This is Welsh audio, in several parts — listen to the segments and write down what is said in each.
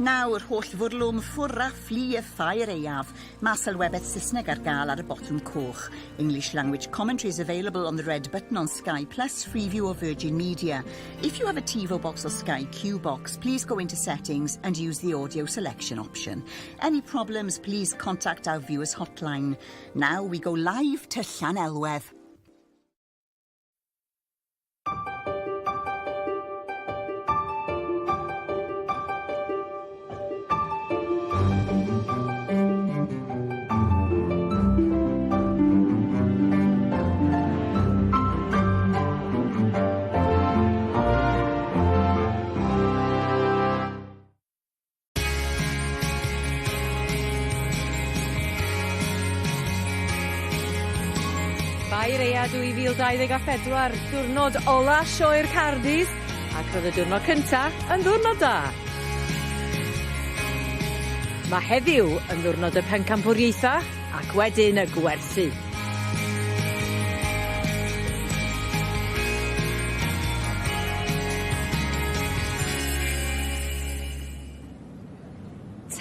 Nawr, holl fwrlwm ffwr a fflu y ffair aeaf. Mae sylwebaeth Saesneg ar gael ar y botwm coch. English language commentary is available on the red button on Sky Plus, Freeview or Virgin Media. If you have a TiVo box or Sky Q box, please go into settings and use the audio selection option. Any problems, please contact our viewers hotline. Now we go live to Llanelwedd. Ffair Aea 2024, diwrnod ola sioe'r Cardis, ac roedd y diwrnod cynta yn ddiwrnod da. Mae heddiw yn ddiwrnod y pencampwriaetha ac wedyn y gwerthu.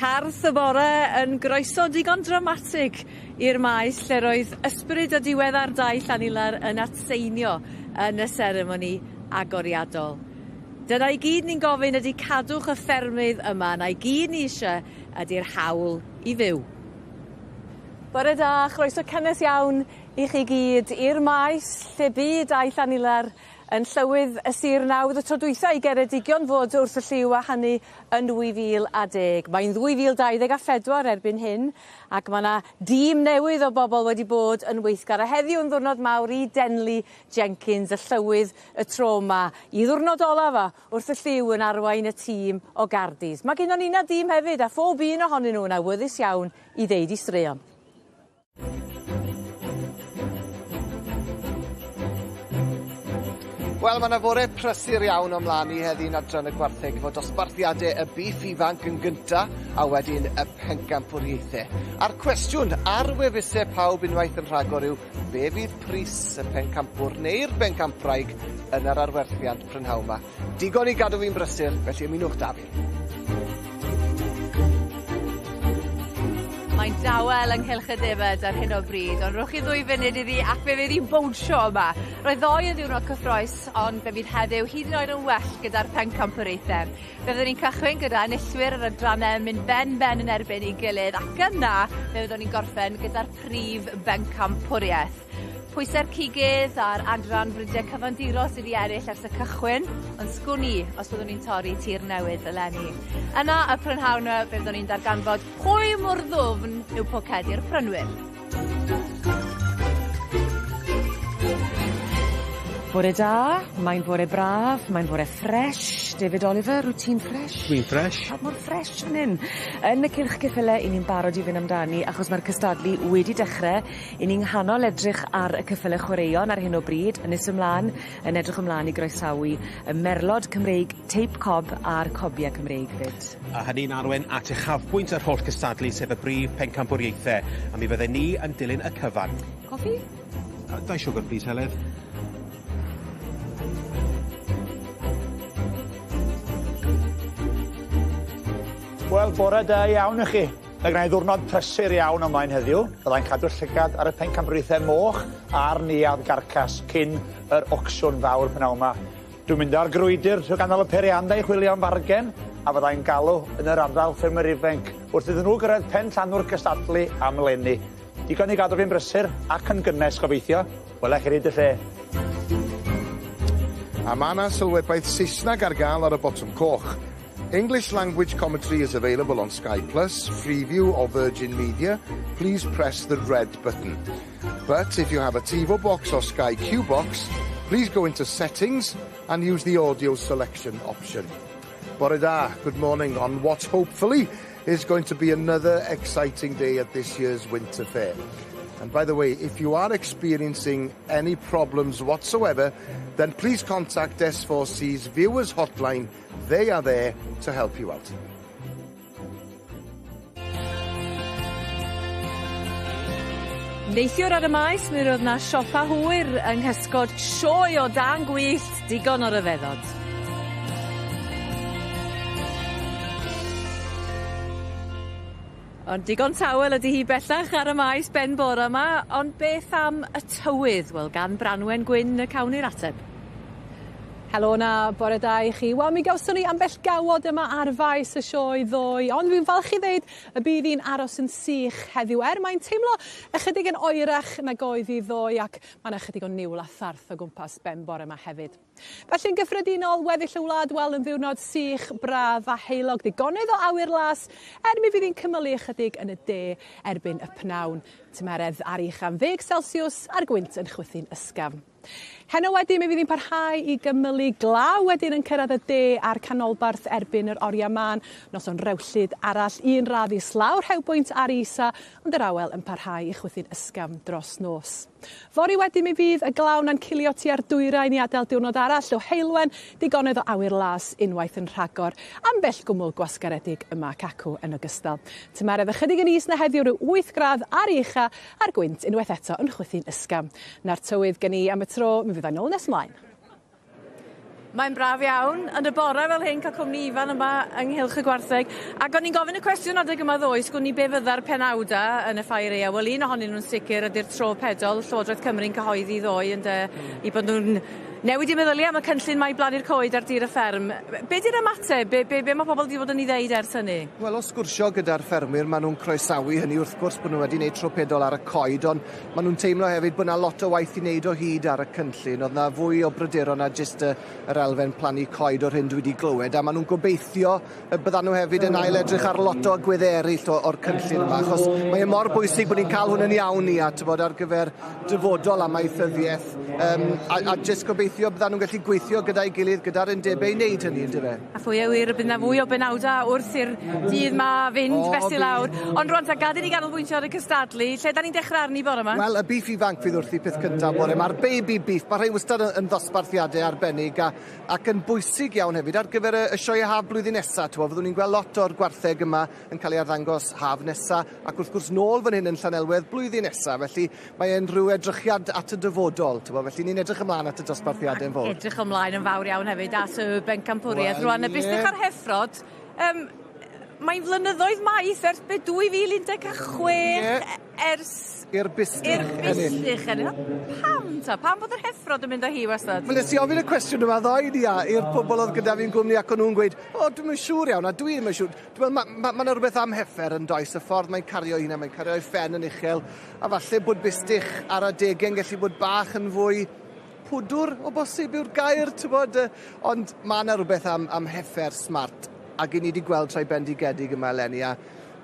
Tarth y bore yn groeso digon dramatig i'r maes lle roedd ysbryd y diweddar Dai Llanilar yn atseinio yn y seremoni agoriadol. Dyna i gyd ni'n gofyn ydi cadwch y ffermydd yma, 'na i gyd ni isie ydi'r hawl i fyw. Bore da, chroeso cynnes iawn i chi gyd i'r maes lle bu Dai Llanilar yn llywydd y sir nawdd y tro dwytha i Geredigion fod wrth y llyw a hynny yn 2010. Mae'n 2024 erbyn hyn ac mae 'na dîm newydd o bobl wedi bod yn weithgar a heddiw yn ddiwrnod mawr i Denley Jenkins y llywydd y tro 'ma i ddiwrnod olaf o wrth y llyw yn arwain y tîm o Gardis. Mae gynnon ninna dîm hefyd a phob un ohonyn nhw yn awyddus iawn i ddeud 'u straeon. Wel, mae yna fore prysur iawn o mlaen i heddi'n adran y gwartheg efo dosbarthiadau y bîff ifanc yn gynta a wedyn y pencampwriaethau. A'r cwestiwn ar wefusau pawb unwaith yn rhagor yw be fydd pris y pencampwr neu'r bencampwraig yn yr arwerthiant prynhawn 'ma. Digon i gadw fi'n brysur, felly ymunwch 'da fi. Mae'n dawel ynghylch y defaid ar hyn o bryd, ond rhowch chi ddwy funud iddi ac fe fydd hi'n bownsio yma. Roedd ddoe yn ddiwrnod cyffrous, ond fe fydd heddiw hyd yn oed yn well gyda'r pencampwriaethau. Fe fyddwn ni'n cychwyn gyda enillwyr yr adrannau yn mynd ben ben yn erbyn ei gilydd, ac yna fe fyddwn ni'n gorffen gyda'r prif bencampwriaeth. Pwysau'r cigydd a'r adran bridiau cyfandirol sydd 'di ennill ers y cychwyn, ond sgwn i os byddwn ni'n torri tir newydd eleni. Yna y prynhawn 'ma fe fyddwn ni'n darganfod pwy mor ddwfn yw pocedi'r prynwyr. Bore da, mae'n fore braf, mae'n fore ffresh. David Oliver, wt ti'n ffresh? Dwi'n ffresh. Pawb mor ffresh fan 'yn. Yn y cylch ceffyle 'yn ni'n barod i fyn' amdani achos ma'r cystadlu wedi dechre. 'Yn ni'n nghanol edrych ar y ceffyle chwaraeon ar hyn o bryd, yn nes ymlan yn edrych ymlan i groesawu y merlod Cymreig teip cob a'r cobie Cymreig 'fyd. A hynny'n arwain at uchafbwynt yr holl gystadlu sef y brif pencampwriaethe, a mi fydden ni yn dilyn y cyfan. Coffi? Yy dau siwgr plîs Heledd. Wel, bore da iawn i chi. Mae gennai ddiwrnod prysur iawn o mlaen heddiw. Byddai'n cadw llygad ar y pencampwriaethau moch a'r neuadd garcas cyn yr ocsiwn fawr p'nawn 'ma. Dwi'n mynd ar grwydr trwy ganol y peiriannau i chwilio am fargen, a fyddai'n galw yn yr ardal ffermwyr ifainc wrth iddyn nhw gyrraedd pen llanw'r cystadlu am 'leni. Digon i gadw fi'n brysur ac yn gynnes, gobeithio. Wela i chi hyd y lle. A ma' 'na sylwebaeth Saesneg ar gael ar y botwm coch. English language commentary is available on Sky Plus, Freeview or Virgin Media, please press the red button. But if you have a TiVo box or Sky Q box, please go into settings and use the audio selection option. Bore da, good morning on what hopefully is going to be another exciting day at this year's Winter Fair. And by the way, if you are experiencing any problems whatsoever, then please contact S4C's viewers hotline They are there to help you out. Neithiwr ar y maes mi roedd 'na siopa hwyr yng nghysgod sioe o dân gwyllt digon o ryfeddod. Ond digon tawel ydi hi bellach ar y maes ben bore yma, ond beth am y tywydd? Wel, gan Branwen Gwyn y cawn ni'r ateb. Helo 'na, bore da i chi. Wel mi gawson ni ambell gawod yma ar faes y sioe ddoe, ond dwi'n falch i ddeud y bydd hi'n aros yn sych heddiw, er mae'n teimlo ychydig yn oerach nag oedd hi ddoe ac mae 'na ychydig o niwl a tharth o gwmpas ben bore yma hefyd. Felly yn gyffredinol, weddill y wlad, wel yn ddiwrnod sych, braf a heulog, digonedd o awyr las, er mi fydd hi'n cymylu ychydig yn y de erbyn y pnawn. Tymheredd ar ucha am ddeg Celsiws a'r gwynt yn chwythu'n ysgafn. Heno wedyn mi fydd hi'n parhau i gymylu glaw wedyn yn cyrraedd y de a'r canolbarth erbyn yr oriau mân. Noson rewllyd arall, un radd islaw rhewbwynt ar isa, ond yr awel yn parhau i chwythu'n ysgafn dros nos. Fory wedyn mi fydd y glaw 'na'n cilio tua'r dwyrain i adael diwrnod arall o heulwen, digonedd o awyr las unwaith yn rhagor, ambell gwmwl gwasgaredig yma ac acw yn ogystal. Tymheredd ychydig yn is na heddiw rhyw 8 gradd ar ei ucha a'r gwynt unwaith eto yn chwythu'n ysgafn. 'Na'r tywydd gen i am y tro, mi fydda i nôl nes mlaen. Mae'n braf iawn yn y bore fel hyn ca'l cwmni Ifan yma ynghylch y gwartheg. Ac o'n i'n gofyn y cwestiwn adeg yma ddoe, sgwn i be fydda'r penawda yn y ffair aeaf. Wel un ohonyn nhw'n sicr ydi'r tro pedol, Llywodraeth Cymru'n cyhoeddi ddoe ynde, 'u bod nhw'n newid 'u meddylia am y cynllun 'ma i blannu'r coed ar dir y fferm. Be' 'di'r ymateb? Be' be' be' ma' pobol 'di fod yn 'i ddeud ers hynny? Wel o sgwrsio gyda'r ffermwyr ma' nhw'n croesawu hynny wrth gwrs bod nhw wedi neud tro pedol ar y coed ond Ma' nhw'n teimlo hefyd bod 'na lot o waith i wneud o hyd ar y cynllun. O'dd 'na fwy o bryderon na jyst y yr elfen plannu coed o'r hyn dwi 'di glywed, a ma' nhw'n gobeithio y byddan nhw hefyd yn ail-edrych ar lot o agwedde eraill o, o'r cynllun yma, achos mae e mor bwysig bod ni'n cael hwn yn iawn ni, a t'bod ar gyfer dyfodol amaethyddiaeth, yym a, a jyst gobeithio byddan nhw'n gallu gweithio gyda'i gilydd, gyda'r undebau i wneud hynny, yndyfe? A phwy a ŵyr y bydd 'na fwy o benawda wrth i'r dydd 'ma fynd oh, fesul awr. Ond rwan ta gad i ni ganolbwyntio ar y cystadlu. Lle 'dan ni'n dechra arni bore 'ma? Wel y beef ifanc fydd wrthi peth cynta bore 'ma'r baby beef. Ma' rhei wastad yn, yn ddosbarthiade arbennig a ac yn bwysig iawn hefyd ar gyfer y, y sioe haf blwyddyn nesa. T'mo' fyddwn ni'n gweld lot o'r gwartheg yma yn cael ei arddangos haf nesa ac wrth gwrs nôl fan hyn yn Llanelwedd blwyddyn nesa. Felly mae e'n rhyw edrychiad at y dyfodol, t'bo', felly ni'n edrych ymlaen at y dosbarthiade yn fowr. Edrych ymlaen yn fawr iawn hefyd at y bencampwriaeth. Wel, Rwan, y bistych a'r heffrod, yym mae'n flynyddoedd maith ers be' 2016 Ie. ers I'r bistych i'r bistych ennill. Pam ta? Pam bod yr heffrod yn mynd â hi wastad? Wel nes i ofyn y cwestiwn yma ddoe Nia i'r pobol o'dd gyda fi'n gwmni ac o'n nhw'n gweud o dwi'm yn siŵr iawn a dwi ddim yn siŵr. Dwi me'wl ma' ma' ma' 'na rwbeth am heffer yndoes y ffordd mae'n cario'i hunan mae'n cario'i phen yn uchel A falle bod bustych ar adege'n gallu bod bach yn fwy pwdwr o bosib yw'r gair, t'bod, yy, ond ma' 'na rwbeth am am heffer smart, ac 'yn ni 'di gweld rhai bendigedig yma eleni, a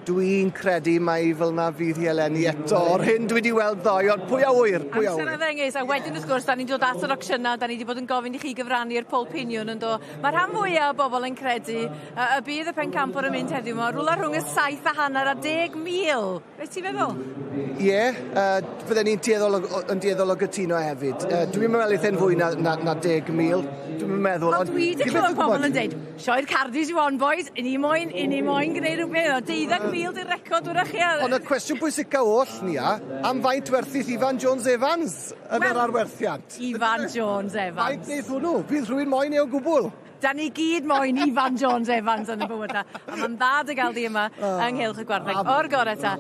dwi'n credu mai fel 'na fydd hi eleni eto, o'r hyn dwi 'di weld ddoe, ond pwy a ŵyr, pwy a ŵyr. Amser a ddengys, a wedyn wrth gwrs, 'dan ni'n dod at yr ocsiynau, 'dan ni 'di bod yn gofyn i chi gyfrannu i'r pôl piniwn yn do. Mae rhan fwya o bobl yn credu yy y bydd y pencampwr yn mynd heddiw 'ma, rwla rhwng y saith a hanner a 10,000. Beth ti'n feddwl? Ie, yy fydden ni'n tueddol o o yn dueddol o gytuno hefyd. Yy dwi'm yn meddwl eith e'n fwy na na na 10,000. Dwi'm yn meddwl ond... Wel dwi 'di clywed pobol yn deud sioe'r Cardis yw 'on bois, 'yn ni moyn 'yn ni moyn gneud rwbeth o deuddag mil 'di'r record 'w'rach ia. Ond y cwestiwn pwysica oll Nia, am faint werthith Ifan Jones Evans yn yr arwerthiant? Ifan Jones Evans. Faint neith hwnnw? Fydd rhywun moyn e o gwbwl? Da ni gyd moyn Ifan Jones Evans yn y bywyd 'na. A ma'n dda dy ga'l di yma ynghylch y gwartheg. O'r gore ta.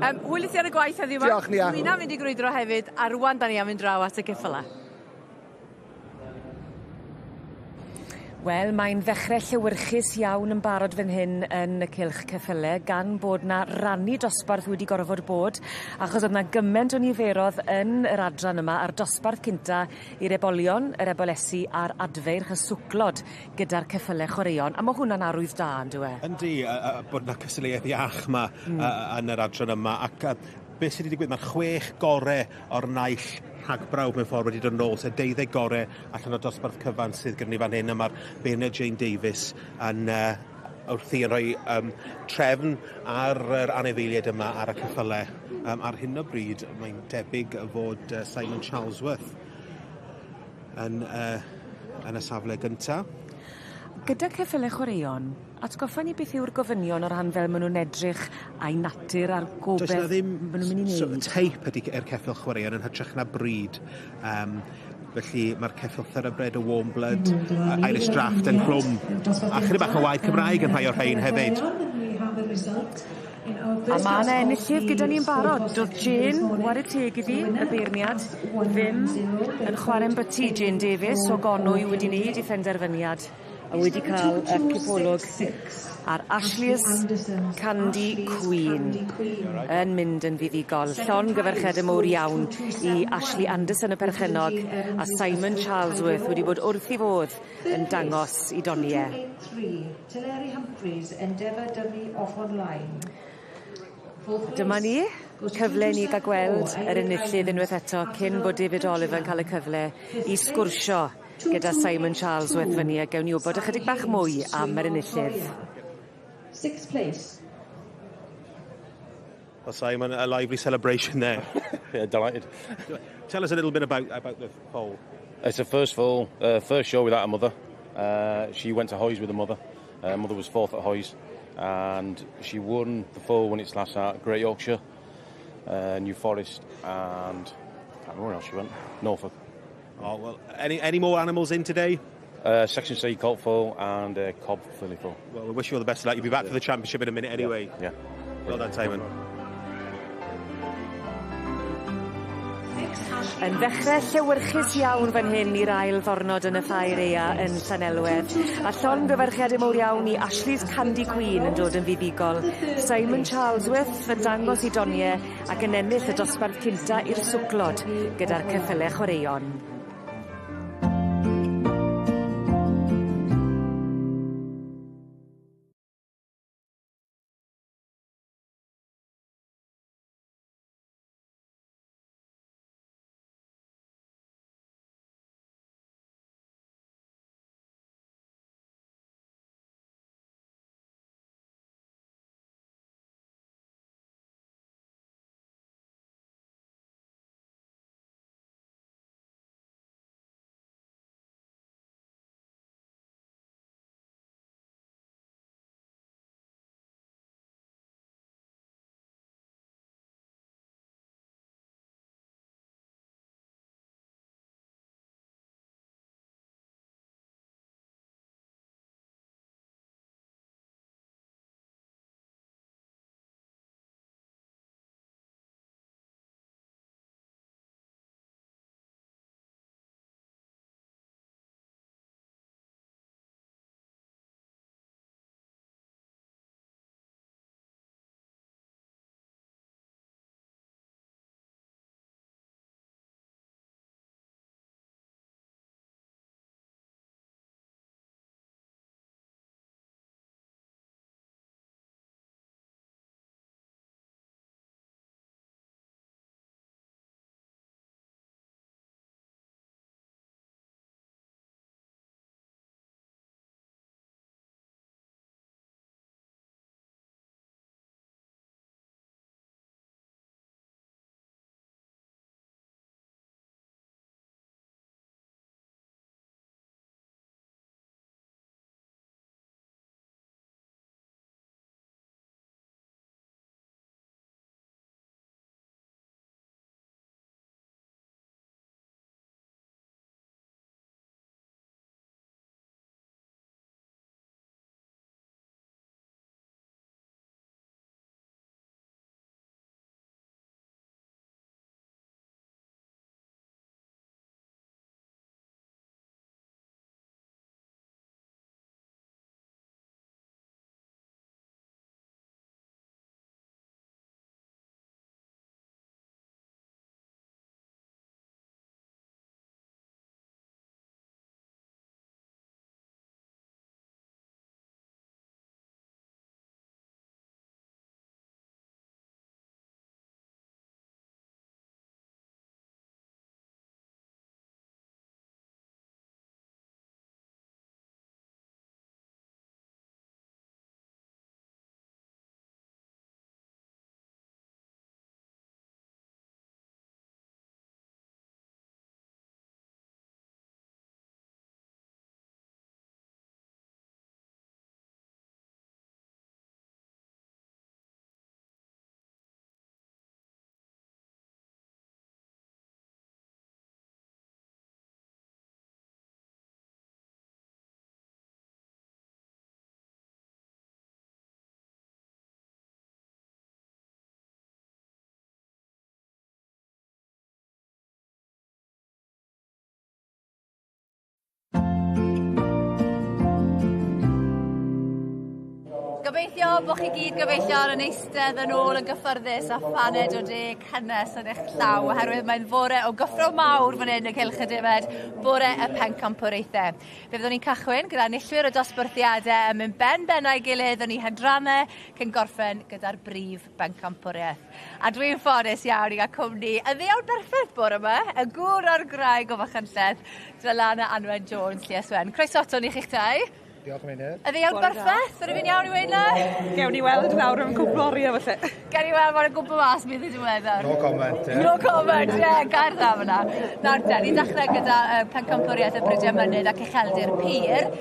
Yym hwyl i ti ar y gwaith heddiw 'ma. Diolch Nia. Dwi'na mynd i grwydro hefyd a rŵan 'dan ni am fynd draw at y ceffyla. Wel mae'n ddechre llewyrchus iawn yn barod fan hyn yn y cylch ceffyle gan bod 'na rannu dosbarth wedi gorfod bod achos o'dd 'na gyment o niferodd yn yr adran yma a'r dosbarth cynta i'r ebolion, yr ebolesi a'r adfeirch y swclod gyda'r ceffyle chwaraeon, a ma' hwnna'n arwydd da on'd yw e? Yndi yy yy bod 'na cystadleuaeth iach 'ma hmm. yy yn yr adran yma ac yy beth sy 'di digwydd ma'r chwech gore o'r naill rhagbrawf mewn ffordd wedi dod nôl sef deuddeg gore allan o'r dosbarth cyfan sydd gyda ni fan hyn a ma'r beirniad Jane Davies yn yy wrthi yn rhoi yym trefn ar yr anifeiliaid yma ar y ceffyle. Yym ar hyn o bryd mae'n debyg fod yy Simon Charlesworth yn yy yn y safle gynta. Gyda ceffyle chwaraeon, atgoffa ni beth yw'r gofynion o ran fel ma' nw'n edrych a'u natur a'r gobeth... Does 'na ddim ma' nw'n myn' i neud? So teip ydi yr ceffyl chwaraeon yn hytrach na brid. Yym felly ma'r ceffyl thoroughbred y warm blood, Irish Draught ynghlwm. A chydig bach o waed Cymraeg yn rhai o'r rhein hefyd. A ma' 'na enillydd gyda ni'n barod. Do'dd Jane, 'ware teg iddi, y beirniad, ddim yn chware'n byty Jane Davies o Gonwy wedi neud 'i phenderfyniad a wedi ca'l y cipolwg ar Ashley's Candy Queen yn mynd yn fuddugol. Llongyfarchiade mowr iawn i Ashley Anderson y perchennog a Simon Charlesworth wedi bod wrth 'i fodd yn dangos 'i donie. Teleri Humphreys, Endeavour Dyfi off online. Dyma ni, cyfle i ni ga'l gweld yr enillydd unwaith eto cyn bod David Oliver yn ca'l y cyfle i sgwrsio gyda Simon Charlesworth fyny a gewn ni wbod ychydig bach mwy am yr enillydd. Sixth place. Well, Simon, a lively celebration there. Yeah, delighted. Tell us a little bit about the foal. It's her first foal, first show without a mother. She went to Hoys with her mother. Mother was fourth at Hoys, and she won the foal when it's last at Great Yorkshire, New Forest, and I can't remember where else she went. Norfolk. Oh, well, any more animals in today? Section C colt foal and cob filly foal. Well, we wish you all the best of luck. You'll be back for the championship in a minute anyway. Yeah. Well done, Simon. Yn ddechrau llewyrchus iawn fan hyn i'r ail ddwrnod yn y ffair aea yn Llanelwedd. A llongyfarchiade mowr iawn i Ashley's Candy Queen yn dod yn fuddugol. Simon Charlesworth yn dangos 'i donie ac yn ennill y dosbarth cynta i'r swclod gyda'r ceffyle chwaraeon. Gobeithio bod chi gyd gyfeillion yn eistedd yn ôl yn gyffyrddus a phaned o de cynnes yn eich llaw oherwydd mae'n fore o gyffro mawr fan hyn y Cylch y Defaid, bore y pencampwriaethau. Fe fyddwn ni'n cychwyn gyda enillwyr y dosbarthiadau yn mynd ben ben a'i gilydd yn eu hadrannau cyn gorffen gyda'r brif bencampwriaeth. A dwi'n ffodus iawn i gael cwmni y ddiawl berffaith bore yma, y gŵr a'r gwraig o Fachynlleth, Dylan a Anwen Jones, Llias Wen. Croeso ato ni chi'ch dau. Diolch Meinir. Y ddiawl berffaith, ydw i'n iawn i weud 'na? Gewn ni weld nawr am cwpl o oriau falle. Gewn ni weld mae'n gwmpo mas bydd y diweddar. No comment, ie. No comment, ie, yeah, gair dda fyna. Nawr te, ni'n dechrau gyda pencampwriaeth y Brydiau Mynydd ac Ucheldir Pur.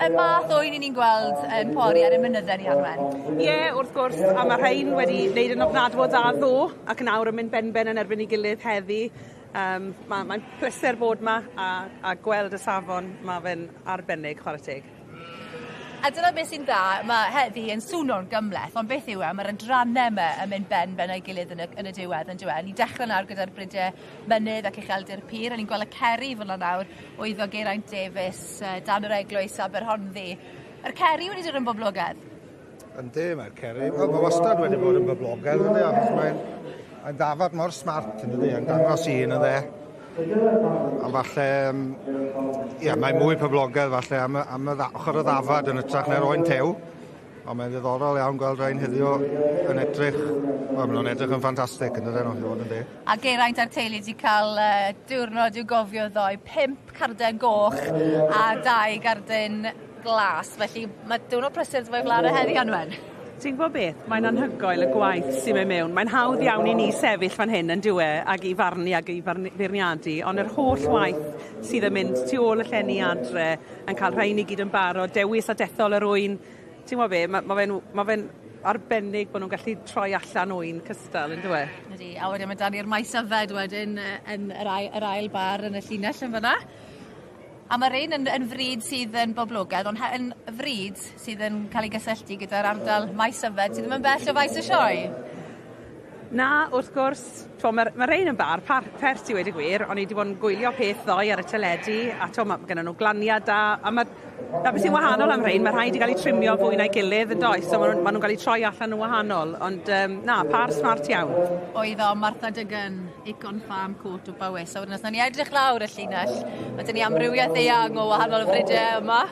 Y math o un i ni'n gweld yn pori ar y mynyddau ni Anwen. Ie, yeah, wrth gwrs, a mae rhain wedi wneud yn ofnadwy o dda ddo, ac nawr yn mynd benben yn erbyn ei gilydd heddi. Um, Mae'n mae pleser bod yma a, a gweld y safon, mae fe'n arbennig, chwarae teg. A dyna beth sy'n dda, mae heddi yn swno'n gymhleth, ond beth yw e, mae'r adrannau yma yn mynd ben ben o'i gilydd yn y, yn y diwedd, yn diwedd. Ni'n dechrau nawr gyda'r brydiau mynydd ac ucheldir pur, a ni'n gweld y ceri fyna nawr, oeddo Geraint Davies, dan yr eglwys Aberhonddu. Mae'r ceri wedi dod yn boblogaidd. Yndi, mae'r ceri, wel, mae wastad wedi bod yn boblogaidd, yndi, achos mae'n mae'n ddafad mor smart, yn dydi, yn dangos un, ynddo. A falle, ie, mae'n mwy poblogaidd falle am, y, am y ochr y ddafad yn ytrach na'r oen tew. Ond mae'n ddiddorol iawn gweld rhain heddiw yn edrych, wel, maen nhw'n edrych yn ffantastig yn dydyn nhw, i fod yn deg. A Geraint a'r teulu wedi cael uh, diwrnod i'w gofio ddoe, pump carden goch a dau garden glas, felly mae diwrnod prysur dy flaen o heddi Anwen. Ti'n gwybod beth, mae'n anhygoel y gwaith sy'n mynd mewn. Mae'n hawdd iawn i ni sefyll fan hyn yn dywe ag i farnu ag i feirniadu, ond yr holl waith sydd yn mynd tu ôl y llenni adre, yn cael rhain i gyd yn barod, dewis a dethol yr ŵyn, ti'n gwybod be, mae ma fe'n ma fe arbennig bod nhw'n gallu troi allan ŵyn cystal, yn dywe? Ydy, a wedyn mae dan ni'r maes yfed wedyn yn yr ail, yr ail bar yn y llinell yn fyna. A mae rhein yn, yn fryd sydd yn boblogaidd, ond yn fryd sydd yn cael ei gysylltu gyda'r ardal maes yfed sydd ddim yn bell o faes y sioe. Na, wrth gwrs, mae ma rhein yn bar, par, pert i weud y gwir, o'n i wedi bod yn gwylio peth ddoe ar y teledu, a to, mae gennym nhw glaniad da, a mae, na beth sy'n wahanol am rhein, mae rhaid i gael eu trimio fwy na'i gilydd yn does, so maen nhw'n ma nhw cael eu troi allan yn wahanol, ond um, na, par smart iawn. Oedd o Martha Duggan, Icon Farm Court o Bowys. A wedyn os nawn ni edrych lawr y llinell, mae dyn ni amrywiaeth eang o wahanol fridiau yma.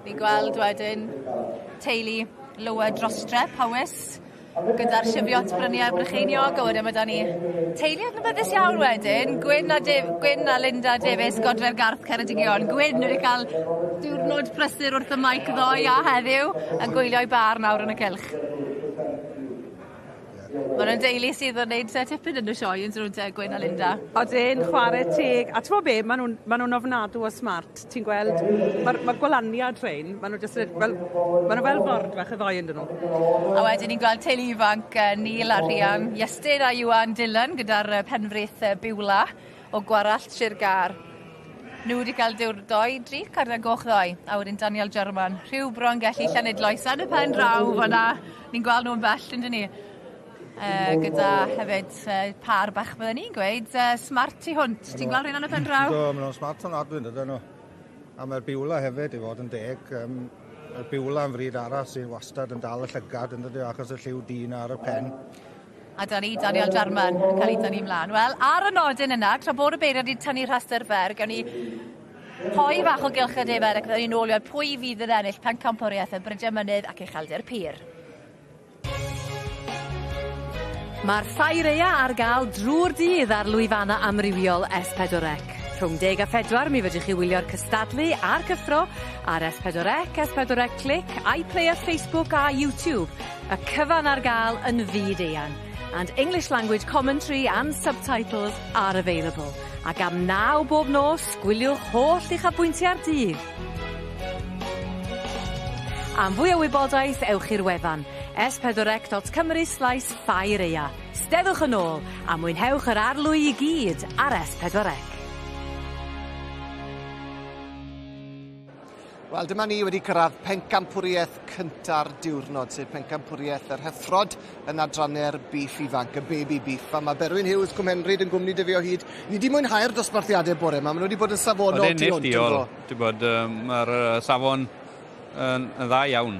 Ni'n gweld wedyn teulu Lower Drostre, Powys, gyda'r Cheviot Bryniau Brycheiniog, a wedyn mae 'da ni teulu adnabyddus iawn wedyn, Gwyn a Daf- Gwyn a Linda Davies, Godre'r Garth Ceredigion. Gwyn wedi cael diwrnod prysur wrth y maic ddoe a heddiw, yn gwylio'i bar nawr yn y cylch. Ma' nw'n deulu sydd yn neud tipyn yn y sioe yn dydyn te Gwyn a Linda. Odyn, chware teg. A t'mo' be' ma' nw'n ma' nw'n ofnadw o smart. Ti'n gweld ma'r ma' gwalaniad rhein, ma' nw jyst yn fel ma' nw fel ford fach y ddou on'd 'yn nw? A wedyn ni'n gweld teulu ifanc Neil a Rhian, Iestyn a Iwan Dylan gyda'r penfrith Biwla o Gwarallt Sir Gâr. Nhw wedi cael diwr doi, dri carden goch ddoe, a wedyn Daniel Jarman, rhyw bron gellu Llanidloes yn y pen draw fan'na. Ni'n gweld nhw'n bell yndyn ni? Gyda hefyd par bach bydden ni'n gweud, smart tu hwnt. Ti'n gweld rheina yn y pen draw? Do, maen nhw'n smart ofnadwy yn dydyn nhw. A mae'r Biwla hefyd, i fod yn deg, um, mae'r Biwla yn fryd arall sy'n wastad yn dal y llygad yn dydy, achos y lliw du 'na ar y pen. A 'da ni Daniel Jarman yn cael ei dynnu mlaen. Wel, ar y nodyn yna, tra bod y beirniad wedi tynnu rhestr fer, gawn ni hoe fach o gylch y defaid ac fydden ni'n ôl i weld pwy fydd yn ennill pencampwriaeth y Brydiau Mynydd ac Ucheldir Pur. Mae'r ffair aea ar gael drwy'r dydd ar lwyfannau amrywiol S4C. Rhwng deg a phedwar mi fedrwch chi wylio'r cystadlu a'r cyffro ar S4C, S4C Clic, iPlayer, Facebook a YouTube. Y cyfan ar gael yn fyd eang. And English language commentary and subtitles are available. Ac am naw bob nos, gwyliwch holl uchafbwyntiau'r dydd. Am fwy o wybodaeth, ewch i'r wefan s4c.cymru slaes ffair aea. Steddwch yn ôl a mwynhewch yr arlwy i gyd ar S4C. Wel, dyma ni wedi cyrraedd pencampwriaeth cynta'r diwrnod, sef pencampwriaeth yr heffrod yn adrannau'r beef ifanc, y baby beef. A mae Berwyn Hughes, Cwm Henryd yn gwmni dy fi o hyd. Ni wedi mwynhau'r dosbarthiadau bore yma, maen nhw wedi bod yn safonol tu hwnt. Ti'n bod, mae'r safon yn, yn dda iawn.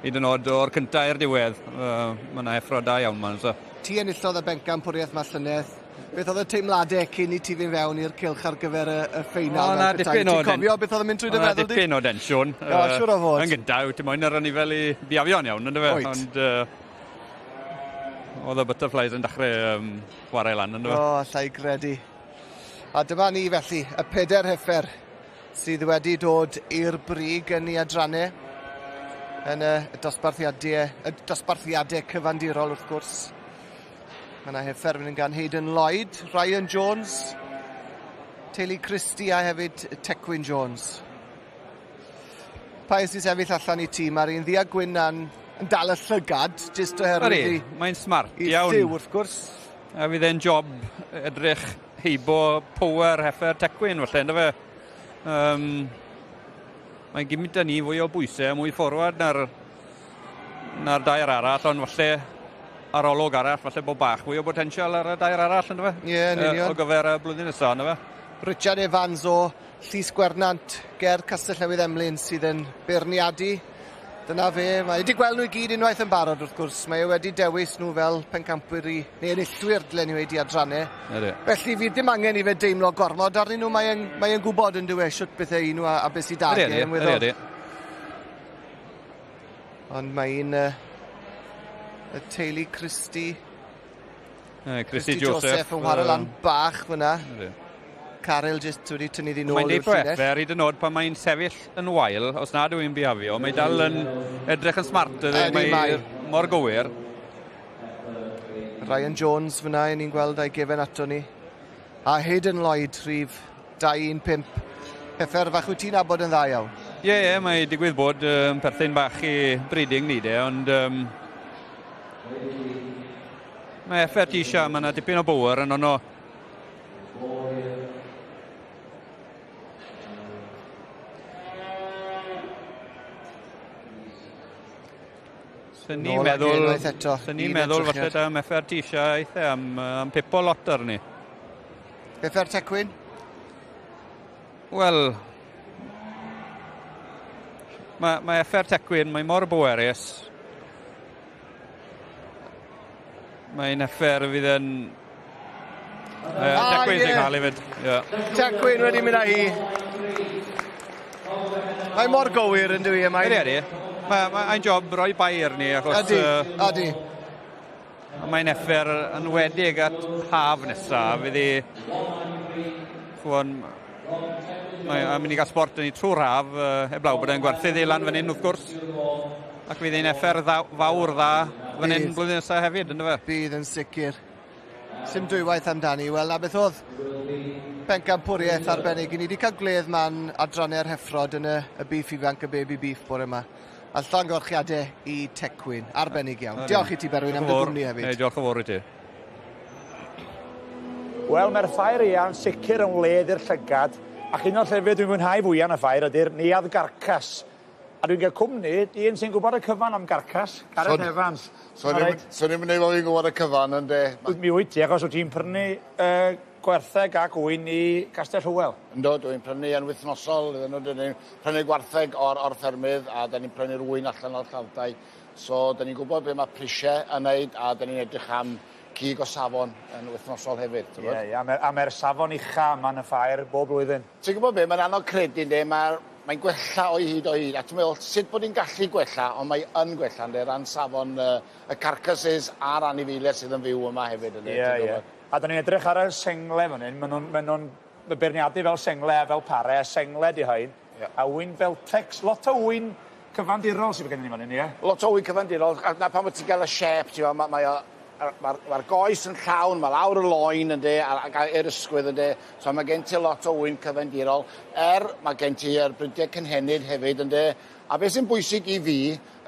Hyd yn oed o'r cynta i'r diwedd, mae yna effro da iawn ma'n. So. Ti enillodd y bencampwriaeth ma llynedd. Beth oedd y teimladau cyn i ti fynd fewn i'r cylch ar gyfer y, y ffeinal? O, na, dipyn o... Ti'n cofio beth oedd yn mynd trwy dy feddwl di? Dipyn o densiwn. O, siŵr o fod. Yn gyntaf, ti'n moyn yr anifel i biafio'n iawn, ynddo fe? Ond oedd y butterflies yn dechrau chwarae lan, ynddo fe? O, allai gredu. A dyma ni felly, y peder heffer sydd wedi dod i'r brig yn ei adrannau yn y dosbarthiadau, y dosbarthiadau cyfandirol wrth gwrs. Mae yna heffer yn gan Hayden Lloyd, Ryan Jones, teulu Christie a hefyd Tecwyn Jones. Pa un sy'n sefyll allan i ti? Mae'r un ddu a gwyn na'n yn dal y llygad, jyst oherwydd i... Mae'n smart i iawn. I lliw, wrth gwrs. A fydd e'n job edrych heibo power heffer Tecwyn, falle, ynddo fe? Mae'n gymryd â ni fwy o bwysau, mwy forward na'r, na'r dair arall, ond falle ar olwg arall, falle bod bach fwy o potensial ar y dair arall, ynddo fe? Ie, yeah, yn union. O gyfer y blwyddyn nesaf, ynddo fe? Richard Evans o Llys Gwernant ger Castell Newydd Emlyn sydd yn beirniadu. Dyna fe, mae wedi gweld nhw i gyd unwaith yn barod wrth gwrs. Mae e wedi dewis nhw fel pencampwyr i, neu enillwyr, dylen ni wedi i adrannau. Ydy. Felly fydd dim angen i fe deimlo gormod arnyn nhw, mae'n mae e'n gwybod yn dyw e shwt beth yw nhw a, a beth sydd da. Ydy, ydy, ydy. Ond mae un y teulu Christie. Christie Joseph. Joseph yn chwarae lan bach fyna. Caryl jyst wedi tynnu ddi nôl Mae'n deud heffer hyd yn oed pan mae'n sefyll yn wael, os nad yw'n bihafio, mae dal yn edrych yn smart. Ydy, mae mor gywir. Ryan Jones fyna, ni'n gweld a'i gefen ato ni. A Hayden Lloyd, rhif 215. Heffer fach wyt ti'n nabod yn dda iawn? Ie, yeah, ie, yeah, mae digwydd bod perthyn bach i breeding ni de, ond mae heffer ti eisiau, mae yna dipyn o bower yn ono. Sy'n ni'n meddwl, sy'n ni'n meddwl falle da am FR Tisha eitha am, am pipo lot arni. FR Tecwyn? Wel, mae, mae FR Tecwyn, mae mor bwerus. Mae'n FR fydd yn... Tecwyn sy'n cael hefyd. Yeah. Tecwyn wedi mynd â hi. Mae mor gywir yn dwi. Mae... Ydy, ydy. Mae ma ein job roi bai arni, achos... Ydy, ydy. Mae'n effer yn wedig at haf nesaf, fydd hi... Chwon, mae'n mynd i gael sport yn ei trwy'r haf, heblaw bod e'n gwerthu ddi lan fan hyn, wrth gwrs. Ac fydd hi'n effer dda, fawr dda fan hyn blwyddyn nesaf hefyd, ynddo fe? Bydd yn sicr. Sim dwywaith amdani. Wel, na beth oedd pencampwriaeth arbennig. I ni wedi cael gwledd man adrannau'r heffrod yn y, y beef ifanc, y baby beef bore yma. A llongyfarchiadau i Tecwyn, arbennig iawn. Diolch i ti Berwyn am dy gwmni hefyd. Ei, diolch yn fawr i ti. Wel, mae'r ffair eang sicr yn wledd i'r llygad, ac un o'r llefydd dwi'n mwynhau fwyaf yn y ffair ydy'r Neuadd Garcas. A dwi'n cael cwmni, un sy'n gwybod y cyfan am Garcas, Gareth so, Evans. So ni'n mynd i fod i'n gwybod y cyfan yn de. Mi wyt ti, achos wyt ti'n prynu gwartheg ac wyn i Castell Hywel. Ynddo, dwi'n prynu yn wythnosol, iddyn nhw, dyn ni'n prynu gwartheg o'r, or ffermydd a dyn ni'n prynu'r wyn allan o'r lladdau. So, dyn ni'n gwybod beth mae prisiau yn neud a dyn ni'n edrych am cig o safon yn wythnosol hefyd. Ie, yeah, ie, yeah, a mae'r safon ucha yma yn y ffair bob blwyddyn. Ti'n gwybod beth, mae'n anodd credu, ynddi, mae'r mae'n gwella o hyd o hyd. A ti'n meddwl, sut bod ni'n gallu gwella, ond mae yn gwella, ynddi, ran safon y carcasses a'r anifeiliaid sydd yn fyw yma hefyd. Ie, ie. A da ni'n edrych ar y sengle fan hyn, maen nhw'n ma nhw beirniadu fel sengle a fel pare, a sengle di hain. Yeah. A wyn fel tex, lot o wyn cyfandirol sydd gen i ni fan hyn, ie? Lot o wyn cyfandirol, a na pan ti'n gael y siep, ti'n meddwl, mae mae'r ma goes yn llawn, mae lawr y loin yn de, ac i'r ysgwydd yn de, so mae gen ti lot o wyn cyfandirol, mae gen ti yr brydiau cynhenid hefyd yn de, a beth sy'n bwysig i fi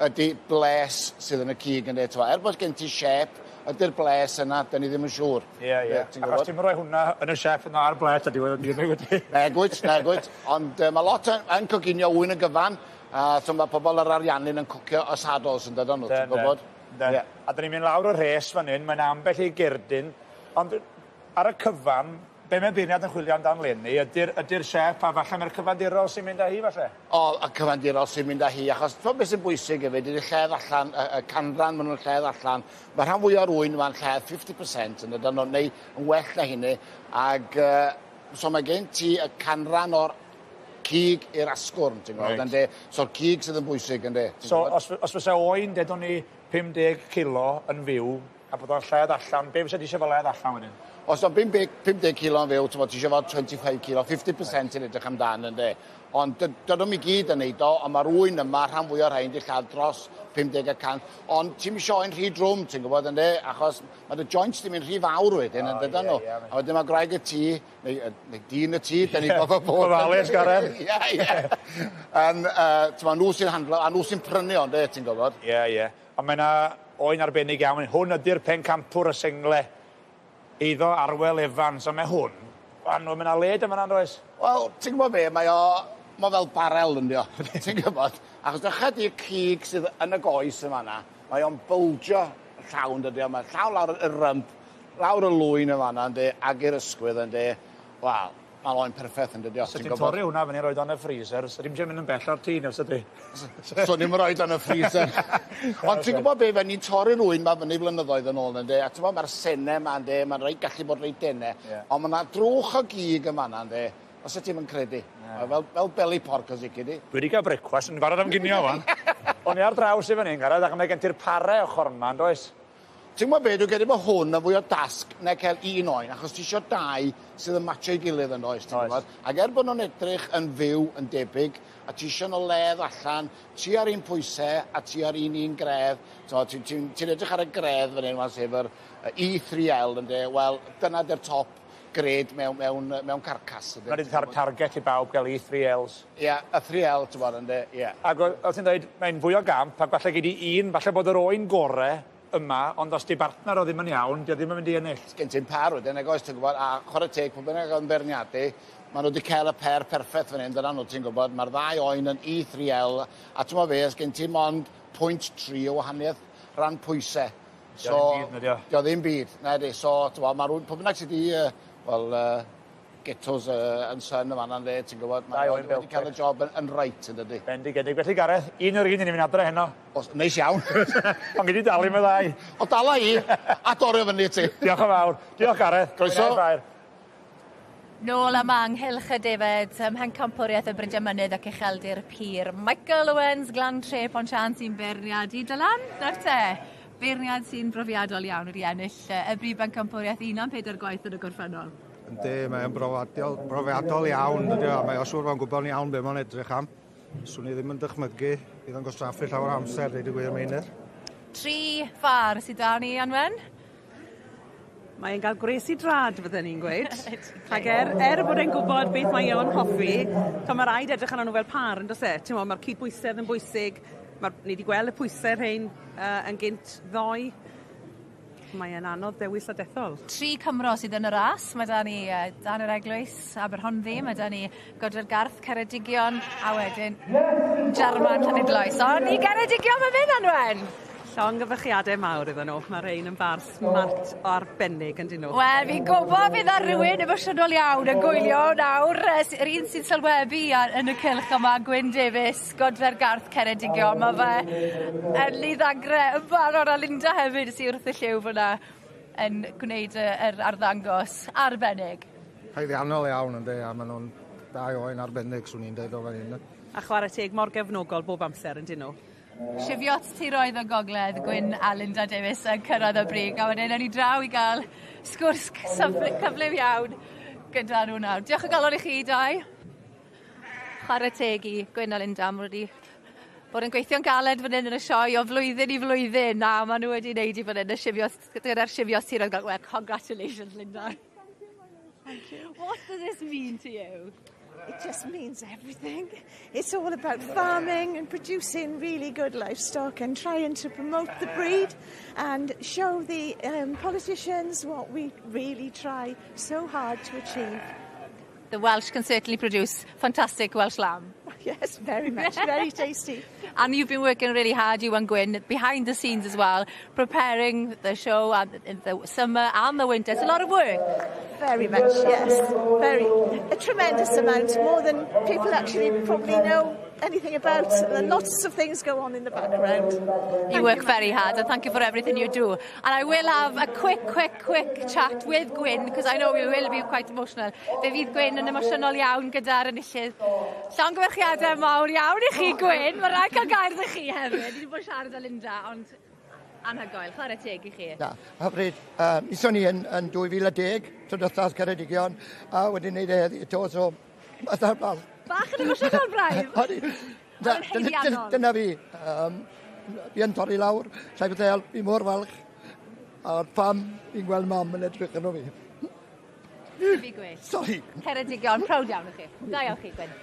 ydy bles sydd yn y cig yn de, er bod gen ti siep, ydy'r bles yna, dyn ni ddim yn siŵr. Ie, ie. Achos ti'n rhoi hwnna yn y siep yna ar bles, ydy wedi wedi. Negwyt, negwyt. Ond mae lot yn, yn coginio wyn yn gyfan, so mae pobl yr Ariannin yn cwcio y saddles yn dydyn nhw, ti'n gwybod? Yeah. A dyn ni'n mynd lawr y rhes fan hyn, mae'n ambell i gerdyn, ond ar y cyfan, Be mae beirniad yn chwilio amdan leni ydy'r ydy siêp a falle mae'r cyfandirol sy'n mynd â hi falle? O, y cyfandirol sy'n mynd â hi, achos ti'n beth sy'n bwysig hefyd, ydy'r lledd allan, y canran maen nhw'n lledd allan. Mae rhan fwy o'r ŵyn yma'n lledd 50% yn ydyn nhw, neu yn well na hynny, ag so mae gen ti y canran o'r cig i'r asgwrn, ti'n gweld, yndê? So'r cig sydd yn bwysig, yndê? So, os fysa oen, dedwn ni, 50 kilo yn fyw, a bod o'n lled allan, be fysa ti eisiau fel led allan wedyn? Os o'n 50 kilo yn fyw, ti'n ti eisiau fod 25 kilo, 50% yn edrych amdan, yndê? Ond dyn nhw'n i gyd yn neud o, ond mae'r ŵyn yma, rhan fwy o'r rhain, di lladd dros 50 y cant. Ond ti'n eisiau oen rhy drwm, ti'n gwybod, yndê? Achos mae dy joints di mynd rhy fawr wedyn, yn dydyn nhw. A wedyn mae gwraig y tŷ, neu dyn y tŷ, da ni'n gofio bod. Gofalus, Garen. Ie, ie. Ti'n nhw sy'n handlo, a nhw sy'n prynu o, yndê, ti'n gwybod? Ie, ie. Ond mae yna oen arbennig iawn. Hwn ydy'r pencampwr y sengle. Eiddo Arwel Evans, a mae hwn, anw, mae yna led yma na'n does? Wel, ti'n gwybod be, mae o, mae fel barel yn dio, ti'n gwybod? Achos dechrau di'r cig sydd yn y goes yma na, mae o'n bylgio llawn dydy o, mae llawn lawr y rump, lawr y lwyn yma na, yndi, ag i'r ysgwydd, yndi. Wel, mae'n oen perffaith yn dydi o. So ti'n torri hwnna fyny roed o'n y freezer, so ddim eisiau mynd yn bell o'r tŷ, nes ydy? So ni'n rhoi o'n y freezer. Ond ti'n gwybod be, fe ni'n torri'r ŵyn ma fyny blynyddoedd yn ôl, ynddi? A ti'n gwybod, mae'r sene ma, ynddi, mae'n reit gallu bod reit dene. Yeah. Ond mae yna drwch o gig yma na, ynddi? Os y ti'n yn credu. Yeah. Fel, fel belly pork os i di. Dwi wedi cael brecwast yn barod am ginio, wan. O'n i ar draws i fyny, Gareth, ac mae gen ti'r pare ochr yma, yn does? Ti'n gwybod be, dwi'n credu bod hwn yn fwy o dasg na cael un oen, achos ti isio dau sydd yn matcho ei gilydd yn oes, ti'n gwybod? Ac er bod nhw'n edrych yn fyw, yn debyg, a ti isio nhw ledd allan, ti ar un pwysau a ti ar un un gredd, ti'n ti, ti edrych ar y gredd fan hyn, sef yr E3L, yndê, wel, dyna dy'r top grade mewn carcas. Yndê, Mae'n tar target i bawb gael E3Ls. Ie, yeah, y 3L, ti'n gwybod, yndê, ie. Yeah. Ac o ti'n dweud, mae'n fwy o gamp, ac falle gyd i un, falle bod yr oen gore yma, ond os di bartner o ddim yn iawn, di o ddim yn mynd i ennill. Gen ti'n par wedyn, nag oes, ti'n gwybod, a chwarae teg, pwy bynnag yn beirniadu, maen nhw wedi cael y pair perffaith fan hyn, dyna nhw, ti'n gwybod, mae'r ddau oen yn E3L, a ti'n gwybod be, os gen ti mond 0.3 o wahaniaeth ran pwysau. So, dio ddim byd, na dio. Dio ddim byd, na di. So, ti'n gwybod, mae rhywun, pwy bynnag sydd wedi, wel, Ghettos yn syn yma na'n dde, ti'n gwybod, mae wedi cael y job yn reit, yn dydy. Bendigedig. Felly, Gareth, un o'r un i ni fynd adre heno. Os, neis iawn. Ond gyd i dalu me ddau. O, dala i, a dorio fyny ti. Diolch yn fawr. Diolch, Gareth. Croeso. Nôl yma ynghylch y defed ym Mhencampwriaeth y Brydiau Mynydd ac Ucheldir Pur. Michael Owens, Glan Tre, Pontsian sy'n beirniadu. Dylan, nawr te, beirniad sy'n brofiadol iawn wedi ennill y brif bencampwriaeth 14 gwaith yn y gorffennol. Yndi, mae'n brofiadol, brofiadol iawn, dydy o. Mae o siŵr fo'n gwybod yn iawn be mae'n edrych am. Swn i ddim yn dychmygu, bydd o'n gwastraffu llawer o amser, dweud y gwir Meinir. Tri phâr sydd da ni, Anwen? Mae'n cael gwres i drad, fydden ni'n gweud. Ac er bod e'n gwybod beth mae o'n hoffi, to mae rhaid edrych arno nhw fel par, yn does e? Ti'n mae'r cydbwysedd yn bwysig. Ni wedi gweld y pwysau rhain yn gynt ddoe. Mae e'n anodd dewis a dethol. Tri Cymro sydd yn y ras. Mae da ni Dan yr Eglwys, Aberhonddu, mae da ni Godre'r Garth, Ceredigion, a wedyn Jarman Llanidloes. Ond i Geredigion mae fynd, Anwen! Llongyfarchiadau mawr iddyn nhw. Mae rhain yn bar smart o arbennig yn dyn nhw. Wel, fi'n gwybod bydd ar rhywun emosiynol iawn yn gwylio nawr. Yr un sy'n sylwebu yn y cylch yma, Gwyn Davies, Godre'r Garth Ceredigion. Mae fe yn luddagre yn barod a Linda hefyd sydd wrth y lliw fyna yn gwneud yr arddangos arbennig. Haeddiannol iawn ynddi, a maen nhw'n dau oen arbennig, swn i'n dweud o fan hyn. A chwarae teg mor gefnogol bob amser yn dyn nhw. Sifiot tiroedd y gogledd, Gwyn a Linda Davies yn cyrraedd y brig, a wedyn ewn ni draw i gael sgwrs cyflym iawn gyda nhw nawr. Diolch o galon i chi dau. Chwarae teg i Gwyn a Linda, maen nhw wedi bod yn gweithio'n galed fan hyn yn y sioe o flwyddyn i flwyddyn, a maen nhw wedi wneud i fan hyn y sifiot, gyda'r sifiot tiroedd gogledd. Well, congratulations, Linda. Thank you. What does this mean to you? It just means everything. It's all about farming and producing really good livestock and trying to promote the breed and show the politicians what we really try so hard to achieve. The Welsh can certainly produce fantastic Welsh lamb. Yes, very much. Very tasty. And you've been working really hard, you and Gwyn, behind the scenes as well, preparing the show and in the summer and the winter. It's a lot of work. Very much, yes. Very. A tremendous amount, more than people actually probably know anything about. Lots of things go on in the background. You work very hard and thank you for everything you do. And I will have a quick, quick, quick chat with Gwyn because I know we will be quite emotional. Fe fydd Gwyn yn emosiynol iawn gyda'r enillydd. Llongyfarchiadau mawr iawn i chi, Gwyn. Mae rhaid cael gair 'da chi hefyd. Ni wedi bod yn siarad â Linda, ond anhygoel. Chwarae teg i chi. Na, hyfryd. Ison ni yn, yn 2010, tro diwethaf Ceredigion, a wedi wneud e heddi eto, so fatha'r blas. Bach yn emosiynol braidd. Odi. Dyna fi. Fi yn torri lawr, sa'i beth help, fi mor falch. A'r fam, fi'n gweld mam yn edrych arno fi. Fi gwell. Sorry. Ceredigion, proud iawn o chi. Da iawn chi, Gwyn.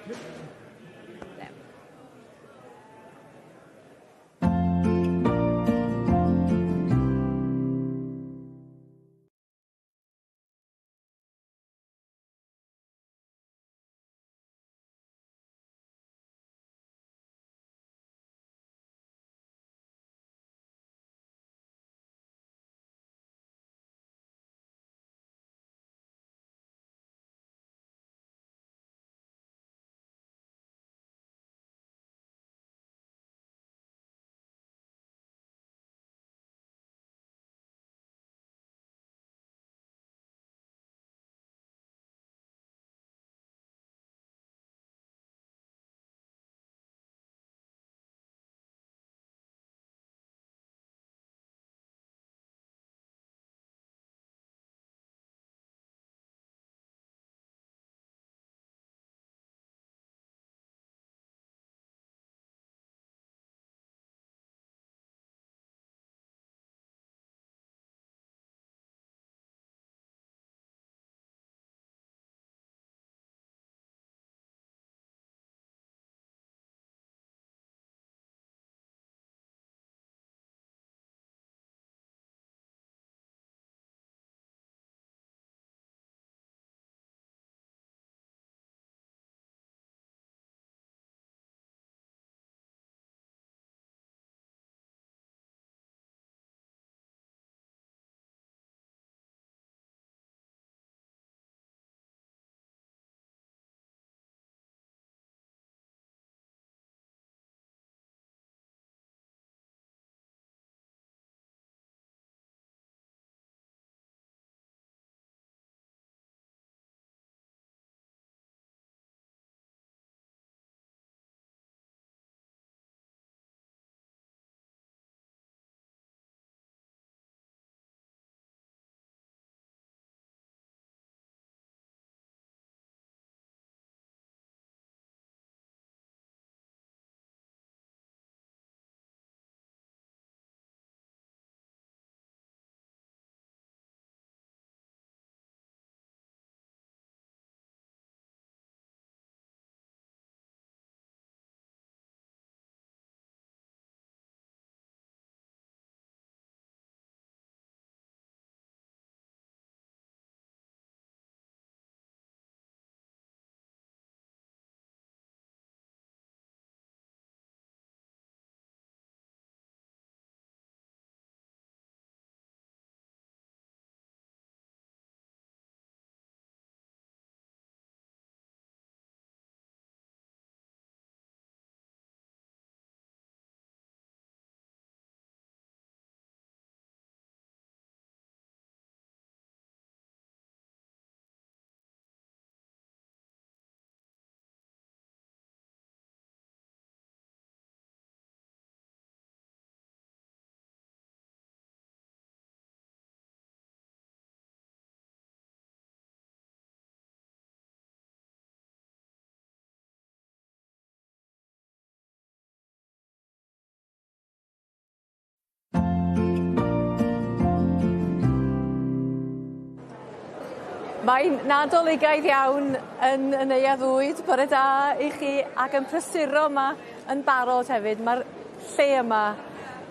Mae'n nadoligaidd iawn yn y Neuadd Fwyd. Bore da i chi ac yn prysuro yma yn barod hefyd. Mae'r lle yma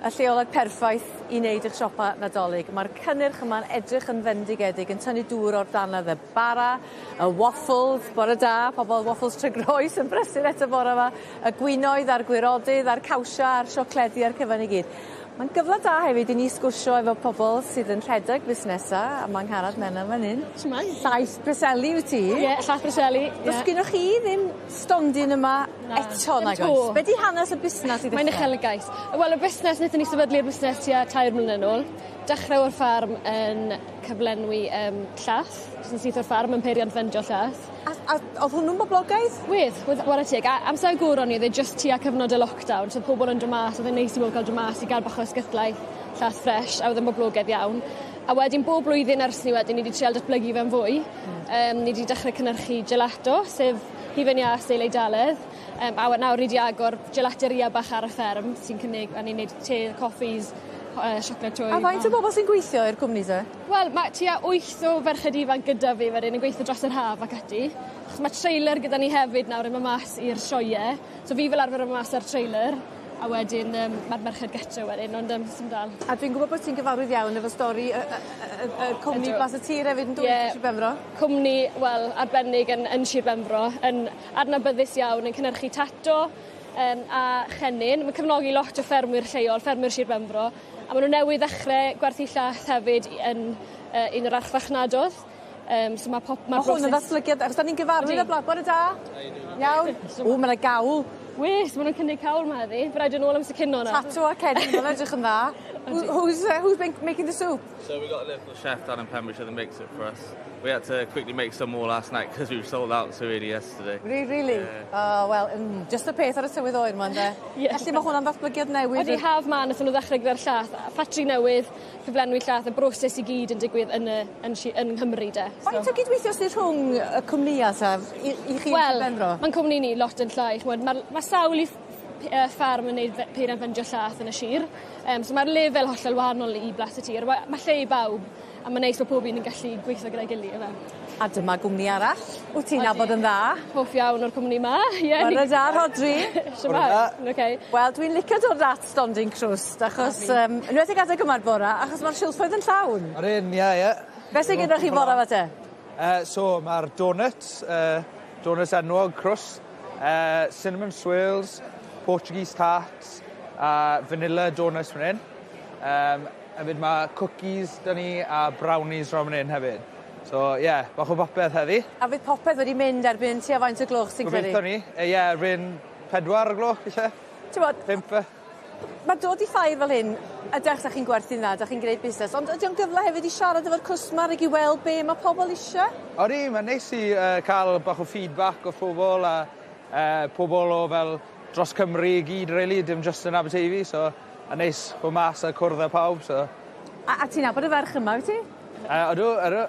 y lleoliad perffaith i wneud eich siopa Nadolig. Mae'r cynnyrch yma'n edrych yn fendigedig, yn tynnu dŵr o'r dannedd, y bara, y waffles, bore da, pobl waffles Tregroes yn brysur eto bore yma, y gwinoedd a'r gwirodydd a'r cawsia a'r siocledi a'r cyfan i gyd. Mae'n gyfle da hefyd i ni sgwrsio efo pobl sydd yn rhedeg busnesa a ma' Angharad Menna fan 'yn. Shwmae? Llaeth Preseli wyt ti? Ie llath Preseli. Ie. Do's gennoch chi ddim stondin yma eto nag oes? Be' 'di hanes y busnas i ddechre? Mae'n uchelgais. Wel y busnes nethon ni sefydlu'r busnes tua tair mlynedd nôl. Dechre o'r ffarm yn cyflenwi yym llath jyst yn syth o'r ffarm yn peiriant fendio llath. A a o'dd hwnnw'n boblogaidd? Wedd wedd 'ware teg a amser agoron ni o'dd e jyst tua cyfnod y lockdown so o'dd pobol yn do' mas o'dd e'n neis i bobol ca'l do' mas i ga'l bach o ysgytlaeth llath ffres a o'dd e'n boblogedd iawn. A wedyn bob blwyddyn ers 'ny wedyn ni 'di trial datblygu fe'n fwy. Hmm. Yym ni 'di dechre cynyrchu gelato sef hufen iâ steil Eidaledd. Yym a we- nawr ni 'di agor gelateria bach ar y fferm sy'n cynnig a ni'n neud te coffis siocled twym. A faint o bobol sy'n gweithio i'r cwmni te? Wel ma' tua wyth o ferched ifanc gyda fi wedyn yn gweitho dros yr haf ac ati. Achos ma' trailer gyda ni hefyd nawr yn myn' mas i'r sioee. So fi fel arfer yn myn' mas â'r trailer a wedyn yym ma'r merched getre wedyn ond yym sim dal. A dwi'n gwbod bod ti'n gyfarwydd iawn efo stori y y y y y cwmni Blas y Tir hefyd yndwt? Ie. Sir Benfro. Cwmni wel arbennig yn yn Shir Benfro yn adnabyddus iawn yn cynyrchu tato yym a chennin. Ma'n cefnogi lot o ffermwyr lleol, ffermwyr Shir Benfro a ma' n'w newydd ddechre gwerthu llath hefyd i- yn yy un o'r archfarchnadodd. Yym so ma' pop- ma'r Ma' hwn yn ddatblygiad achos 'dan ni'n gyfarwydd â Bla- bore da. Iawn? O ma' 'na gawl. Wes ma' nw'n cynnig cawl 'ma heddi. By' raid dod nôl am cinio nawr. Tato a cennin ma'n edrych yn dda. Who who's who's been making the soup? So we got a local chef down in Pembrokeshire that makes it for us. We had to quickly make some more last night because we were sold out so early yesterday. Re- really? Yeah. Oh wel mm jyst y peth ar y tywydd oer 'ma ynde? Ie. Felly ma' hwnna'n ddatblygiad newydd. Odi haf 'ma nethon nw ddechre gyda'r llath a ffatri newydd cyflenwi llath y broses i gyd yn digwydd yn y yn shi- yn Nghymru 'de so. Faint o gydweithio sydd rhwng y cwmnïa ta i i chi yn Sir Benfro? Wel ma'n cwmni ni lot yn llai ch'mod ma'r ma' sawl i ffarm yn neud peiriant fendio llath yn y sir. Yym so ma'r lefel hollol wahanol i Blas y Tir. Ma' ma' lle i bawb a ma'n neis bo' pob un yn gallu gweitho gyda'i gily yfe. A dyma gwmni arall wt ti'n nabod yn dda. Hoff iawn o'r cwmni 'ma. Ie. Bore da Rhodri. Shwmae? Bore da. Oce. Wel dwi'n licio dod at stondin Crwst achos yym enwedig adeg yma'r bora achos ma'r silffoedd yn llawn. Odyn ie ie. Be' sy gyda chi bora 'ma te? So ma'r donuts donuts enwog Crwst cinnamon swirls, Portuguese tarts a vanilla donuts fan 'yn. Yym hefyd ma' cwcis 'da ni a brownies draw man 'yn hefyd. So ie, bach o bopeth heddi. A fydd popeth wedi mynd erbyn tua faint o gloch ti'n credu? Gobeitho 'ny. Yy ie erbyn pedwar o'r gloch falle. T'mod... Pump e. Ma' dod i ffair fel hyn, ydach 'dach chi'n gwerthu'n dda, 'dach chi'n gneud busnes, ond ydi o'n gyfle hefyd i siarad efo'r cwsmer ag i weld be' ma' pobol isie? Odi, ma'n neis i yy ca'l bach o feedback o phobol a yy pobol o fel dros Cymru i gyd rili, dim jyst yn Aberteifi, so a neis bod mas a cwrdd â pawb, so. A a ti'n nabod y ferch yma wyt ti? Odw odw.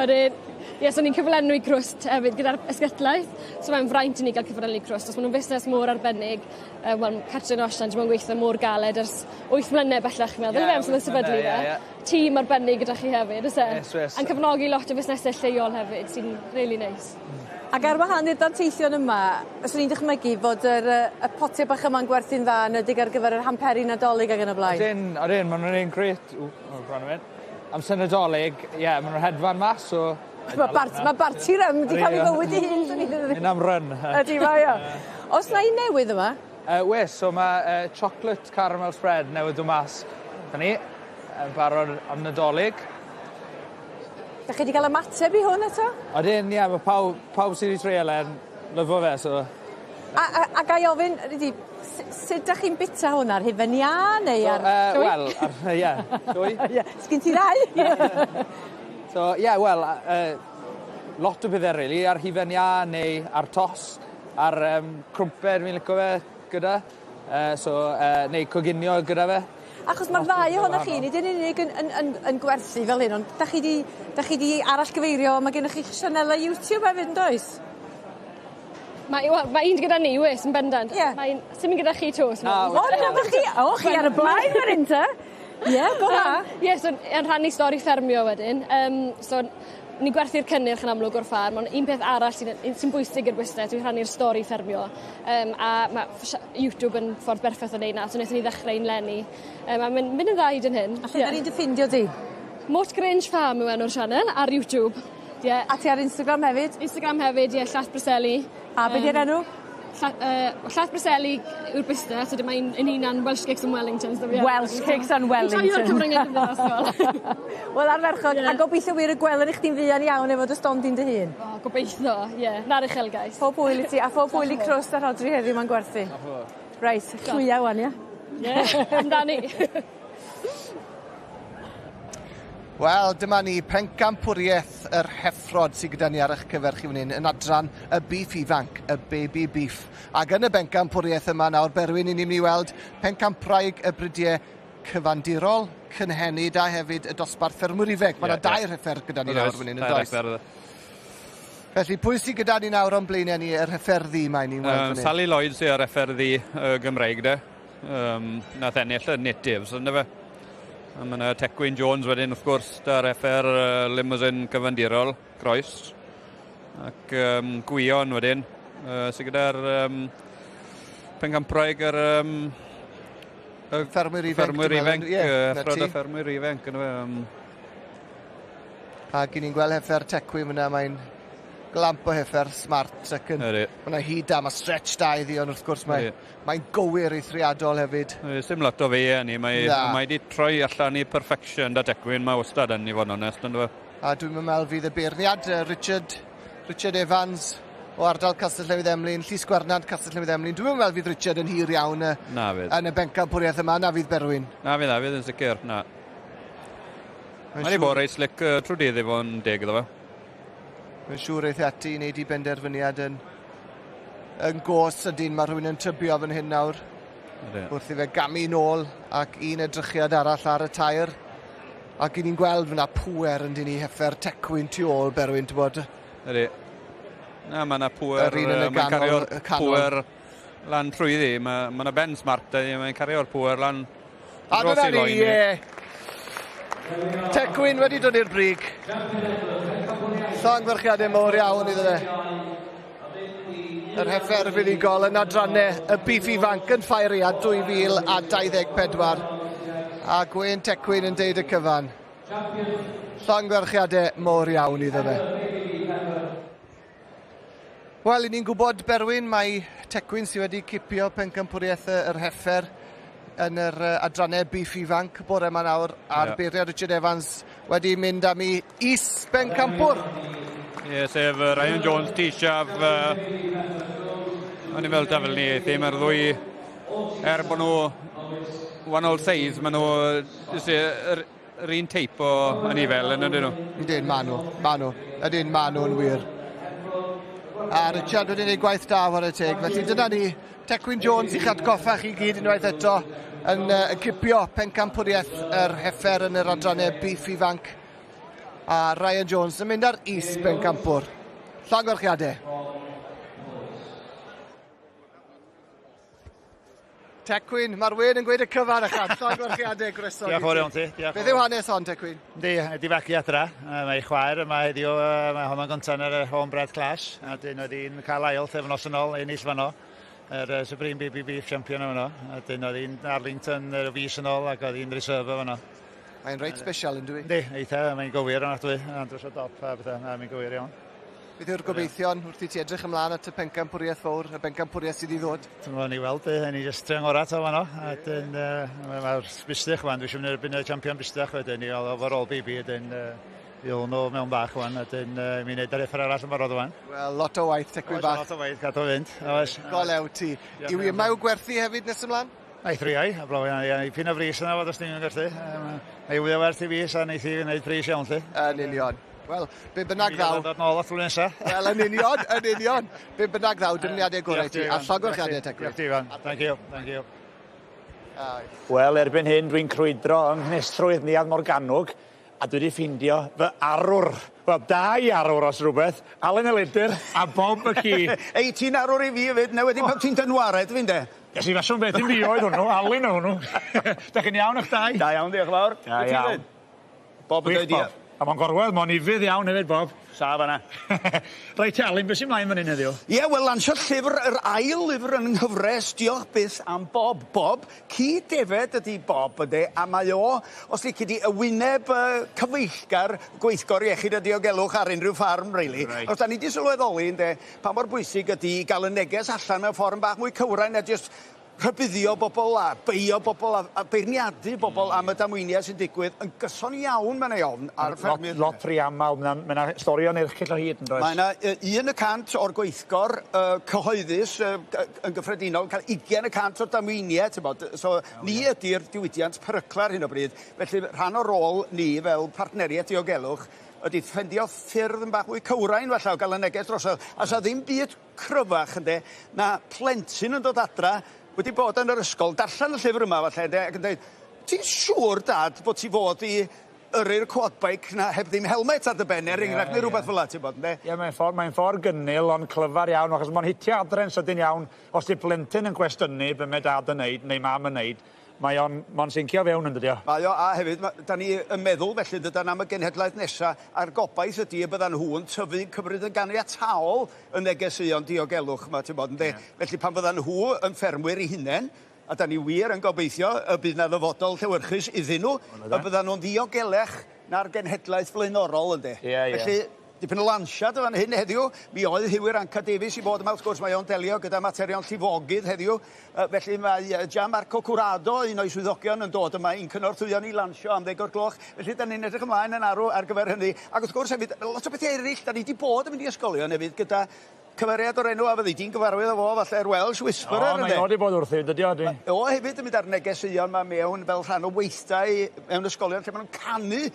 Odyn. Ie so ni'n cyflenwi Crwst hefyd gyda'r ysgytlaeth so mae'n fraint i ni ga'l cyflenwi Crwst os ma' nw'n fusnes mor arbennig yy wel Catrin a Osian 'di bo' yn gweitho mor galed ers wyth mlynedd bellach chi'n meddwl yfe ers iddo sefydlu fe. Ie ie. Tîm arbennig gyda chi hefyd o's e? Oes oes. A'n cefnogi lot o fusnese lleol hefyd sy'n rili neis. Ac ar wahân i'r danteithion yma, fyswn i'n dychmygu fod yr yy y potie bach yma'n gwerthu'n dda yn edig ar gyfer yr hamperi Nadolig ag yn y blaen. Odyn odyn ma' nw'n un grêt w o gwrando myn. Amser Nadolig, ie, ma' nw'n hedfan mas, so... Ma' bart- ma' Barti Rum 'di ca'l 'i fywyd 'i hun swn i'n ddweud. Myn am run. Ydi mae o. O's 'na un newydd yma? Wes, so ma' chocolate caramel spread newydd do' mas 'da ni. Yn barod am Nadolig. 'Dach chi 'di ga'l ymateb i hwn eto? Odyn, ie, ma' pawb pawb sy 'di treial e'n lyfo fe, so... A a a gai ofyn ydi sut 'dach chi'n bita hwn ar hufen iâ neu ar... So yy wel ar ie llwy. Ie. Sgin ti ddau? So ie wel lot o pethe rili ar hufen iâ neu ar tost ar yym crwmped fi'n lico fe gyda so neu coginio gyda fe. Achos ma'r ddau ohonoch chi nid yn unig yn yn yn yn gwerthu fel hyn ond 'dach chi 'di 'dach chi 'di arallgyfeirio ma' gennoch chi'ch sianele YouTube hefyd yndoes? Mae wel ma' un gyda ni wes yn bendant. Ie. Mae un... Sim un gyda chi 'to Na. O na chi o chi ar y blaen fan 'yn te. Ie go dda. Ie so yn rhannu stori ffermio wedyn yym so Ni'n gwerthu'r cynnyrch yn amlwg o'r ffarm, ond un peth arall sy'n sy bwysig i'r busnes yw rhannu'r stori ffermio. Um, a mae YouTube yn ffordd berffaith o wneud 'na, so wnaethon ni ddechrau un leni. Um, a mae'n mynd yn dda hyd yn hyn. A lle yeah. ni'n dy ffindio di? Mot Grange Farm yw enw'r sianel ar YouTube. Yeah. A ti ar Instagram hefyd? Instagram hefyd, ie, yeah, Llath Bruseli. A beth yw'r enw? Llath Bruseli yw'r busnes, a dyma un hunan Welsh Cakes and Wellingtons. Welsh Cakes and Wellingtons. Fi'n joio'r cyfryngau cymdeithasol. Wel, ardderchog, yeah. A gobeithio wir y gwelwn i chdi'n fuan iawn efo dy stondin dy hun. O, gobeithio, ie. Yeah. Na'r uchelgais. Pob hwyl i ti, a phob hwyl i Crwst a Rhodri heddiw ma'n gwerthu. Reit, llwya wan, ie? Ie, amdani. Wel, dyma ni, pencampwriaeth yr heffrod sydd gyda ni ar eich cyfer chi fan hyn, yn adran y beef ifanc, y baby beef. Ac yn y bencampwriaeth yma nawr, Berwyn, i ni'n mynd i weld pencampwraig y bridiau cyfandirol, cynhenid a hefyd y dosbarth ffermwyr ifanc. Mae yna yeah, dair heffer gyda ni nawr fan hyn, yn does? Felly, pwy sydd gyda ni nawr o'n blaenau ni, yr heffer ddu mae ni'n weld fan hyn? Sally Lloyd sydd ar heffer ddu Gymreig de. Nath ennill y natives, ynddo fe? A mae yna Tecwyn Jones wedyn, wrth gwrs, da'r heffer limousine cyfandirol, croes. Ac Gwion wedyn, sydd gyda'r pencampwraig yr ffermwyr ifanc. Ffermwyr ifanc, heffrod y ffermwyr ifanc. Ac i ni'n gweld heffer Tecwyn fyna, mae'n glamp o heffer smart ac yn... Mae hyd da, mae stretch da iddi, ond wrth gwrs mae'n mae gywir eithriadol hefyd. Sim lot o fe ni, mae wedi troi allan i perfection da Tecwyn, mae wastad yn i fod yn onest, ynddo fe. A dwi'n meddwl fydd y beirniad, Richard Evans o ardal Castell Newydd Emlyn, Llys Gwernant Castell Newydd Emlyn. Dwi'n meddwl fydd Richard yn hir iawn yn y bencampwriaeth yma, na fydd Berwyn. Na fydd yn sicr, na. Mae wedi bod reit slick trwy dydd i fod yn deg iddo fe. Mae'n siŵr eith ati i wneud i benderfyniad yn gos ydyn, mae rhywun yn tybio fan hyn nawr. Wrth i fe gamu nôl ac un edrychiad arall ar y tair. Ac i ni'n gweld fyna pŵer yn dyn ni heffer Tecwyn tu ôl Berwyn, ti'n bod? Ydy. Na, mae yna pŵer, mae'n cario'r pŵer lan trwyddi. Mae yna ben smart, mae'n cario'r pŵer lan dros i loen. Ie. Tecwyn wedi dod i'r brig. Llongyfarchiadau mawr iawn iddo fe. Yr heffer fuddugol yn adrannau y beef ifanc yn Ffair Aeaf 2024. A Gwen Tecwyn yn deud y cyfan. Llongyfarchiadau mawr iawn iddo fe. Wel, i ni'n gwybod, Berwyn, mae Tecwyn sydd wedi cipio pencampwriaeth yr heffer yn yr adrannau beef ifanc bore yma nawr, a'r beirniad Richard Evans wedi mynd am i is-bencampwr. Ie, sef Ryan Jones, T-Siaf. O'n i'n meddwl ta fel ni, eithi, mae'r ddwy, er bod nhw wahanol size, maen nhw yr un teip o anifel yn ydyn nhw. Ydyn, maen nhw. Ydyn, maen nhw'n wir. A Richard wedi gwneud gwaith da chwarae teg, felly dyna ni, Tecwyn Jones i'ch atgoffa chi gyd unwaith eto yn cipio pencampwriaeth yr heffer yn yr adrannau beef ifanc. A Ryan Jones yn mynd ar is-bencampwr. Llongyfarchiadau. Tecwyn, mae'r wen yn gweud y cyfan ychan. Llongyfarchiadau, groeso. Diolch yn fawr iawn ti. Beth yw hanes hon, Tecwyn? Yndi, di fagu adra. Mae chwaer yma heddiw, mae honno'n gyntaf yn yr Homebred Class. A dyn oedd hi'n cael ail thefnos yn ôl, ennill fanno. Yr Supreme Baby Beef Champion yma. A dyn oedd hi'n Arlington yr fis yn ôl ac oedd hi'n reserve fanno. Mae'n reit special yn dwi? Yndi, eitha, mae'n gywir yn dwi. Andros o dop a bethau, mae'n gywir iawn. Beth yw'r gobeithion wrth i ti edrych ymlaen at y pencampwriaeth fawr, y bencampwriaeth sydd i ddod? Dwi'n meddwl ni weld, ni jyst trio'n ngorau ta fanno. A dyn, mae'r bustach wan, dwi eisiau mynd erbyn y champion bustach wedyn, i gael overall baby, wedyn i ôl nhw mewn bach wan, a dyn mi'n neud yr effer arall yn barod wan. Wel, lot o waith, Tecwyn bach. Oes, lot o waith, cadw fynd. Oes. Golew ti. Yw i yma i'w gwerthu hefyd nes ymlaen? A'i thriau, a blaw, i pyn o bris yna fod os ni'n gwerthu. Mae wya werth i fi, a neith i wneud pris iawn, lli. Yn union. Wel, be bynnag ddaw... Dod nôl at flwyddyn nesa. Wel, yn union, yn union. Be bynnag ddaw, dymuniadau gorau ti. A llongyfarchiadau, Tecwyn. Diolch ti, Ifan. Thank you, thank you. Wel, erbyn hyn, dwi'n crwydro yng Nghnestrwydd Neuadd Morgannwg, a dwi wedi ffindio fy arwr. Wel, dau arwr os rhywbeth, Alan Elidyr a Bob McKee. Ei, ti'n arwr i fi hefyd, na wedi pan ti'n dynwared fi, de? Yes, i faswn beth i fi oedd hwnnw, Alun oedd hwnnw. Da chi'n iawn o'ch dau? Da iawn, diolch yn fawr. Da iawn. Bob yn dweud ia. A ma'n gorwedd, ma'n ufudd iawn hefyd, Bob. Sa fan'na. Reit te, Alun, beth sy'n mlaen fan hyn heddiw? Ie, wel, lansio llyfr, yr ail lyfr yn nghyfres, diolch byth am Bob. Bob, ci defed ydi Bob, ynde, a mae o, os lici di, y wyneb uh, cyfeillgar gweithgor iechyd a diogelwch ar unrhyw ffarm, really. Reit. Os da ni di sylweddoli, ynde, pa mor bwysig ydi i gael y neges allan mewn ffordd bach mwy cywrain na jyst rhybuddio bobl a beio bobl a, a beirniadu bobl am y damweiniau sy'n digwydd yn gyson iawn mae'n ei ofn ar ffermydd. Lot, lot rhy aml, mae yna storïon erchyll o hyd yn does? Mae yna 1% o'r gweithgor cyhoeddus yn gyffredinol yn cael 20% o'r damweiniau, ti'n bod. So ni ydy'r diwydiant perycla ar hyn o bryd. Felly rhan o rôl ni fel partneriaeth diogelwch ydy ffendio ffyrdd yn bach mwy cywrain falle o gael y neges drosodd. A sa ddim byd cryfach ynde na plentyn yn dod adra wedi bod yn yr ysgol, darllen y llyfr yma falle ynde, ac yn dweud, ti'n siŵr dad bod ti fod i yrru'r quad bike na heb ddim helmet ar dy ben er enghraifft neu rhywbeth fel 'a ti'n bod ynde? Ie, mae'n ffordd, mae'n ffordd gynnil ond clyfar iawn, achos mae'n hitio adre'n sydyn iawn. Os di plentyn yn cwestiynu be mae dad yn neud neu mam yn neud, mae o'n mae sincio fewn yn dydi o? Mae o, a hefyd, ma, da ni yn meddwl felly dydan am y genhedlaeth nesa, a'r gobaith ydy y byddan nhw'n tyfu'n cymryd yn ganiataol y negeseuon diogelwch yma, ti'n bod, ynde? Yeah. Felly pan fyddan nhw yn ffermwyr eu hunain, a da ni wir yn gobeithio y bydd 'na ddyfodol llewyrchus iddyn nhw, y byddan nhw'n ddiogelech na'r genhedlaeth flaenorol, ynde? Ie, ie. Felly, dipyn o lansiad yn fan hyn heddiw. Mi oedd Huw Irranca Davies i fod yma, wrth gwrs, mae o'n delio gyda materion llifogydd heddiw. Felly mae Gianmarco Curado, un o'i swyddogion, yn dod yma i'n cynorthwyo ni lansio am ddeg o'r gloch. Felly, da ni'n edrych ymlaen yn arw ar gyfer hynny. Ac wrth gwrs hefyd, lot o bethau eraill, da ni wedi bod yn mynd i ysgolion hefyd gyda cymeriad o'r enw a fyddi di'n gyfarwydd â fo, falle'r Welsh Whisperer. O, mae o wedi bod wrthi, dydy o, dwi. O hefyd yn mynd ar negeseuon ma mewn fel rhan o weithdai mewn ysgolion lle maen nhw'n canu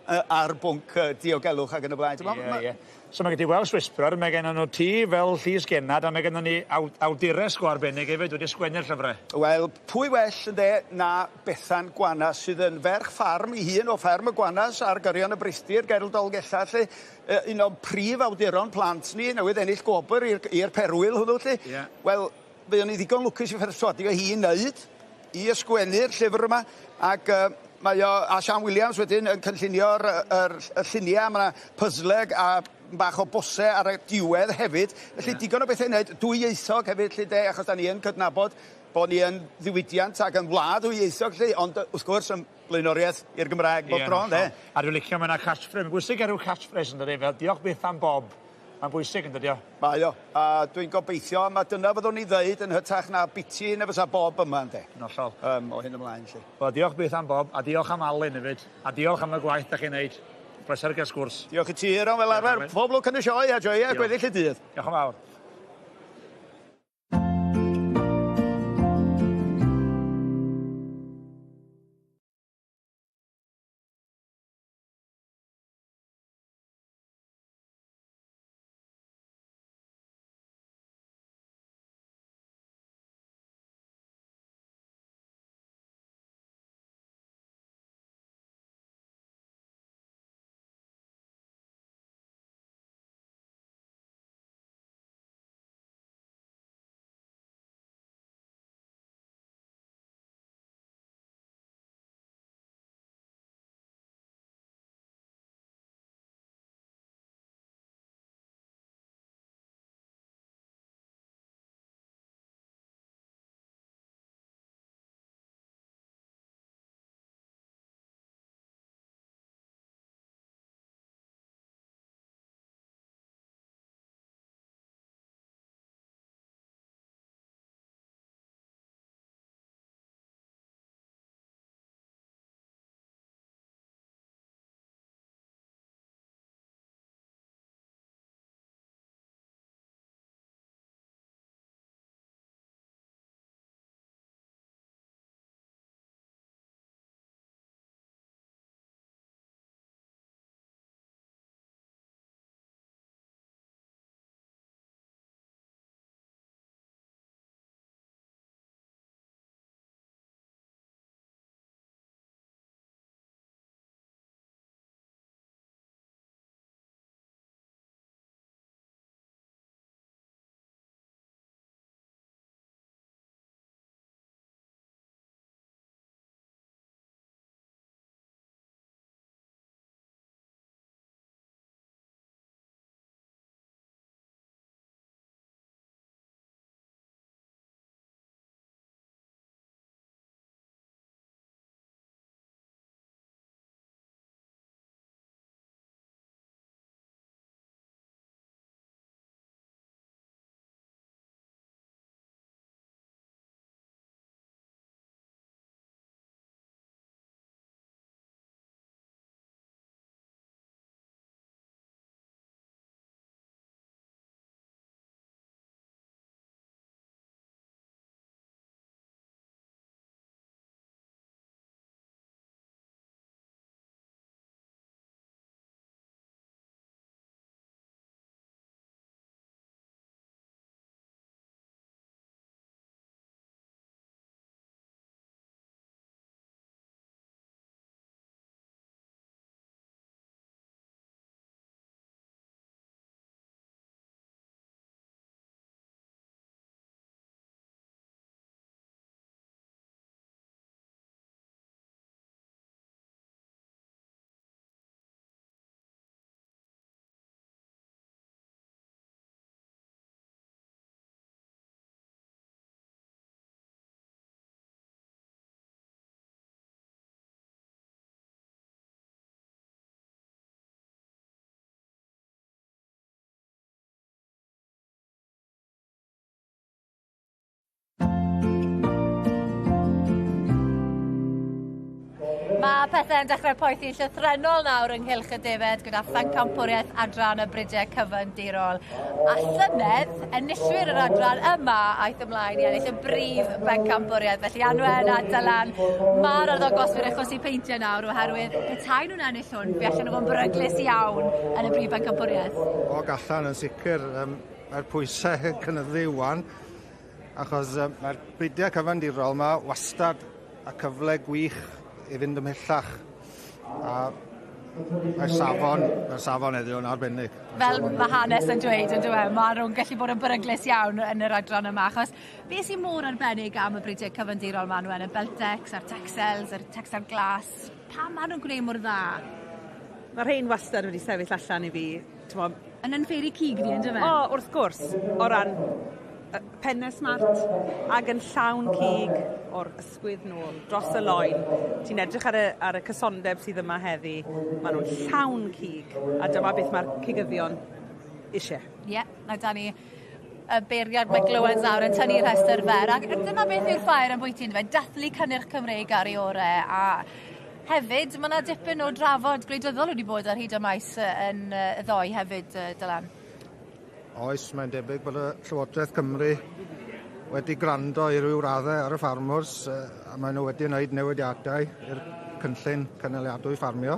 ar bwnc diogelwch ac yn y blaen. Ie, ie. So mae gen ti Welsh Whisperer, mae gen nhw ti fel Llys Gennad, a mae gennym ni awdures go arbennig hefyd wedi sgwennu'r llyfrau. Wel, pwy well ynde na Bethan Gwanas sydd yn ferch ffarm i hun o fferm y Gwanas ar gyrion y Brithdir ger Dolgellau, lle un o'n prif awduron plant ni, newydd ennill gwobr i'r perwyl hwnnw, lle. Yeah. Wel, fe o'n i ddigon lwcus i pherswadio hi i wneud, i ysgwennu'r llyfr yma, ac mae o, a Sian Williams wedyn yn cynllunio'r yr, y lluniau, mae yna pyzleg a bach o bose ar y diwedd hefyd. Felly yeah. Digon o bethau i wneud, dwyieithog hefyd, lle de, achos da ni yn cydnabod bod ni yn ddiwydiant ac yn wlad ddwyieithog, lle, ond wrth gwrs yn blaenoriaeth i'r Gymraeg bob tro, ynde? A dwi'n licio mae yna catchphrase, mae'n bwysig ar ryw catchphrase yn dydi, fel diolch byth am Bob. Mae'n bwysig yn dydi o? Mae o, a dwi'n gobeithio, ma dyna fyddwn ni ddeud yn hytrach na biti na fysa Bob yma, ynde? Yn hollol. O hyn ymlaen, lle. Wel, diolch byth am Bob, a diolch am Alun hefyd, a diolch am y gwaith da chi'n neud. Pleser gael sgwrs. Diolch i ti, Euron, fel arfer. Pob lwc yn y sioe, a joia gweddill y dydd. Diolch yn fawr. Mae pethau yn dechrau poethi'n llythrennol nawr ynghylch y defed gyda phencampwriaeth adran y bridiau cyfandirol. A llynedd, enillwyr yr adran yma aeth ymlaen i ennill y brif bencampwriaeth. Felly Anwen a Dylan, mae'r arddangoswyr achosi peintiau nawr oherwydd petai nhw'n ennill hwn, fe allan nhw fod yn beryglus iawn yn y brif bencampwriaeth. O, gallan yn sicr. Mae'r pwysau yn cynyddu wan, achos mae'r bridiau cyfandirol yma wastad a cyfle gwych i fynd ymhellach. A mae'r safon, mae'r safon heddiw yn arbennig. Fel mae hanes yn dweud yn dyw e, maen nhw'n gallu bod yn beryglus iawn yn yr adran yma, achos beth sy'n mor arbennig am y bridiau cyfandirol maen nhw yn y Beltex a'r Texels, a'r Texel Glas, pam maen nhw'n gwneud mor dda? Mae'r rhain wastad wedi sefyll allan i fi. T'mo', Yn yn ffeiri cig ni, yndyfe? O, wrth gwrs, o ran penne smart ag yn llawn cig o'r ysgwydd nôl, dros y loen. Ti'n edrych ar y, ar y cysondeb sydd yma heddi, maen nhw'n llawn cig, a dyma beth mae'r cigyddion eisiau. Ie, yeah, na da ni y beirniad Mike Owens nawr yn tynnu'r rhestr fer. Ac dyma beth yw'r ffair yn bwyty, yndyfe? Dathlu cynnyrch Cymreig ar ei orau. A hefyd, mae yna dipyn o drafod gwleidyddol wedi bod ar hyd y maes yn y ddoe hefyd, Dylan. Oes, mae'n debyg bod y Llywodraeth Cymru wedi gwrando i ryw raddau ar y ffarmwrs a maen nhw wedi gwneud newidiadau i'r cynllun cynaliadwy ffarmio.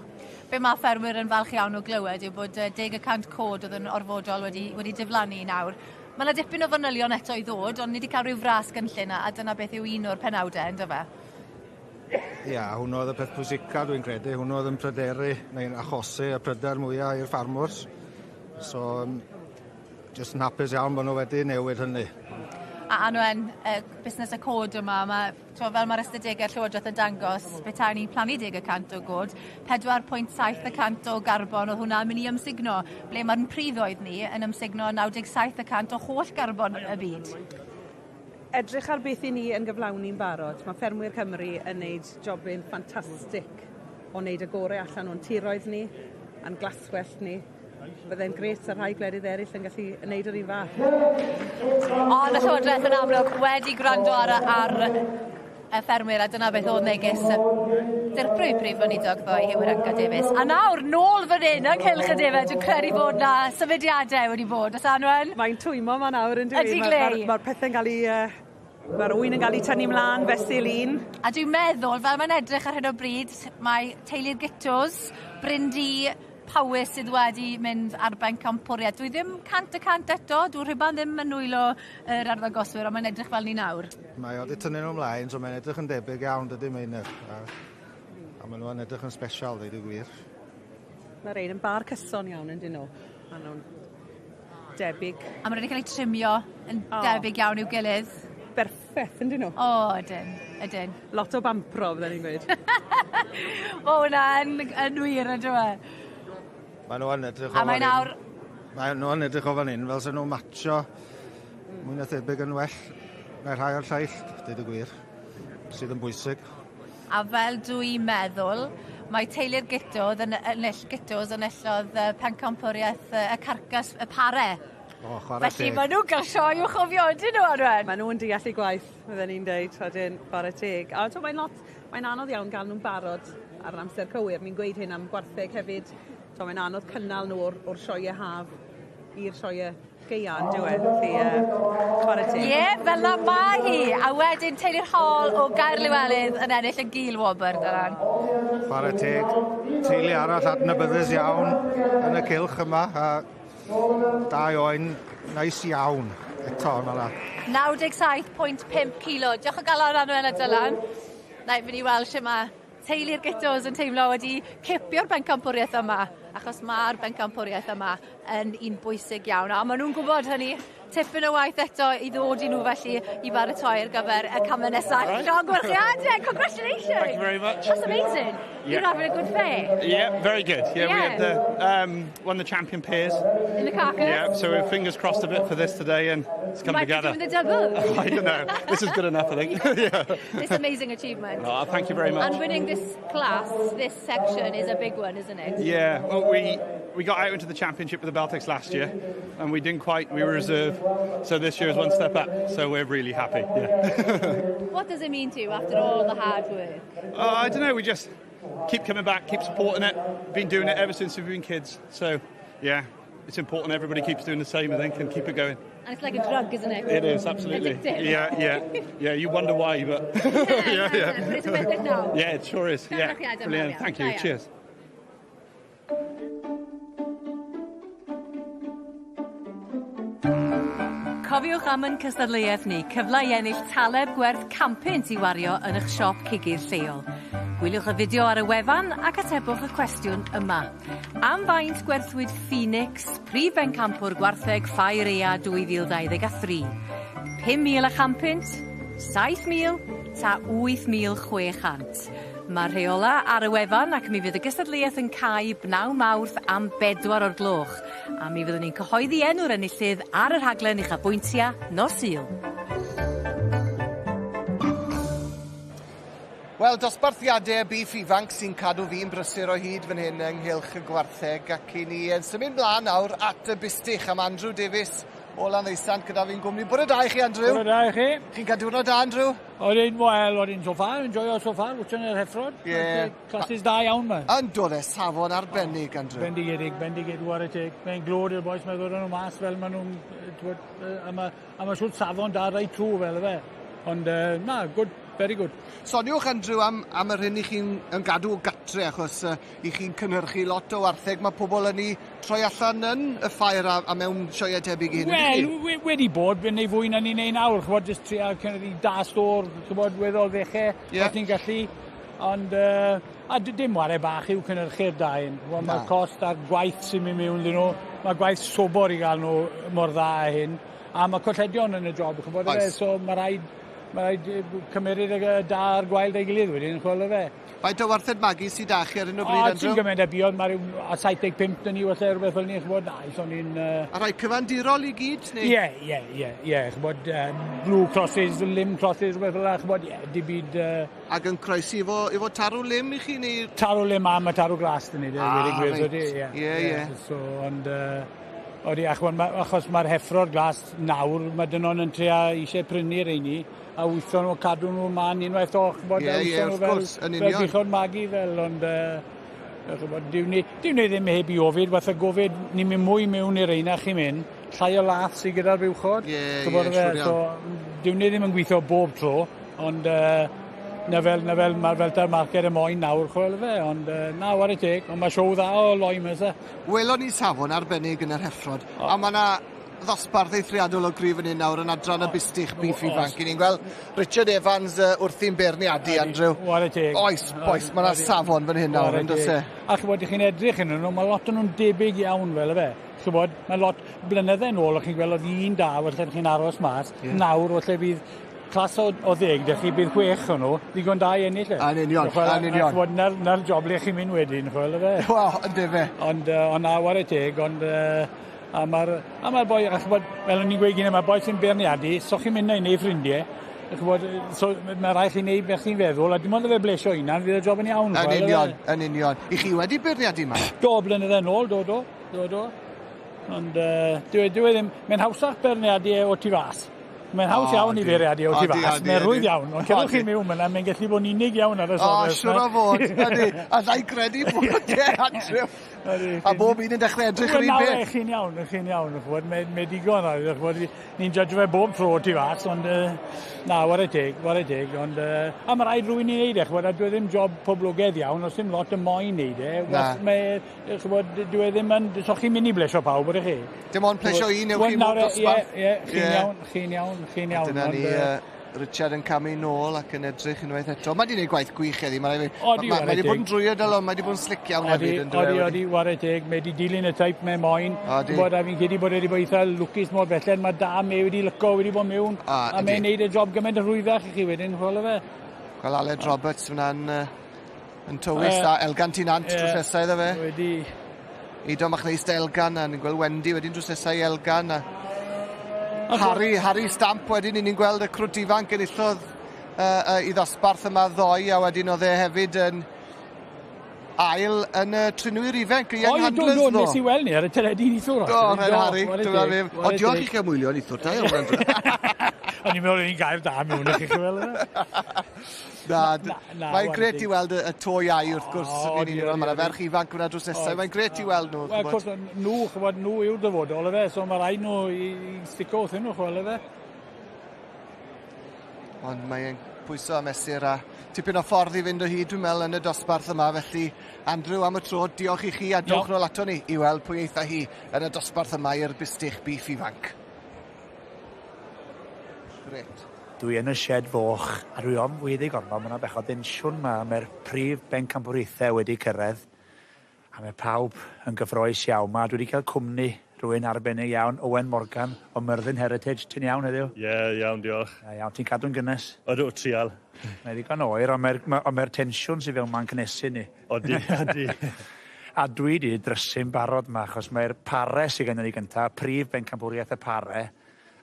Be mae ffermwyr yn falch iawn o glywed yw bod 10% cod oedd yn orfodol wedi diflannu nawr. Mae yna dipyn o fanylion eto i ddod, ond ni wedi cael rhyw fras gynllun a dyna beth yw un o'r penawdau, ynddo fe? Ia, hwnnw oedd y peth pwysica dwi'n credu. Hwnnw oedd yn pryderu neu'n achosi y pryder mwyaf i'r ffarmwrs. So, jyst yn hapus iawn bod nhw wedi newid hynny. A Anwen, busnes y cod yma, mae, t'mo, fel mae'r ystadegau Llywodraeth yn dangos, petai ni'n plannu 10% o god, 4.7% o garbon oedd hwnna'n mynd i ymsugno, ble mae'n priddoedd ni yn ymsugno 97% o holl garbon y byd. Edrych ar beth i ni yn gyflawni'n barod. Mae ffermwyr Cymru yn neud jobyn ffantastig o wneud y gorau allan o'n tiroedd ni, a'n glaswellt ni. Byddai'n grêt ar rhai gwledydd eraill yn gallu wneud yr un fath. Ond y Llywodraeth yn amlwg wedi gwrando ar y ffermwyr, a dyna beth oedd neges y dirprwy Brif Weinidog ddoe, Huw Irranca Davies. A nawr, nôl fan hyn, ynghylch y defaid, dwi'n credu bod na symudiadau wedi bod. Oes Anwen? Mae'n twymo ma nawr yn dyw Ydy glei. Mae'r pethau'n cael ei... Mae'r ŵyn yn cael ei tynnu mlaen fesul un. A dwi'n meddwl, fel mae'n edrych ar hyn o bryd, mae teulu'r Gittos, Bryndi, Powys sydd wedi mynd ar bencampwriaeth. Dwi ddim 100% eto, dwi'n rhywbeth ddim yn nwylo yr arddangoswyr, ond mae'n edrych fel ni nawr. Mae o wedi tynnu nhw ymlaen, so mae'n edrych yn debyg iawn, dydy Meinir. A maen nhw'n edrych yn special, dweud y gwir. Mae'r ein yn bar cyson iawn yn dyn nhw. Maen nhw'n debyg. A maen nhw wedi cael eu trimio yn debyg iawn i'w gilydd. Berffeth, yn dyn nhw? O, ydyn, ydyn. Lot o bampro, fydden ni'n gweud. O, hwnna yn wir, yn dwi? Maen nhw yn edrych o A mae nawr... Maen nhw yn edrych o fan hyn fel sy'n nhw'n matcho mwy na thebyg yn well na rhai o'r lleill, dweud y gwir, sydd yn bwysig. A fel dwi'n meddwl, mae teulu'r Gittodd yn ennill Gittos enillodd pencampwriaeth y carcas y pare. O, chwarae Felly teg. maen nhw'n cael sioe i'w chofio, ydyn nhw, Anwen? Maen nhw'n deall eu gwaith, fydden ni'n deud, wedyn, chwarae teg. A to, mae'n lot, mae'n anodd iawn gael nhw'n barod ar yr amser cywir. Ni'n gweud hyn am gwartheg hefyd. To, mae'n anodd cynnal nhw o'r sioe haf i'r sioe gaea, yn dyw e. Felly, chwarae teg. Ie, fel na mae hi. A wedyn teulu'r Hall o Gaerliwelydd yn ennill y gil wobr, Dylan. Chwarae teg. Teulu arall adnabyddus iawn yn y cylch yma. A dau oen neis iawn eto yma la. 97.5 kilo. Diolch o galon Anwen a Dylan. Na i fynd i weld sut mae teulu'r Gittos yn teimlo wedi cipio'r bencampwriaeth yma, achos mae'r bencampwriaeth yma yn un bwysig iawn. A maen nhw'n gwybod hynny, tipyn o waith eto i ddod i nhw felly i baratoi ar gyfer y camau nesaf. Right. Llongyfarchiadau, congratulations! Thank you very much. That's amazing. Yeah. You're having a good fair. Yeah, very good. Yeah, we had Yeah. the won the champion pairs. In the carcass. Yeah, so we're fingers crossed a bit for this today, and it's come Might be together. doing the double. I don't know. This is good enough, I think. Yeah. It's amazing achievement. Oh, thank you very much. And winning this class, this section, is a big one, isn't it? Yeah, well, we got out into the championship with the Beltex last year, and we didn't quite. We were reserve, so this year is one step up. So we're really happy. Yeah. What does it mean to you after all the hard work? I don't know. We just. Keep coming back, keep supporting it. Been doing it ever since we've been kids. So, yeah, it's important everybody keeps doing the same, I think, and keep it going. And it's like a drug, isn't it? It is, absolutely. Addictive. Yeah. You wonder why, but... yeah. But it's worth it now. Yeah, it sure is. Yeah, brilliant. Thank you. Cheers. Cofiwch am yn cystadleuaeth ni, cyfle i ennill taleb gwerth 100 i wario yn eich siop cigydd lleol. Gwyliwch y fideo ar y wefan ac atebwch y cwestiwn yma. Am faint gwerthwyd Phoenix, prif bencampwr gwartheg Ffair Ea 2023? 5,100, 7,000 ta 8,600. Mae'r rheola ar y wefan ac mi fydd y gystadleuaeth yn cau bnawn Mawrth am 4 o'r gloch. A mi fyddwn ni'n cyhoeddi enw'r enillydd ar y rhaglen uchafbwyntiau nos Sul. Wel, dosbarthiadau bîff ifanc sy'n cadw fi'n brysur o hyd fan hyn ynghylch y gwartheg, ac i ni yn symud mlaen nawr at y bustych am Andrew Davies o Landdeusant gyda fi'n gwmni. Bore da i chi, Andrew. Bore da i chi. Chi'n cael diwrnod da, Andrew? Oedd un, wel, oedd un so far, enjoyo so far, wrth yr heffrod. Ie. Yeah. Classes da iawn, ma. Yn dod e, safon arbennig, Andrew. Bendigedig, bendigedig, whare teg. Mae'n glod i'r boys, mae'n ddod nhw mas fel maen nhw'n, a mae siwt safon da reit trwy fel fe. Ond, na, good, very good. Soniwch, Andrew, am yr hyn i chi'n gadw o gatre, achos i chi'n cynhyrchu lot o wartheg. Mae pobl yn ei troi allan yn y ffair a mewn sioeau tebyg i hyn. Wel, wedi bod, yn ei fwy na ni'n ei nawr, ch'bod, jyst trio cynhyrchu da stôr, ch'bod, weddol ddechrau, os ni'n gallu. Ond, a dim ware bach yw cynhyrchu'r da hyn. Mae'r cost a'r gwaith sy'n mynd mewn iddyn nhw, mae gwaith sobor i gael nhw mor dda a hyn. A mae colledion yn y job, ch'bod, so mae rhaid cymryd y da a'r gwael da'i gilydd wedyn, chwel o fe. Faint o wartheg magu sydd da chi ar hyn o bryd, Andrew? O, ti'n gymaint y buodd, mae rhyw 75 dyn ni, falle rhywbeth fel ni, ch'bod, na, so ni'n... A rhai cyfandirol i gyd, neu? Ie, ch'bod, blue crosses, lim crosses, rhywbeth fel la, ch'bod, ie, dim byd... Ac yn croesi efo tarw lim i chi, neu...? Tarw lim a mae tarw glas dyn ni, reit, ie. So, ond... Odi, achos mae'r heffro'r glas nawr, mae dyn nhw'n yn trio eisiau prynu'r rheini, a wython nhw cadw nhw man unwaith o, ch'bod, ie, wrth gwrs, yn union. Fel buchod magu fel, ond ch'bod, dyw ni ddim heb i ofid, fatha gofid, ni'n mynd mwy mewn i'r reina chi'n mynd, llai o lath sydd gyda'r buchod. Ie, siŵr iawn. Dyw ni ddim yn gweithio bob tro, ond na fel, mae'r fel da'r marced y moyn nawr, chwel fe, ond na, whare teg, ond mae siow dda o loi ma, se. Welon ni safon arbennig yn yr heffrod, a mae yna ddosbarth eithriadol o gryf yn hyn nawr yn adran y bustych bîff ifanc. Ni'n gweld Richard Evans wrthi'n beirniadu, Andrew. Whare teg. Oes, boes, mae yna safon fan hyn nawr, yn does e? A ch'bod, chi'n edrych yn nhw, mae lot o'n nhw'n debyg iawn fel y fe. Ch'bod, mae lot blynydde nôl, o'ch chi'n gweld oedd un da, falle chi'n aros mas, nawr falle bydd clas o 10, dych chi bydd 6 o'n nhw, ddigon da i ennill e. Yn union, yn union. Ch'bod, na'r job le chi'n mynd wedyn, ch'wel y fe. Wel, yndyfe. Ond, na, whare teg, ond a mae'r boi, a ch'bod, fel o'n i'n gweud gynne, mae'r boi sy'n beirniadu, so chi'n mynd na i neud ffrindiau, ch'bod, so mae rhaid chi neud beth chi'n feddwl, a dim ond y fe blesio hunan, fydd y job yn iawn. Yn union, yn union. I chi wedi beirniadu ma? Do, blynydde nôl, do. Ond, dwi e ddim, mae'n hawsach beirniadu o tu fas. Mae'n haws iawn i feirniadu o tu fas, mae'n rhwydd iawn, ond cerwch chi mewn yna, mae'n gallu bod yn unig iawn ar y soffa. O, siŵr o fod, ydy. A ddau gredu bod e, Andrew. A bob un yn dechrau edrych yr un peth. Chi'n iawn, ch'bod, mae digon ar, ch'bod, ni'n judge fe bob tro tu fas, ond na, whare teg, ond a mae rhaid rhywun i wneud e, ch'bod, a dwi ddim job poblogaidd iawn, os dim lot y moyn wneud e, mae, ch'bod, dwi ddim yn, so chi'n mynd i blesio pawb, ydych chi? Dim ond plesio un, ewch chi mwy dosbarth. Ie, chi'n iawn. Dyna ni, Richard yn camu nôl ac yn edrych unwaith eto. Mae wedi gwneud gwaith gwych heddi. Mae wedi bod yn drwyadl, ond mae wedi bod yn slic iawn hefyd. Odi, whare teg. Mae wedi dilyn y teip mae moyn. A fi'n credu bod wedi bod eitha lwcus mor belled. Mae da, mae wedi lyco, wedi bod mewn. A mae'n neud y job gymaint yn rhwyddach i chi wedyn, chwel o fe. Gweld Aled Roberts fyna'n yn tywys a Elgan Tinant drws nesau iddo fe. Wedi. Eido Machneist Elgan, a ni'n gweld Wendy wedyn drws nesau i Elgan. Harry Stamp wedyn, ni'n gweld y crwt ifanc enillodd i ddosbarth yma ddoe, a wedyn oedd e hefyd yn ail yn y trinwyr ifanc, y Young Handlers ddo. O, nes i weld ni ar y teledu nithwr. Do, rhaid Harry, dyma fe. O, diolch i chi am wylio nithwr, da iawn. O'n i'n meddwl o'n i'n gair da mewn i chi, chi'n weld yna? Na, mae'n gret i weld y to iau wrth gwrs. Mae'n ferch ifanc fyna drws nesaf, mae'n gret i weld nhw. Wel, cwrs, nhw, chybod, nhw yw'r dyfodol, efe, so mae rhaid nhw i stico wrthyn nhw, chwel, efe. Ond mae'n pwyso a mesur a tipyn o ffordd i fynd o hyd, dwi'n meddwl, yn y dosbarth yma. Felly, Andrew, am y tro, diolch i chi a dewch nôl ato ni i weld pwy eitha hi yn y dosbarth yma i'r bistych beef ifanc. Gret. Dwi yn y shed foch a dwi ofn fwyddi gormod, mae yna bechod densiwn ma, mae'r prif bencampwriaethau wedi cyrraedd a mae pawb yn gyffroes iawn ma. Dwi wedi cael cwmni rhywun arbennig iawn, Owen Morgan o Myrddin Heritage. Ti'n iawn heddiw? Ie, yeah, iawn, diolch. Ja, iawn, ti'n cadw'n gynnes? Ydw, trial. Mae ddigon oer, ond mae'r ma, mae tensiwn sydd fewn ma'n cynnesu ni. Odi, odi. A dwi wedi drysu'n barod yma, achos mae'r pare sydd gennym ni gyntaf, prif bencampwriaeth y pare,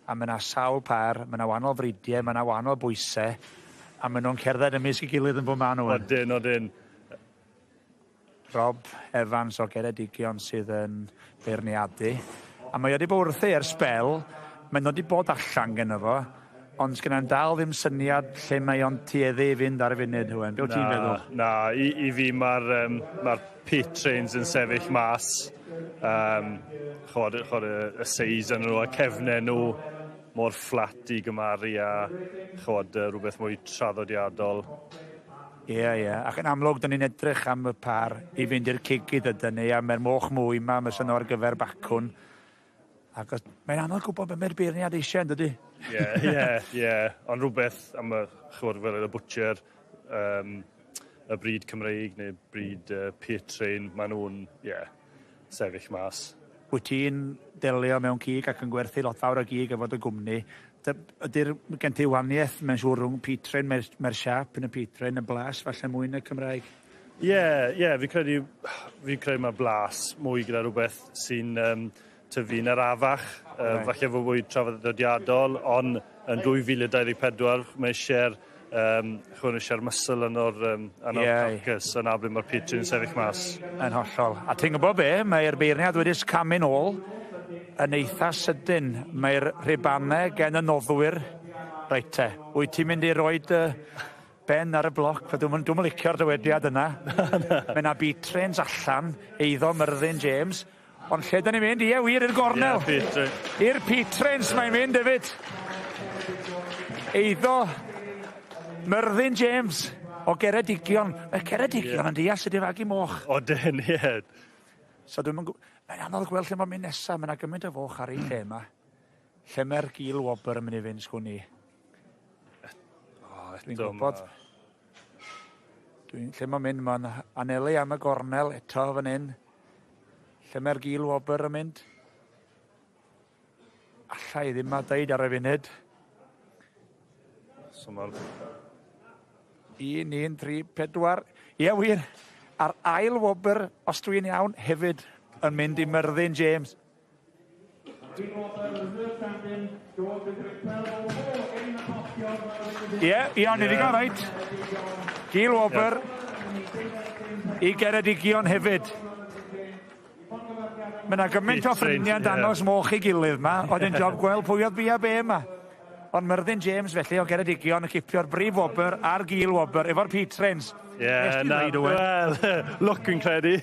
a mae yna sawl par, mae yna wahanol fridiau, mae yna wahanol bwysau, a maen nhw'n cerdded ymysg ei gilydd yn bob man nhw. Odyn, odyn. Rob Evans o Geredigion sydd yn beirniadu. A mae wedi bod wrthi ers sbel, mae'n wedi bod allan gynno fo, ond sgynna'n dal ddim syniad lle mae o'n tueddu i fynd ar y funud, Hwen. Be wyt ti'n feddwl? Na, i fi mae'r ma Pietrains yn sefyll mas. Chod, chod y seis yn nhw a cefnau nhw mor fflat i gymaru a chod, rhywbeth mwy traddodiadol. Ie, ie. Ac yn amlwg, dyn ni'n edrych am y par i fynd i'r cigydd ydyn ni, a mae'r moch mwy yma, mae sy'n ar gyfer bacwn. Ac mae'n anodd gwybod beth mae'r beirniad eisiau, yn dydy? Ie, ie, ie. Ond rhywbeth am y, chwbod, fel y butcher, y bryd Cymreig neu bryd Pietrain, maen nhw'n, ie, yeah, sefyll mas. Wyt ti'n delio mewn cig ac yn gwerthu lot fawr o gig efo dy gwmni. Ydy'r gen ti wahaniaeth, mae'n siŵr, rhwng Pietrain, mae'r mae siap yn y Pietrain, y blas, falle mwy yn y Cymraeg? Ie, yeah, ie, yeah, fi'n credu mae blas mwy gyda rhywbeth sy'n tyfu'n arafach, right. Falle fod fwy traddodiadol, ond yn 2024 mae eisiau'r chwn eisiau'r muscle yn o'r yn o'r yeah. carcass, yna ble mae'r Pietrain yn sefyll mas. Yn hollol. A ti'n gwybod be, mae'r beirniad wedi camu'n ôl yn eitha sydyn. Mae'r rhubanau gen y noddwyr. Reit te, wyt ti'n mynd i roed ben ar y bloc? Dwi'm yn licio'r dywediad yna. Mae yna Pietrains allan, eiddo Myrddin James. Ond lle da ni'n mynd? Ie, wir, i'r gornel. Yeah, i'r Pietrains mae'n mynd hefyd. Eiddo Myrddin James o Geredigion. Mae Ceredigion yn deall sut i fagu moch. Odyn, ie. So dwi'm yn Mae'n anodd gweld lle mae'n mynd nesaf. Mae yna gymaint o foch ar ei lle yma. Lle mae'r gil wobr yn mynd i fynd, sgwn i? Dwi'n gwybod. Lle mae'n mynd, mae'n anelu am y gornel eto fan hyn. Lle mae'r gil wobr yn mynd? Alla i ddim a deud ar y funud. So mae'r 1, 1, 3, 4. Ie, wir. A'r ail wobr, os dwi'n iawn, hefyd yn mynd i Myrddin James. Ie, iawn, ni ddigon, reit. Gil wobr i Geredigion hefyd. Mae yna gymaint o ffrindiau'n dangos moch i gilydd yma, oedd yn job gweld pwy oedd bia be yma. Ond Myrddin James felly o Geredigion yn cipio'r brif wobr a'r gil wobr efo'r Pietrains. Ie, na, wel, lwc fi'n credu.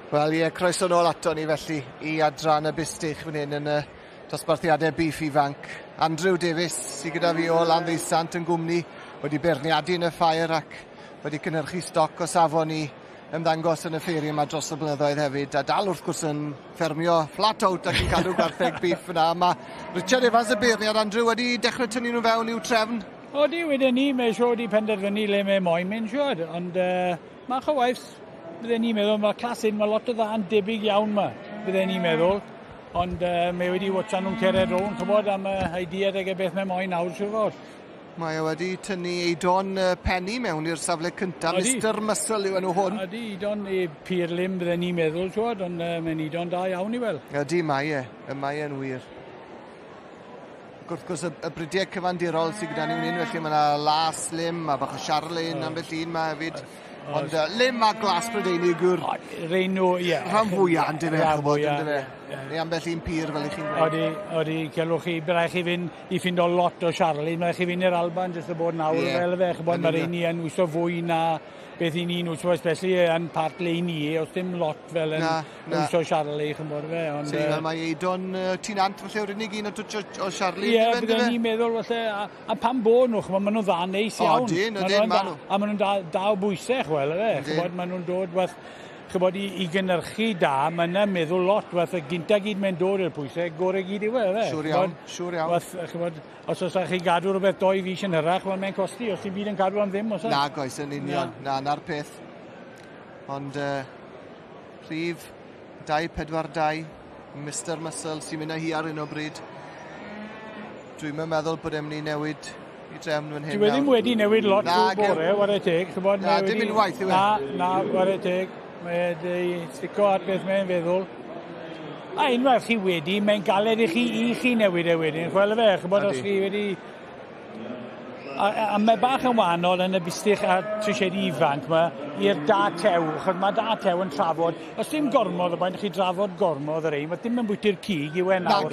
Wel ie, croeso nôl ato ni felly i adran y bustych fan hyn yn y dosbarthiadau beef ifanc. Andrew Davies sydd gyda fi o Landdeusant yn gwmni, wedi beirniadu yn y ffair ac wedi cynhyrchu stoc o safon i ymddangos yn y ffeiriau yma dros y blynyddoedd hefyd, a dal wrth gwrs yn ffermio flat out ac yn cadw gwartheg beef yna. Mae Richard Evans y beirniad, Andrew, wedi dechrau tynnu nhw fewn i'w trefn. Odi, wedyn ni, mae siŵr wedi penderfynu le mae moyn mynd, siŵr, ond mach o waith, bydden ni'n meddwl, mae class hyn, mae lot o dda yn debyg iawn ma, bydden ni'n meddwl. Ond mae wedi watcha nhw'n cered rownd, chybod, am y idea ag y beth mae moyn nawr, siŵr fod. Mae o wedi tynnu Eidon Penny mewn i'r safle cyntaf. Mr Muscle yw enw hwn. Ydy, Eidon i pur lim, bydden ni'n meddwl, siŵr, ond mae'n Eidon da iawn i weld. Ydy, mae e. Mae e'n wir. Ac wrth gwrs, y bridiau cyfandirol sydd gyda ni fan hyn, felly mae yna las lim a bach o Charlin ambell un ma hefyd. Ond lim a glas Prydeinig yw'r Rein nhw, ie. Rhan fwyaf, yn dyfe, chybod, yn dyfe. Neu ambell un pur, fel i chi'n gweud. Odi, odi, celwch chi, bydd rhaid chi fynd i ffindo lot o Charlie, mae rhaid chi fynd i'r Alban jyst y bod nawr, fel fe, chybod, mae reini yn wyso fwy na beth i ni'n wyso, especially yn part le i ni, os dim lot fel yn wyso Charlie, chybod fe. Ond, so, mae Eidon Tinant, falle, yw'r unig un o twtio o Charlie. Ie, bydden ni'n meddwl, falle, a pam bod nhw, ch'mod, maen nhw'n dda neis iawn. Odyn, odyn, maen nhw. A maen nhw'n da o bwysau, chwel, efe. Ch'mod, maen nhw'n dod, wath, ch'mod, i gynhyrchu da, maen nhw'n meddwl lot, wath, y gynta gyd mae'n dod i'r pwysau, gore gyd yw e, efe. Siŵr iawn, siŵr iawn. Wath, ch'mod, os oes chi gadw rhywbeth 2 fis yn hyrach, wel, mae'n costi, os ti'n byd yn cadw am ddim, os oes? Na, goes, yn union, na, na'r peth. Ond, rhif 242, Mr Muscle, sy'n mynd â hi ar un o bryd. Dwi'm yn meddwl bod e'n mynd i newid i drefn fan hyn. Dwi ddim wedi newid lot o bore, ware teg. Na, dim unwaith yw e. Na, ware teg. Mae wedi stico at beth mae'n feddwl. A unwaith chi wedi, mae'n galed i chi newid e wedyn. Chwel fe, chybod os chi wedi... A mae bach yn wahanol yn y bustych a trisiedi ifanc ma i'r da tew, achos mae da tew yn trafod, os dim gormod o bain chi drafod gormod yr ein, mae dim yn bwyty'r cig yw e nawr,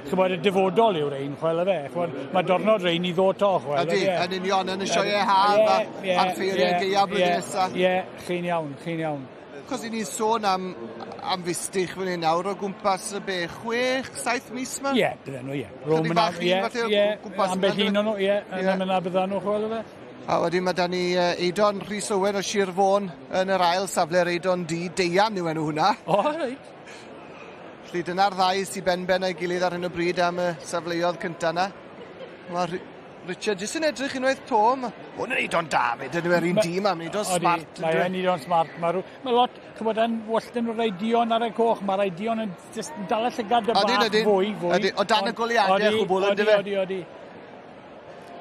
ch'mod, y dyfodol yw'r ein, chwel fe, ch'mod, mae dornod rein i ddod to, chwel. Ydy, yn union, yn y sioeau haf a'r ffeiriau gaeaf blwyddyn nesaf. Ie, chi'n iawn, chi'n iawn. Achos i ni'n sôn am fustych fan hyn nawr o gwmpas y be, 6, 7 mis ma? Ie, bydden nhw, ie. Chydig bach un falle o gwmpas. Ambell un o'n nhw, ie, yn yna bydden nhw, chwel fe. A wedyn mae da ni Eidon Rhys Owen o Sir Fôn yn yr ail safle'r Eidon D, Deian yw enw hwnna. O, reit. Felly dyna'r ddau sy'n ben-ben a'i gilydd ar hyn o bryd am y safleoedd cynta yna. Mae Richard jyst yn edrych unwaith to, hwn yn Eidon da fyd, yn yw'r un dîm am Eidon smart. Mae yn Eidon smart. Mae lot, chybod, yn wallt yn rhai dion ar y coch, mae rhai dion yn just dal y llygad y bach fwy, fwy. O dan y goleuadau chwbl, ynddo fe? Odi, odi.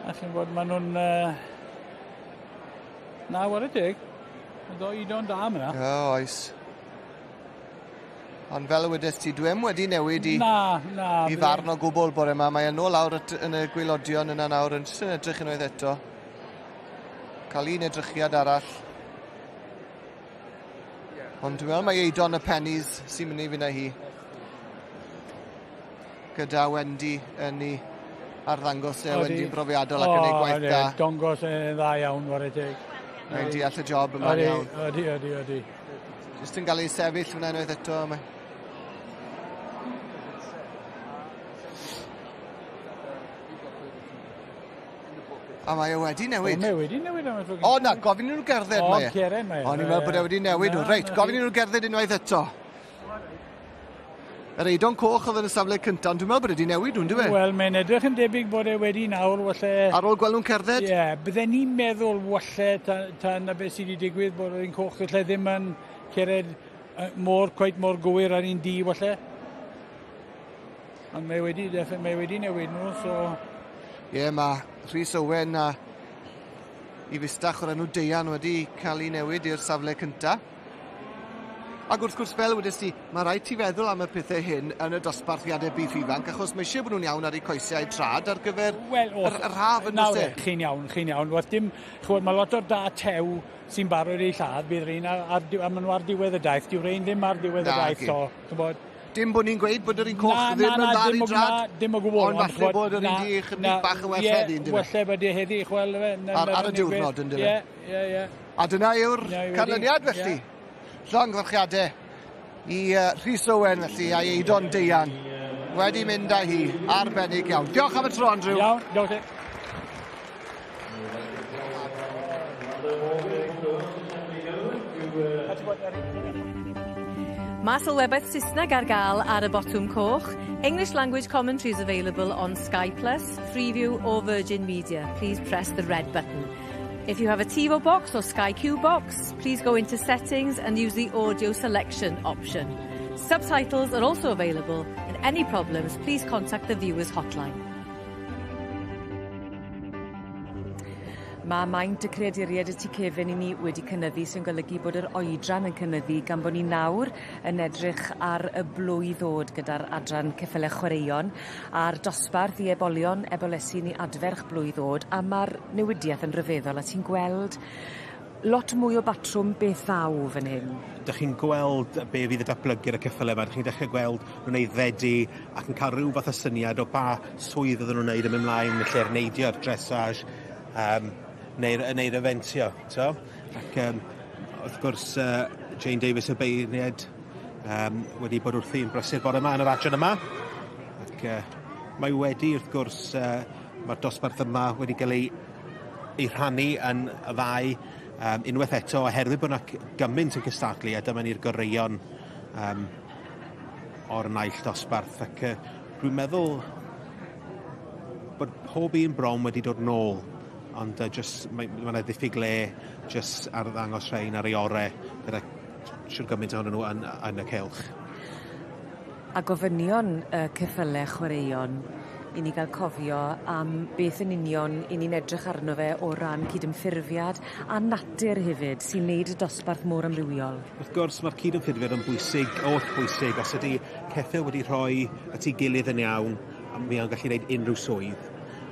A chi'n bod, maen nhw'n... Na, ware teg. Mae do Eidon da am yna. O, oes. Ond fel y wedes ti, dwi'm wedi newid i, i farn o gwbl bore yma. Mae yn ôl lawr yn y gwaelodion yna nawr, yn jyst yn edrych unwaith eto. Cael un edrychiad arall. Ond dwi'n meddwl mae Eidon y Pennies sy'n mynd i fynd â hi. Gyda Wendy yn ei arddangos e, Wendy'n brofiadol ac yn ei gwaith da. Dongos yn dda iawn, ware teg. Mae'n deall y job yma'n iawn. Odi, odi, odi. Jyst yn cael ei sefyll fyna unwaith eto. A mae e wedi newid. O, mae wedi newid am y tro. O na, gofyn i nhw gerdded mae e. O, ceren mae e. O'n i'n meddwl bod e wedi newid. Reit, gofyn i nhw gerdded unwaith eto. Yr Eidon coch oedd yn y safle cyntaf, ond dwi'n meddwl bod e wedi newid nhw'n dwi? Wel, mae'n edrych yn debyg bod e wedi nawr, falle... Ar ôl gweld nhw'n cerdded? Ie, yeah, bydden ni'n meddwl falle ta na beth sydd wedi digwydd bod yr un coch falle ddim yn cered mor, cweit mor gywir ar un di, falle. Ond mae wedi newid nhw, so... Ie, yeah, mae Rhys Owen a i fustach o'r enw Deian wedi cael ei newid i'r safle cyntaf. Ac wrth gwrs, fel wedes ti, mae rhaid ti feddwl am y pethau hyn yn y dosbarthiadau beef ifanc, achos mae eisiau bod nhw'n iawn ar eu coesau trad ar gyfer yr haf yn nawr, chi'n iawn, chi'n iawn. Wrth dim, chwbod, mae lot o'r da tew sy'n barod eu lladd, bydd rhain a maen nhw ar diwedd y daith, dyw rhain ddim ar diwedd y daith, so, chwbod. Dim bod ni'n gweud bod yr un coch ddim yn dda ar ei drad. Dim o gwbl. Ond falle bod yr un di chydig bach yn well heddi, ynddo fe? Walle bod e heddi, chwel, ar y diwrnod, ynddo fe? Ie, ie, ie. A dyna yw'r canlyniad, felly. Llongyfarchiadau i Rhys Owen felly, a'i Eidon Deian wedi mynd â hi, arbennig iawn. Diolch am y tro, Andrew. Iawn, diolch ti. Mae sylwebaeth Saesneg ar gael ar y botwm coch. English language commentary is available on Sky Plus, Freeview or Virgin Media. Please press the red button. If you have a TiVo box or Sky Q box, please go into settings and use the audio selection option. Subtitles are also available and any problems, please contact the viewers hotline. Mae maint y creaduriaid y tu cefen i ni wedi cynyddu sy'n golygu bod yr oedran yn cynyddu gan bo' ni nawr yn edrych ar y blwydd ddod gyda'r adran ceffyle chwaraeon a'r dosbarth i ebolion ebolesi ni adferch blwydd ddod a ma'r newidieth yn ryfeddol a ti'n gweld lot mwy o batrwm beth ddaw fan hyn. Dych chi'n gweld be fydd y datblygu'r y ceffyle 'ma, dych chi'n dechre gweld nw'n aeddfedu ac yn ca'l ryw fath o syniad o ba swydd fydden nw'n neud yn myn' mlaen yn lle'r neidio a'r dressage yym neu'r yy neu'r efentio, t'o'? Ac yym wrth gwrs yy Jane Davies y beirnied yym wedi bod wrthi'n brysur bore 'ma yn yr adran yma. Ac yy mae wedi wrth gwrs yy ma'r dosbarth yma wedi ga'l ei ei rhannu yn y ddau yym unwaith eto oherwydd bo' 'na gyment yn cystadlu a dyma ni'r goreuon yym o'r naill dosbarth ac yy dwi'n meddwl bod pob un bron wedi dod nôl ond yy jyst mae ma' 'na ddiffyg le jyst arddangos rhein ar ei ore gyda shwd gymaint ohonyn nhw yn yn y cylch. A gofynion y ceffyle chwaraeon i ni ga'l cofio am beth yn union 'yn ni'n edrych arno fe o ran cydymffurfiad a natur hefyd sy'n neud y dosbarth mor amrywiol. Wrth gwrs ma'r cydymffurfiad yn bwysig, oll bwysig os ydi ceffyl wedi rhoi at 'i gilydd yn iawn a mae o'n gallu neud unrhyw swydd.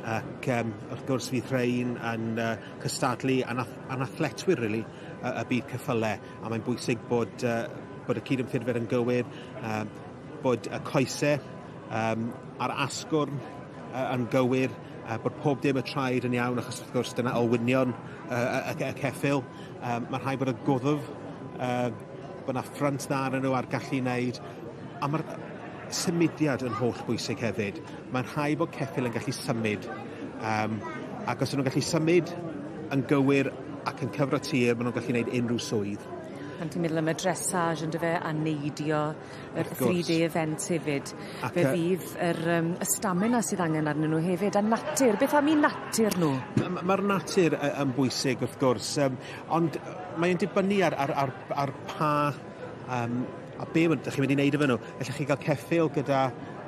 Ac yym wrth gwrs fydd rhein yn yy cystadlu yn ath- yn athletwyr rili y y byd ceffyle a mae'n bwysig bod yy bod y cydymffurfiad yn gywir yym bod y coese yym a'r asgwrn yy yn gywir yy bod pob dim y traed yn iawn achos wrth gwrs dyna olwynion y y y y ceffyl. Yym ma' rhaid bod y gwddf yy bo' 'na ffrynt dda arnyn nhw a'r gallu i neud a ma'r symudiad yn holl bwysig hefyd. Mae'n rhaid bod ceffyl yn gallu symud yym ac os 'yn nw'n gallu symud yn gywir ac yn cyfro tir ma' nw'n gallu neud unryw swydd. Pan ti'n meddwl am y dressage on'd yfe a neidio yr three day event hefyd. Ac Fe fydd yr yym y stamina sydd angen arnyn nhw hefyd a natur beth am 'u natur nhw? Ma'r natur yn bwysig wrth gwrs yym ond mae e'n dibynnu ar ar ar ar pa yym a be' ma' 'dych chi mynd i neud efo nhw. Ellwch chi ga'l ceffyl gyda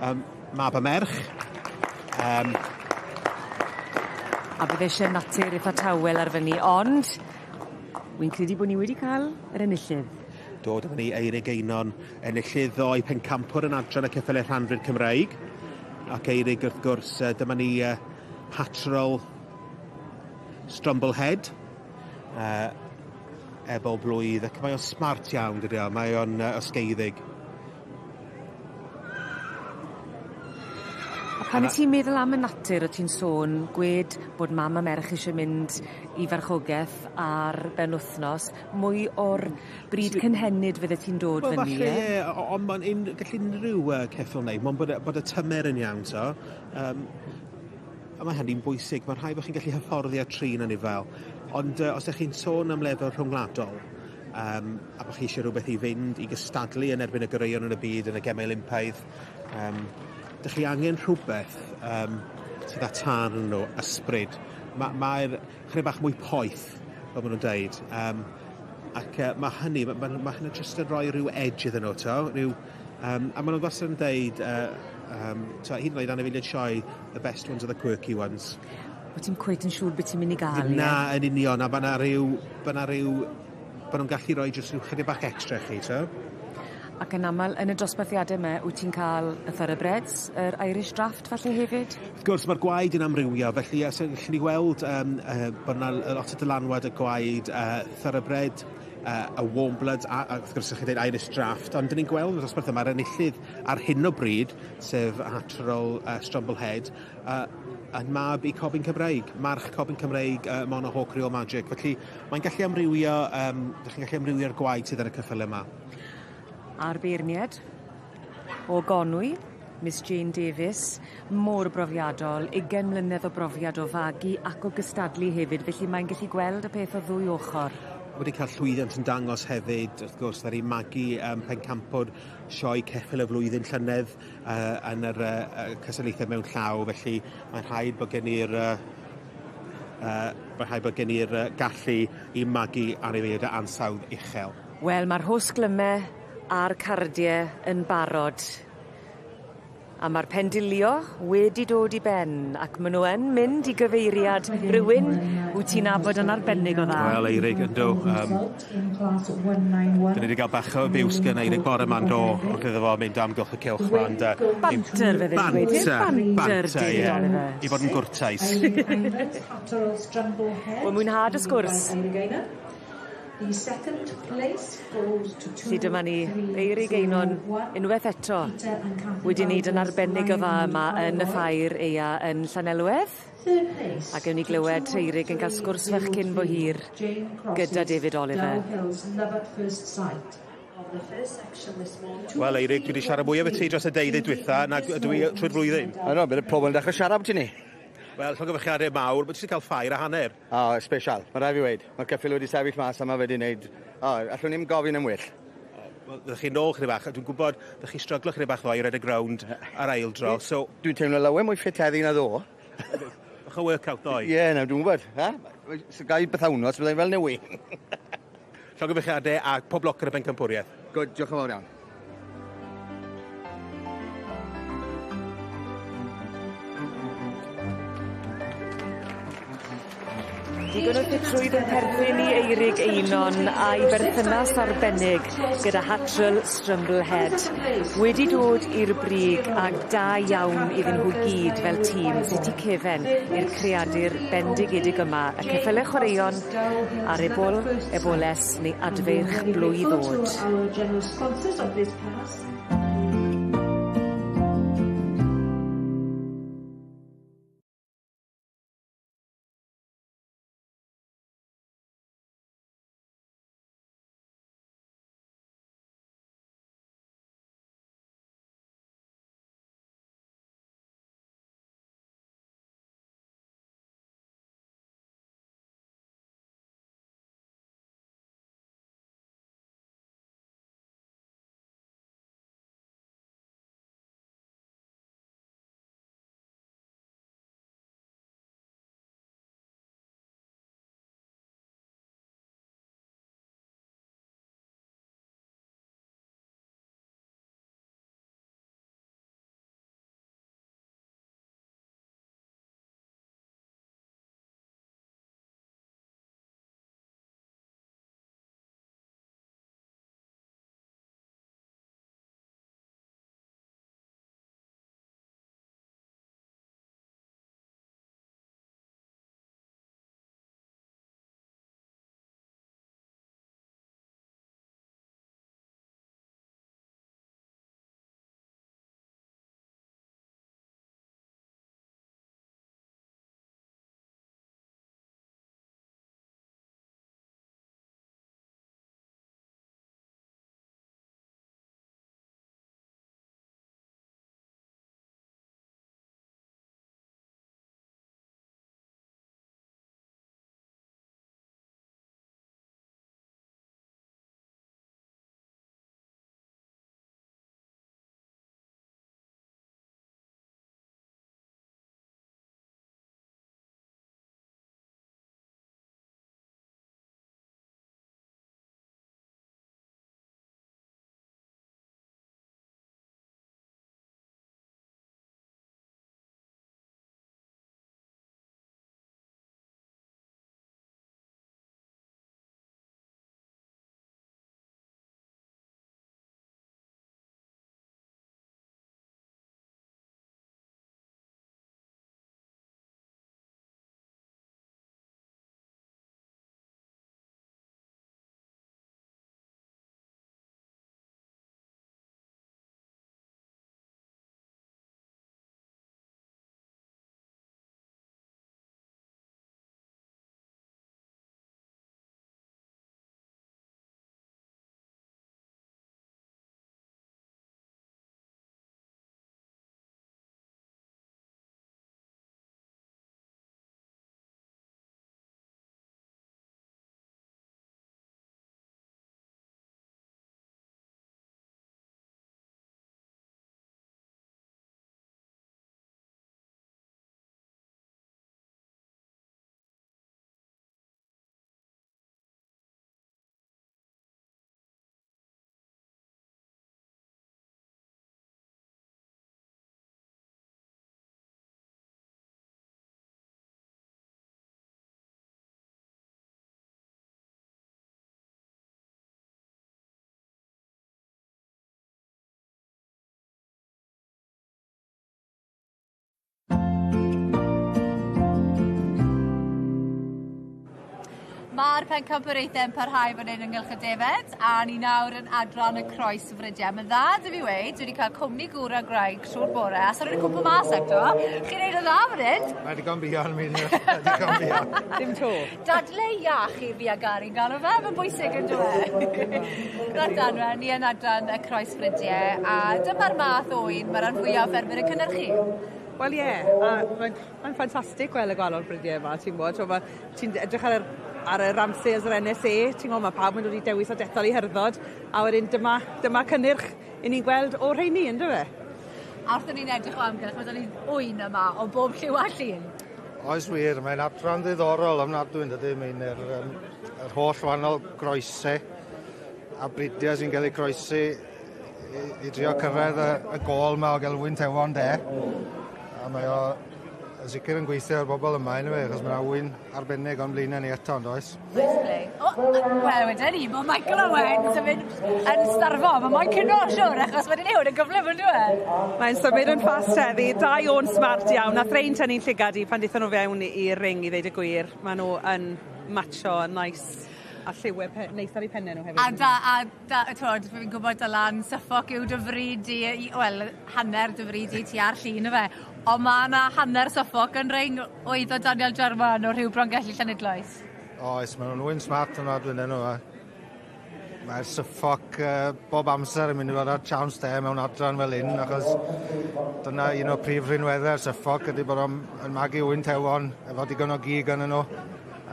yym mab a merch. Yym. A bydd eisie natur itha tawel ar fyny ond wi'n credu bo' ni wedi ca'l yr enillydd. Do dyma ni Eurig Einon enillydd ddoe pencampwr yn adran y ceffyle rhanfrid Cymreig. Ac Eurig wrth gwrs yy dyma ni yy patrol Strumble Head. Yy ebol blwydd ac mae o'n smart iawn dydi o mae o'n yy osgeiddig. A pan 'yt ti'n meddwl am y natur o't ti'n sôn gwed bod mam a merch isie mynd i farchogeth ar benwthnos mwy o'r bryd cynhenid fyddet ti'n dod Wel fyny falle ie? ie o- o- on' ma'n un- gall unryw yy ceffyl neud mond bod y bod y tymer yn iawn 'to. Yym. A ma' hynny'n bwysig, ma' rhai' bo' chi'n gallu hyfforddi a trin anifail, ond yy os 'ych chi'n sôn am lefel rhwngwladol, yym a bo' chi isie rwbeth i fynd i gystadlu yn erbyn y goreuon yn y byd yn y Gemau Olympaidd, yym 'dych chi angen rhwbeth yym sydd â tân ynnyn nw, ysbryd. Ma' mae'r chydig bach mwy poeth, fel ma' nw'n deud, yym ac yy ma' hynny ma' ma' ma' hynny jyst yn roi ryw edge iddyn nw t'o', ryw yym a ma' nw wastad yn deud yy yym t'o' hyd yn oed anifeiliaid sioe the best ones are the quirky ones. Bo' ti'm cweit yn siŵr be' ti'n myn' i ga'l ie? Na, yn union, a ma' 'na ryw ma' 'na ryw bo' nw'n gallu roi jyst ryw chydig bach extra i chi t'o'? Ac yn amal yn y dosbarthiade 'me wyt ti'n ca'l y thoroughbreds, yr Irish Draught falle hefyd? Wrth gwrs ma'r gwaed yn amrywio felly os yy gallwn ni weld yym yy bo' 'na lot o dylanwad y gwaed yy thoroughbred yy y warm bloods a a wrth gwrs o'ch chi'n deud Irish Draught ond 'dyn ni'n gweld yn y dosbarth yma yr enillydd ar hyn o bryd sef Hatterall uh, Strumble Head uh, yn mab i Cobyn Cymreig, march Cobyn Cymreig uh, Mona Hawk Real Magic. Felly mae'n gallu amrywio, um, chi'n gallu amrywio'r gwaed sydd ar y ceffylau yma. A'r beirnied o Gonwy, Miss Jane Davies, mor brofiadol, 20 mlynedd o brofiad o fagu ac o gystadlu hefyd, felly mae'n gallu gweld y peth o ddwy ochr. Wedi cael llwyddiant yn dangos hefyd, wrth gwrs, ddaru magu pencampwr sioe ceffyl y flwyddyn llynedd yn yr cystadlaethau mewn llaw, felly mae'n rhaid bod gen i'r mae'n rhaid bod gen i'r gallu i magu anifeiliaid o ansawdd uchel. Wel, mae'r rhosglyme a'r cardie yn barod. A ma'r pendilio wedi dod i ben ac ma' nw yn mynd i gyfeiriad rywun wyt ti'n nabod yn arbennig o dda. Wel Eirig yndw yym 'dyn ni 'di ga'l bach o abuse gan Eirig bore 'ma yndo wrth iddo fo mynd o amgylch y cylch 'ma ond yy... Banter fydden i'n gweud Banter Banter banter David ie. Oliver. I fod yn gwrtais. Wel mwynha dy sgwrs. Felly dyma ni, Eirig Einon, unweth eto, wedi wneud yn arbennig o dda yma yn y ffair aea yn Llanelwedd. A gewn ni glywed Eirig yn cael sgwrs fach cyn bo hir gyda David Oliver. Wel Eirig, dwi 'di siarad mwy efo ti dros y deuddydd dwytha nag ydw i trwy'r flwyddyn. I know, bydd y pobol yn dechre siarad ambyti ni. Wel, llongyfarchiade mawr, ma' ti 'di ca'l ffair a hanner. O, special, ma' rai' fi weud. Ma'r ceffyl wedi sefyll mas a ma' fe 'di neud, o, allwn i'm gofyn am well. Wel, fyddech chi nôl chydig bach, a dwi'n gwybod, ddech chi stryglo chydig bach ddoe i redeg rownd ar ail dro, so... Dwi'n teimlo lawer mwy ffit heddi na ddo. Bach o workout ddoe? Ie, yeah, nawr dwi'n gwybod. Ha? So gai bythawnos, byddai'n fel newi. Llongyfarchiade a pob lwc yn y bencampwriaeth. Good, diolch yn fawr iawn. Digon o ffitrwydd yn perthyn i Eirig Einon a'i berthynas arbennig gyda Hatchell Strumblehead wedi dod i'r brig a da iawn iddyn nhw gyd fel tîm City Cefen i'r creadur bendigedig yma, y ceffyle chwaraeon a'r ebol, eboles neu adfeirch blwydd o'd. Mae'r pencampwriaethau yn parhau fan hyn yng Nghylch y Defed, a ni nawr yn adran y croes frydiau. Mae'n dda, dy fi weud, dwi wedi cael cwmni gŵr a gwraig trwy'r bore, a sa'n rhaid cwmpa mas eto. Chi'n neud yn dda fan hyn? Mae digon buan, mi digon buan. Dim to. Dadle iach i fi a Gary'n galw fe, mae'n bwysig yn dweud. Reit Anwen, ni yn adran y croes frydiau, a dyma'r math o un mae'r rhan fwyaf o ffermwyr yn cynhyrchu. Wel ie, yeah, a mae'n mae ffantastig gweld y gwahanol bridiau yma, ti'n gwybod, ti'n edrych ar yr, ar y Ramsay's yr NSA, ti'n gwybod, mae pawb yn dod i dewis a dethol i hyrddod, a wedyn dyma, dyma cynnyrch i ni'n gweld o'r rheini, ynddo fe? A wrth ni'n edrych o amgylch, mae 'da ni ŵyn yma o bob lliw a llun. Oes wir, mae'n adran ddiddorol ofnadwy yn dydy, mae'n yr, um, yr holl wahanol groesau a bridiau sy'n cael eu croesi i, i drio cyrraedd y, y gôl yma o gael wyn tewon de. A mae o yn sicr yn gweithio ar bobl yma anyway, achos mae'n wyn arbennig o'n blaenau ni eto, ond oes? O, wel, wedyn ni, mae Michael Owens yn mynd yn starfo. Mae moyn cino, siwr, achos mae'n ei hwn yn gyflym yn dweud. Mae'n symud yn fast heddi, dau o'n smart iawn. Nath rein tynnu'n llygad i pan dethon nhw fewn i'r ring i ddeud y gwir. Maen nhw yn matcho yn nice a lliwiau pe neis ar eu pennau nhw hefyd. A da, a da, twod, fi'n gwybod Dylan, Suffolk yw dy fryd di, wel, hanner dy fryd di ti ar llun y fe. Ond mae yna hanner Suffolk yn ring oedd o Daniel Jarman o Rhyw Brongelli Llanidloes. Oes, maen nhw'n wyn smart yna dwi'n nhw. Mae'r Suffolk bob amser yn mynd i fod ar chance de mewn adran fel un, achos dyna un o prif rinweddau'r Suffolk ydy bod o'n yn magu wyn tewon efo digon o gig yn nhw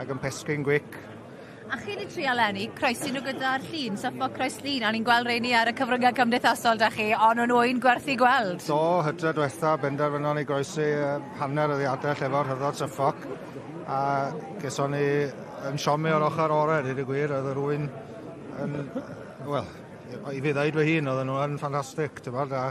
ac yn pesgyn gwic. A chi wedi trio eleni, croesi nhw gyda'r llun, Suffolk Croes Llun, a ni'n gweld rheini ar y cyfryngau cymdeithasol da chi, ond nhw'n ŵyn gwerth i gweld. Do, hydre diwetha, benderfynon ni groesi hanner y ddiadell efo'r hyddod Suffolk, a geson ni yn siomi o'r ochr orau, dweud y gwir, oedd yr ŵyn yn, wel, i fi ddeud fy hun, oedden nhw yn ffantastig, ti'n bod, a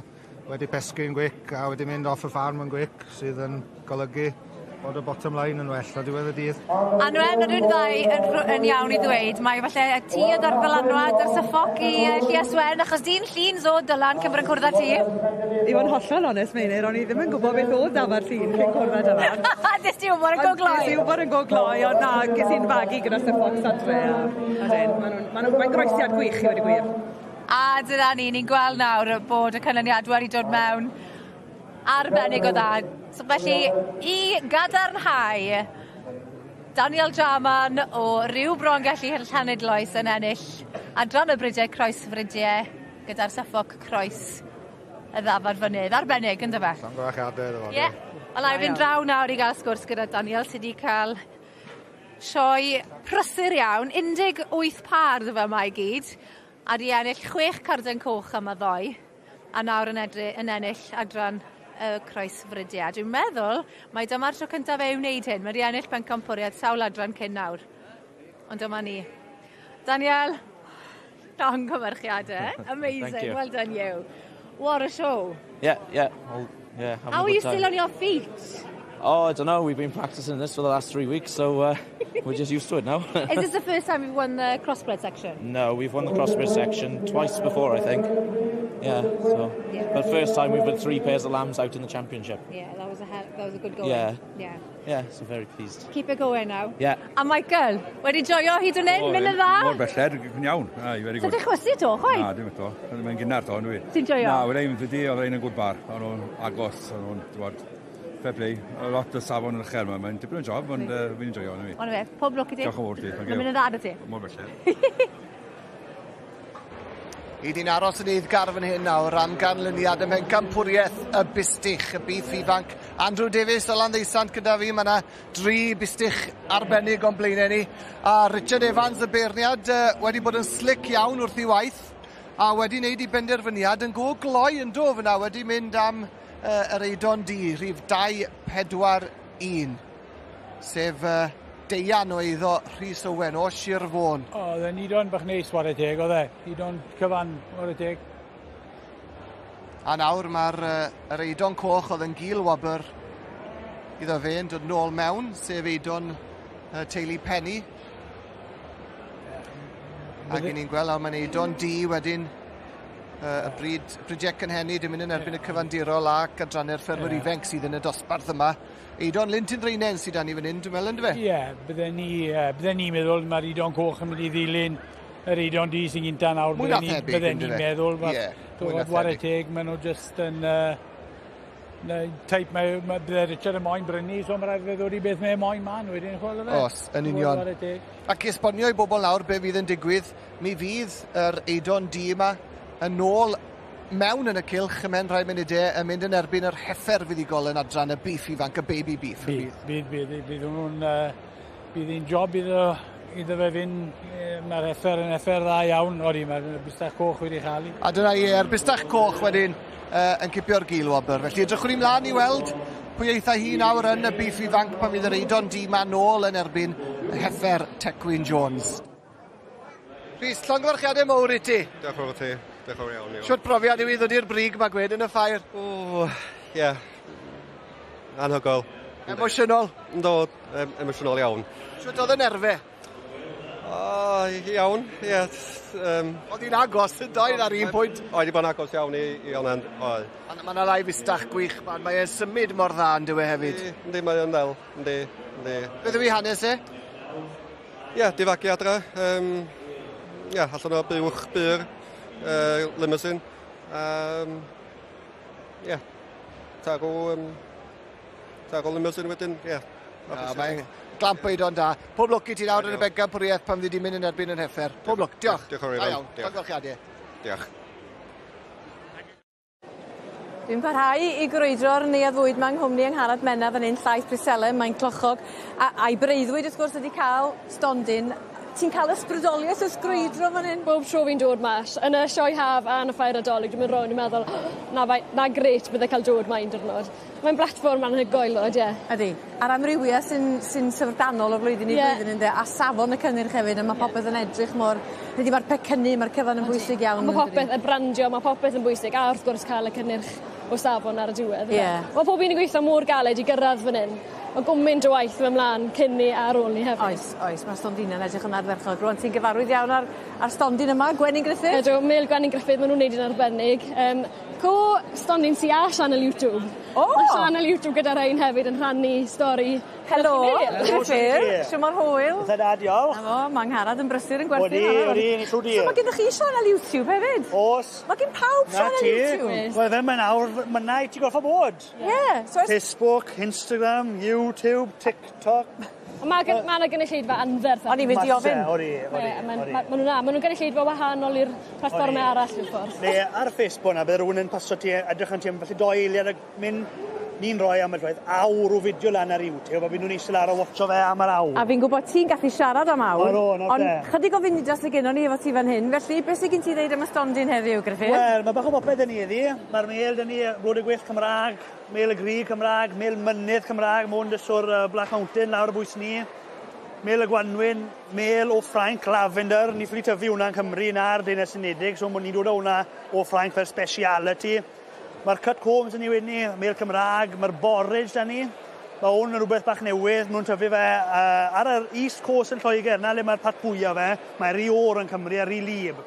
wedi pesgu'n gwic a wedi mynd off y ffarm yn gwic, sydd yn golygu bod y bottom line yn well ar diwedd y dydd. Anwen, ydyw'n ddau yn, yn iawn i ddweud, mae falle ti oedd ar ddylanwad ar Suffolk i Llias Wen, achos di'n llun zo Dylan cyn bod yn cwrdd â ti. I fod yn hollol onest, Meinir, o'n i ddim yn gwybod beth oedd dafad llun cyn cwrdd â Dylan. Nes ti wybod yn go gloi? Nes i wybod yn go gloi, ond na, ges i'n fagu gyda Suffolk adre. A, a maen nhw, mae'n groesiad gwych i wedi gwir. A dyna ni, ni'n gweld nawr bod y canlyniad wedi dod mewn arbennig o dda. So felly, i gadarnhau, Daniel Jarman o Ryw Brongelli Llanidloes yn ennill adran y Brydiau Croes Frydiau gyda'r Suffolk Croes y ddafad fynydd. Arbennig, ynddo fe? Llongyfarchiadau iddo fo. Ie. Wel, na i fynd draw nawr i gael sgwrs gyda Daniel sydd wedi cael sioe prysur iawn. 18 par ddo fe yma i gyd. A di ennill 6 carden coch yma ddoe. A nawr yn, edry, yn ennill adran y croes frydiau. Dwi'n meddwl mai dyma'r tro cyntaf e i wneud hyn. Mae wedi ennill pencampwriaeth sawl adran cyn nawr. Ond dyma ni. Daniel, llongyfarchiadau. Amazing. Well done you. What a show. Yeah. Well, yeah. How are you still on your feet? Oh, I don't know. We've been practicing this for the last 3 weeks, so we're just used to it now. Is this the first time you've won the crossbred section? No, we've won the crossbred section twice before, I think. Yeah, so. Yeah. But first time we've had 3 pairs of lambs out in the championship. Yeah, that was a good going. Yeah. Yeah. Yeah, so very pleased. Keep it going now. Yeah. A Michael, wedi joio hyd yn hyn, mynd yn dda? Mor belled, yn iawn. Aye, very good. So ti'n chwysu to, chwaith? Na, dim eto. Mae'n gynnar to, yndw i. Ti'n joio? Na, wedi ein dydi, oedd ein yn good bar. O'n nhw'n agos, o'n nhw'n, dwi'n fair play. A lot o safon yn uchel yma. Mae'n dipyn o job, ond fi'n joio, yndw i. Ond fe, pob lwc i ti. Diolch yn fawr ti. Mae'n mynd yn dda dy ti. Mor belled. I ni'n aros yn eiddgar fan hyn nawr am ganlyniad ym mhencampwriaeth y bistych, y biff ifanc. Andrew Davies o Landdeusant gyda fi, mae yna 3 bistych arbennig o'n blaenau ni. A Richard Evans, y beirniad, wedi bod yn slick iawn wrth ei waith a wedi wneud ei benderfyniad yn go gloi yn do fyna, wedi mynd am yr Eidon D, rhif 241, sef Deian o eiddo Rhys Owen o Sir Fôn. O, oedd e'n Eidon bach neis, ware teg, oedd e. Eidon cyfan, ware teg. A nawr mae'r yr Eidon coch oedd yn gil wobr iddo fe yn dod nôl mewn, sef Eidon teulu Penny. Ac ni'n gweld nawr mae'n Eidon D wedyn Y bryd, brydiau cynhenid yn mynd yn erbyn y cyfandirol ac adrannau'r ffermwyr ifanc sydd yn y dosbarth yma. Eidon Lintyn Ddraenen sydd dan ni fan hyn, dwi'n meddwl, yndyfe? Ie, yeah, bydden ni, bydden ni'n meddwl mae'r Eidon Coch yn mynd i ddilyn yr Eidon Du sy'n gynta nawr. Mwy na thebyg, Bydden ni'n meddwl, whare teg, maen nhw just yn... Type mae, mae bydde Richard yn moyn brynu, so mae rhaid fe ddod i beth mae moyn man wedyn, chwel fe? Os, yn union. Ac i esbonio i bobl nawr be fydd yn digwydd, mi fydd yr Eidon Du yma yn ôl mewn yn y cylch ymhen rhai munudau yn mynd yn erbyn yr heffer fuddugol yn adran y beef ifanc, y baby beef. Bydd, bydd, bydd, bydd hwnnw'n, bydd hi'n job iddo fe fynd, mae'r heffer yn heffer dda iawn, odi, mae'r bistach coch wedi chael. A dyna i, yr bistach coch wedyn yn cipio'r gil wobr. Felly edrychwn ni mlaen i weld pwy eitha hi nawr yn y beef ifanc pan fydd yr Eidon Du ma nôl yn erbyn heffer Tecwyn Jones. Rhys, llongyfarchiadau mowr i ti. Diolch yn fawr ti. Diolch yn fawr iawn. Shwt profiad yw i ddod i'r brig ma gwed yn y ffair? O, ie. Yeah. Anhygoel. Emosiynol? Ynddo, emosiynol iawn. Shwt oedd y nerfau? O, iawn, ie. Yeah, Oedd hi'n agos yn doedd ar un pwynt? Oedd hi bod yn agos iawn i hwnna, oedd. Mae yna rai fustach gwych, mae e'n symud mor dda yn dyw e hefyd. Yndi, mae o'n ddel, yndi, yndi. Beth yw ei hanes e? Ie, yeah, di fagu adre. Ie, yeah, allan o buwch bur, Limousin. Ie, yeah, tarw Limousin wedyn, ie. Yeah. Mae'n glamp oedon da. Pob lwc i ti nawr yn y bencampwriaeth pan fyddi di mynd yn erbyn yn heffer. Pob lwc, diolch. Diolch yn fawr. Iawn, llongyfarchiadau. Diolch. Dwi'n parhau i grwydro'r neuadd fwyd 'ma yng nghwmni Angharad Menna fan hyn, llaeth Bryselem, mae'n clochog. A'i breuddwyd wrth gwrs ydi cael stondin. Ti'n cael ysbrydoliaeth wrth grwydro fan hyn? Bob tro fi'n dod mas, yn y sioe haf a yn y ffair Nadolig, dwi'n mynd rownd yn meddwl, oh, na, na grêt bydde cael dod ma un diwrnod. Mae'n blatfform anhygoel, ie. Ydy. A'r amrywiaeth sy'n sy syfrdanol o flwyddyn i flwyddyn ynddo, a safon y cynnyrch hefyd, a mae popeth yn edrych mor... Ydy, mae'r pecynnu, mae'r cyfan yn bwysig iawn. Mae popeth, y brandio, mae popeth yn bwysig, a wrth gwrs cael y cynnyrch o safon ar y diwedd. Mae pob un yn gweithio mor galed i gyrraedd fan hyn. Mae gwmynt o waith yn ymlaen cyn ni a ar ôl ni hefyd. Oes, oes, mae'r stondina'n edrych yn ardderchog. Rwan ti'n gyfarwydd iawn ar stondin yma, Gwenyn Griffith? Ydw, Mêl Gwenyn Griffith, maen nhw'n neud yn arbennig. Co stondin sy a sianel YouTube. O! Mae sianel YouTube gyda rhain hefyd yn rhannu stori. Helo, Griffith. Shwmae hwyl? Eitha da, diolch. Na fo, mae Angharad yn brysur yn gwerthu. Odi, odi, ni trwy dydd. So mae gennych chi sianel YouTube hefyd? Oes. Mae gen pawb sianel YouTube. Wel, fel mae nawr, mae na i ti gorffo bod. Ie. So Facebook, Instagram, YouTube, TikTok. Mae yna gynulleidfa anferth. O'n i'n mynd i ofyn. Odi, odi. Maen nhw'n gynulleidfa wahanol i'r platfformau arall mewn ffordd. Neu ar Facebook na, bydde rhywun yn paso ti, edrych yn ti am falle 2 eiliad ac mynd, ni'n rhoi am y dweud awr o fideo lan ar YouTube, a fi nhw'n eistedd lawr a watcho fe am yr awr. A fi'n gwybod ti'n gallu siarad am awr, ond chydig o funudau sydd gennon ni efo ti fan hyn, felly beth sydd gen ti ddeud am y stondin heddiw, Griffith? Wel, mae bach o bopeth yn ni heddi. Mae'r mêl dyn ni, Blodau Gwyllt Cymraeg, mêl y Grug Cymraeg, mêl Mynydd Cymraeg, mwyn dyswr Black Mountain lawr y bwys ni, mêl y Gwanwyn, mêl o Ffrainc, Lavender, ni ffili tyfu hwnna yn Cymru na'r Deyrnas Unedig, so ni'n dod o hwnna o Ffrainc fel speciality. Mae'r cut combs yn ni wedyn ni, mêl Cymraeg, mae'r borage da ni. Mae hwn yn rhywbeth bach newydd, maen nhw'n tyfu fe ar yr East Coast yn Lloegr, na le mae'r part fwyaf fe, mae rhy oer yn Cymru a rhy lib.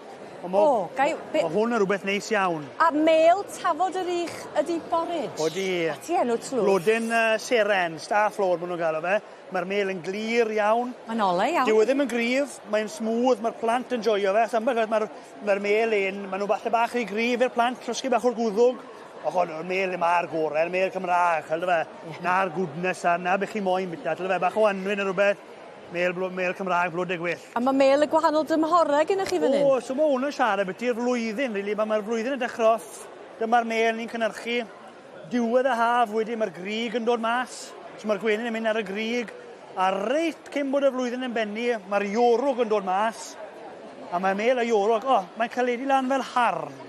Mae hwn yn rhywbeth neis iawn. A mêl tafod yr ych ydi borage? Odi. A ti enw tlws? Blodyn seren, star flower maen nhw'n galw fe. Mae'r mêl yn glir iawn. Mae'n olau iawn. Dyw e ddim yn gryf, mae'n smooth, mae'r plant yn joio fe. Mae'r mae mêl un, maen nhw falle bach rhy gryf i'r plant, llosgi bach o'r gwddwg. Och, y mêl yma'r gorau, y mêl Cymraeg, chel fe. Na'r goodness a na beth chi moyn bita, fe, bach o anwyn neu rhywbeth. Mêl Cymraeg, blodau gwyllt. A mae mêl y gwahanol dymhorau gennych chi fan hyn? O, so mae hwn yn siarad beth i'r flwyddyn, really. Mae'r flwyddyn yn dechrau off. Dyma'r mêl ni'n cynhyrchu. Diwedd y haf wedyn mae'r grug yn dod mas. So mae'r gwenyn yn mynd ar y grug. A reit cyn bod y flwyddyn yn bennu, mae'r iorwg yn dod mas. A mae mêl a iorwg, o, mae'n caledu lan fel harn.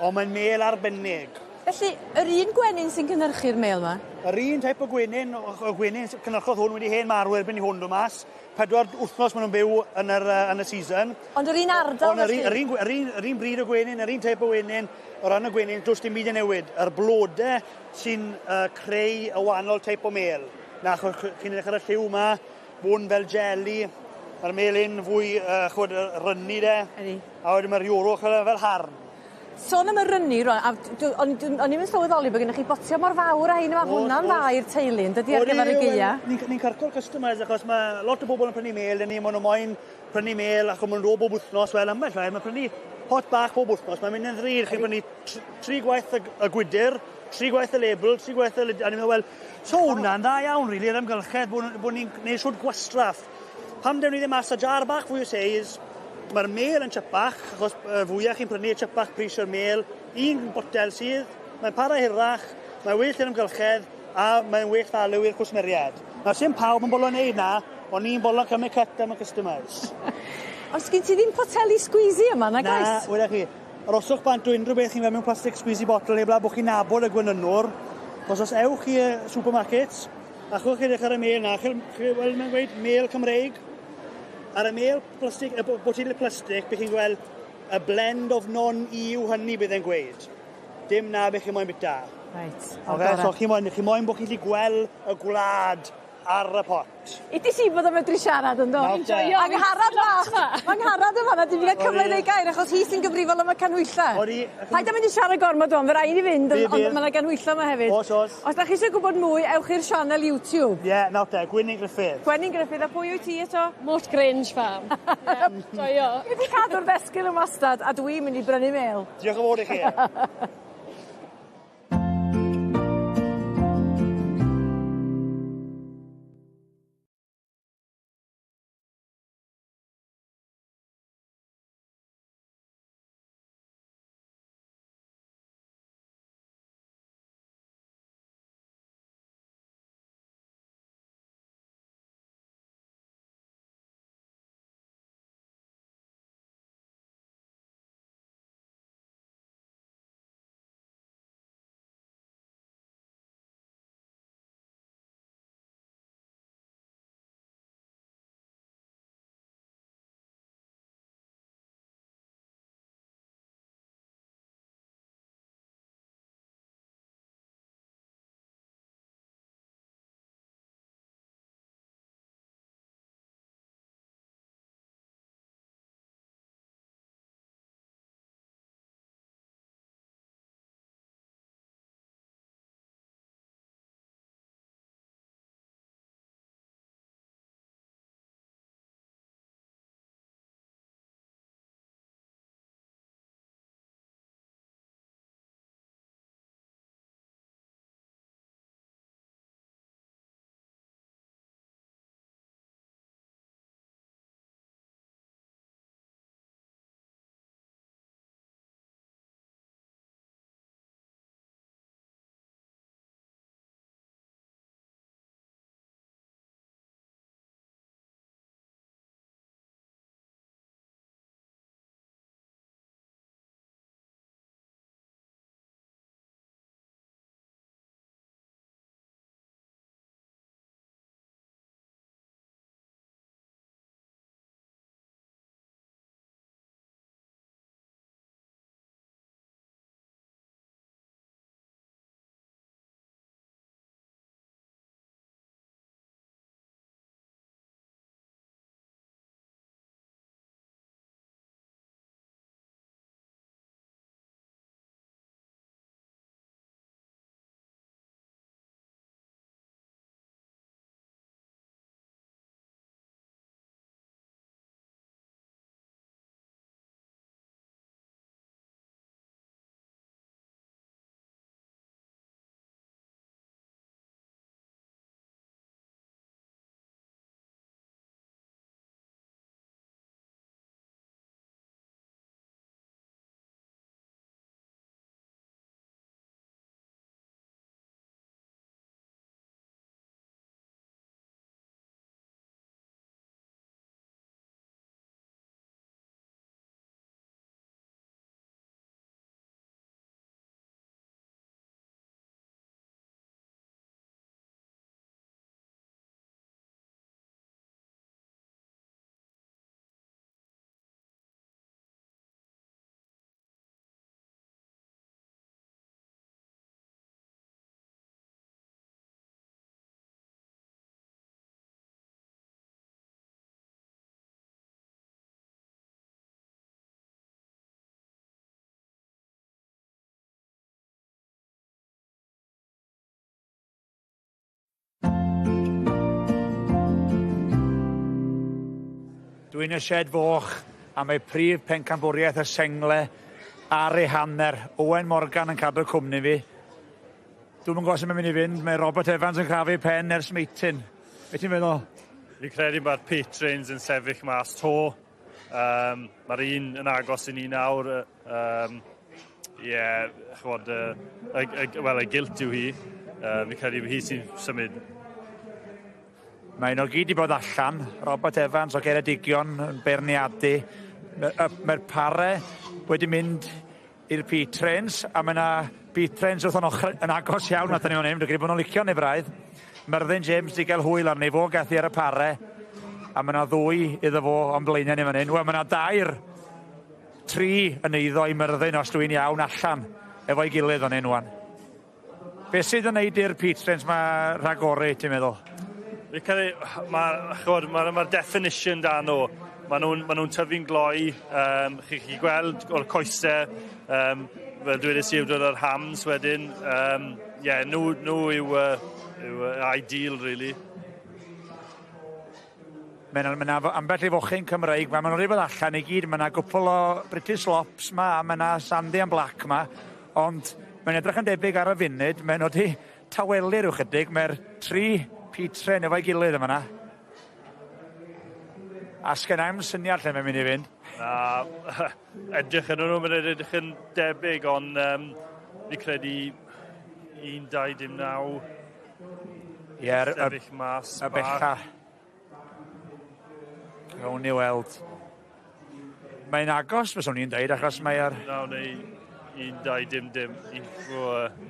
Ond mae'n mêl arbennig. Felly, yr un gwenyn sy'n cynhyrchu'r mêl yma? Yr un type o gwenyn, o gwenyn cynhyrchodd hwn wedi hen marw erbyn i hwn dod mas. 4 wythnos maen nhw'n byw yn y season. Ond yr un ardal felly? Yr un bryd o gwenyn, yr un type o gwenyn, o ran y gwenyn, does dim byd yn newid. Yr blodau sy'n creu y wahanol type o mêl. Na, chi'n edrych ar y lliw yma, hwn fel jelly, mae'r melyn fwy chwod, rynnu de. Ydy. A wedyn mae'r iorwch fel harn. Sôn am y rynnu rwan, a o'n i'm yn sylweddoli bod gennych chi botia mor fawr â hein, ma' hwnna'n dda i'r teulu yn dydi ar gyfer y gaea? Ni'n carco'r customers achos mae lot o bobl yn prynu mêl i ni, maen nhw moyn prynu mêl ac maen nhw'n dod bob wythnos, wel ambell waith, mae'n prynu pot bach bob wythnos, mae'n mynd yn ddrud, chi'n prynu tri gwaith y gwydr, tri gwaith y label, tri gwaith y... A ni'n meddwl, wel, so hwnna'n dda iawn, rili, yr amgylchedd, bod ni'n gwneud siwt gwastraff. Pam dewn ni ddim mas â jar bach fwy o seis, mae'r mêl yn chypach, achos fwyaf chi'n prynu, chypach pris o'r mêl, un botel sydd, mae'n para hirach, mae'n well i'r amgylchedd, a mae'n well value i'r cwsmeriaid. Nawr, sim pawb yn bolon neud na, ond ni'n bolon cymryd cut am y customers. Ond sgyn ti ddim poteli squeezy yma, nag oes? Na, weda chi. Aroswch bant o unrhyw beth chi'n fel mewn plastic squeezy bottle heblaw bod chi'n nabod y gwenynwr. Os os ewch i supermarkets, achwch chi edrych ar y mêl na, chi'n wel, mae'n gweud mêl Cymreig. Ar y mêl plastig, y boteli plastig, bych chi'n gweld a blend of non-EU honey bydd e'n gweud. Dim na beth chi'n moyn bita. Right. Okay, so chi moyn bod chi'n gallu gweld y gwlad ar y pot. I ti si bod o'n medru siarad yn do? Joio. Angharad bach. Mae Angharad yn fanna, dim 'di cael cyfle i ddeud gair achos hi sy'n gyfrifol am y canhwylla. Odi. Paid â mynd i siarad gormod rwan, fe rai' ni fynd, ond mae yna ganhwylla yma hefyd. Oes, oes. Os da chi eisiau gwybod mwy, ewch i'r sianel YouTube. Ie, yeah, nawr te, Gwenyn Griffith. Gwenyn Griffith, a pwy wyt ti eto? Moat Grange Farm. Yeah, joio. Fi wedi cadw'r ddesgyl yn wastad, a dwi'n mynd i brynu mêl. Diolch yn fawr i chi. Dwi'n y shed foch a mae prif pencampwriaeth y sengle ar ei hanner. Owen Morgan yn cadw cwmni fi. Dwi'm yn gwybod sut mae'n mynd i fynd. Mae Robert Evans yn crafu pen ers meitin. Be ti'n feddwl? Fi'n credu mae'r Pietrains yn sefyll mas to. Mae'r un yn agos i ni nawr. Yeah, chwod, wel, y gilt yw hi. Fi'n credu hi sy'n symud. Mae nhw gyd i bod allan. Robert Evans o Geredigion yn beirniadu. Mae'r pare wedi mynd i'r P-Trains, a mae yna P-Trains wrth o'n ochr yn agos iawn at ni fan hyn. Dwi'n credu bod nhw'n licio neu braidd. Myrddin James di gael hwyl arni fo, gath i ar y pare. A mae yna ddwy iddo fo o'n blaenau ni fan hyn. Wel, mae yna dair, tri yn eiddo i Myrddin os dwi'n iawn allan efo'i gilydd fan hyn wan. Be sydd yn neud i'r Pietrains ma rhagori, ti'n meddwl? Fi'n credu, mae'r ma, ma, ma definition da nhw. Maen nhw'n ma nhw tyfu'n gloi, chi chi gweld o'r coesau, fel dweud i yw dod o'r hams wedyn. Yeah, nhw yw ideal, really. Mae'n ma ambell i fochyn Cymreig, mae nhw'n wedi bod allan i gyd, mae yna gwpl o British Lops ma, a mae yna Sandy and Black ma, ond mae'n edrych yn debyg ar y funud, mae nhw wedi tawelu rhyw chydig, mae'r tri Pietren efo'i gilydd yma na. A sgen i'm syniad lle mae'n mynd i fynd. Na, edrych yn nhw, mae'n edrych yn debyg, ond fi credu 1, 2, dim 9. Ie, sefyll mas y bella. Gawn ni weld. Mae'n agos, fyswn i'n deud, achos mae ar... 9 neu 1, 2, dim, dim.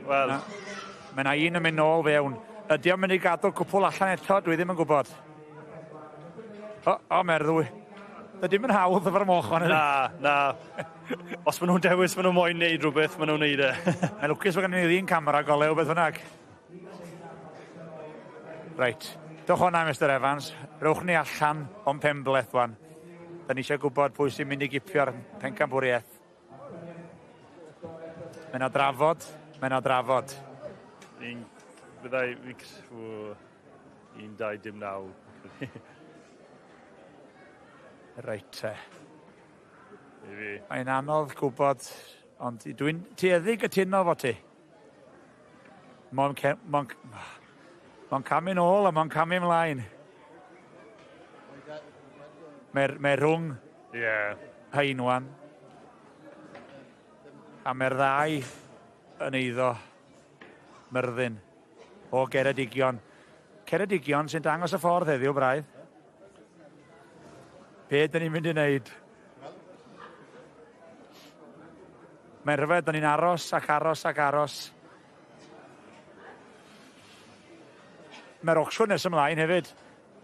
Wel... Mae yna un yn mynd nôl fewn. Ydy o'n mynd i gadw cwpl allan eto? Dwi ddim yn gwybod. O, mae'r ddwy. Dydy ddim yn hawdd efo'r moch fan. Na, na. Os maen nhw'n dewis, maen nhw'n moyn neud rhywbeth, maen nhw'n neud e. Mae'n lwcus bod gen i ddyn camera golew beth bynnag. Reit. Dewch hwnna, Mr Evans. Rowch ni allan o'n penbleth wan. Da ni eisiau gwybod pwy sy'n mynd i gipio'r pencampwriaeth. Mae yna drafod, mae yna drafod. Un, byddai, 1, 2, dim 9. Reit te. Mae'n anodd gwybod, ond dwi'n tueddu gytuno fo ti. Mae'n camu nôl a mae'n camu ymlaen. Mae rhwng hein wan. A mae'r ddau yn eiddo Myrddin o Geredigion. Ceredigion sy'n dangos y ffordd heddiw, braidd. Be dyn ni'n mynd i wneud? Mae'n rhyfedd, dyn ni'n aros ac aros ac aros. Mae'r auction nes ymlaen hefyd.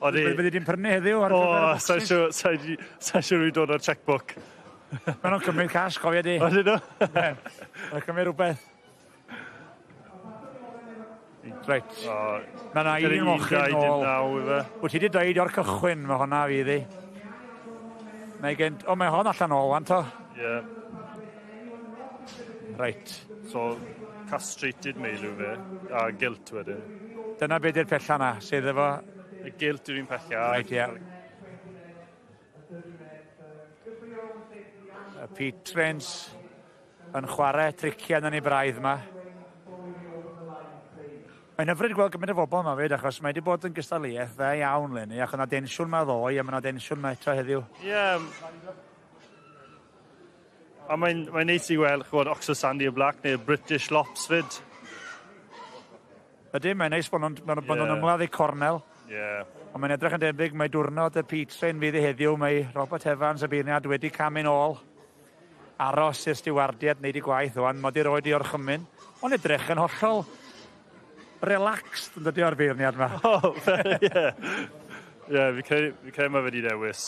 Odi. Fyddi di'n prynu heddiw ar O, gyfer y boxes? Sa'n siŵr i dod o'r checkbook. Maen nhw'n cymryd cash, cofio di. Odyn nhw? Maen nhw'n cymryd rhywbeth. Reit. Mae yna un mochyn nôl. Wyt ti wedi dweud o'r cychwyn, mae honna fydd i. Mae gen... O, mae hon allan ôl, wan to. Ie. Reit. So, castrated male yw fe, a gilt wedyn. Dyna be di'r pella na, sydd efo... Y gilt yw'r un pella. Reit, ie. Y Pietrains yn chwarae triciau yn ei braidd yma. Mae'n hyfryd gweld gymaint o bobl yma fyd, achos mae wedi bod yn gystadleuaeth dda iawn, Lenny, ac yna densiwn ma ddoe, a mae yna densiwn ma eto heddiw. Ie. A mae'n neis i weld, ch'mod, Oxford Sandy y Black neu'r British Lops fyd. Ydy, mae'n neis bod nhw'n ymladd i cornel. Ond mae'n edrych yn debyg, mae diwrnod y Pietrain fydd i heddiw, mae Robert Evans y beirniad wedi camu'n ôl. Aros i'r stiwardiad wneud i gwaith wan, mod i roed i orchymyn. Ond edrych yn hollol relaxed yn dydi o'r beirniad yma. O, ie. Ie, fi credu mae fe wedi dewis.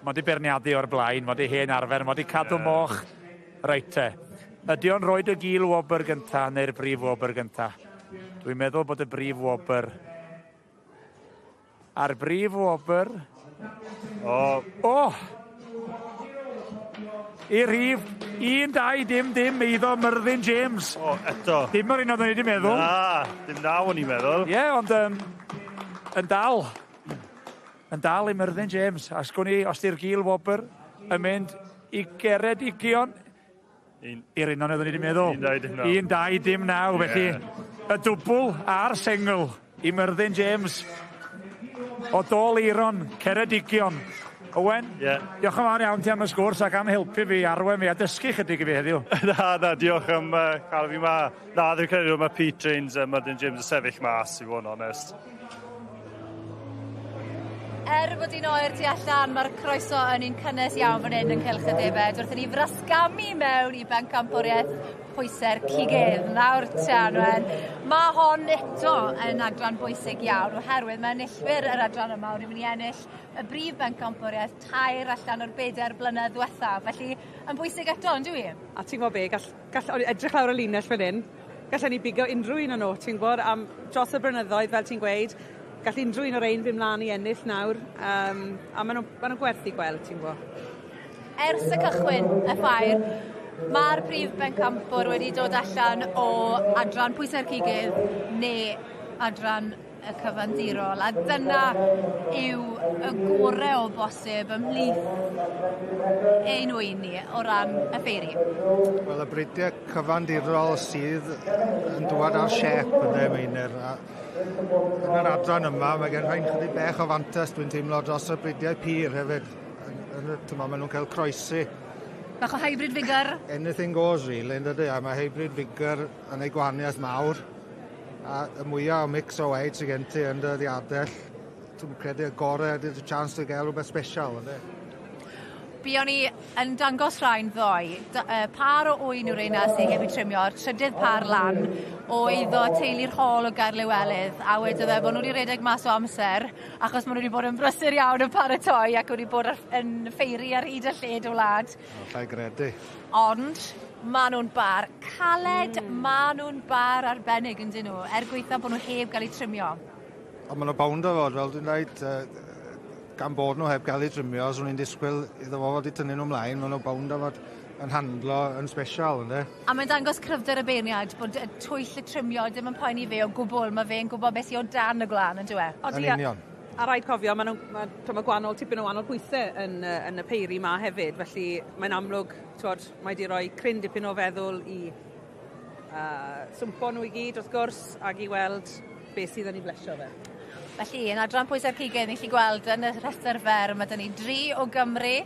Mod i beirniadu o'r blaen, mod i hen arfer, mod i cadw moch. Reit te. Ydy o'n rhoi y gil wobr gynta neu'r brif wobr gynta? Dwi'n meddwl bod y brif wobr. A'r brif wobr... O! O! I rhif 1, 2, dim, dim, eiddo Myrddin James. O, eto. Dim yr un oedden ni wedi meddwl. Na, dim naw o'n i'n meddwl. Ie, ond yn dal. Yn dal i Myrddin James, a sgwn i os di'r gil wobr yn mynd i Geredigion. I'r un o'n oeddwn i wedi meddwl. 1, 2, dim 9. 1, 2, dim 9, felly y dwbl a'r sengl i Myrddin James o Dôl Eiron, Ceredigion. Owen, yeah. Diolch yn fawr iawn ti am y sgwrs ac am helpu fi, arwain fi a dysgu chydig i fi heddiw. Na, na, diolch am cael fi ma. Na, dwi'n credu mae Pete James a Myrddin James yn sefyll mas, i fod yn onest. Er bod hi'n oer tu allan, mae'r croeso yn un cynnes iawn fan hyn yn Cylch y Defed wrth i ni frasgamu mewn i bencampwriaeth pwysau'r cigydd. Nawr te, Anwen, mae hon eto yn adran bwysig iawn oherwydd mae enillwyr yr adran yma wedi mynd i ennill y brif bencampwriaeth 3 allan o'r 4 blynedd ddiwetha. Felly, yn bwysig eto, yn dyw i? A ti'n gwybod be, gall, gall, edrych lawr y linell fan hyn, gallen ni bigo unrhyw un o'n nhw, ti'n gwybod, am dros y blynyddoedd, fel ti'n gweud, gall unrhyw un o'r ein fynd mlaen i ennill nawr, a maen nhw'n ma nhw gwerth i gweld, ti'n gwybod. Ers y cychwyn y ffair, mae'r prif bencampwr wedi dod allan o adran pwysau'r cigydd neu adran y cyfandirol, a dyna yw y gorau o bosib ymhlith ein ŵyn ni o ran y ffeiri. Wel, y bridiau cyfandirol sydd yn dŵad ar siep yn de, Meinir. A yn yr adran yma, mae gen rhain chydig bech o fantas, dwi'n teimlo, dros y bridiau pur hefyd. Tyma, maen nhw'n cael croesi. Bach o hybrid vigour. Anything goes, really, yn dydy. A mae hybrid vigour yn ei gwahaniaeth mawr. A y mwyaf o mix o waed sydd gen ti yn dy ddiadell, dwi'n credu y gorau ydy'r chance i gael rhywbeth special, ynddi? Buon ni yn dangos rhain ddoe. Par o ŵyn yw'r reina sydd heb eu trimio, a'r trydydd par lan oedd o teulu'r Hall o Gaerliwelydd, a wedodd e bod nhw wedi rhedeg mas o amser, achos maen nhw wedi bod yn brysur iawn yn paratoi ac wedi bod yn ffeiri ar hyd a lled y wlad. Alla i gredu. Ond maen nhw'n bar caled, maen nhw'n bar arbennig yn dyn nhw, er gweitha bod nhw heb gael eu trimio. Ond maen nhw bownd o fod, fel dwi'n dweud, gan bod nhw heb gael eu trimio, swn i'n disgwyl iddo fo fod i tynnu nhw ymlaen, maen nhw bownd o fod yn handlo yn special, ynddi? A mae'n dangos cryfder y beirniad bod y twyll y trimio ddim yn poeni fe o gwbl, mae fe'n gwybod beth sydd o dan y gwlân, yn dyw e? Odi, Yn union. A rhaid cofio, maen nhw, ma, ma gwahanol, tipyn o wahanol pwysau yn y peiri ma hefyd, felly mae'n amlwg, twod, mae di roi cryn dipyn o feddwl i swmpo nhw i gyd, wrth gwrs, ac i weld beth sydd yn ei blesio fe. Felly, yn adran pwysau'r cigydd, ni'n gallu gweld yn y rhestr fer, mae dyn ni 3 o Gymru.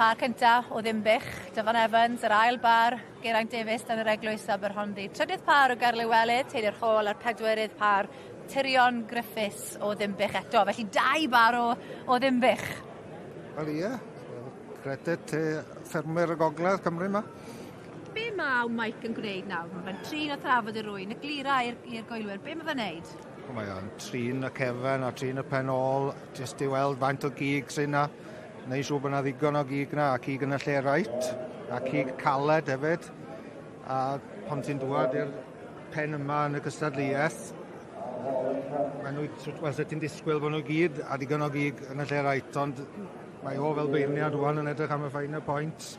Par cynta o Ddinbych, Dyfan Evans, yr ail bar, Geraint Davies dan yr Eglwys Aberhonddu. Trydydd par o Gaerliwelydd, Teulu'r Hall, a'r pedwerydd par, Tyrion Griffiths o Ddinbych eto. Felly 2 bar o Ddinbych. Wel ie, credit i ffermwyr y Gogledd Cymru yma. Be mae Mike yn gwneud nawr? Mae fe'n trin o thrafod yr ŵyn, y glira i'r gwylwyr. Be mae fe'n neud? Mae o'n trin y cefen a trin y pen ôl, jyst i weld faint o gig sy'n na. Neu siŵr bod yna ddigon o gig na, a cig yn y lle reit, a cig caled hefyd. A pan ti'n dŵad i'r pen yma yn y gystadleuaeth, maen nhw, wel, se ti'n disgwyl bod nhw gyd a digon o gig yn y lle reit, ond mae o fel beirniad rwan yn edrych am y finer points.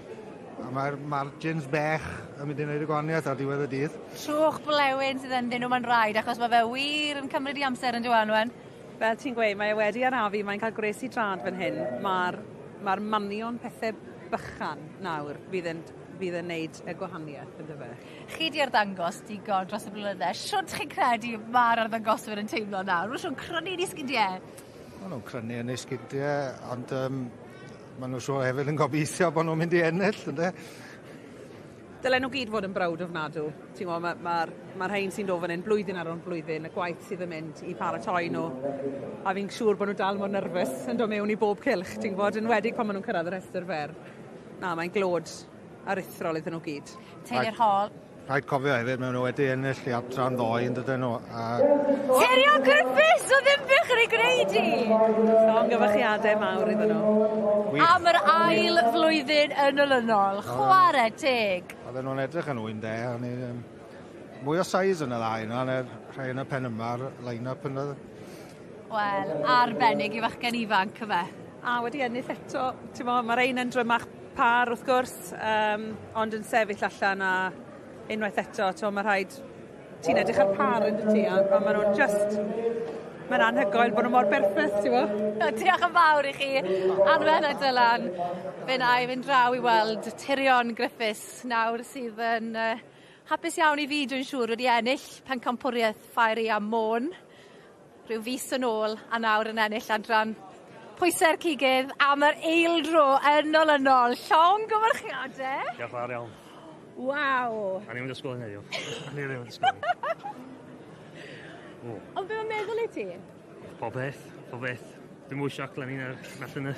A mae'r margins bech yn mynd i wneud y gwahaniaeth ar diwedd y dydd. Trwch blewyn sydd ynddyn nhw, mae'n rhaid, achos mae fe wir yn cymryd i amser yn dyw Anwen. Fel ti'n gweud, mae e wedi arafu, mae'n cael gwres i drad fan hyn. Mae'r manion pethau bychan nawr fydd yn neud y gwahaniaeth, ynddo fe? Chi di arddangos digon dros y blynydde. Shwt chi'n credu mae'r arddangoswyr yn teimlo nawr? Maen nhw'n crynu yn eu sgidiau? Maen nhw'n crynu yn eu sgidiau, ond maen nhw'n siŵr hefyd yn gobeithio bod nhw'n mynd i ennill, ynde? Dylen nhw gyd fod yn browd ofnadw. Ti'n gwybod, mae'r rhain sy'n dod fan hyn blwyddyn ar ôl blwyddyn, y gwaith sydd yn mynd i paratoi nhw. A fi'n siŵr bod nhw dal mor nerfus yn dod mewn i bob cylch, ti'n gwybod, yn enwedig pan maen nhw'n cyrraedd y rhestr fer. Na, mae'n glod aruthrol iddyn nhw gyd. Teulu'r Hall. Rhaid cofio hefyd, maen nhw wedi ennill i adran ddoe yn dydyn nhw. Tyrion Griffiths o Ddinbych yn ei gwneud i! Llongyfarchiadau mawr iddyn nhw. Wych. Am yr ail flwyddyn yn olynol. Chwarae teg. Oedden nhw'n edrych yn ŵyn de. O'n i, mwy o size yn y ddau yna, neu'r rhai yn y pen yma, a'r line-up yn y... Wel, arbennig i fachgen ifanc yfe. A wedi ennill eto, ti'n mo, mae'r ein yn drymach par wrth gwrs, ond yn sefyll allan a unwaith eto, ti'n mo, mae rhaid, ti'n edrych ar par yn dy ti, a maen nhw'n just Mae'n anhygoel bod nhw mor berffaith, ti'n bo? Diolch yn fawr i chi, Anwen a Dylan. Fe na i fynd draw i weld Tirion Griffiths nawr sydd yn hapus iawn i fi, dwi'n siŵr, wedi ennill pencampwriaeth Ffair Aeaf Môn rhyw fis yn ôl a nawr yn ennill adran pwysau'r cigydd am yr eildro yn olynol. Llongyfarchiadau. Diolch fawr iawn. Waw. A ni'n mynd ysgol yn heddiw. A ni'n mynd ysgol. Ond be mae'n meddwl i ti? Pob peth, pob peth. Dwi'n mwy sioc leni na'r llynedd.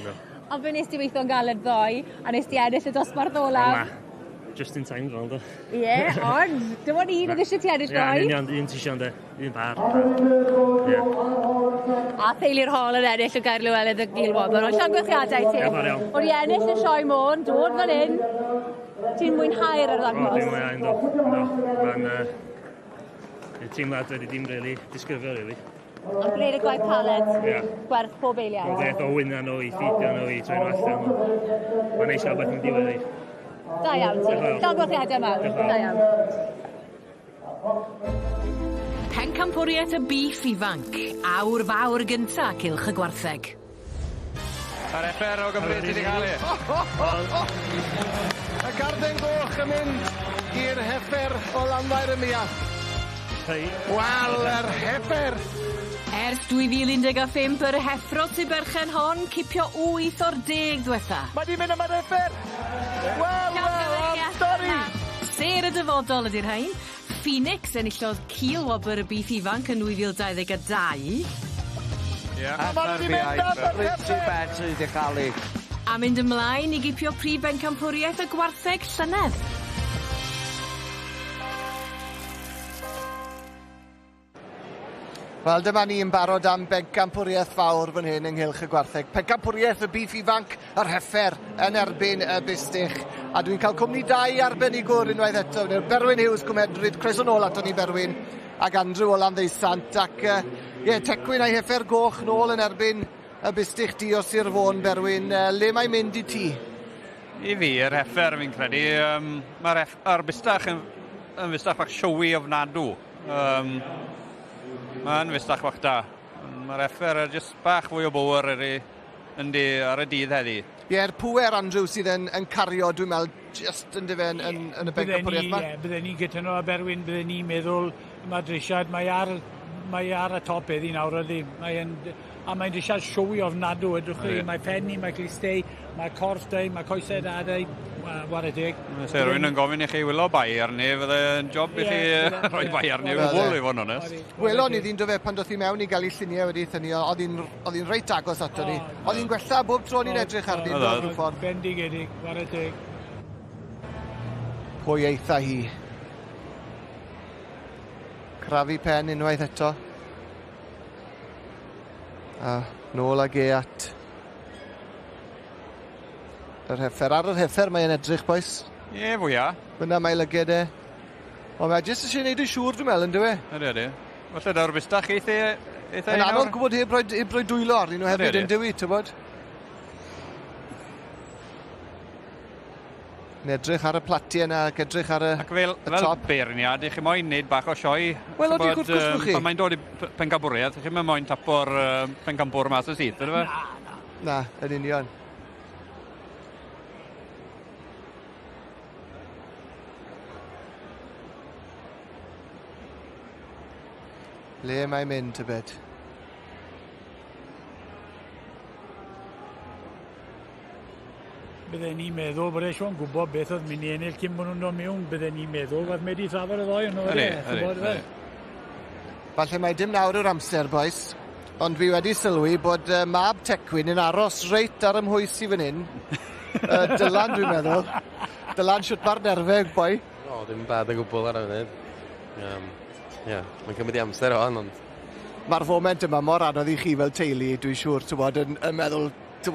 No. Ond fe nes ti weithio'n galed ddoe, a nes ti ennill y dosbarth olaf. Na. Just in time, fel, do. Ie, ond dim ond un oedd eisiau ti ennill ddoe. Ie, union, un ti eisiau, ynddo. Un bar. Ie. A theulu'r hol yn ennill o Gaer Llewelydd y Gilwobr. Ond llongyfarchiadau i ti. Diolch yn fawr iawn. Wedi ennill y sioe Môn, dod fan hyn. Ti'n mwynhau'r arddangos? O, dwi'n mwynhau, ynddo. Ynddo. Mae'n y teimlad wedi dim really disgrifio, really. Ond gwneud y gwaith caled, yeah. Gwerth pob eiliad. Mae'n beth o wyna nhw i ffidio nhw i troi nhw allan. Mae'n neis cael beth yn diwedd i. Da iawn ti. Llongyfarchiadau mawr. Da iawn. Pencampwriaeth y bîff ifanc, awr fawr gynta cylch y gwartheg. Yr effer o Gymru sydd wedi cael ei. Y garden goch yn mynd i'r heffer o Lanfair y Muallt. Wel, yr heffer! Ers 2015, yr heffro sy'n berchen hon, cipio 8 o'r 10 diwetha. Mae di mynd am yr heffer! Wel, wel, am stori! Sêr y dyfodol ydy'r rhain. Phoenix enillodd cil wobr y bîff ifanc yn 2022. Ie. Mae di mynd am yr heffer! A mynd ymlaen i gipio prif bencampwriaeth y gwartheg llynedd. Wel, dyma ni yn barod am bencampwriaeth fawr fan hyn ynghylch y gwartheg. Pencampwriaeth y bîff ifanc, yr heffer yn erbyn y bustych. A dwi'n cael cwmni dau arbenigwr unwaith eto. Berwyn Hughes, Cwmedryd, croeso nôl ato ni Berwyn, ac Andrew o Landdeusant. Ac ie, Tecwyn a'i heffer goch nôl yn erbyn y bustych du o Sir Fôn, Berwyn. Le mae'n mynd i ti? I fi, yr heffer fi'n credu. Mae'r bustach yn fustach bach showy ofnadw. Mae'n fustach bach da. Mae'r effer er jyst bach fwy o bwer ar y dydd heddi. Ie, yr pwer, Andrew, sydd yn cario, dwi'n meddwl, jyst yn dyfe yn y bencampwriaeth yma. Ie, bydden ni'n cytuno â Berwyn, bydden ni'n meddwl, mae drisiad, mae ar y top heddi nawr ydy. A mae'n drisiad siowi ofnadw, ydwch chi. Mae pen i, mae clustau, mae corff dau, mae coesau da dau, ware teg. Se rhywun yn gofyn i chi wylo bai arni, fydde'n job i chi rhoi bai arni, wwl i fod yn onest. Welon ni ddyn do fe pan doth i mewn i gael ei lluniau wedi thynnu, oedd hi'n reit agos ato ni. Oedd hi'n gwella bob tro ni'n edrych arni. Bendigedig, ware teg. Pwy eitha hi? Crafu pen unwaith eto. A nôl ag e at yr heffer. Ar yr heffer mae'n edrych, bois. Ie, fwyaf. Fyna mae lyged e. Ond mae jyst eisiau gwneud yn siŵr, dwi'n meddwl, yn dyw e? Ydy, ydy. Falle daw'r bustach eitha Yn anodd gwybod heb roi dwylo arnyn nhw hefyd, yn dyw i, tybod? Yn edrych ar y platiau yna ac edrych ar y ac fel, y top. Fel beirniad, i chi moyn wneud bach o sioe. Wel, oeddi, wrth gwrs chi. Pan mae'n dod i pencampwriaeth, chi moyn tapo'r pencampwr mas y syth, ydy fe? Na, yn union. Le mae'n mynd, tybed? Bydden ni'n meddwl bod e Siôn gwybod beth oedd mynd i ennill cyn bod nhw'n dod mewn. Bydden ni'n meddwl oedd wedi trafod y ddoi ond Ydy. Falle mai dim nawr yw'r amser, bois, ond fi wedi sylwi bod mab Tecwyn yn aros reit ar ymhwys i fan hyn. Dylan, dwi'n meddwl. Dylan, shwt ma'r nerfeg, boi? O, ddim bad o gwbl ar y funud. Ie, mae'n cymryd i amser o hon, ond... Mae'r foment yma mor anodd i chi fel teulu, dwi'n siŵr, ti'n yn meddwl, ti'n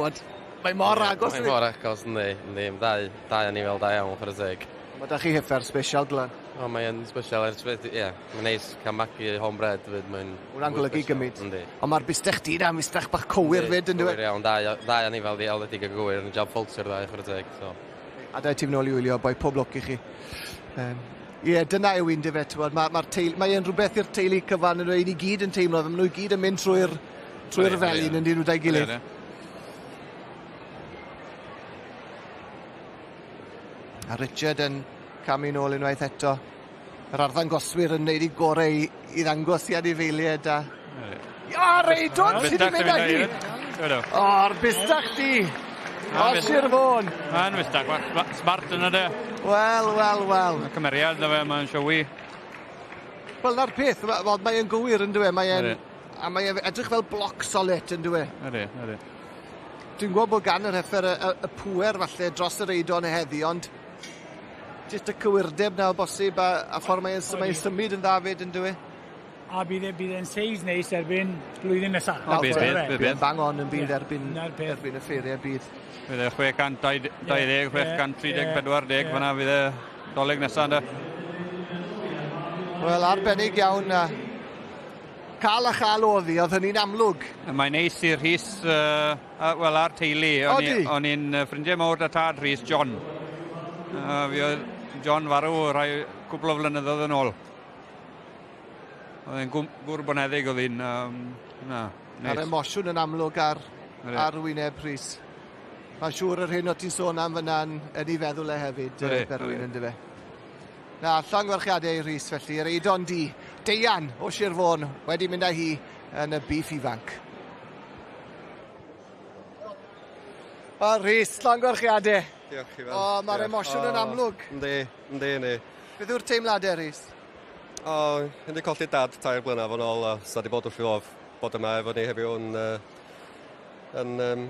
mae mor agos. Mae mor agos, yndi. Yndi, dau anifail da iawn, chwarae teg. Mae da chi heffer special, Dylan. O, mae'n special, ie. Mae'n neis cael magu homebred fyd, mae'n... Hwna'n golygu gymaint. Yndi. Ond mae'r bustech di na, bustech bach cywir fyd, ynddo fe? Cywir iawn, dau anifail di aledig a gywir, yn job ffoltio'r ddau, chwarae teg, so... A da ti'n nôl i wylio, boi, pob lwc i chi. Ie, dyna yw un dyfe, ti'n mae ma mae e'n rhywbeth i'r teulu cyfan yn i gyd yn teimlo, maen nhw i gyd yn mynd trwy'r trwy felin yn dyn nhw da'i gilydd. A Richard yn camu nôl unwaith eto. Yr arddangoswyr yn neud i gorau i, i ddangos i anifeiliaid a... O, Reidon, sydd wedi mynd â hi! O'r bistach di! O, Sir Fôn! Mae'n fistach, smart yna de. Wel, wel, wel. Mae cymeriad na fe, mae'n siowi. Wel, na'r peth, wel, mae'n gywir yn dwi, mae'n... A mae'n edrych fel bloc solet yn dwi. Ydy, ydy. Dwi'n gwybod bod gan yr heffer y, y, y pŵer falle dros yr eidon heddi, ond jyst y cywirdeb na o bosib a, a ffordd mae'n mae symud yn dda fyd yn dwi. A bydd e, bydd e'n seis neis erbyn blwyddyn nesaf. O, bydd, bydd, bydd, bydd. Bang on yn bydd erbyn, erbyn y ffeiriau bydd. Bydd e 620, 630, 40 fyna fydd e dolyg nesaf ynddo. Wel, arbennig iawn. A cael a chael oedd hi, oedd hynny'n amlwg. Mae'n neis i'r Rhys, uh, wel, a'r teulu. O'n i'n ffrindiau mawr da tad Rhys, John. Fi oedd John farw rhai cwpl o flynyddoedd yn ôl. Oedd e'n gŵr boneddig oedd hi'n... Um, na, neis. A'r emosiwn yn amlwg ar, ar wyneb Rhys. Mae'n siŵr yr hyn o ti'n sôn am fyna yn, yn ei feddwl e hefyd, Berwyn, yn dyfe. Na, llongyfarchiadau i Rhys felly, yr Eidon di, Deian o Sir Fôn wedi mynd â hi yn y biff ifanc. O, Rhys, llongyfarchiadau. Diolch i fel. O, mae'r emosiwn yn amlwg. Yndi, yndi, yndi. Beth yw'r teimladau, Rhys? O, wedi colli dad 3 blynedd yn ôl, a sa di bod wrth i bod yma efo ni heddiw yn, yn um,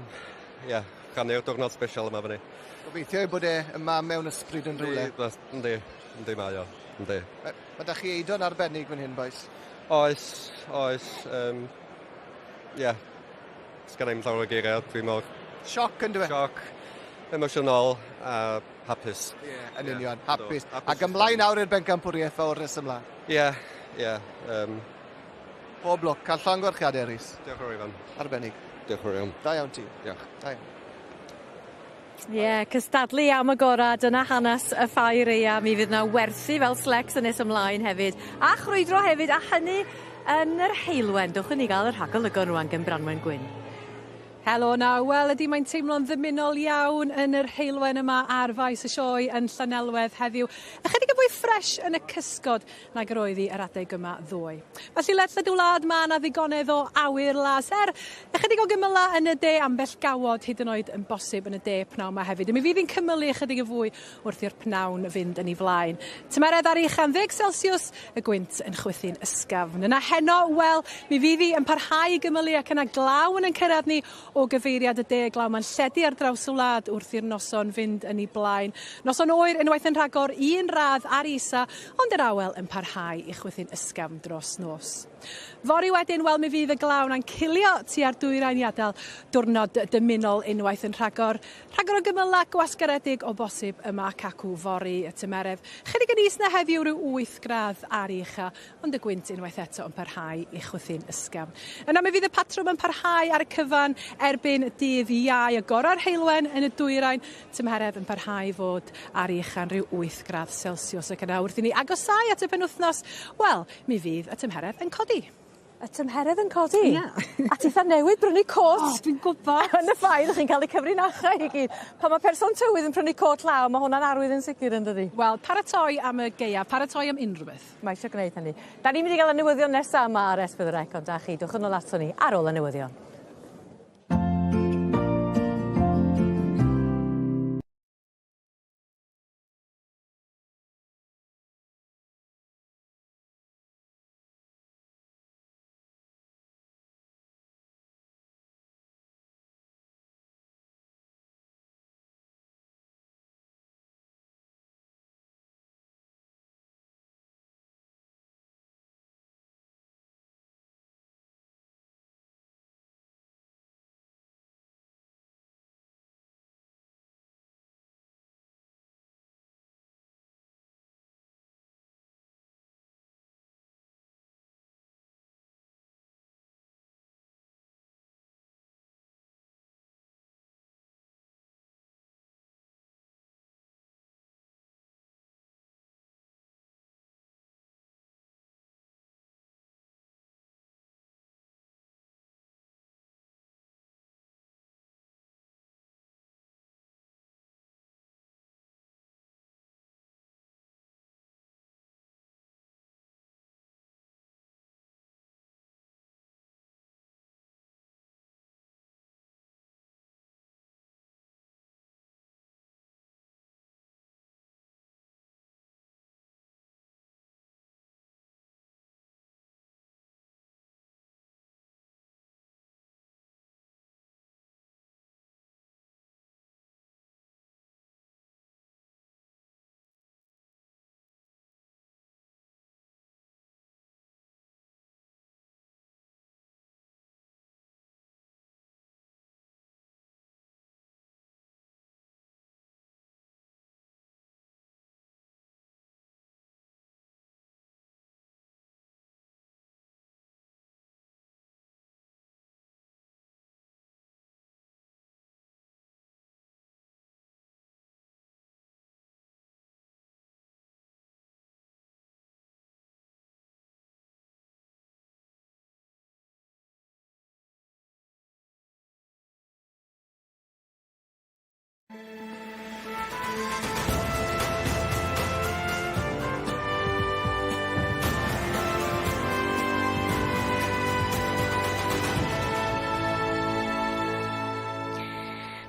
yeah, rhannu'r diwrnod special yma efo ni. Gobeithio ei bod e yma mewn ysbryd yn rhywle. Yndi, yndi mae o, yndi. Mae da chi eidon arbennig fan hyn, boys? Oes, oes. Ie, yeah. Sgan i'm llawer o geiriau, dwi'n mor... Sioc yn dwi? Sioc, emosiynol a hapus. Ie, yeah, yn union, hapus. Ac ymlaen nawr i'r bencampwriaeth fawr nes ymlaen. Ie, ie. Pob lwc, cael llongyfarchiadau, Rhys. Diolch yn fawr, Ifan. Arbennig. Diolch yn fawr iawn. Da iawn ti. Diolch. Da iawn. Ie, yeah, cystadlu am y gorau, dyna hanes y ffair eia. Mi fydd yna werthu fel slecs yn nes ymlaen hefyd. A chrwydro hefyd, a hynny yn yr heulwen. Dewch i ni gael y rhagolygon rwan gen Branwen Gwyn. Helo na, wel ydy mae'n teimlo'n ddymunol iawn yn yr heulwen yma ar faes y sioe yn Llanelwedd heddiw. Ychydig yn fwy ffres yn y cysgod nag yr oedd hi yr adeg yma ddoe. Felly ledled y wlad mae yna ddigonedd o awyr las er ychydig o gymyla yn y de, ambell gawod hyd yn oed yn bosib yn y de pnawn yma hefyd. Mi fydd hi'n cymylu ychydig yn fwy wrth i'r pnawn fynd yn ei flaen. Tymheredd ar uchan 10 Celsius, y gwynt yn chwythu'n ysgafn. Yna heno, wel, mi fydd hi yn parhau i gymylu ac yna glaw yn cyrraedd ni o gyfeiriad y de, glaw ma'n lledu ar draws y wlad wrth i'r noson fynd yn ei blaen. Noson oer unwaith yn rhagor, 1 radd ar isa, ond yr awel yn parhau i chwythu'n ysgafn dros nos. Fory wedyn, wel, mi fydd y glaw na'n cilio tua'r dwyrain i adael diwrnod dymunol unwaith yn rhagor. Rhagor o gymyla gwasgaredig o bosib yma ac acw fory y tymheredd. Chydig yn is na heddiw rhyw 8 gradd ar ucha, ond y gwynt unwaith eto yn parhau i chwythu'n ysgafn. Yna mi fydd y patrwm yn parhau ar y cyfan erbyn dydd Iau, y gora'r heulwen yn y dwyrain, tymheredd yn parhau fod ar ucha'n rhyw 8 gradd Celsius ac yna wrth i ni agosáu at y penwythnos, wel, mi fydd y tymheredd yn codi. Y tymheredd yn codi? Ie. A titha newydd brynu cot. O, dwi'n gwybod. Yn y ffair, chi'n cael eu cyfrinachau i gyd. Pan mae person tywydd yn prynu cot llaw, mae hwnna'n arwydd yn sicr yn dydi? Wel, paratoi am y gaeaf, paratoi am unrhyw beth. Mae eisiau gwneud hynny. Da ni'n mynd i gael y newyddion nesaf yma ar S4C, ond da chi, dwch yn ôl ato ni ar ôl y newyddion.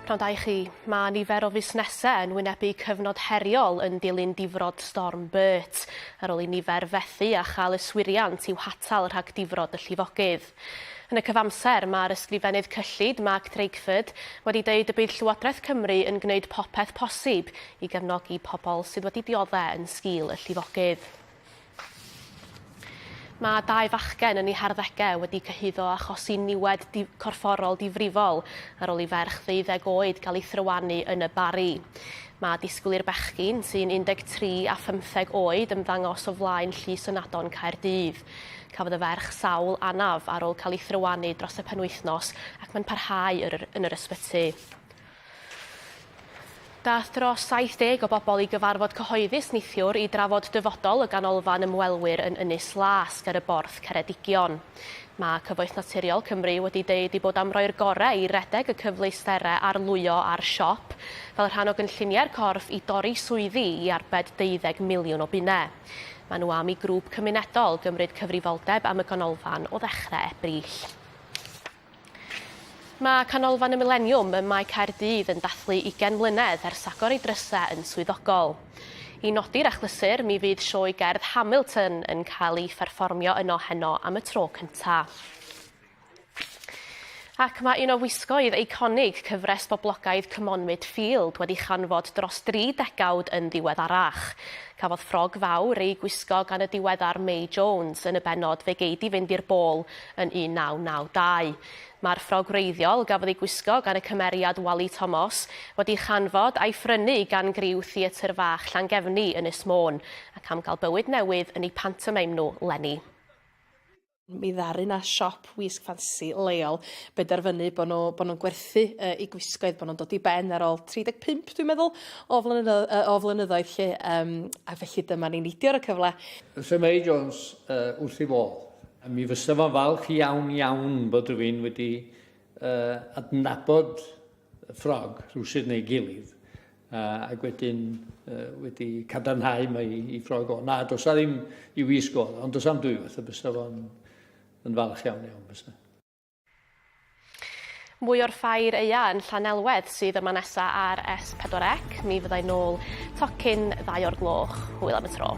Pnawn da i chi. Mae nifer o fusnesau yn wynebu cyfnod heriol yn dilyn difrod Storm Bert, ar ôl i nifer fethu a chael yswiriant i'w hatal rhag difrod y llifogydd. Yn y cyfamser, mae'r Ysgrifennydd Cyllid, Mark Drakeford, wedi dweud y bydd Llywodraeth Cymru yn gwneud popeth posib i gefnogi pobl sydd wedi diodde' yn sgil y llifogydd. Mae dau fachgen yn eu harddegau wedi cyhuddo achosi niwed di corfforol difrifol ar ôl i ferch ddeuddeg oed gael ei thrywanu yn y Barri. Mae disgwyl i'r bechgyn, sy'n 13 a phymtheg oed, ymddangos o flaen Llys Ynadon Caerdydd. Cafodd y ferch sawl anaf ar ôl cael ei thrywanu dros y penwythnos ac mae'n parhau yn yr ysbyty. Daeth dros 70 o bobl i gyfarfod cyhoeddus neithiwr i drafod dyfodol y ganolfan ymwelwyr yn Ynys Las ger y Borth, Ceredigion. Mae Cyfoeth Naturiol Cymru wedi deud eu bod am roi'r gorau i redeg y cyfleusterau arlwyo a'r siop fel rhan o gynlluniau'r corff i dorri swyddi i arbed deuddeg miliwn o bunnau. Maen nhw am i grŵp cymunedol gymryd cyfrifoldeb am y ganolfan o ddechrau Ebrill. Mae Canolfan y Mileniwm ym Mae Caerdydd yn dathlu ugain mlynedd ers agor ei drysau yn swyddogol. I nodi'r achlysur, mi fydd sioe gerdd Hamilton yn cael ei pherfformio yno heno am y tro cyntaf. Ac mae un o wisgoedd eiconig cyfres boblogaidd C'mon Midfield wedi chanfod dros dri degawd yn ddiweddarach. Cafodd ffrog fawr ei gwisgo gan y diweddar May Jones yn y bennod Fe gei di fynd i'r bol yn 1992. Mae'r ffrog wreiddiol, gafodd ei gwisgo gan y cymeriad Wali Tomos, wedi'i chanfod a'i phrynu gan griw Theatr Fach Llangefni, Ynys Môn, ac am gael bywyd newydd yn eu pantomeim nhw 'leni. Mi ddaru 'na siop wisg ffansi leol benderfynu bo' nhw bo' nhw'n gwerthu yy 'u gwisgoedd, bo' nhw'n dod i ben ar ôl 35 dwi'n meddwl o flynyddo- yy o flynyddoedd 'lly yym a felly dyma ni'n neidio ar y cyfle. Fysa May Jones yy wrth ei fodd. A mi fysa fo'n falch iawn iawn bod rhywun wedi yy adnabod y ffrog rhywsut neu gilydd ac wedyn wedi cadarnhau mai i ffrog o. Na, does 'na ddim i wisg o, ond does 'na'm dwywaith y bysa fo'n yn falch iawn iawn bysa. Mwy o'r ffair aea yn Llanelwedd sydd yma nesa ar S4C. Mi fyddai nôl tocyn ddau o'r gloch. Hwyl am y tro.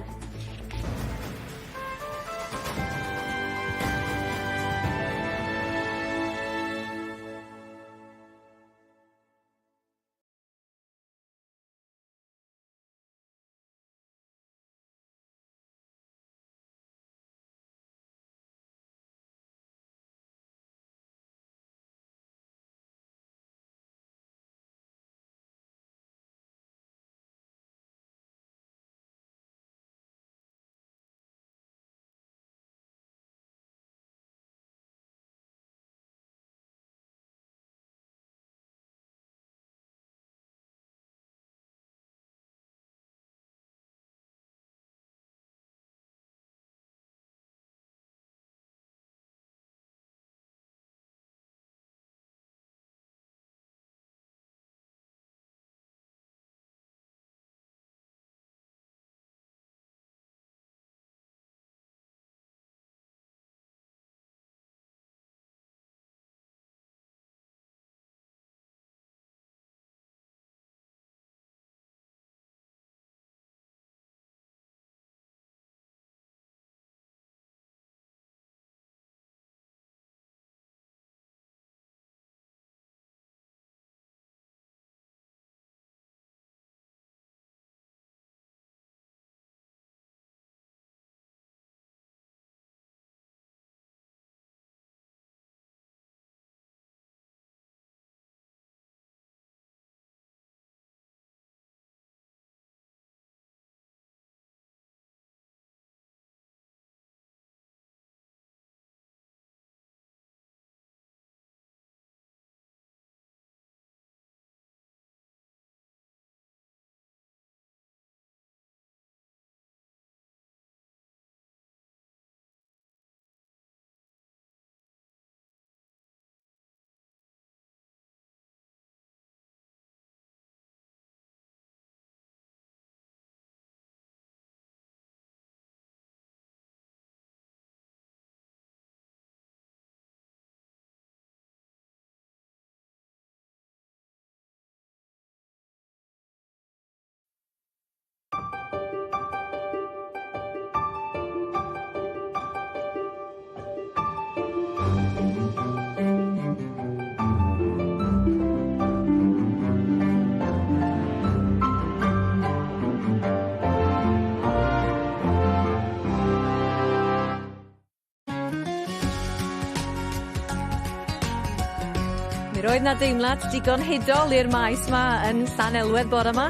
Mi roedd 'na deimlad digon hudol i'r maes 'ma yn Llanelwedd bore 'ma.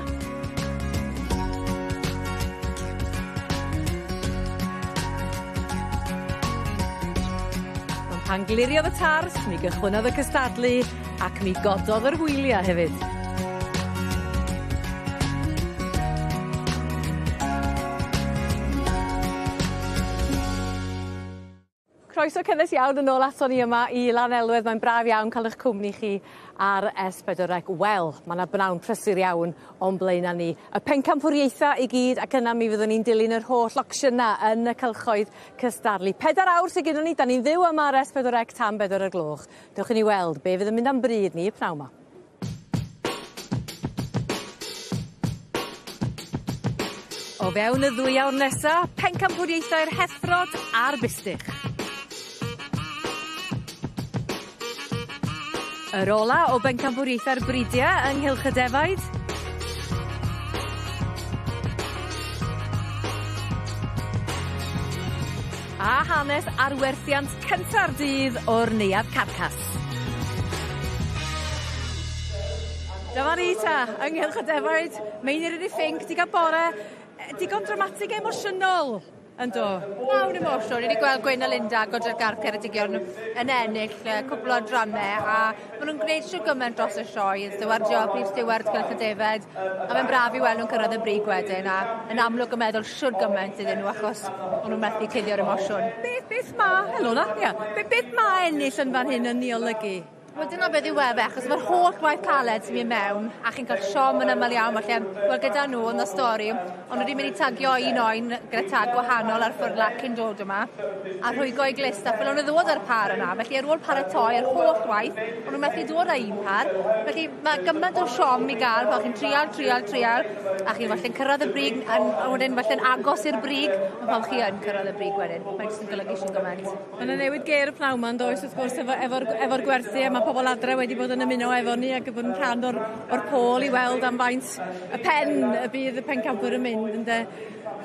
Ond pan gliriodd y tarth, mi gychwynnodd y cystadlu ac mi gododd yr hwylia hefyd. Croeso cynnes iawn yn ôl aton ni yma i Lanelwedd. Mae'n braf iawn cael eich cwmni chi ar S4C. Wel, ma' 'na bnawn prysur iawn o'n blaena' ni. Y pencampwriaetha i gyd ac yna mi fyddwn ni'n dilyn yr holl ocsiyna yn y cylchoedd cystadlu. Pedair awr sy gyda ni, 'dan ni'n fyw yma ar S4C tan bedwar o'r gloch. Dewch i ni weld be' fydd yn mynd am bryd ni y pnawn 'ma. O fewn y ddwy awr nesa, pencampwriaethau'r heffrod a'r bustych. Yr ola o bencampwriaethau'r bridiau yng nghylch y defaid. A hanes arwerthiant cynta'r dydd o'r Neuadd Carcas. Dyma ni ta, ynghylch y defaid, Meinir yn ei ffinc, 'di ga'l bore digon dramatig emosiynol, yndo? Llawn emosiwn, ni 'di gweld Gwyn a Linda a Godre'r Garth Ceredigion yn ennill cwpwl o adrannau a ma' nw'n gwneud shwd gyment dros y sioe, yn stiwardio, prif stiward Cylch y Defed, a mae'n braf i weld nw'n cyrraedd y brig wedyn a yn amlwg yn meddwl shwd gyment iddyn nhw achos o'n nhw'n methu cuddio'r emosiwn. Beth beth ma' helo 'na, ia, be- beth ma' ennill yn fan hyn yn 'i olygu? Wel dyna beth yw e fe achos ma'r holl waith caled sy'n mynd mewn a chi'n cael siom yn aml iawn falle wel gyda nhw yn y stori o'n nhw wedi mynd i tagio un oen gyda tag gwahanol ar ffwrdd cyn dod yma a rhwygo i glust a ffyl o'n nhw ddod â'r par yna felly ar ôl paratoi yr holl waith o'n nhw methu dod â un par felly mae gymaint o siom i gael pan chi'n trial trial trial a chi'n falle'n cyrraedd y brig a wedyn falle'n agos i'r brig ond pan chi yn cyrraedd y brig wedyn mae jyst yn golygu shwd gymaint. Ma' 'na newid gêr y pnawn 'ma yndoes wrth gwrs efo efo'r efo'r gwerthu a ma' pobol adre wedi bod yn ymuno efo ni ac yn bod yn rhan o'r o'r pôl i weld am faint y pen y bydd y pencampwyr yn mynd ynde?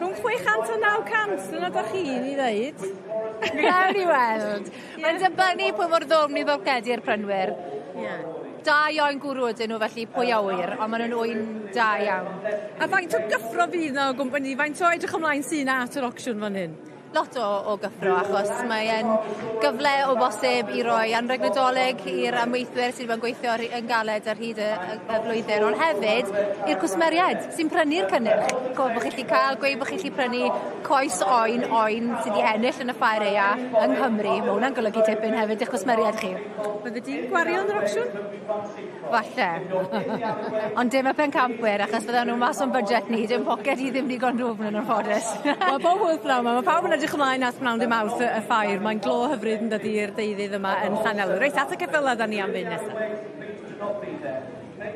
Rhwng 600 a 900 dyna 'dach chi'n 'i ddeud. Gawn ni weld. Mae'n dibynnu pwy mor ddwfn i bocedi'r prynwyr. Ie. Da iawn gwrw ydyn nhw felly pwy a ŵyr ond ma' nw'n ŵyn da iawn. A faint o gyffro fydd 'na o gwmpa- ni faint o edrych ymlaen sy 'na at yr ocsiwn fan hyn? lot o o gyffro achos mae e'n gyfle o bosib i roi anrheg Nadolig i'r amweithwyr sydd wedi bod yn gweithio ar yn galed ar hyd y y y flwyddyn ond hefyd i'r cwsmeriaid sy'n prynu'r cynnyrch. Ch'mo' bo' chi 'llu ca'l gweud bo' chi 'llu prynu coes oen oen sy 'di ennill yn y ffair aea yng Nghymru ma' wnna'n golygu tipyn hefyd i'ch cwsmeriaid chi. Bydde di'n gwario yn yr ocsiwn? Falle. Ond dim y pencampwyr achos fydden nhw mas o'n budget ni, dim poced i ddim digon dwfn yn anffodus. Wel pob hwyl pnawn 'ma. Ma' pawb yn edrych ymlaen at pnawn dy Mawrth y y ffair. Mae'n glo hyfryd yndydi i'r deuddydd yma yn Llanelwy. Reit at y ceffyla 'dan ni am fynd nesa.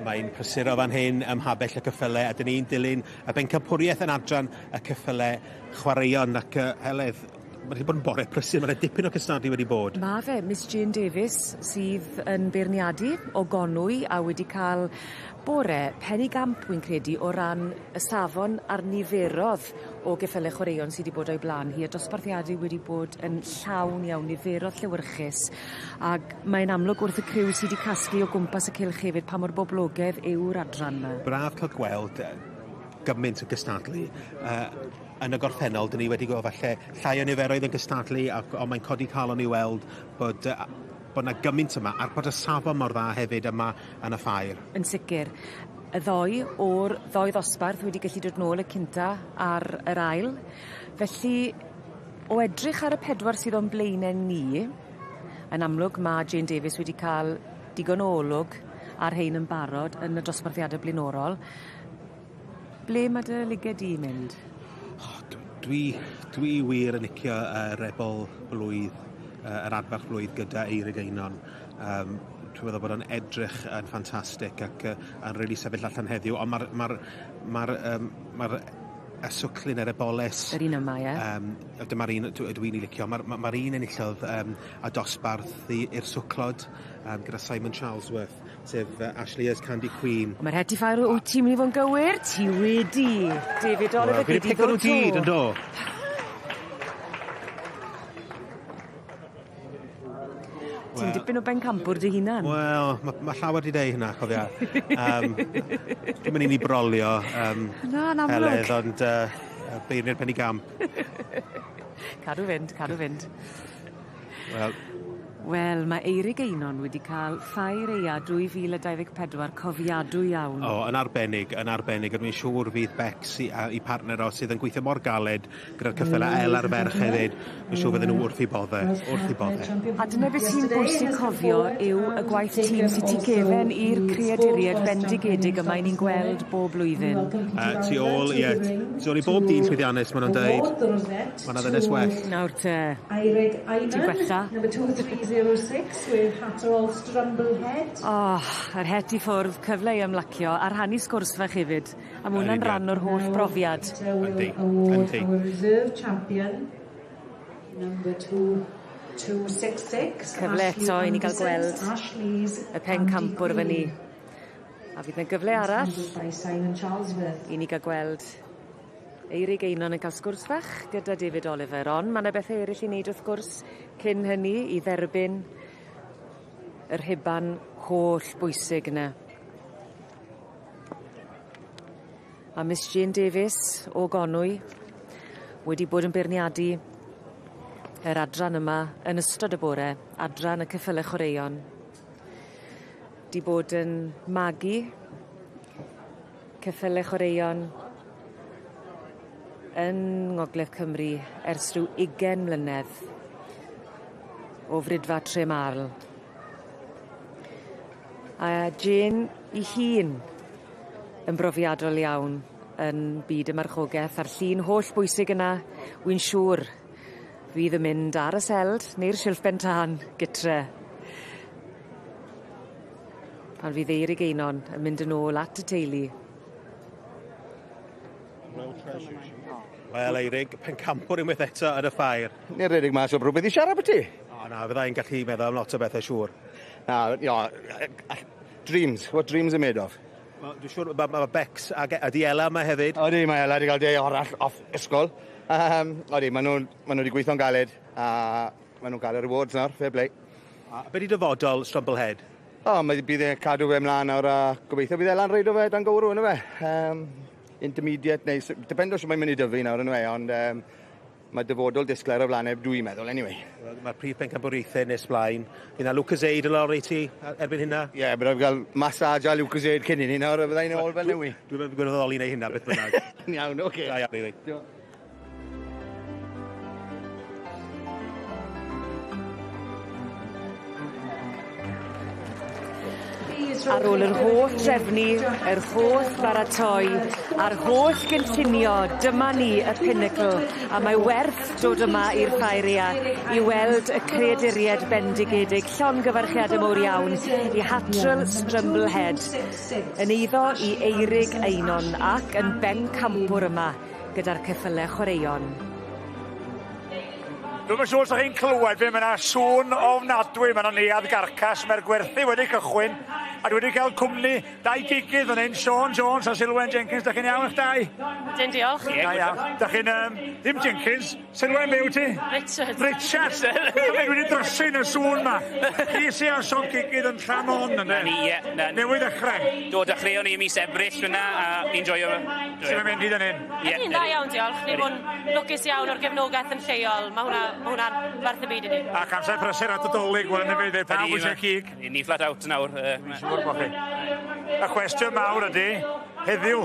Mae'n prysuro fan hyn ym mhabell y cyffyle a 'dyn ni'n dilyn y bencampwriaeth yn adran y cyffyle chwaraeon ac yy Heledd ma' 'di bod yn bore prysur ma' 'na dipyn o cystadlu wedi bod. Ma' fe Miss Jane Davies sydd yn beirniadu o Gonwy a wedi ca'l bore penigamp wi'n credu o ran y safon a'r niferodd o geffyle chwaraeon sy 'di bod o'i bla'n hi y dosbarthiade wedi bod yn llawn iawn niferodd llewyrchus ag mae'n amlwg wrth y criw sy 'di casglu o gwmpas y cylch hefyd pa mor boblogedd yw'r adran 'ma. Braf ca'l gweld yy gyment o gystadlu yy yn y gorffennol 'dyn ni wedi gweld falle llai o niferoedd yn gystadlu ac on' mae'n codi calon i weld bod yy a- bod 'na gyment yma a bod y safon mor dda hefyd yma yn y ffair. Yn sicir. Y ddoi o'r ddoi ddosbarth wedi gallu dod nôl y cynta a'r yr ail. Felly o edrych ar y pedwar sydd o'n blaene ni yn amlwg ma' Jane Davies wedi ca'l digon o olwg ar rhein yn barod yn y dosbarthiade blaenorol. Ble ma' dy liged di mynd? O dw dwi dwi wir yn licio yr ebol blwydd yy yr adfarch blwydd gyda Eurig Einon. Yym dwi meddwl bod o'n edrych yn ffantastic ac yy yn rili sefyll allan heddiw on' ma'r ma'r ma'r yym ma'r y swclin yr eboles. Yr un yma ie? Yym yy dyma'r un dw dwi'n 'i licio ma'r ma' ma'r un enillodd yym y dosbarth i i'r swclod yym gyda Simon Charlesworth. Sef Ashley as Candy Queen. Mae'r het i ffair wyt ti'n mynd i fod yn gywir? Ti wedi. David Oliver Wel, fi 'di pigo nw gyd yndo? Ti'n dipyn o bencampwr dy hunan. Wel, ma' ma' llawer 'di deud hynna, cofia. Dwi'm yn un i brolio Na, yn amlwg. Heledd, ond beirniaid penigamp. Cadw fynd, cadw fynd. Wel. Wel, mae Eurig Einon wedi ca'l ffair aea 2024 cofiadwy iawn. O, yn arbennig, yn arbennig, a dwi'n siŵr fydd Becs i a 'i partner o sydd yn gweithio mor galed gyda'r ceffyle Ela'r ferch hefyd, dwi'n siŵr fydden nhw wrth 'u bodde, wrth 'u bodde. A dyna beth sy'n bwysig cofio yw y gwaith tîm sy tu gefen i'r creaduried bendigedig yma 'yn ni'n gweld bob blwyddyn. Tu ôl, ie, tu ôl i bob dyn llwyddiannus ma' nw'n deud, ma' 'na ddynes well. Nawr te. Eirig Einon. Ti'n gwella? Number 2306 with Hatterall Strumblehead. O, yr het i ffwrdd, cyfle i ymlacio a rhannu sgwrs fach hefyd. A ma' wnna'n ran o'r holl brofiad. Yndi, yndi. Our reserve champion, number 2266. Cyfle eto i ni ga'l gweld y pencampwr fyn 'ny. A fydd 'na gyfle arall i ni ga'l gweld Eirig Einon yn ca'l sgwrs fach gyda David Oliver on' ma' 'na bethe eryll i neud wrth gwrs cyn hynny i dderbyn y rhuban holl bwysig yna. A Miss Jane Davies o Gonwy wedi bod yn beirniadu yr adran yma yn ystod y bore, adran y ceffyle chwaraeon. 'Di bod yn magu ceffyle chwaraeon yn Ngogledd Cymru ers rhyw ugen mlynedd o Fridfa Tremarl. A Jane 'i hun yn brofiadol iawn yn byd y marchogeth a'r llun holl bwysig yna wi'n siŵr fydd yn mynd ar y seld neu'r silff ben tân gytre. Pan fydd Eirig Einon yn mynd yn ôl at y teulu. Wel Eirig, pencampwr unwaith eto yn y ffair. Ni'n redeg mas o rhywbeth i siarad byti. O na, fydda i'n gallu meddwl am lot o bethe siŵr. Na, jo, dreams, what dreams are made of. Wel, dwi'n siŵr ma' ma' Becs ag e- ydi Ela yma hefyd. Odi, mae Ela 'di ga'l day arall off ysgol. Odi, ma' nw'n ma' nw 'di gweithio'n galed a ma' nw'n ga'l y rewards nawr, fair play. A be' 'di dyfodol Strumblehead? O, mae bydd e'n cadw fe mlan nawr a gobeithio bydd Ela'n reido fe dan gowrw on'd yfe? Intermediate neu s- dependo shwt mae'n mynd i dyfu nawr on'd yw e ond mae dyfodol disglair o flan e dwi'n meddwl anyway. Wel ma'r prif pencampwriaethe nes mlaen. Fydd 'na Lucozade yn lawr i ti erbyn hynna? Ie yeah, bydd raid fi ga'l massage a Lucozade cyn 'ny nawr a fyddai'n ôl fel newy. Dwi'm yn gwirfoddoli neu' hynna beth bynnag. Iawn oce. Da iawn Eirig. Diolch. Ar ôl yr holl drefnu, yr holl baratoi, a'r holl gynllunio, dyma ni y pinnacle, a mae werth dod yma i'r ffair aea i weld y creaduried bendigedig, llongyfarchiade mowr iawn i Hattrell Strumblehead, yn eiddo i Eirig Einon ac yn bencampwr yma gyda'r ceffyle chwaraeon. Dwi'm yn siŵr os 'dach chi'n clywed fi, ma' 'na sŵn ofnadwy, ma' 'na neuadd garcas, mae'r gwerthu wedi cychwyn, a dwi wedi cael cwmni dau gigydd fan hyn, Siôn Jones a Silwen Jenkins, 'dach chi'n iawn eich dau? Ydyn, diolch. Da iawn. 'Dach chi'n yym, ddim Jenkins, Silwen be' wyt ti? Richards. Richards! Dwi wedi drysu yn y sŵn 'ma. Chi sy ar siop gigydd yn Llan-on ynde? Na ni, ie. Na. Newydd ddechrau. Do, dechreuon ni ym mis Ebrill fyna a ni'n joio fe. Sut mae'n mynd hyd yn hyn? Ie. Ydy'n dda iawn, diolch. Ni'n bod yn lwcus iawn o'r gefnogaeth yn lleol. Mae hwnna, ma hwnna'n werth y byd i ni. Ac amser prysur at y Dolig, wel yn y byd, pawb eisiau cig. Ni flat out nawr. Dwi'n siŵr bod chi. Y cwestiwn mawr ydy, heddiw,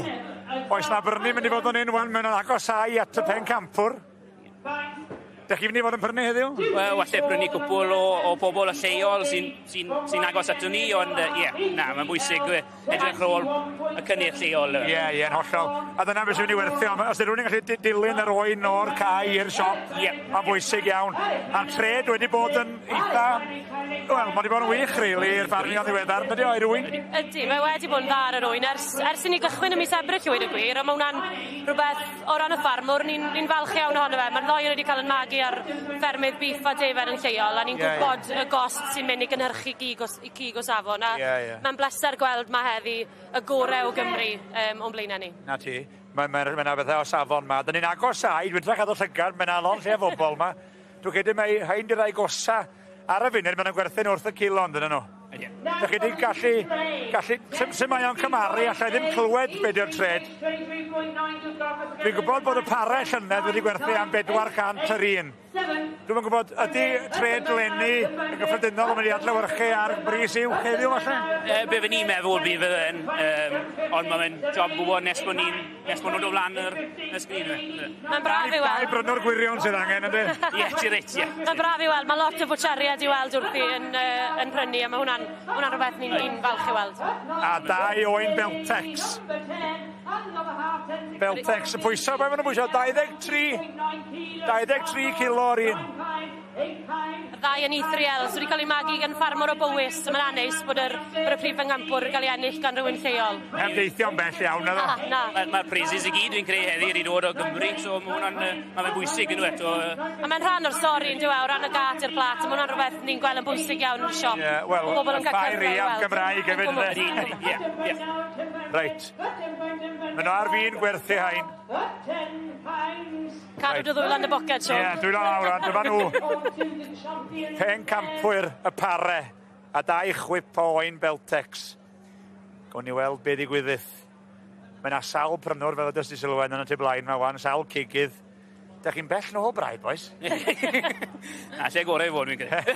oes na brynu mynd i fod yn un wan, mae'n agosau at y pencampwr. Dych chi'n mynd i fod yn prynu heddiw? Wel, falle prynu cwpwl o, o bobl y lleol sy'n sy sy agos ato ni, ond ie, yeah, na, mae'n bwysig edrych ar ôl y cynnyrch lleol. Ie, yeah, ie, yeah, yn hollol. A dyna beth sy'n mynd i werthio. Os ydy rhywun yn gallu dilyn yr oen o'r cae i'r siop, yeah. mae'n bwysig iawn. A'r trade wedi bod yn eitha... Wel, mae wedi bod yn wych, really, i'r ffarmio ddiweddar. Dydy o, i rywun? Ydy, mae wedi bod yn dda ar yr oen ers, ers i ni gychwyn ym mis Ebrill, i weud y gwir, a mae hwnna'n rhywbeth o ran y ffarmwr, ni'n ni falch iawn ohono fe. Mae'r ddoi wedi cael yn magu ar ffermydd beef a defaid yn lleol, a ni'n Ie, ie. gwybod y gost sy'n mynd i gynhyrchu gig o, i cig o safon, a Ie, ie. mae'n bleser gweld ma heddi y gore o Gymru o'n blaenau ni. Na ti. Mae ma, ma, ma bethau o safon ma. Dyn ni'n agosau, dwi'n edrych ar y llygad, mae yna lond lle o bobl ma. Dwi'n credu mai rhain 'di'r rhai gosa Ar y funud, maen nhw'n gwerthu'n wrth y kilo, ond nhw. Dych chi wedi gallu sut mae o'n cymaru, allai ddim clywed be di'r trade. Fi'n gwybod bod y pare llynedd wedi gwerthu am 400 yr un. Dwi'm yn gwybod, ydy trade leni yn gyffredinol yn mynd i adlewyrchu ar bris uwch heddiw falle? Be fy ni'n meddwl bydd yn, ond mae'n job gwybod nes bod nhw'n dod lan yr sgrin. Mae'n braf i weld. Dau brynwr gwirion sydd angen, ydy? Ie, ti reit, ie. Mae'n braf i weld. Mae lot o bwtsiariad i weld wrthi yn prynu, a mae hwnna'n rhywbeth ni'n falch i weld. A dau oen Beltex. Beltex y pwyso, mae nhw'n pwyso 23 kilo o'r un. Y ddau yn E3L, so wedi cael ei magu gan ffarmwr o Bowys, so mae'n aneis bod y prif fengampwr yn cael ei ennill gan rhywun lleol. Heb deithio'n bell iawn, naddo? Na. Mae'r prizes i gyd dwi'n creu heddi wedi dod o Gymru, so mae hwnna'n ma bwysig yn eto. A mae'n rhan o'r stori yn dyw e, o ran y gat i'r plat, mae hwnna'n rhywbeth ni'n gweld yn bwysig iawn yn y siop. Ie, wel, y ffair i am Gymraeg hefyd, ynddo? Ie, ie. Reit. Maen nhw ar fin gwerthu hain. Cadw dy ddwylo yn y boced, Siôn. Ie, dwylo lawr, dyma nhw. Pencampwyr y pare a dau chwip o oen Beltex. Gawn ni weld be ddigwyddith. Mae yna sawl prynwr, fel ydys ti Sylwen, yn y tu blaen yma wan, sawl cigydd. Dach chi'n bell nôl braidd, boys? Na, lle gorau i fod, dwi'n credu.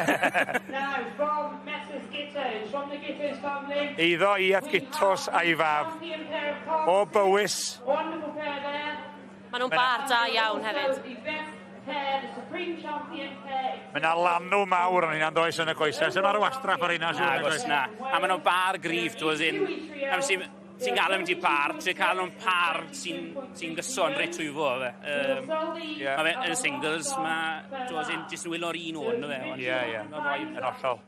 Now, from Messrs Gittos, from the Gittos family. Eiddo E.F. Gittos a'i fab. O Bowys. Wonderful pair there. Maen nhw'n bar da iawn hefyd. Mae yna lanw mawr yn hynna'n does yn y coesau. Sy'n marw wastraff ar hynna, siŵr. Agos, na. A maen nhw'n bar gryf, dwi'n ti'n gael mynd i par, ti'n cael nhw'n par sy'n gyson reit trwyfo, fe. Mae fe yn singles, mae, dwi'n jyst yn wylo'r un o'n, fe. Ie, ie. Yn hollol.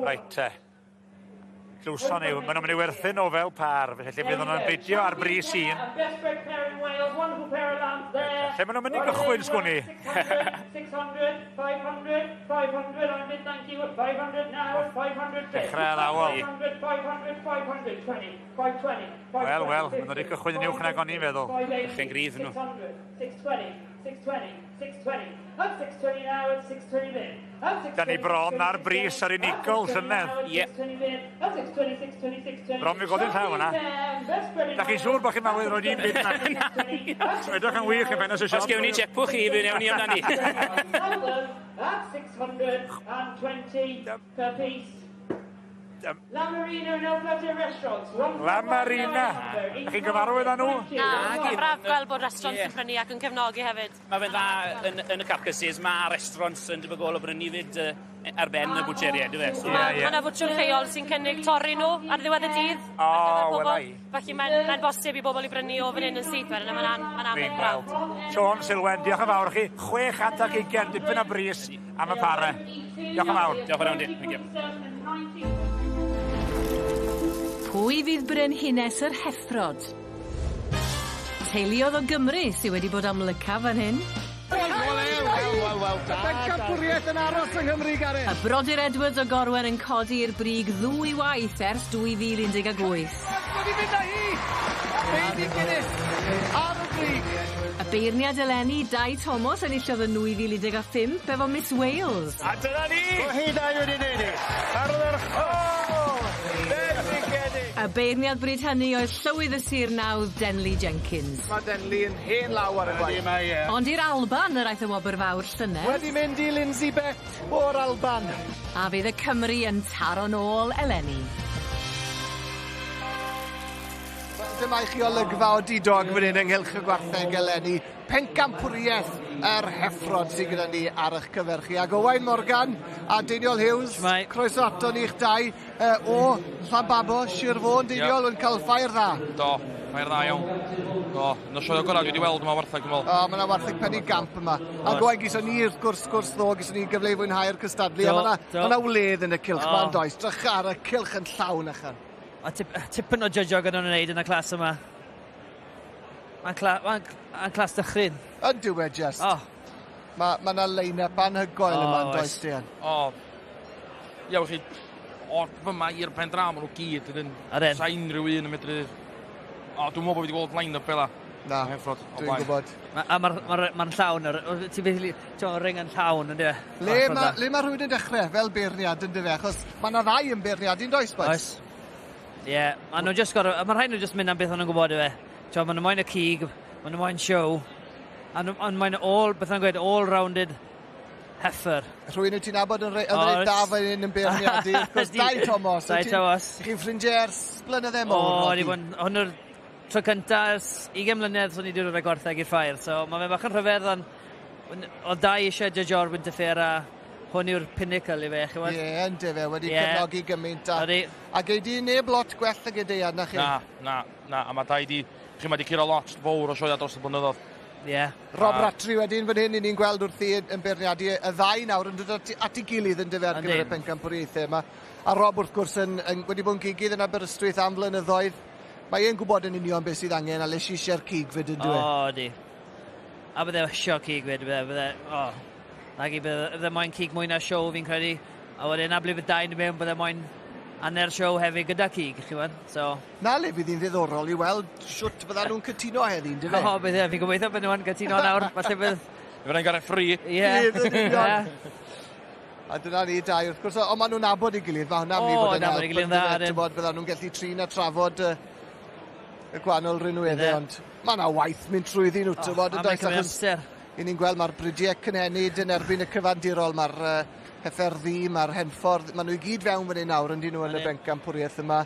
Reit, te. Glwson yw, maen nhw'n mynd i werthu nhw fel par, felly bydd nhw'n bidio ar bris un. Lle maen nhw'n mynd i gychwyn, sgwn i? 600, 500, 500, I'm bid, thank you, at 500 now, 500 Dechrau addawol. 500, 500, 520, 520, Wel, wel, maen nhw wedi cychwyn yn uwch nag o'n i'n feddwl. Dechrau'n gryf nhw. 620, 620, 620, up 620 now, at 620 bid. Da ni bron ar bris ar unigol llynedd. Ie. Bron mi godi'n llaw yna. Da chi'n siŵr bod chi'n mawydd roed un byd na? Edrych yn wych yn ffenest y siop. Os gewn ni chepwch chi, fe newn ni amdani. At 620 per piece. La Marina and El Plato Restaurants. La Marina. Da chi'n gyfarwydd â nhw? Na, mae'n braf gweld bod restaurants yn prynu ac yn cefnogi hefyd. Mae fe'n dda yn y carcasses, mae restaurants yn debygol o brynu fyd ar ben y bwtsheriaid, yw e? Mae yna fwtshwr lleol sy'n cynnig torri nhw ar ddiwedd y dydd. O, wel ai. Felly mae'n bosib i bobl i brynu o fan hyn yn syth wedyn, a mae'n anodd braf. Siôn, Sylwen, diolch yn fawr chi. 620, dipyn o bris am y pare. Diolch yn fawr. Diolch yn fawr, thank you. Pwy fydd brenhines yr heffrod? Teuluodd o Gymru sydd wedi bod amlycaf fan hyn. Wel, wel, wel, da. Pencampwriaeth yn aros yng Nghymru, Gareth. Y brodyr Edwards o Gorwen yn codi i'r brig ddwy waith ers 2018. Wedi mynd â hi! Baby Guinness ar y brig. Y beirniad eleni, Dai Thomas enillodd yn 2015 efo Miss Wales. A dyna ni! O hi Dai wedi neud i. Ardderchog! Y beirniad bryd hynny oedd llywydd y sir nawdd Denley Jenkins. Mae Denley yn hen law ar y gwaith. Mae, ie. Ond i'r Alban yr aeth y wobr fawr llynedd. Wedi mynd i Lindsay Beck o'r Alban. A fydd y Cymru yn taro nôl eleni. Dyma i chi olygfa o didog fan hyn ynghylch y gwartheg eleni. Pencampwriaeth yr heffrod sydd gyda ni ar eich cyfer chi. Ac Owain Morgan a Deiniol Hughes, croeso ato ni i'ch dau o Llanbabo, Sir Fôn. Deiniol yn cael ffair dda. Do, ffair dda iawn. Do, yn y sioe gorau dwi wedi weld yma wartheg, dwi'n meddwl. O, mae yna wartheg pen i gamp yma. Ac Owain, gyson ni wrth gwrs, gwrs ddo, gyson ni gyfle i fwynhau'r cystadlu. A mae yna wledd yn y cylch ma'n does. Drych ar y cylch yn llawn achan. A tipyn o judgio gyda nhw'n wneud yn y clas yma. Mae'n clas dychryn. Yn dyw e just. Oh. Mae yna line-up anhygoel yma yn does, Dean. O, iawn chi, o'r fyma i'r pen draw, maen nhw gyd. Sa unrhyw un yn medru... O, dwi'n meddwl bod fi wedi gweld line-up fel la. Na, dwi'n gwybod. A mae'r ma, ma llawn, ti'n beth, ti'n ring yn llawn, ynddi? Le mae le ma rhywun yn dechrau fel beirniad, ynddi fe? Achos mae yna ddau yn beirniad, yn does, boys? Oes. Ie, yeah, ma nhw just gorfod, mae rhaid nhw just mynd am beth o'n nhw'n gwybod, yfe. Ti'n ma nhw moyn y cig, ma nhw moyn show, a nhw moyn all, beth o'n gweud, all-rounded heifer. Rhywun wyt ti'n nabod yn reit da fel un yn beirniadu. Wrth gwrs, Dai Thomas. Dai Thomas. Chi'n ffrindiau ers blynydde mawr. O, di bod, hwn yw'r tro cynta ers 20 mlynedd swn i wedi dod â gwartheg i'r ffair. So mae fe bach yn rhyfedd, ond oedd Dai eisiau judge-o'r Winter Fair a hwn yw'r pinnacle i fe, chi'n Ie, yeah, ynddo fe, wedi cefnogi gymaint. A gei di neb lot gwell ag Deian, na chi? Na, na, na, a mae Dai di, chi mae di curo lot fawr o sioea dros y blynyddoedd. Ie. Yeah. Rob Rattray wedyn fan hyn, i ni'n gweld wrthi yn beirniadu y ddau nawr yn dod at ei gilydd yn dyfe ar gyfer y pencampwriaethau yma. A Rob wrth gwrs yn wedi bod yn gigydd yn Aberystwyth am flynyddoedd. Mae e'n gwybod yn union beth sydd angen a les eisiau'r cig fyd yn dweud. O, di. A bydde eisiau cig fyd, bydde, o. Nag i bydde moyn cig mwy na show fi'n credu. A wedyn, na ble bydd Dai'n mewn, bydde moyn hanner show hefyd gyda cig, chi weld. So... Na le fydd hi'n ddiddorol i weld siwt fydda nhw'n cytuno heddi, ynddo fe? O, bydd e, fi'n gobeithio bydd nhw'n cytuno nawr. Falle bydd... Fydd nhw'n gael free. Ie. Ie. A dyna ni, Dai, wrth gwrs, ond maen nhw'n nabod ei gilydd, mae hwnna'n mynd i fod yn help. O, nabod ei gilydd dda. Bydda nhw'n gallu trin a trafod y gwahanol rinweddau, ond mae yna waith mynd trwyddi nhw, ti'n bod, yn does, achos i ni'n gweld mae'r bridiau cynhenid yn erbyn y cyfandirol, mae'r heffer ddu, mae'r henffordd, maen nhw i gyd fewn fan hyn nawr, yndyn nhw yn y bencampwriaeth yma.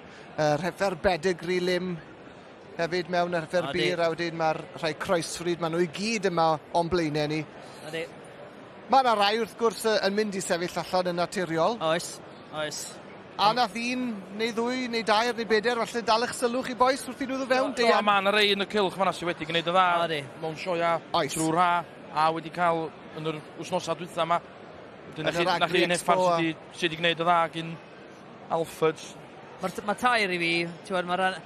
Yr heffer Bedigri Lim hefyd mewn, yr heffer bir, a wedyn mae'r rhai croesfryd, maen nhw i gyd yma o'n blaenau ni. Mae yna rai wrth gwrs yn mynd i sefyll allan yn naturiol. Oes, oes. A nath un, neu ddwy, neu dair, neu bedair, falle dal eich sylw chi bois wrth i nhw ddod fewn, Deian? Do, mae yna rei yn y cylch fan'na sydd wedi gwneud y dda mewn sioea trwy'r ha, a wedi cael yn yr wythnosau dwytha yma. Wedyn, na chi un effar sydd wedi gwneud y dda gyn Alfords. Mae tair i fi, ti'n gwybod, mae'r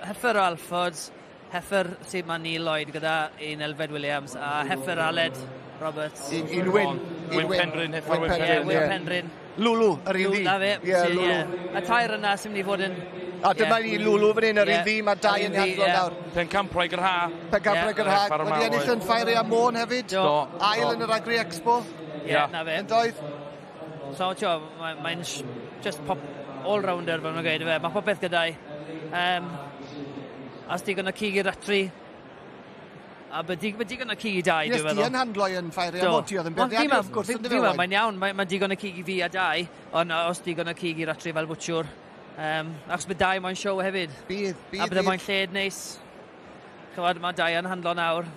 heffer o Alfords, heffer sydd mae Neil Lloyd gyda un Elfed Williams, a heffer Aled Roberts. Un Wyn. Wyn Penrhyn, heffer Wyn Penrhyn. Wyn Penrhyn. Lulu, yr un ddu. Na fe. Ie, Lulu. A tair yna sy'n mynd i fod yn... A dyma ni Lulu fan hyn, yr un ddu, mae dau yn handlo nawr. Pencampwraig yr ha. Pencampwraig yr ha. Wedi ennill yn Ffair Aeaf Môn hefyd. Do. Ail yn yr Agri Expo. Ie, na fe. Yn doedd. So, tio, mae'n just pop all-rounder, fel mae'n gweud, fe. Mae popeth gyda'i. As digon o cig i'r Rattray. A bydd digon o cig i Dai, dwi'n meddwl. Yes, di yn handlo yn Ffair Aeaf Môn, ti oedd yn beirniadu, wrth gwrs, yn dyfe? Mae'n iawn, mae digon o cig i fi a Dai, ond os digon o cig i Rattray fel bwtsiwr. Achos bydd Dai moyn show hefyd. Bydd, bydd. A bydde moyn lled neis. Chymod, mae Dai yn handlo nawr.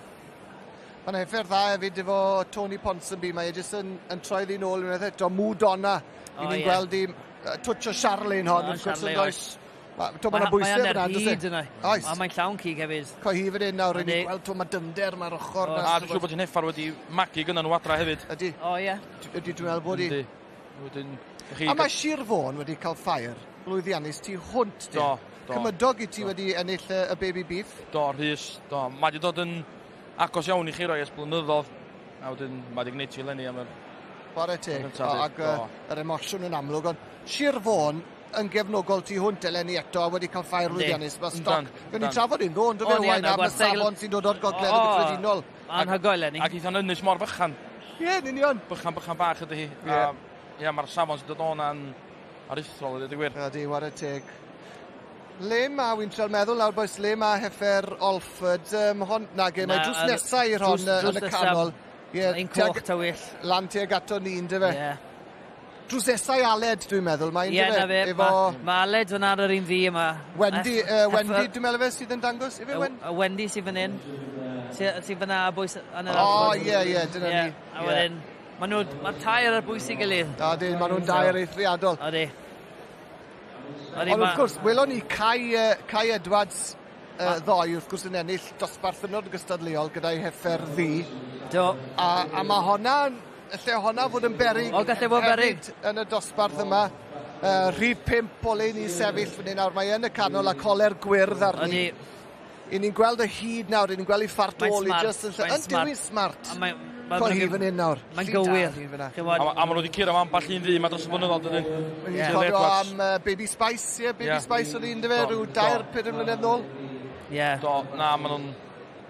Mae'n heffer dda hefyd efo Tony Ponsonby, mae e jyst yn troi ddi'n ôl unwaith eto, Mwdonna. I ni'n gweld i twtio Charlene hon, wrth gwrs, yn does. Mae yna bwysau fyna, does e? Oes. A mae'n llawn cig hefyd. Co hi fan hyn nawr, ni'n gweld, mae dyfnder, mae'r ochr. A dwi'n siŵr bod hi'n heffer wedi magu gyda nhw adra hefyd. Ydy. O, ie. Ydy, dwi'n meddwl bod hi. A mae Sir Fôn wedi cael ffair lwyddiannus tu hwnt, di. Do, do. Cymydog i ti wedi ennill y baby beef. Do, Rhys, do. Mae wedi dod yn agos iawn i chi roi ers blynyddoedd. A wedyn mae wedi gwneud ti eleni am yr... Chwarae teg, ac yr emosiwn yn amlwg. Ond Sir Fôn yn gefnogol tu hwnt eleni eto a wedi cael ffair lwyddiannus. Mae stoc... Fe ni'n trafod un ddo, ond fe Owain am y safon sy'n dod o'r gogledd yn gyffredinol. Anhygoel eleni. Ac eitha'n ynys mor fychan. Ie, yn union. Bychan, bychan bach ydy hi. Ie, mae'r safon sy'n dod o'na'n aruthrol, ydy gwir. Ydy, whare teg. Le ma, wy'n trial meddwl nawr, bois, le ma heffer Alford, hon, nage, mae drws nesau i'r hon yn y canol. Un coch tywyll. Lan tuag ato ni, yndyfe? Ie. Drws nesau Aled, dwi'n meddwl, mae'n yndyfe? Ie, na fe, efo... Mae Aled fyna ar yr un ddu yma. Wendy, Wendy, dwi'n meddwl fe sydd yn dangos, ife Wendy? Wendy sydd fan hyn, sydd fyna bwys yn yr O, ie, ie, dyna ni. A wedyn, maen nhw, mae'r tair ar bwys i gilydd. Odi, maen nhw'n dair eithriadol. Odi. Ond wrth gwrs, welon ni Kai Edwards ddoe, wrth gwrs, yn ennill dosbarth hynod gystadleuol gyda'i heffer ddu. Do. A mae honna, lle honna fod yn beryg. O, gallai fod yn beryg. Yn y dosbarth yma. Rhif 5 o le ni sefyll fan hyn nawr. Mae yn y canol a coler gwyrdd arni. I ni'n gweld y hyd nawr, i ni'n gweld ei ffart ôl i just yn lle. Yn diw'n smart. Coel hi fan hyn nawr. Mae'n gywir. A maen nhw wedi curo am ambell un ddu, mae dros y blynyddoedd, dydyn. Ni'n cofio am Baby Spice, ie? Baby Spice oedd un, dyfe, rhyw 2-4 mlynedd nôl. Ie. Do, na, maen nhw'n...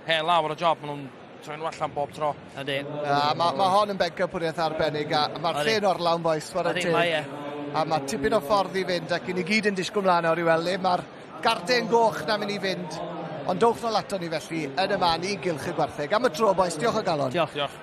hen law ar y job, maen nhw'n troi nhw allan bob tro. Ydy. A mae ma hon yn bencampwriaeth arbennig a mae'r lle'n orlawn bois, chwarae teg. Mae e. A mae tipyn o ffordd i fynd ac i ni gyd yn disgwyl mlaen nawr i weld le mae'r garden goch na mynd i fynd. Ond dowch nôl ato ni felly yn y man i gylch y gwartheg. Am y tro, bois, diolch o galon. Diolch. Diolch.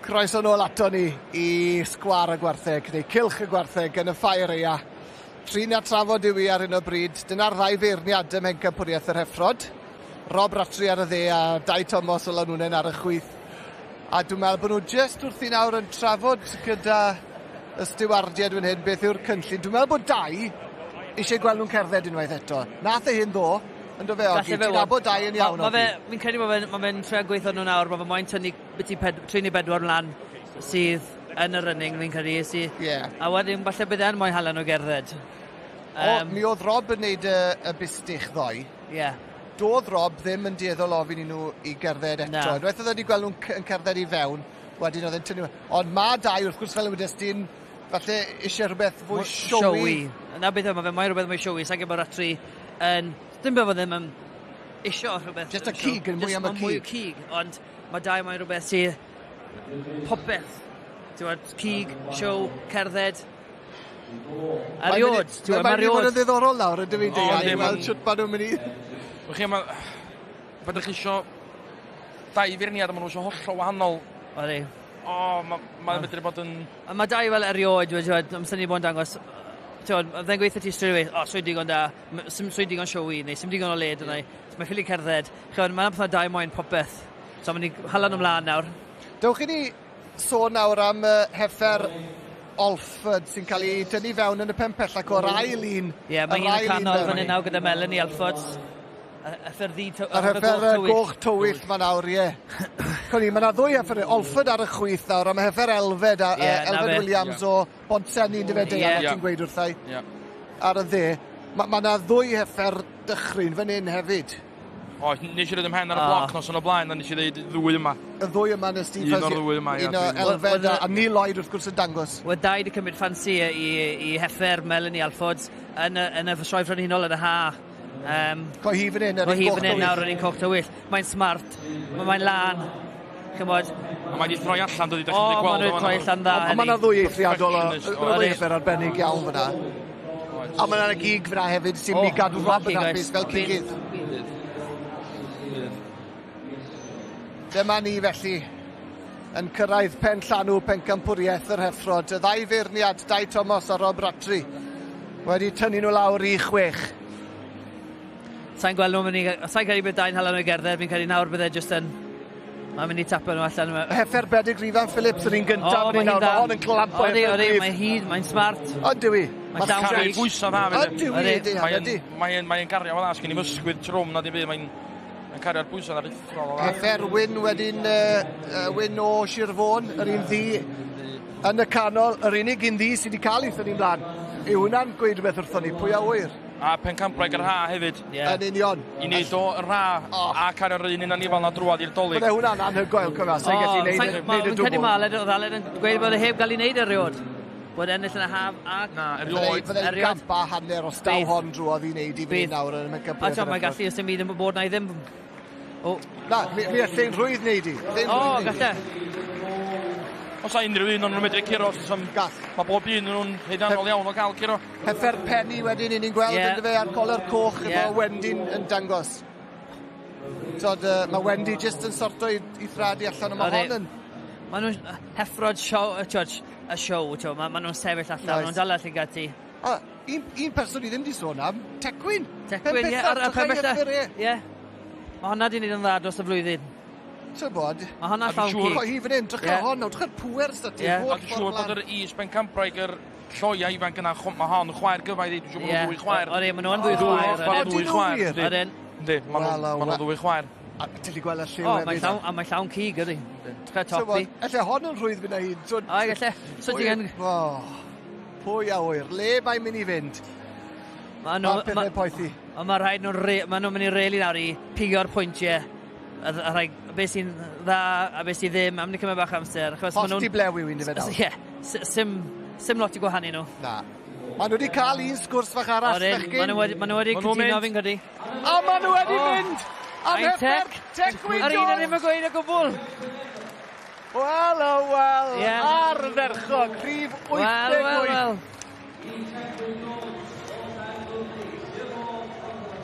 Croeso nôl ato ni i sgwâr y gwartheg, neu cylch y gwartheg yn y ffair eia. Trin a trafod yw i ar hyn o bryd. Dyna'r ddau feirniad ym Mhencampwriaeth yr Heffrod. Rob Ratri ar y dde a Dai Thomas o Lanwnen ar y chwith. A dwi'n meddwl bod nhw jyst wrthi nawr yn trafod gyda y stiwardiaid fan hyn beth yw'r cynllun. Dwi'n meddwl bod Dai eisiau gweld nhw'n cerdded unwaith eto. Nath e hyn ddo, yn do fe, Ogi? Ti'n nabod Dai yn iawn, Ogi? Fi'n credu bod fe'n ma fe trio gweithio nhw nawr, mae fe moyn tynnu byti 3 neu 4 lan sydd yn y running, fi'n credu. Sy, yeah. A wedyn, falle bydd e'n moyn hala nhw gerdded. O, mi oedd Rob yn neud y bistych ddoe. Ie. Yeah. Doedd Rob ddim yn dueddol ofyn i nhw i gerdded eto. Na. Unwaith oedd wedi gweld nhw'n yn cerdded i fewn, wedyn oedd e'n tynnu. Ond mae Dai, wrth gwrs, fel y wedes di'n, falle eisiau rhywbeth fwy showy. Na beth yw, mae fe moyn rhywbeth mwy showy. Sa'n gwybod bod Ratri yn... Dim bod fe ddim yn isio rhywbeth... Just y cig, yn mwy am y cig. Mwy o cig, ond mae Dai moyn rhywbeth sydd... Popeth. Ti'n gwbod, cig, show, cerdded. Erioed, ti'n gwybod, Mae'n mynd i fod yn ddiddorol nawr, ydw i'n deall, i weld sut maen nhw'n mynd i... Wel chi, mae... Fe ydych chi isio dau feirniad, a maen nhw isio hollol wahanol. Odi. O, mae'n ma medru bod yn... A mae dau fel erioed, ti'n gwybod, amser ni bod yn dangos, ti'n gwybod, fydde'n gweithio ti straight away, o, swy'n digon da, swy'n digon showy, neu sy'n digon o led yna, yeah. Mae'n ffili cerdded. Chi'n mae'n pethau dau moyn popeth. So mae'n i hala nhw mlaen nawr. Dewch i ni sôn nawr am heffer Alford sy'n cael ei dynnu fewn yn y pen pellach o'r ail un. Ie, yeah, mae hi'n y canol fan hyn nawr gyda Melanie Alford. Heffer ddu Yr heffer goch tywyll ma nawr, ie. Coni, mae yna ddwy heffer, Alford ar y chwith nawr, a mae heffer Elfed, a, yeah, Elfed Williams o Bontsenni, yndyfe, Deian, yeah. Ti'n gweud wrthai, ar y dde. Mae yna ddwy heffer dychryn fan hyn hefyd. O, nes i roed ymhen ar y bloc nos yn o blaen, a nes i ddeud ddwy yma. Y ddwy yma nes ti... Un o'r ddwy yma, ia. Un o Elfed a Neil Lloyd wrth gwrs yn dangos. Wel, dau wedi cymryd ffansi i heffer Melanie Alford yn y sioe frenhinol yn y ha. Co hi fan hyn, yr un coch tywyll. Nawr, yr un coch tywyll. Mae'n smart, mae'n lan. Chymod. A mae wedi throi allan, dod i ddechrau gweld. O, mae'n wedi troi allan dda. Ond mae yna ddwy eithriadol o ddwy heffer arbennig iawn fyna. A mae yna gig fyna hefyd sy'n mynd i gadw Rob yn hapus fel cigydd. Dyma ni felly yn cyrraedd pen llanw pencampwriaeth yr heffrod. Y ddau feirniad, Dai Thomas a Rob Ratri, wedi tynnu nhw lawr i 6. Sa'n gweld nhw'n mynd i... Sa'n credu bydd Dai'n hala nhw i gerdded, fi'n credu nawr bydde jyst yn... Mae'n mynd i tapo nhw allan. Heffer Bedig Ifan Phillips yr un gyntaf. Mae'n hyn dda. Mae hon yn clampo heffer Odi, mae'n hyd, mae'n smart. Ydyw i. Mae'n llawn cario bwysau dda. Ydyw i, ydy. Mae'n gario fel as, gen i ysgwydd trwm na dim byd. Mae'n cario'r bwysau aruthrol. Heffer Wyn wedyn, Wyn o Sir Fôn, yr un ddu yn y canol, yr unig un ddu sydd wedi cael ei thynnu mlaen. Yw hwnna'n gweud rhywbeth wrthon ni, pwy a ŵyr? A pencampwraig yr ha hefyd. Yeah. Yn union. I wneud o yr ha a cario'r un anifal na drwad i'r dolyg. Bydde hwnna'n anhygoel, cofio, sa'n gallu neud y dwbl. Mae'n credu mae Aled, oedd Aled yn gweud bod e heb gael ei wneud erioed. Bod ennill yn y haf a... Na, erioed. Fydde'n gamp a hanner os daw hon drwodd i wneud i fyny nawr yn y pencampwriaeth. A mae'n gallu os dim byd yn bod na i ddim. Na, mi allai'n rhwydd wneud i. O, galle. Os a unrhyw un o'n nhw'n medru curo, gall. Mae bob un o'n nhw'n haeddiannol iawn o gael curo. Heffer Penny wedyn, ni'n gweld yeah. Ynddo fe ar coler coch efo Wendy'n yn dangos. Tod, mae Wendy jyst yn sorto i thradu allan, ond mae hon yn... Mae nhw'n heffrod show, y show, mae nhw'n sefyll allan, maen nhw'n dal allan gati. A, un person i ddim di sôn am, Tecwyn. Tecwyn, ie, ar pen bella. Ie. Mae hwnna di wneud yn dda dros y flwyddyn. Tybod. Mae hwnna llawn cig. Mae hi fan hyn, drycha hon nawr, drycha'r pŵer sydd ti. A dwi'n siŵr bod yr is bencampwraig yr lloia ifanc yna, mae hon chwaer gyfaidd i, dwi'n siŵr bod nhw'n ddwy chwaer. Odi, maen nhw'n ddwy chwaer. Maen nhw'n ddwy chwaer. Yndi, maen nhw'n ddwy chwaer. A ti'n gallu gweld y lliw hefyd. A mae llawn cig, ydy. Drycha top i. Elle hon yn rhwydd fyna hi. O, elle. So ti yn... Pwy a ŵyr, le mae'n mynd i fynd? Mae'r pethau poethi. Ond mae rhaid nhw'n mynd i reli nawr i pigo'r pwyntiau. A rhai, beth sy'n dda a beth sy'n ddim, am mynd i cymryd bach amser. Holl di blew yw un dyfe nawr. Ie, sim lot i gwahanu nhw. Na. Maen nhw wedi cael un sgwrs fach arall, bechgyn. Maen nhw wedi cytuno fi'n credu. A maen nhw wedi mynd! Am heffer Tecwyn Jones! Yr un yn ddim yn gweud o gwbl! Wel, o wel, ardderchog, rhif 88. Wel, wel, wel.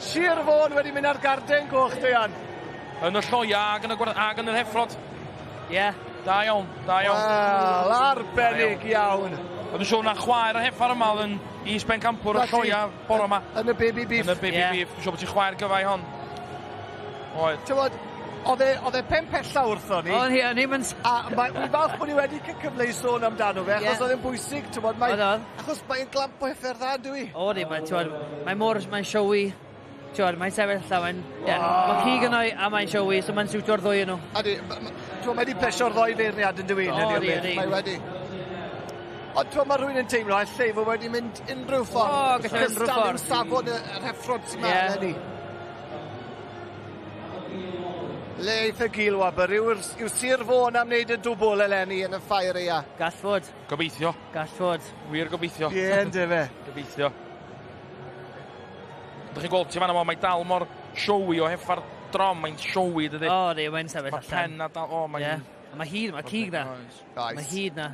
Sir Fôn wedi mynd ar garden goch, Deian. Yn y lloia ag yn y ag yn yr heffrod. Ie. Da iawn, da iawn. Wel, arbennig iawn. A dwi'n siŵr na chwaer y heffar yma oedd yn is bencampwr y lloia bore yma. Yn y baby beef. Yn y baby beef. Dwi'n siŵr bod ti'n chwaer gyfai hon. Oedd. Tywod, oedd e pen pella wrtho ni. Oedd hi, o'n i'n mynd... A wy'n falch bod ni wedi cael cyfle i sôn amdano fe, achos oedd e'n bwysig, tywod, achos mae'n glamp o heffer dda, dwi. O, di, mae'n mor, mae'n showy. Ti'n mae'n sefyll allan, mae'n... Mae cig yno a mae'n showy, so mae'n siwtio'r ddwy nhw. Ydy, mae wedi plesio'r ddoi feirniad yn dwi. O, di, ydy. Mae wedi. Ond ti'n mae rhywun yn teimlo, allai fod wedi mynd unrhyw ffordd. O, gallai unrhyw ffordd. Cystal safon yr heffrod sy'n ma'n eleni. Le eith y gilwabr yw Sir Fôn am wneud y dwbl eleni yn y ffair eia. Gall fod. Gobeithio. Gall fod. Wir gobeithio. Ie, ynddo fe. Gobeithio. Dych chi'n gweld ti fan yma, mae dal mor showy o heffar drom, mae'n showy, dydy. O, di, mae'n sefyll allan. Mae pen a dal, o, mae'n... Mae hyd, mae cig na. Mae hyd na.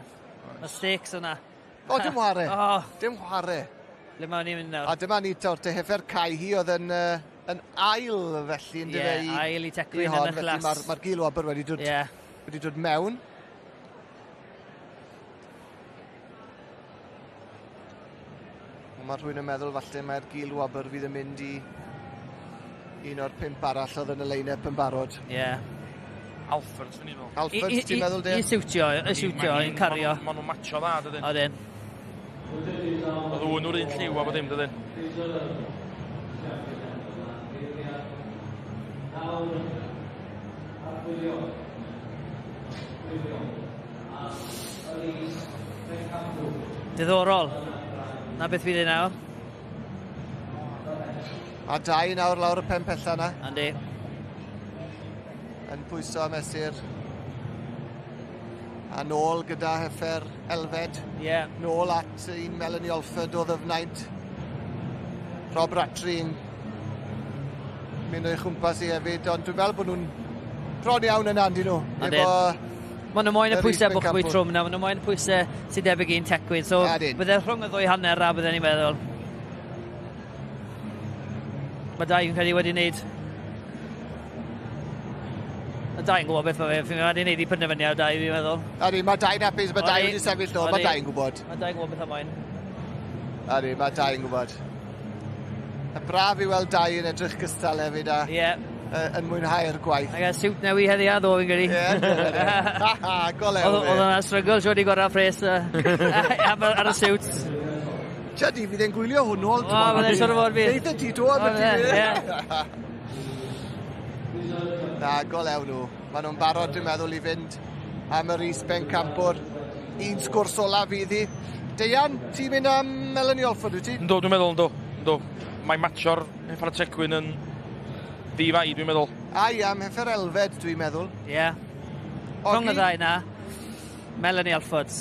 Mae steaks yna. O, dim whare. Oh. Dim whare. Le mae ni'n mynd nawr? A dyma ni tawr, te heffer cae hi oedd yn, yn ail felly, yn yeah, i, ail i Tecwyn yn y clas. Mae'r ma gil wobr wedi dod, yeah. wedi dod mewn. Mae rhywun yn meddwl falle mae'r gil wobr fydd yn mynd i un o'r pump arall oedd yn y line-up yn barod. Ie. Yeah. Alfred, swn i'n meddwl. Alfred, ti'n meddwl, de? I siwtio, i siwtio, i'n cario. Maen nhw'n matcho dda, dydyn. Odyn. Oedd nhw'n o'r un lliw a bod dim, dydyn. Diddorol. Na beth fydd e nawr. A dau nawr lawr y pen pella na. Andi. Yn pwyso a mesur. A nôl gyda heffer Elfed. Ie. Yeah. Nôl at un Melanie Olford o Ddyfnaint. Rob Rattray yn mynd o'i chwmpas i hefyd, ond dwi'n meddwl bod nhw'n bron iawn yna, yndyn nhw. Efo Maen nhw moyn y pwysau bwch mwy trwm na, maen nhw moyn y pwysau sy'n debyg i'n Tecwyn. So, bydde rhwng y ddwy hanner a bydden ni'n meddwl. Mae dau yn credu wedi wneud... Mae dau yn gwybod beth mae fe, mae wedi wneud i penderfyniad dau, fi'n meddwl. Ydy, mae dau'n hapus, mae dau wedi sefyll nôl, mae dau'n gwybod. Mae dau'n gwybod beth am moyn. Ydy, mae dau'n gwybod. A braf i weld dau yn edrych gystal hefyd a... Ie. Yeah. Yn mwynhau'r gwaith. Ac a siwt newi heddi a ddo fi'n credu. Ie, golew. Oedd yna struggle siwt i gorau pres ar y siwt. Tydi, fydd e'n gwylio hwnnw. O, bydd e'n siŵr o fod fydd. Deitha ti do am y Na, golew nhw. Maen nhw'n barod, dwi'n meddwl, i fynd am yr is bencampwr. Un sgwrs ola fydd hi. Deian, ti'n mynd am Melanie Olford, wyt ti? Yndw, dwi'n meddwl, yndw. Yndw. Mae matcho'r Heffer Tecwyn yn ddi-fai, dwi'n meddwl. A ia, am Heffer Elfed, dwi'n meddwl. Ie. Yeah. Rhwng y ddau na, Melanie Alford.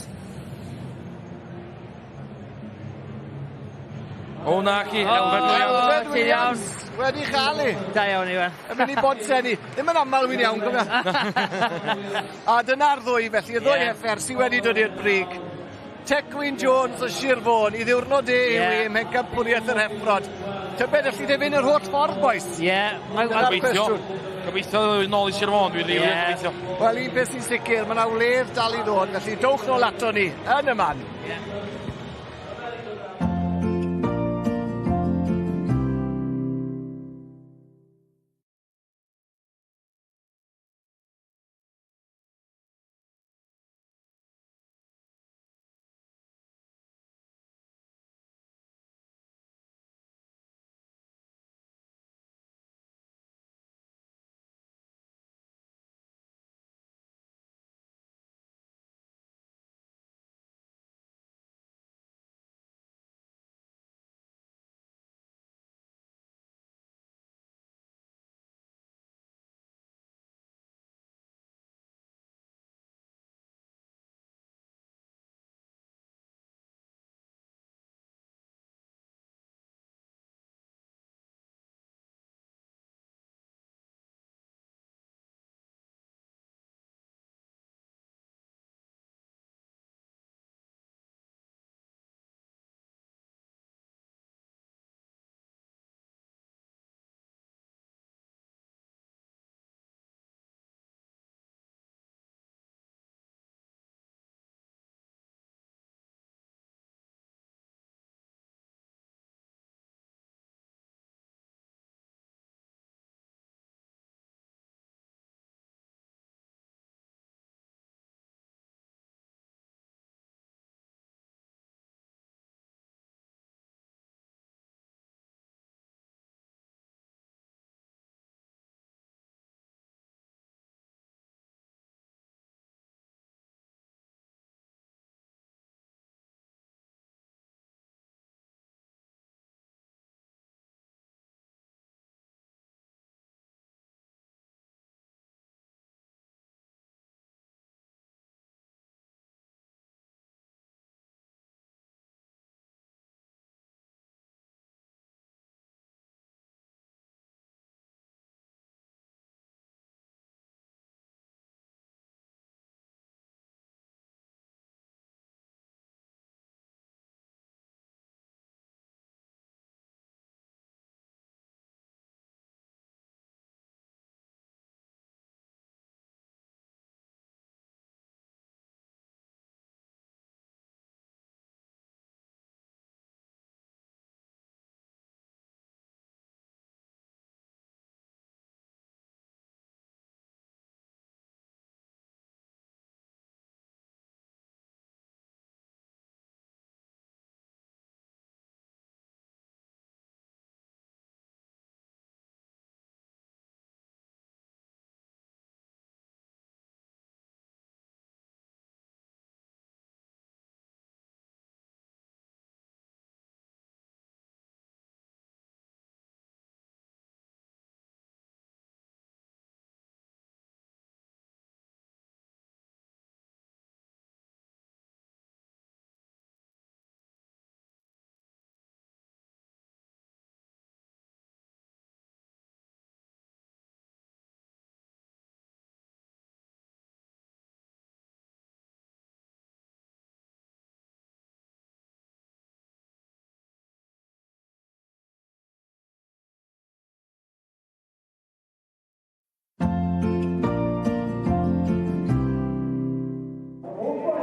O na ci, Elfed Williams. Elfed Williams. Wedi chael i. Da iawn, Iwan. Yn mynd i bod seni. Ddim yn aml wy'n iawn, gofio. A dyna'r ddwy, felly, y ddwy heffer sydd wedi dod i'r brig. Tecwyn Jones o Sir Fôn i ddiwrnod e yw i Mhencampwriaeth yr Heffrod. Tybed allu fe fynd yr holl ffordd, boys? Ie. Gobeithio. Gobeithio nôl i Sir Fôn, dwi'n rili gobeithio. Wel, un peth sy'n sicr, mae yna wledd dal i ddod, felly dowch nôl ato ni yn y man. Ie.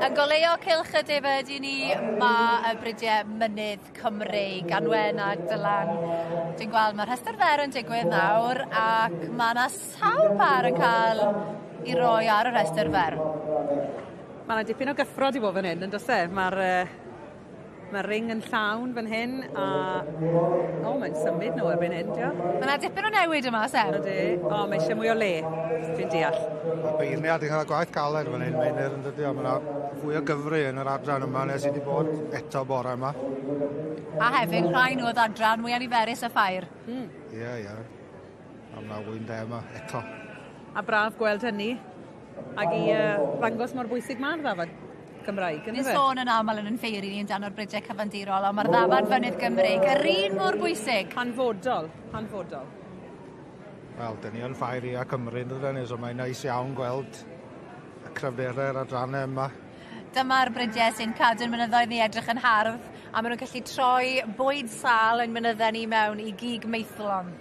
Yn goleuo cylch y defed i ni, mae y bridiau mynydd Cymreig, Anwen a Dylan. Dwi'n gweld mae'r rhestr fer yn digwydd nawr ac mae yna sawl par yn cael i roi ar y rhestr fer. Mae yna dipyn o gyffro 'di bod fan hyn, yn does e? Mae'r Mae'r ring yn llawn fan hyn a... O, mae'n symud nhw erbyn hyn, dio. Mae yna dipyn o newid yma, Seb. Ydy. O, mae eisiau mwy o le, dwi'n deall. Mae beirniad yn cael gwaith caled fan hyn, Meinir, yn dydi? Mae yna fwy o gyfri yn yr adran yma nes i wedi bod eto bore yma. A hefyd, rhai nhw oedd adran mwyaf niferus y ffair. Ie, ie. A mae yna wyn de yma eto. A braf gweld hynny, ac i ddangos mor bwysig mae'r ddafad Gymraeg, yndyfe? Ni'n sôn yn aml yn yn ffeiri ni amdano'r bridiau cyfandirol, ond mae'r ddafad fynydd Gymreig yr un mor bwysig. Hanfodol, hanfodol. Wel, dyn ni yn ffair ia Cymru, yn dydyn ni, so mae'n neis iawn gweld y cryfderau'r adrannau yma. Dyma'r bridiau sy'n cadw'n mynyddoedd ni edrych yn hardd, a maen nhw'n gallu troi bwyd sâl ein mynyddau ni mewn i gig maethlon.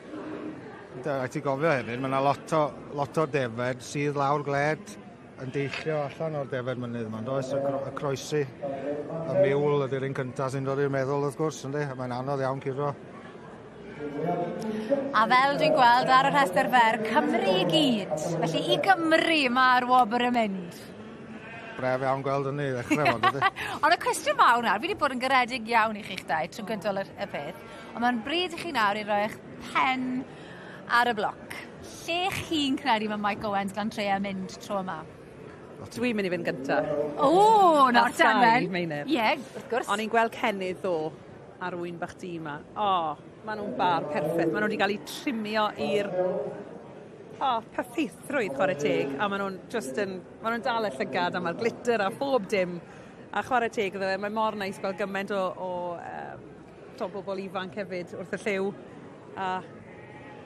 Rhaid ti gofio hefyd, mae yna lot o, lot o defed sydd lawr gled yn deillio allan o'r defed mynydd yma, does? Y, y croesi, y miwl ydy'r un cyntaf sy'n dod i'r meddwl, wrth gwrs, ynddi? Mae'n anodd iawn curo. A fel dwi'n gweld ar y rhestr fer, Cymru i gyd. Felly i Gymru mae'r wobr yn mynd. Braf iawn gweld hynny i ddechrau fo, dydy? Ond y cwestiwn mawr nawr, fi wedi bod yn garedig iawn i chi'ch dau trwy gydol y, y peth, ond mae'n bryd i chi nawr i roi eich pen ar y bloc. Lle chi'n credu mae Mike Owens Glantrea yn mynd tro yma? Dwi'n mynd i fynd gynta. O, nawr te Anwen. Meinir. Ie, wrth gwrs. O'n i'n gweld Cennydd ddo ar wyn bach du 'ma. O, ma' nhw'n bar perffaith. Ma' nhw wedi cael eu trimio i'r o, perffeithrwydd chwarae teg, a ma' nhw'n just yn, ma' nhw'n dal y llygad a ma'r glitter a phob dim. A chwarae teg iddo fe, mae mor neis gweld gymaint o, o um, to, bobl ifanc hefyd wrth y lliw. A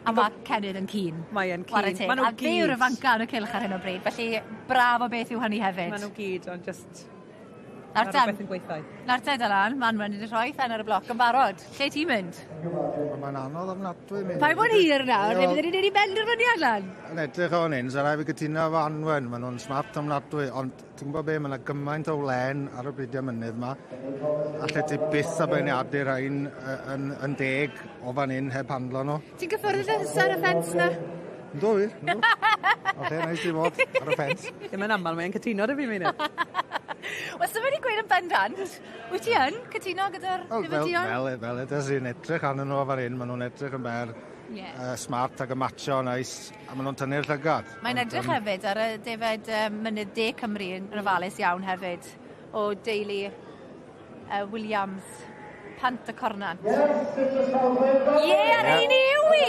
A mae Cennydd yn keen. Mae e'n keen. Chwarae teg. Ma' nhw A fe yw'r gyd. ifanca yn y cylch ar hyn o bryd, felly braf o beth yw hynny hefyd. Ma' nhw gyd, ond just Nawr ma' te, rhywbeth yn gweithio. nawr te Dylan, ma' Anwen wedi rhoi phen ar y bloc yn barod. Lle ti'n mynd? Mae'n anodd ofnadwy. Meinir. Paid bod hir nawr, neu Ie, byddwn ni'n neud i benderfyniad lan. Yn edrych o fan hyn, so rhaid fi gytuno efo Anwen, maen nhw'n smart ofnadwy, ond ti'n gwybod be, mae yna gymaint o wlen ar y bridiau mynydd yma, alle ti byth a beirniadu rhain yn, yn deg o fan hyn heb handlo nhw. Ti'n gyffyrddus ar y ffens na? Yndw fi, yndw. O lle neis i fod ar y ffens. Ddim yn aml mae'n cytuno 'da fi Meinir. Wel, so wedi gweud yn bendant, wyt ti yn cytuno gyda'r Wel, fel, dyfodion? fel, fel edes i'n edrych arnyn nhw fan hyn, maen nhw'n edrych yn ber Ie. smart ac yn matcho neis, a maen nhw'n tynnu'r llygad. Mae'n Ond, edrych hefyd ar y defed mynydd De Cymru yn ofalus iawn hefyd o deulu Williams Pant y Cornant. Ie, ar un yw i!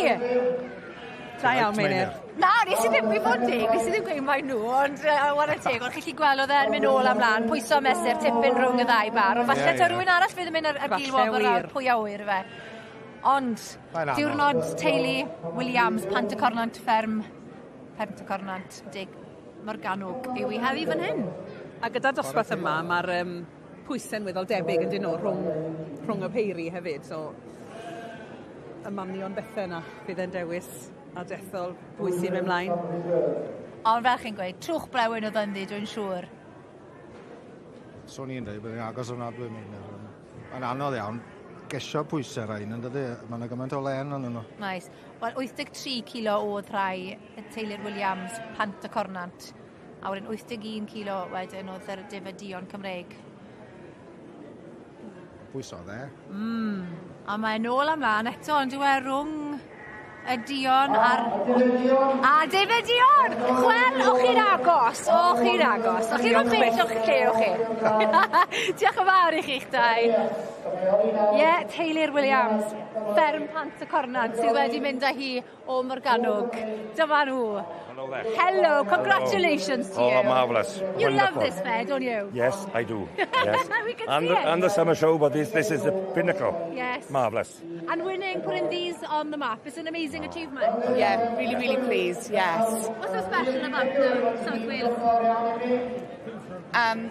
Da iawn, Meinir. Na, nes i ddim, i fod deg, nes i ddim gweud mai nhw, ond whare teg, ond chi'n gallu gweld oedd e'n mynd nôl a mlaen, pwyso mesur tipyn rhwng y ddau bar, ond falle Ie, ta ie. rhywun arall fydd yn mynd ar, ar Falle gil wobr wir. ar pwy a ŵyr fe. Ond, Mae'n anodd. diwrnod teulu Williams, Pant y Cornant fferm, Pant y Cornant, deg Morgannwg yw i heddi fan hyn. A gyda'r dosbarth yma, mae'r um, pwysau'n weddol debyg yn dyn nhw rhwng, rhwng y peiri hefyd, so y manion bethau yna fydd e'n dewis a dethol pwy sy'n mynd mlaen. Ond fel chi'n gweud, trwch blewyn oedd ynddi, dwi'n siŵr. Swn i'n dweud bod hi'n agos ofnadwy, Meinir. Mae'n anodd iawn gesio pwysau rhain, yn dydy? Mae yna gymaint o len arnyn nhw. Nice. Wel, 83 kilo oedd rhai y teulu'r Williams, Pant y Cornant. A wedyn 81 kilo wedyn oedd yr defedion Cymreig. Pwyso dde. A mae nôl a mlaen eto, ond yw e rhwng y Dion a'r... A David Dion! Chwel, o'ch chi'n agos, o'ch chi'n agos. O'ch chi'n bell o'ch lle, o'ch chi. Diolch yn fawr i chi'ch dau. Ie, yeah, Taylor Williams, fferm Pant y Cornant, sydd wedi mynd â hi o Morgannwg. Dyma nhw. Hello there. Hello, congratulations to Oh, you. marvellous. You love Wonderful. this fair, don't you? Yes, I do. Yes. We can and, see it. And the summer show, but this is the pinnacle. Yes. Marvellous. And winning, putting these on the map is an amazing achievement. Yeah, really, really pleased, yes. What's so special about the South Wales?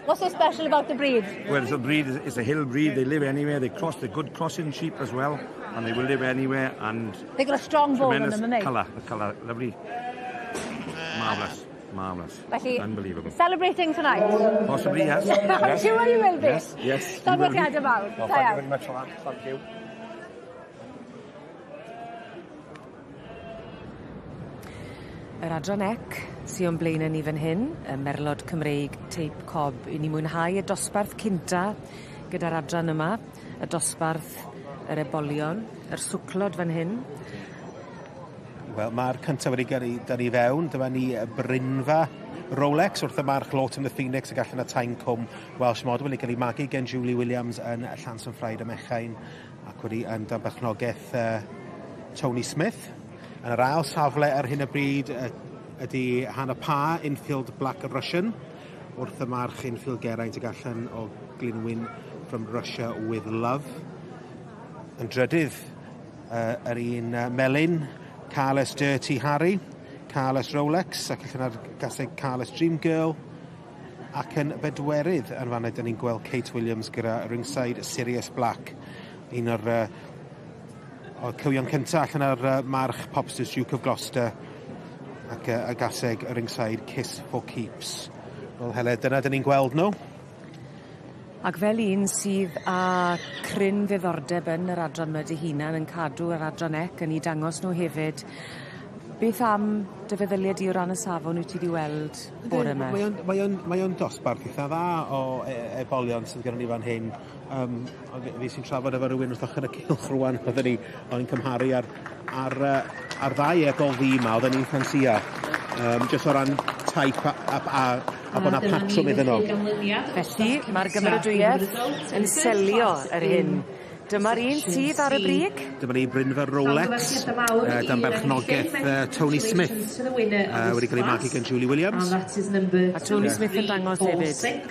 What's so special about the breed? Well, it's a breed, it's a hill breed. They live anywhere. They cross the good crossing sheep as well, and they will live anywhere. And They've got a strong bone on tremendous them, haven't they? colour, the colour, lovely. Marvellous. Marvellous. Felly, Unbelievable. Celebrating tonight? Possibly, yes. I'm yes. sure you will be. Yes, yes. you will be. Llongyfarchiadau mawr. Well, Da thank you iawn. very much for that. Thank you. Yr adran ec sy o'n blaene ni fan hyn, y Merlod Cymreig teip cob. I ni mwynhau y dosbarth cynta gyda'r adran yma, y dosbarth yr ebolion, yr swclod fan hyn. Wel, mae'r cyntaf wedi gyrru dyn ni fewn. Dyma ni Brynfa Rolex wrth y march Lawton the Phoenix ac allan y Tain Cwm Welsh Model wedi cael ei magu gen Julie Williams yn Llansantffraid ym Mechain ac wedi yn dan berchnogaeth Tony Smith. Yn yr ail safle ar hyn o bryd ydy Hannah Pa, Infield Black Russian, wrth y march Infield Geraint ac allan o Glynwyn from Russia with Love. Yn drydydd, yr un melyn, Carlos Dirty Harry, Carlos Rolex, ac allan ar gaseg Carlos Dream Girl, ac yn bedwerydd yn fanna, dyn ni'n gweld Kate Williams gyda Ringside Sirius Black, un o'r o'r cywion cyntaf allan ar march Popsters Duke of Gloucester ac y gaseg Ringside Kiss for Keeps. Wel, Hele, dyna dyn ni'n gweld nhw. Ac fel un sydd â cryn ddiddordeb yn yr adran 'ma dy hunan yn cadw yr adran ec yn 'u dangos nhw hefyd beth am dy feddylie di o ran y safon wyt ti 'di weld bore 'ma? Mae o'n mae o'n mae o'n dosbarth eitha dda o ebolion sydd gyda ni fan hyn. Ond fi sy'n trafod efo rywun wrth ochr y cylch rŵan, oedden ni, o'n i'n cymharu ar ddau ebol ddu 'ma, oedden ni'n ffansïo. Jyst o ran type a bod 'na patrwm iddyn nhw. Felly, ma'r gymeradwyaeth yn selio yr hyn. Dyma'r un sydd ar y brig. Dyma ni Brynfa Rolex, dan berchnogaeth Tony Smith, wedi cael ei magu gan Julie Williams. A Tony Smith yn dangos hefyd.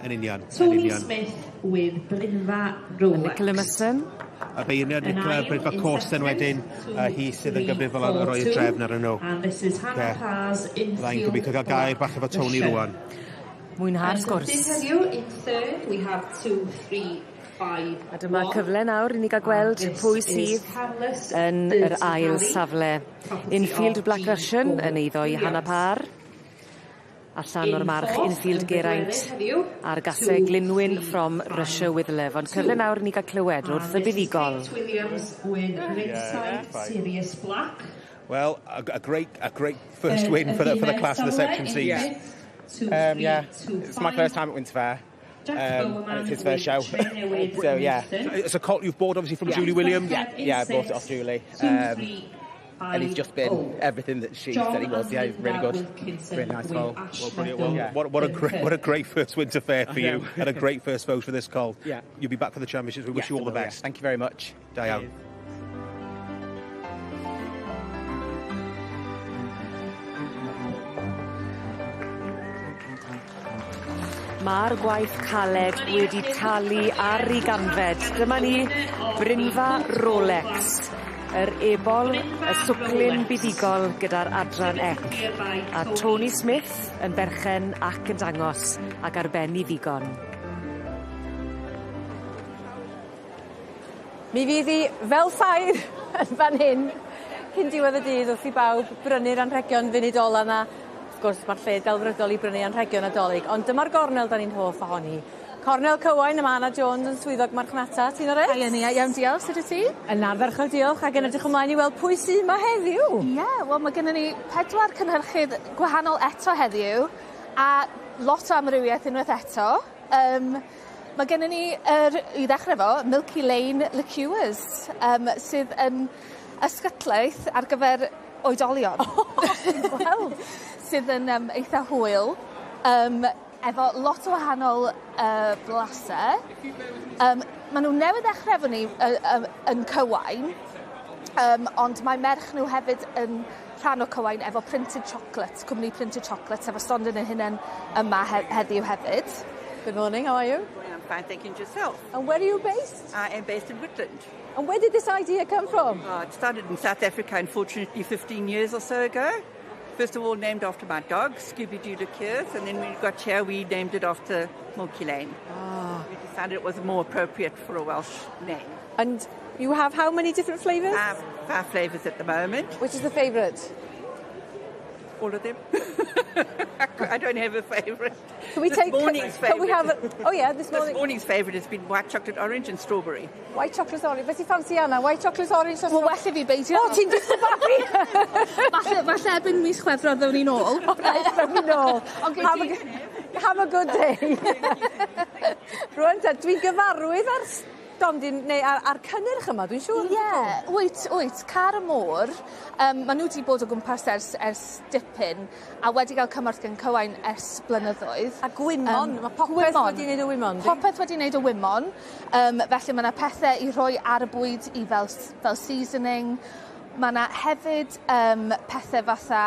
Yn union, yn Tony union. Smith with Brynfa Rolex. Nicola Musson. Y beirniad Nicola Brynfa Corsten wedyn, hi sydd yn gyfrifol am roi y drefn ar nhw. And this is Hannah Parr's Byddai'n Infield gobeithio cael gair bach efo Tony Russian. rwan. Mwynha'r sgwrs. Heddiw, in third, we have 2, 3, 5, A dyma cyfle nawr i ni gael gweld pwy sydd yn yr ail safle. Infield Black Russian yn eiddo i Hannah Parr. Allan o'r march Infield Geraint a'r gaseg Glynwyn from Russia with Love. Ond cyfle nawr i ni gael clywed wrth y buddugol. Kate Williams with Ringside Sirius Black. Well, a great first win for the class of the section Cs. Yeah, it's my first time at Winter Fair. And it's his first show. So yeah. It's a colt you've bought obviously from Yeah. Julie Williams. Yeah, I bought it off Julie. And he's just been everything that she said he was. Yeah, he's really good. Really nice foal. Well, brilliant. Well, what a great first Winter Fair for you and a great first vote for this colt. Yeah. You'll be back for the championships. We wish Yes, you all I the will, yeah. best. Thank you very much. Da iawn. Ma'r gwaith caled wedi talu ar 'i ganfed. Dyma ni Brynfa Rolex, yr ebol, y swclyn buddugol gyda'r adran ec. A Tony Smith yn berchen ac yn dangos ac ar ben 'i ddigon. Mi fydd hi fel ffair yn fan hyn cyn diwedd y dydd wrth i bawb brynu'r anrhegion funud ola 'na. Wrth gwrs ma'r lle delfrydol i brynu anrhegion Nadolig, ond dyma'r gornel 'dan ni'n hoff ohoni. Cornel Cywain a ma' Anna Jones yn swyddog marchnata. Ti'n oreit? Haia Nia, iawn diolch, sut wyt ti? Yn ardderchog diolch ac yn edrych ymlaen i weld pwy sy 'ma heddiw. Ie, yeah, wel mae gennym ni pedwar cynhyrchydd gwahanol eto heddiw a lot o amrywiaeth unwaith eto. Mae gennym ni, i ddechrau fo, Milky Lane Liqueurs, sydd yn ysgytlaeth ar gyfer oedolion. Wel. Sydd yn eitha hwyl. Efo lot o wahanol blasau. Maen nhw newydd ddechrau efo ni yn Cywain, ond mae merch nhw hefyd yn rhan o Cywain efo Printed Chocolate, cwmni Printed Chocolate, efo stondin eu hunain yma heddiw hefyd. Good morning, how are you? I'm fine, thank you. And yourself? And where are you based? I am based in Whitland. And where did this idea come from? It started in South Africa, unfortunately, 15 years or so ago. First of all, named after my dog, Scooby-Doo Liqueurs, and then when we got here, we named it after Milky Lane. We decided it was more appropriate for a Welsh name. And you have how many different flavours? Five flavours at the moment. Which is the favourite? All of them. I don't have a favourite. Can we this take morning's favourite? Can we have a, oh yeah, this morning. This morning's favourite has been white chocolate orange and strawberry. White chocolate orange. Beth ti'n ffansi Anna? White chocolate orange? Wel, well i fi beidio. O, ti'n disgwyl babi? Falle erbyn mis Chwefror ddown ni nôl. Reit, ddown ni nôl. Have a good day. Rwan te, dwi'n gyfarwydd ar stondin, neu ar cynnyrch yma, dwi'n siŵr. Ie, yeah, wyt, Car y Môr, maen nhw wedi bod o gwmpas ers dipyn, a wedi cael cymorth gan Cywain ers blynyddoedd. A gwymon, mae popeth wedi wneud o wymon. Popeth wedi wneud o wymon, felly mae yna pethau i rhoi ar y bwyd i fel seasoning. Mae yna hefyd pethau fatha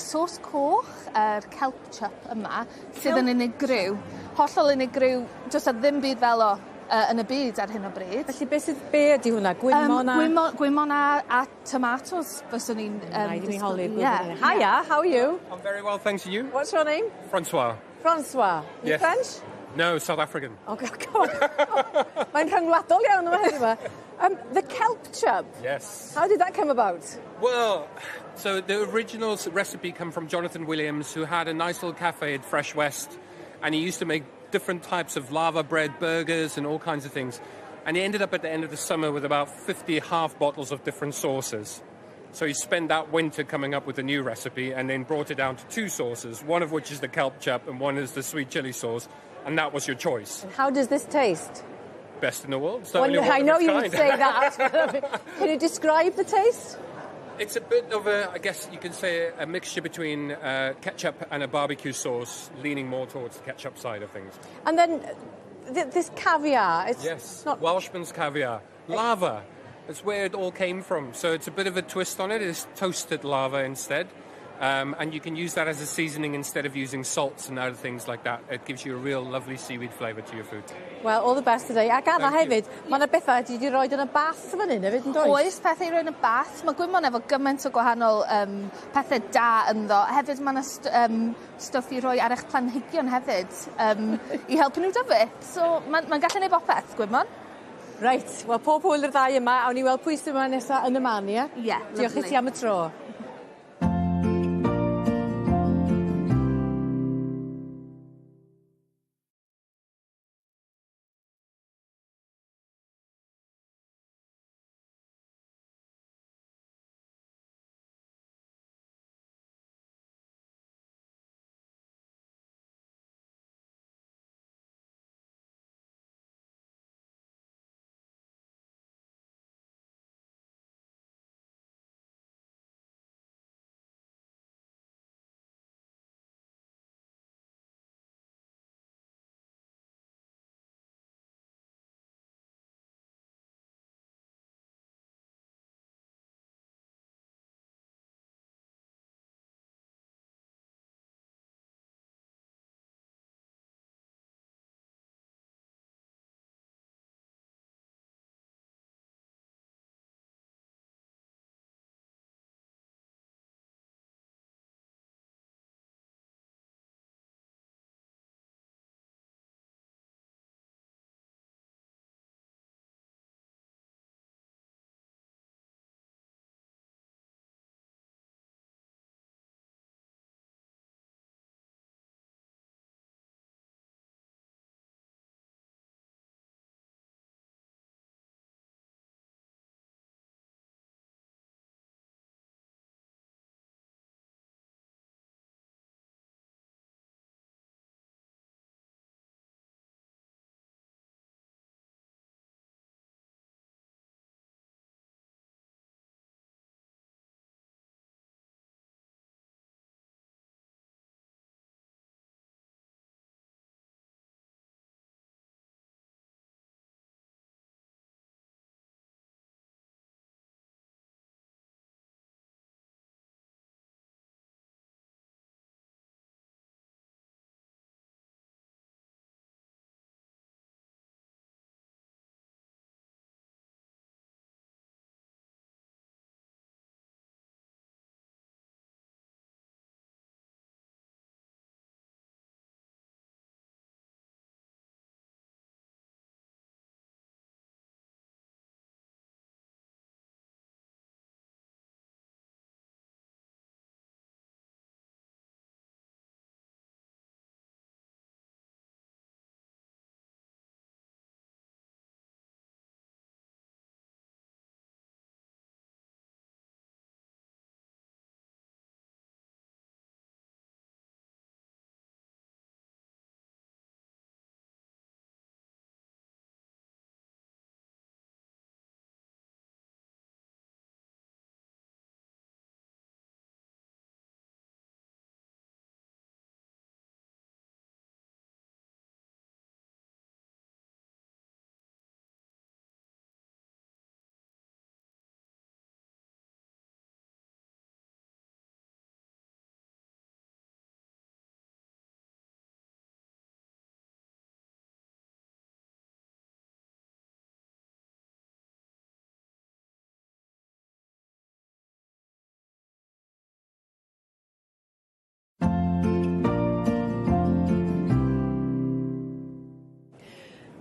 sauce coch, yr kelp chup yma, sydd yn unigryw. Hollol unigryw, does 'na ddim byd fel o yn y byd ar hyn o bryd. Felly be ydy hwnna? Gwymon a... Gwymon a tomatoes fyswn i'n Rhaid i mi holi'r gwybod. Hiya, how are you? I'm very well, thanks. You? What's your name? Francois. Francois. You Yes. French? No, South African. Oh, come on. Mae'n rhyngwladol iawn yma heddiw yma. The kelp chub. Yes. How did that come about? Well, so the original recipe come from Jonathan Williams, who had a nice little cafe at Fresh West, and he used to make different types of lava bread burgers and all kinds of things. And he ended up at the end of the summer with about 50 half bottles of different sauces. So he spent that winter coming up with a new recipe and then brought it down to two sauces, one of which is the kelp chub and one is the sweet chili sauce, and that was your choice. And how does this taste? Best in the world. It's the Well, only one I of know its you would kind. say that. Can you describe the taste? It's a bit of a, I guess you can say, a mixture between ketchup and a barbecue sauce, leaning more towards the ketchup side of things. And then this caviar. It's Yes, not Welshman's caviar. Lava. It's where it all came from. So it's a bit of a twist on it. It's toasted lava instead. And you can use that as a seasoning instead of using salts and other things like that. It gives you a real lovely seaweed flavour to your food. Well, all the best today. Ac Anna Thank you. hefyd, mae yna bethau ti wedi rhoi yn y bath fan hyn hefyd, yn does? Oes, pethau i roi yn y bath. Mae gwymon efo gymaint o gwahanol pethau da ynddo. Hefyd mae yna stwff i roi ar eich planhigion hefyd i helpu nhw dyfu. So mae'n ma gallu neud bopeth, gwymon. Reit, wel pob hwyl i'r ddau yma. Awn ni weld pwy sydd yma nesa yn y man, ie? Ie, Diolch i lovely. ti am y tro.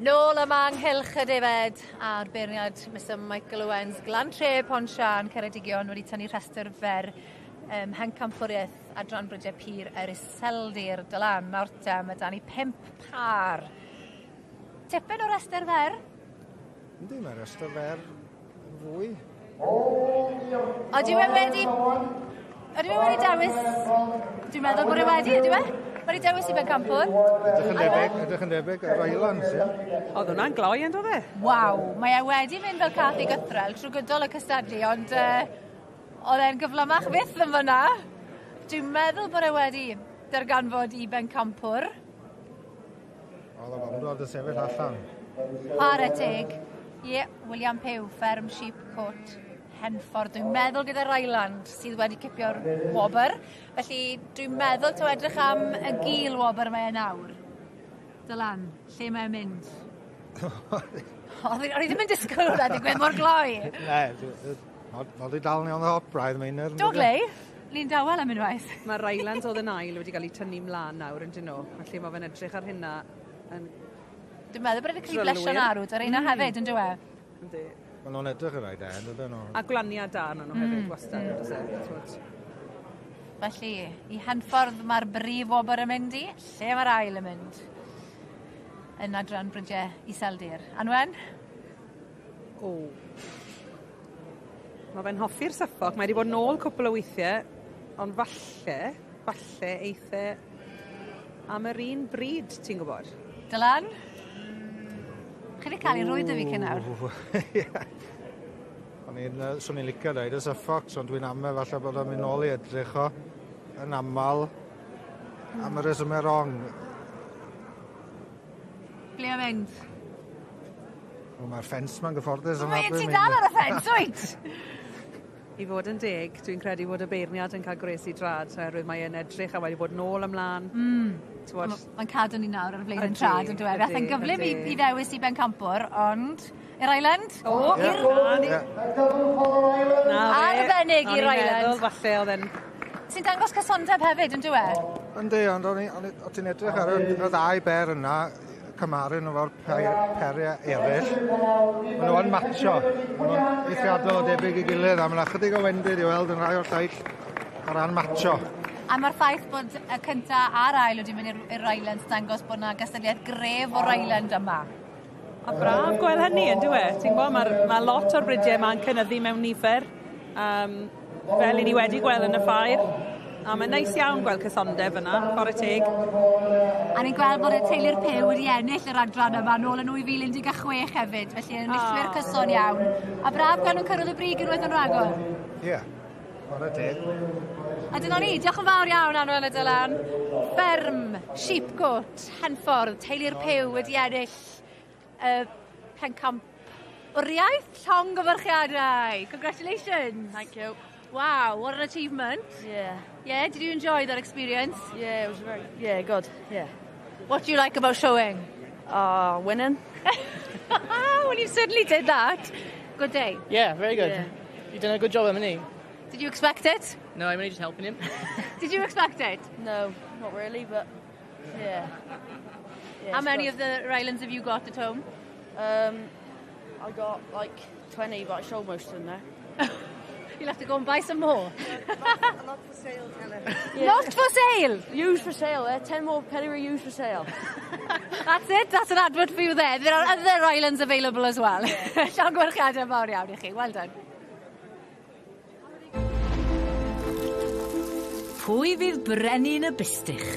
Nôl yma yng nghylch y defed a'r beirniad Mr Michael Owens, Glan Tre, Pontsian, Ceredigion wedi tynnu rhestr fer Mhencampwriaeth Adran Brydiau Pur yr Iseldir. Dylan, nawr te, mae 'da ni pump pâr. Tipyn o restr fer. Yndi, mae restr fer yn fwy. Odyw e wedi... Ydyw e wedi dewis... Dwi'n meddwl bod e wedi, ydyw e? Wedi dewis i bencampwr. Edrych yn debyg, edrych yn debyg, yr Islands, ie. Oedd hwnna'n gloi, yn do fe? Waw, mae e wedi mynd fel cath i gythrel trwy gydol y cystadlu, ond oedd e'n gyflymach fyth yn fyna. Dwi'n meddwl bod e wedi darganfod i bencampwr. Oedd o fawr yn sefyll allan. Chwarae teg. Ie, yeah, William Pugh, fferm Sheepcote, Henffordd. Dwi'n meddwl gyda Ryland sydd wedi cipio'r wobr. Felly dwi'n meddwl taw edrych am y gil wobr mae e nawr. Dylan, lle mae'n mynd? O'n i ddim yn disgwyl hwnna digwydd mor gloi. Ne, nod i dal ni on the hop braidd, Meinir. Do, Glei? Ni'n dawel am unwaith. Mae Ryland oedd yn ail wedi cael ei tynnu mlaen nawr yn dyn nhw. Felly mae fe'n edrych ar hynna yn Dwi'n meddwl bod wedi cael ei blesio'n arw, dy'r un hefyd, yn dyw e? Yndi. Maen nhw'n edrych yn rhaid e, yn dydyn nhw? A gwlaniad da arnyn nhw hefyd, wastad, yn does e? T'mod. Felly, i Henffordd mae'r brif wobr yn mynd i, lle mae'r ail yn mynd? Yn adran Brydiau Iseldir. Anwen? O. Mae fe'n hoffi'r Suffolk, mae wedi bod nôl cwpl o weithiau, ond falle, falle eith e am yr un bryd, ti'n gwybod? Dylan? Chi wedi cael ei rwyd y fi cyn nawr. O'n i'n, swn i'n licio dweud y Suffolk, ond dwi'n amau falle bod o'n mynd nôl i edrych o yn aml am y resymau wrong. Ble mae'n mynd? Wel, mae'r ffens ma'n gyfforddus yn Mae ti dal ar y ffens, wyt? I fod yn deg, dwi'n credu bod y beirniad yn cael gwres i drad, oherwydd mae e'n edrych a wedi bod nôl ymlaen. T'wod? Mae'n cadw ni nawr ar y blaen yn trad yn dweud. Ath e'n gyflym i ddewis i bencampwr, ond i'r Island? O, i'r... Na fe. Arbennig i'r Island. O'n i'n meddwl falle oedd e'n... Sy'n dangos cysondeb hefyd, yn dyw e? Yndi, ond o'n i, o ti'n edrych ar y ddau ber yna, cymaru nhw fo'r periau eraill, maen nhw yn matcho. Maen nhw'n eithriadol o debyg i gilydd, a mae'n ychydig o wendid i weld yn rhai o'r lleill o ran matcho. A mae'r ffaith bod y cynta a'r ail wedi mynd i'r Rylands dangos bod yna gystadleuaeth gref o Ryland yma. A braf gweld hynny, yn dyw e? Ti'n gwybod, mae ma lot o'r bridiau yma'n cynyddu mewn nifer, fel i ni wedi gweld yn y ffair. A mae'n neis iawn gweld cysondeb yna, chwarae teg. A ni'n gweld bod y teulu'r Pew wedi ennill yr adran yma nôl yn 2016 hefyd, felly enillwyr cyson iawn. A braf gweld nhw'n cyrraedd y brig unwaith yn rhagor. Ie, chwarae teg. A dyna ni, diolch yn fawr iawn Anwen a Dylan. Fferm, Sheepcote, Henffordd, teulu'r Pew wedi ennill y pencampwriaeth, llongyfarchiadau. Congratulations. Thank you. Wow, what an achievement. Yeah. Yeah, did you enjoy that experience? Yeah, it was very, yeah, good, yeah. What do you like about showing? Winning. Well, you certainly did that. Good day. Yeah, very good. Yeah. You've done a good job, haven't you? Did you expect it? No, I'm only just helping him. Did you expect it? No, not really, but yeah. Yeah, How it's many good. of the Rylands have you got at home? I got like 20, but I sold most of them there. You'll have to go and buy some more. Not for sale, tell her. Yeah. Not for sale? Used for sale, 10 more pedigree used for sale. That's it, that's an advert for you there. There are other Rylands available as well. Llongyfarchiadau mawr iawn i chi, well done. Pwy fydd brenin y bustych?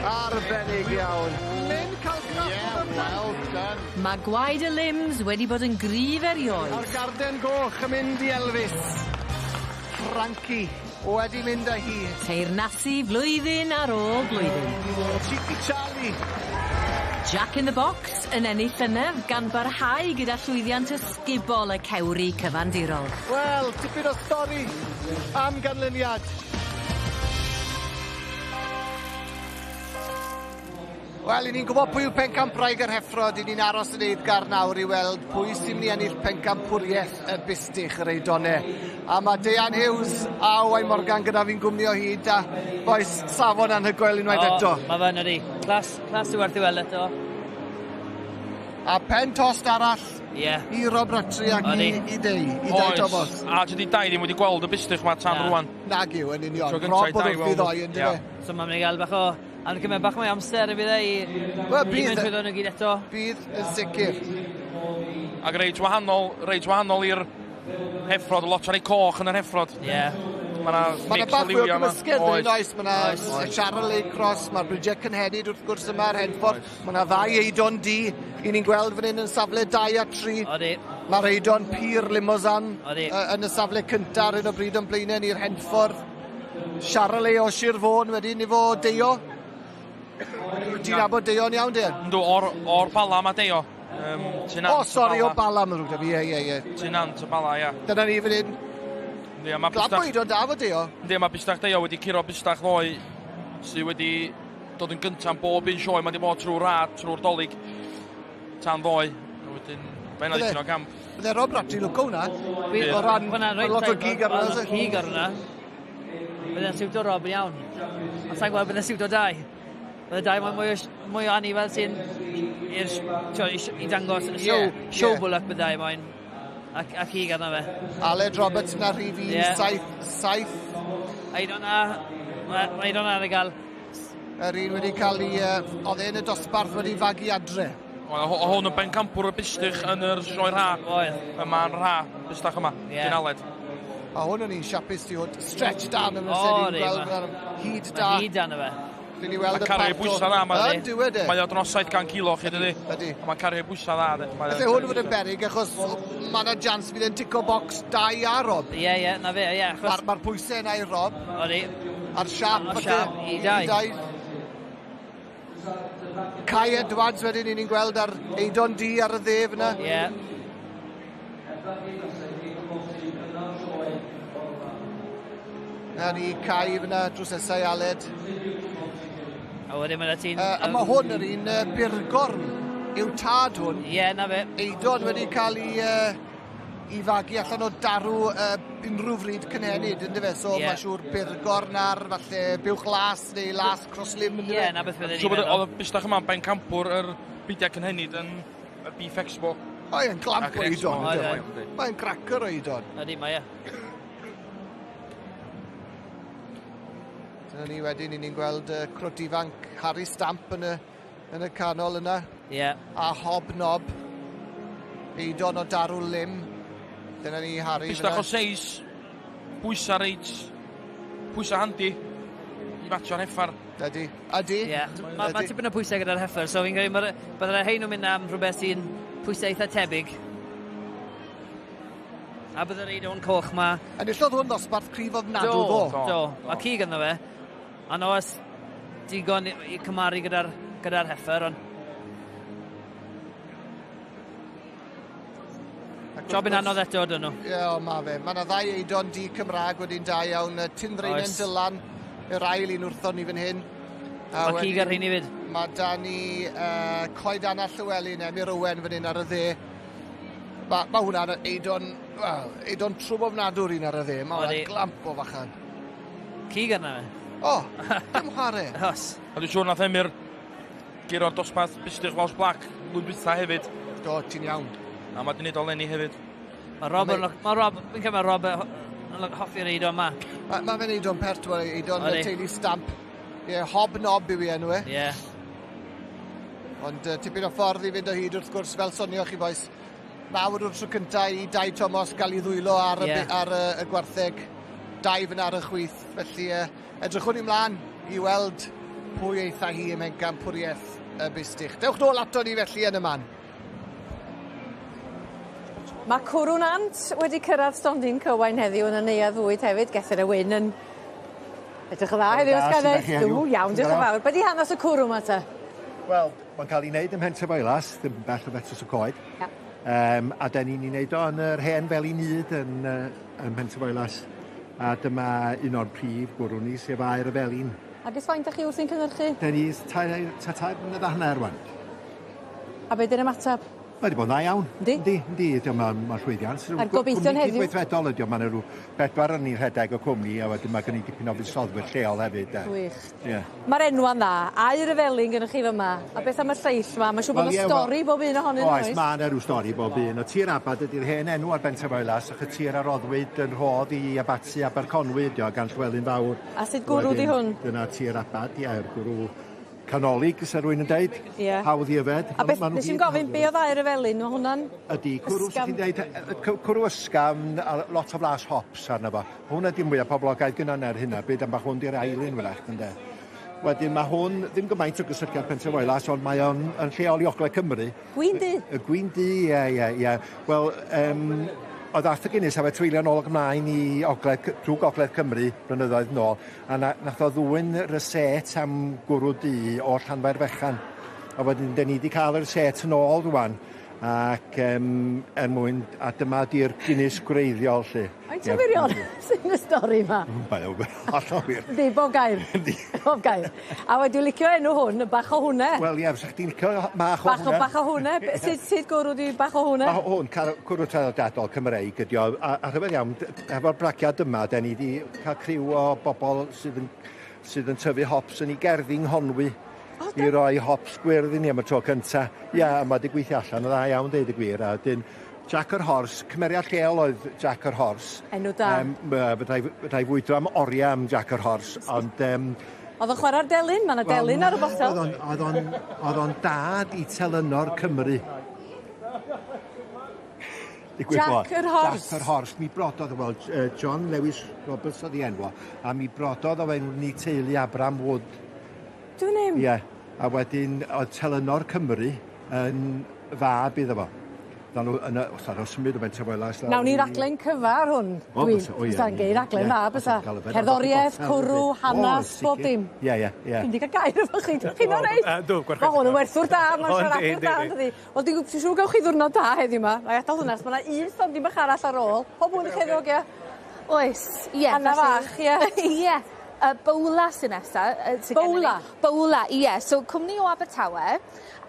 Arbennig iawn. Mynd cael graff yeah, well done. Mae gwaed y limbs wedi bod yn gryf erioed. A'r garden goch yn mynd i Elvis. Frankie wedi mynd â hi. Teyrnasu flwyddyn ar ôl blwyddyn. Cheeky Charlie. Jack in the Box yn ennill llynedd gan barhau gyda llwyddiant ysgubol y cewri cyfandirol. Wel, tipyn o stori am ganlyniad. Wel, i ni'n gwybod pwy yw pencampwraig yr heffrod, i ni'n aros yn eiddgar nawr i weld pwy sy'n mynd i ennill pencampwriaeth y bustych yr Eidone. A mae Deian Hughes a Owain Morgan gyda fi'n gwmni o hyd, a boes, safon anhygoel unwaith eto. Mae fe'n ydi. Clas, clas yw werth i weld eto. A pen tost arall yeah. i Rob Ratri ac i, i Dei, i Dai Thomas. A tydi Dai ddim wedi gweld y bustych ma tan rwan. Nag yw, yn union. Rob oedd wrthi ddoe, yn yeah. So mae'n mynd i gael bach o A nhw'n cymryd bach mwy amser yn bydd e i... Wel, bydd... I mynd trwyddo nhw gyd eto. Bydd yn sicr. Ac reit wahanol, reit wahanol i'r heffrod, lot o'r ei coch yn yr heffrod. Ie. Yeah. Mae yna Mae yna bach fwy o gymysgedd yn oes. Mae yna Charolais Cross, mae'r Bridget Cynhenid wrth gwrs yma ar Henffordd. Mae yna ddau Eidon D i ni'n gweld fan hyn yn safle 2 a 3. Odi. Mae'r Eidon Pur Limousin yn y safle cyntaf ar hyn o bryd o'n blaenau ni'r Henffordd. Charolais o Sir Fôn wedyn efo Deio. Ti'n nabod Deio'n iawn, Deio? Yndw, o'r, or Bala mae Deio. Um, o, sori, o Bala mae'n rhywbeth fi, ie, ie, ie. Tŷ Nant y Bala, ie. Dyna ni fan hyn. Yndi, a mae Glad bod o'n da fo Deio. Yndi, mae Bustach Deio wedi curo Bustach ddoe, sydd wedi dod yn gyntaf yn bob un sioe. Mae wedi bod trwy'r rad, trwy'r dolyg, tan ddoe. A wedyn, mae'n dipyn o gamp. Bydde Rob Ratri lwco hwnna. O ran, lot o gig ar hwnna. Gig ar hwnna. Bydde'n siwto Rob yn iawn. Ond sa'n gweld bydde'n siwto Dai. Bydde Dai moyn mwy o, mwy o anifel sy'n i'r, i, i dangos show, yeah, show yeah. bullock bydde Dai moyn. A, a cig arno fe. Aled Roberts na rhif 1, yeah. 7, 7. Eidon na, mae Eidon ar y gael. Yr un wedi cael ei, uh, oedd e'n y dosbarth wedi fagu adre. O hwn yn bencampwr y bustych yn yr sioe rha. Oedd. Yma'n rha, bustach yma, yeah. Dyn Aled. A hwn yn un siapus tu hwnt. Stretch da yn ymwneud ni'n gweld hyd da. Hyd da na fe. Dyn ni weld y cario bwysau dda. Mae dywed e. Mae o dros 700 kilo chi, dydy. Ydy. A mae'n cario bwysau dda. Felly hwn fod yn berig achos mae yna jans fydd e'n tico box da i a Rob. Ie, ie, na fe, ie. Mae'r ma pwysau yna i Rob. Odi. A'r siap. A'r siap i dau. Kai Edwards wedyn, ni'n gweld ar Eidon D ar y dde fyna. Ie. Yeah. Na ni, Kai fyna, drws nesau Aled. A wedyn mae'n ti'n... A mae hwn yr un uh, Burgorn yw tad hwn. Ie, yeah, na fe. Eidon wedi cael ei, uh, i fagu allan o darw uh, unrhyw fryd cynhenid, ynddo fe? So yeah. mae siŵr Burgorn ar, falle, buwch las neu las croslim, ynddo fe? Ie, yeah, na beth fydden ni'n meddwl. Oedd y bustach yma'n bencampwr yr beidiau cynhenid yn y Beef Expo. O, ie'n glamp o Eidon. Mae'n cracker o Eidon. Ydy, mae e. Dyna ni wedyn, ni'n gweld uh, crwt ifanc Harry Stamp yn y, yn y canol yna. Ie. Yeah. A Hob Nob. Eidon o darw lim. Dyna ni Harry. Bistach o seis, bwysa reit, bwysa handi i fatio'r heffar. Ydy. Ydy. Ie. Yeah. Mae ma tipyn o pwysau gyda'r heffer, so fi'n credu byddai'r rhain nhw'n mynd am rhywbeth sy'n pwysau eitha tebyg. A byddai'r un o'n coch ma. Enillodd hwn ddosbarth cryf ofnadw do. Do, do. Mae cig ynddo fe. A no oes digon i cymaru gyda'r gyda heffer, ond... Job yn anodd eto, dyn nhw. Ie, yeah, o, ma fe. Mae yna ddau eidon di Cymraeg wedi'n da iawn. Tindreinen Dylan, yr ail un wrthon ni fan hyn. A mae cig ar rheini fyd. Mae da ni uh, Coed Anna Llywelyn, Emyr Owen fan hyn ar y dde. Mae ma hwnna'n eidon, well, eidon trwm ofnadw'r un ar y dde. Mae hwnna'n glamp o fachan. Cig arna fe. O, dim chwarae. Os. A dwi'n siŵr nath Emyr guro'r dosbarth Bustych Welsh Black blwyddyn dwytha hefyd. Do, ti'n iawn. A mae di wneud o lenni hefyd. Mae Rob, mae Rob, fi'n credu mae Rob yn hoffi'r eiddo yma. Mae ma fe'n eiddo'n pert, mae'n eiddo'n teulu stamp. Ie, yeah, hob-nob yw ei enw e. Ie. Yeah. Ond uh, tipyn o ffordd i fynd o hyd wrth gwrs, fel sonioch chi boys. Nawr yw'r tro cyntaf i Dai Thomas gael ei ddwylo ar, y, yeah. ar y, y gwartheg. Dai fyna ar y chwith. Felly uh, edrychwn ni mlaen i weld pwy eitha hi ym mhencampwriaeth y bustych. Dewch nôl ato ni felly yn y man. Mae Cwrw Nant wedi cyrraedd stondin Cywain heddiw yn y neuadd fwyd hefyd. Gethin y Wyn yn edrych yn dda heddiw, os ga i ddeud. Ww, iawn, diolch yn fawr. Be di hanes y cwrw yma te? Wel, mae'n cael ei wneud ym Mhentre-foelas, ddim yn bell o Fetws y Coed. Ia. Um, a da ni'n ei wneud o yn yr hen felin ŷd yn, uh, ym Mhentre-foelas. A dyma un o'r prif gwrw ni, sef Aer y Felin. Ac ers faint 'dach chi wrthi'n cynhyrchu? 'Den ni 3 mlynedd a hanner rwan. A be' 'di'r ymateb? Mae 'di bod yn dda iawn. Yndi? Yndi, yndi, ydi o ma'n llwyddiant. A'r gobeithion heddiw? Cydweithredol ydi o, ma' 'na rw bedwar o'n ni'n rhedeg y cwmni a wedyn ma' gen ni dipyn o fuddsoddwyr lleol hefyd 'de. Gwych. Ie. Ma'r enwa'n dda, Aur y Felin gynnoch chi fyma, a beth am y lleill 'ma? Ma' siŵr bod 'na stori bob un ohonyn nhw, oes? Oes, ma' 'na rw stori bob un. Y Tir Abad ydi'r hen enw ar Bentre Foelas, ach y tir a roddwyd yn rhodd i Abaty Aberconwy ydi o, gan Llywelyn Fawr. A sut gwrw 'di hwn? Dyna Tir Abad, ie, gwrw canolig, fysa rhywun yn deud. Ie. Hawdd i yfed. A beth, nes i'm gofyn, be oedd aur y felin? Mae hwnna'n Ydy, cwrw, ysgafn. Ti'n deud, cwrw ysgafn, a lot o flas hops arno fo. Hwnna di'n mwyaf poblogaidd gyda ni ar hynna, bryd am bach hwn di'r ail un wrach, ynde. Wedyn mae hwn ddim gymaint o gysylltiad Pentre Foelas, ond mae o'n yn lleol i Ogledd Cymru. Gwin du? Y gwin du, ie, ie, ie. Wel, oedd Arthur Guinness a fe treulio nôl ac ymlaen i Ogledd, drwy Gogledd Cymru blynyddoedd nôl, a nath o ddwyn reset am gwrw du o Llanfair Fechan. A wedyn, den ni wedi cael y reset yn ôl rwan, ac er mwyn, a dyma di'r Guinness gwreiddiol, lle. Faint o wirion sy'n y stori yma? Mae o'n hollol wir. Yndi, bob gair. Bob gair. A wedi licio enw hwn, bach o hwnne. Wel ie, fysa chdi'n licio bach o hwnne. Bach o hwnne. Sut gwrw di bach o hwnne? Ma' hwn, cwrw traddodiadol Cymreig ydi o, a rhyfedd iawn, efo'r bragiad yma, den ni wedi cael criw o bobl sydd yn tyfu hops yn ei gerddi yng Nghonwy. I roi hops gwyrdd i ni am y tro cynta. Ia, a mae wedi gweithio allan yn dda iawn, deud y gwir. A wedyn, Jack yr Horse, cymeriad lleol oedd Jack yr Horse. Enw da. Fydda i fwydro am oriau am Jack yr Horse, ond... Oedd o'n chwarae'r delyn? Mae yna delyn ar y botel. Oedd o'n dad i Telynor Cymru. Jack yr Horse. Jack yr Horse. Mi brododd, wel, John Lewis Roberts oedd ei enw, a mi brododd o fewn ni teulu Abraham Wood. Dwi'n ddim. Ie, a wedyn oedd Telynor Cymru yn fab iddo fo. Os nhw'n symud o Bentre Foelas. Nawn ni raglen cyfa ar hwn. O, o ie. Fysa'n gei raglen dda, bysa. Cerddoriaeth, cwrw, hanas, bob dim. Ie, ie, ie. Dwi'n di cael gair efo chi. Chi'n o'n reit? Dw, gwerth. Mae hwn yn werthwr da, mae'n siaradwr da, yn dydi? Wel, dwi'n siŵr gewch chi ddwrnod da heddiw yma. Na i adael hwnna, mae yna un stondin bach arall ar ôl. Pob hwyl i chi heddiw, ogia. Oes, ie. Anna fach, ie. Ie. Bowla sy'n nesa. Bowla? Bowla, ie. So, cwmni o Abertawe,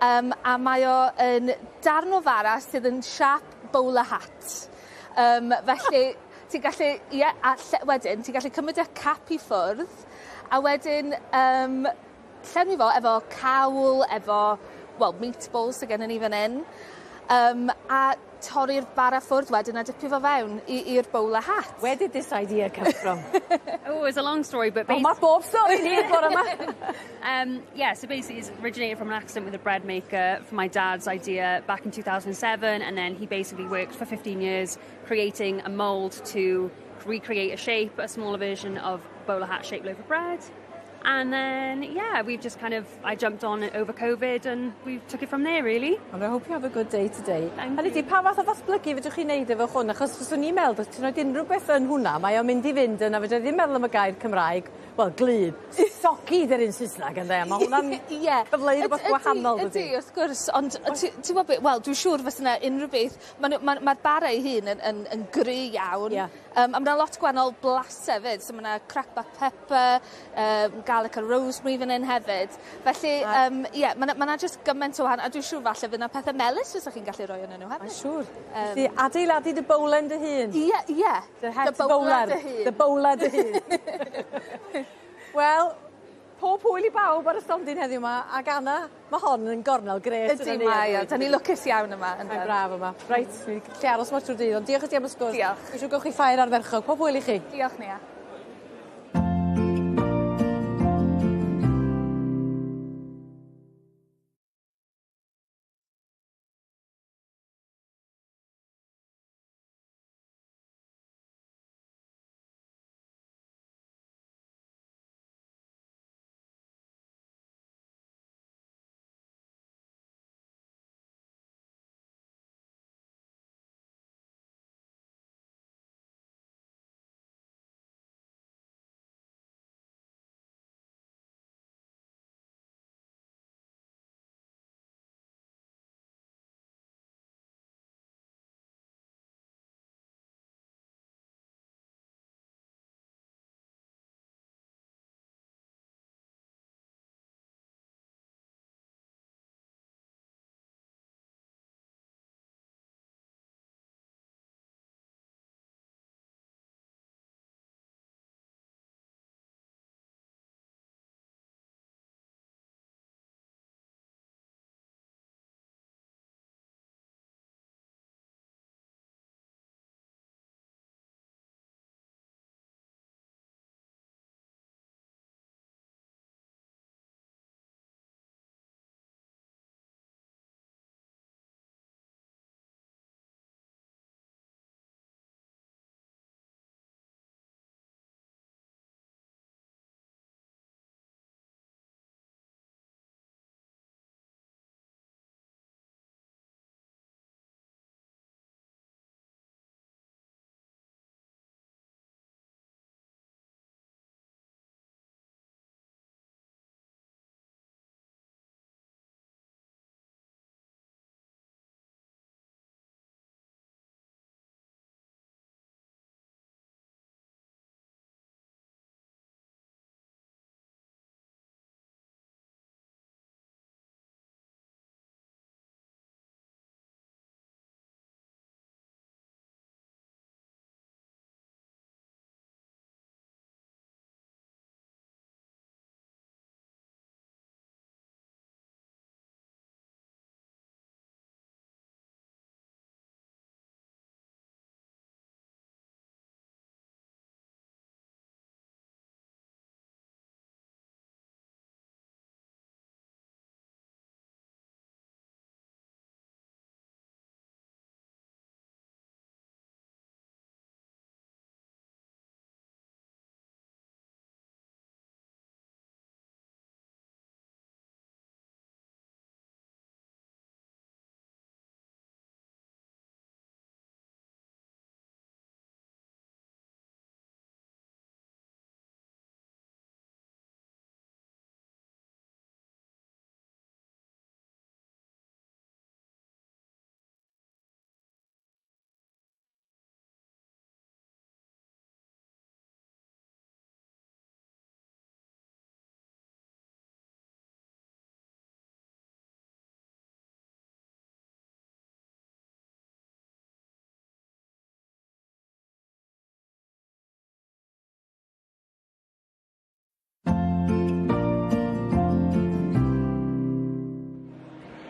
a mae o yn darn o fara sydd yn siap bowler hat. Felly, ti'n gallu, ie, a wedyn, ti'n gallu cymryd y cap i ffwrdd, a wedyn llenwi fo efo cawl, efo, well, meatballs sydd gennym ni fan hyn, a torri'r bara ffwrdd wedyn a dipio fo fewn i'r bowler hat. Where did this idea come from? Oh, it's a long story, but basically... Oh, mae bob stori ni bore yma. Yeah, so basically it's originated from an accident with a bread maker, from my dad's idea back in 2007, and then he basically worked for 15 years creating a mould to recreate a shape, a smaller version of bowler hat-shaped loaf of bread. And then, yeah, we've just kind of, I jumped on it over COVID and we took it from there, really. Well, I hope you have a good day today. Thank you. Pa fath o ddatblygu fedrwch chi wneud efo hwn? Achos fyswn i'n meddwl, os ti'n rhoi unrhyw beth yn hwnna, mae o'n mynd i fynd yn, a fedra i ddim meddwl am y gair Cymraeg, wel, glib, soggy dy'r un Saesneg, ynde? Mae hwnna'n cyfleu rhywbeth gwahanol, dydy? Ydy, wrth gwrs, ond ti'n gwybod beth, wel, dwi'n siŵr fysa yna unrhyw beth, mae'r bara ei hun yn gry iawn. Yeah. A mae yna lot gwahanol blasau hefyd, so mae yna cracked pepper, garlic a rosemary fan hyn hefyd. Felly, ie, mae yna just gymaint o wahanol, a dwi'n siŵr falle fydd yna pethau melys fysa chi'n gallu rhoi yn nhw hefyd. Mae'n siŵr. Felly, adeiladu dy bowlen dy hun. Ie, ie. Dy het bowler. Dy bowler dy hun. Wel, pob hwyl i bawb ar y stondin heddiw yma, ac Anna, mae hon yn gornel gret. Ydy mae o, da ni lwcus iawn yma. Mae'n braf yma. Reit, ni'n lle aros yma trwy'r dydd, ond diolch i ti am y sgwrs. Diolch. Dwi'n siŵr gewch chi ffair ardderchog. Pob hwyl i chi. Diolch, Nia.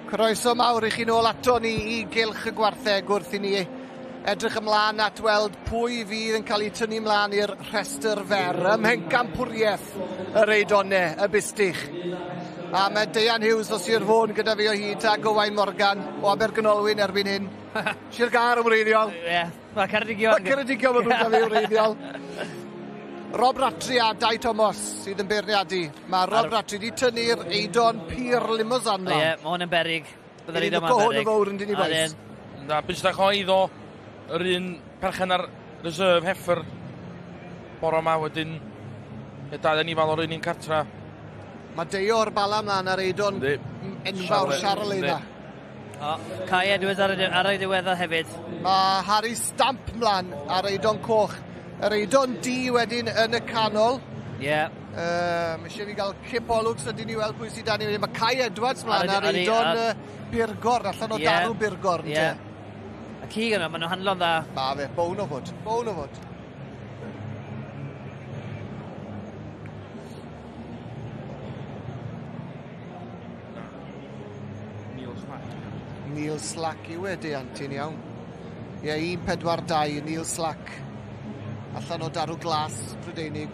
Croeso mawr i chi nôl ato ni i Gylch y Gwartheg wrth i ni edrych ymlaen at weld pwy fydd yn cael eu tynnu ymlaen i'r rhestr fer ym mhencampwriaeth yr Eidone, y Bustych. A mae Deian Hughes o Sir Fôn gyda fi o hyd a Gowain Morgan o Abergynolwyn erbyn hyn. Sir Gâr yn wreiddiol. Ie, yeah. mae Ceredigion. Mae Ceredigion yn rhywbeth fi wreiddiol. Rob Ratri a Dai Thomas sydd yn beirniadu. Mae Rob Ar... Ratri wedi tynnu'r Eidon Pur Limousin lan. Ie, yeah, mae hwn yn berig. Byddai'r Eidon ma'n berig. Hwn yn fawr yn dyn ni boys. Na, bystach o eiddo yr un perchen ar reserve heffer bore yma wedyn y dau anifal o'r un un cartra. Mae Deio o'r Bala mlaen ar Eidon enfawr Charolais yna. O, Kai Edwards ar y, ar y diweddar hefyd. Mae Harry Stamp mlaen ar Eidon Coch. Yr Eidon D wedyn yn y canol. Ie. Yeah. Mae eisiau fi gael cip olwg sydyn i weld pwy sydd dan i wedyn. Mae Kai Edwards mlaen ar, ar Eidon ar... Burgor, allan o yeah. darw Burgor. Ie. Yeah. A cig yna, maen nhw'n handlo'n dda. Ma fe, bown o fod, bown o fod. Neil Slack. Neil Slack yw e, Dean, ti'n iawn. Ie, 1.42, Neil Slack. Allan o darw glas Prydeinig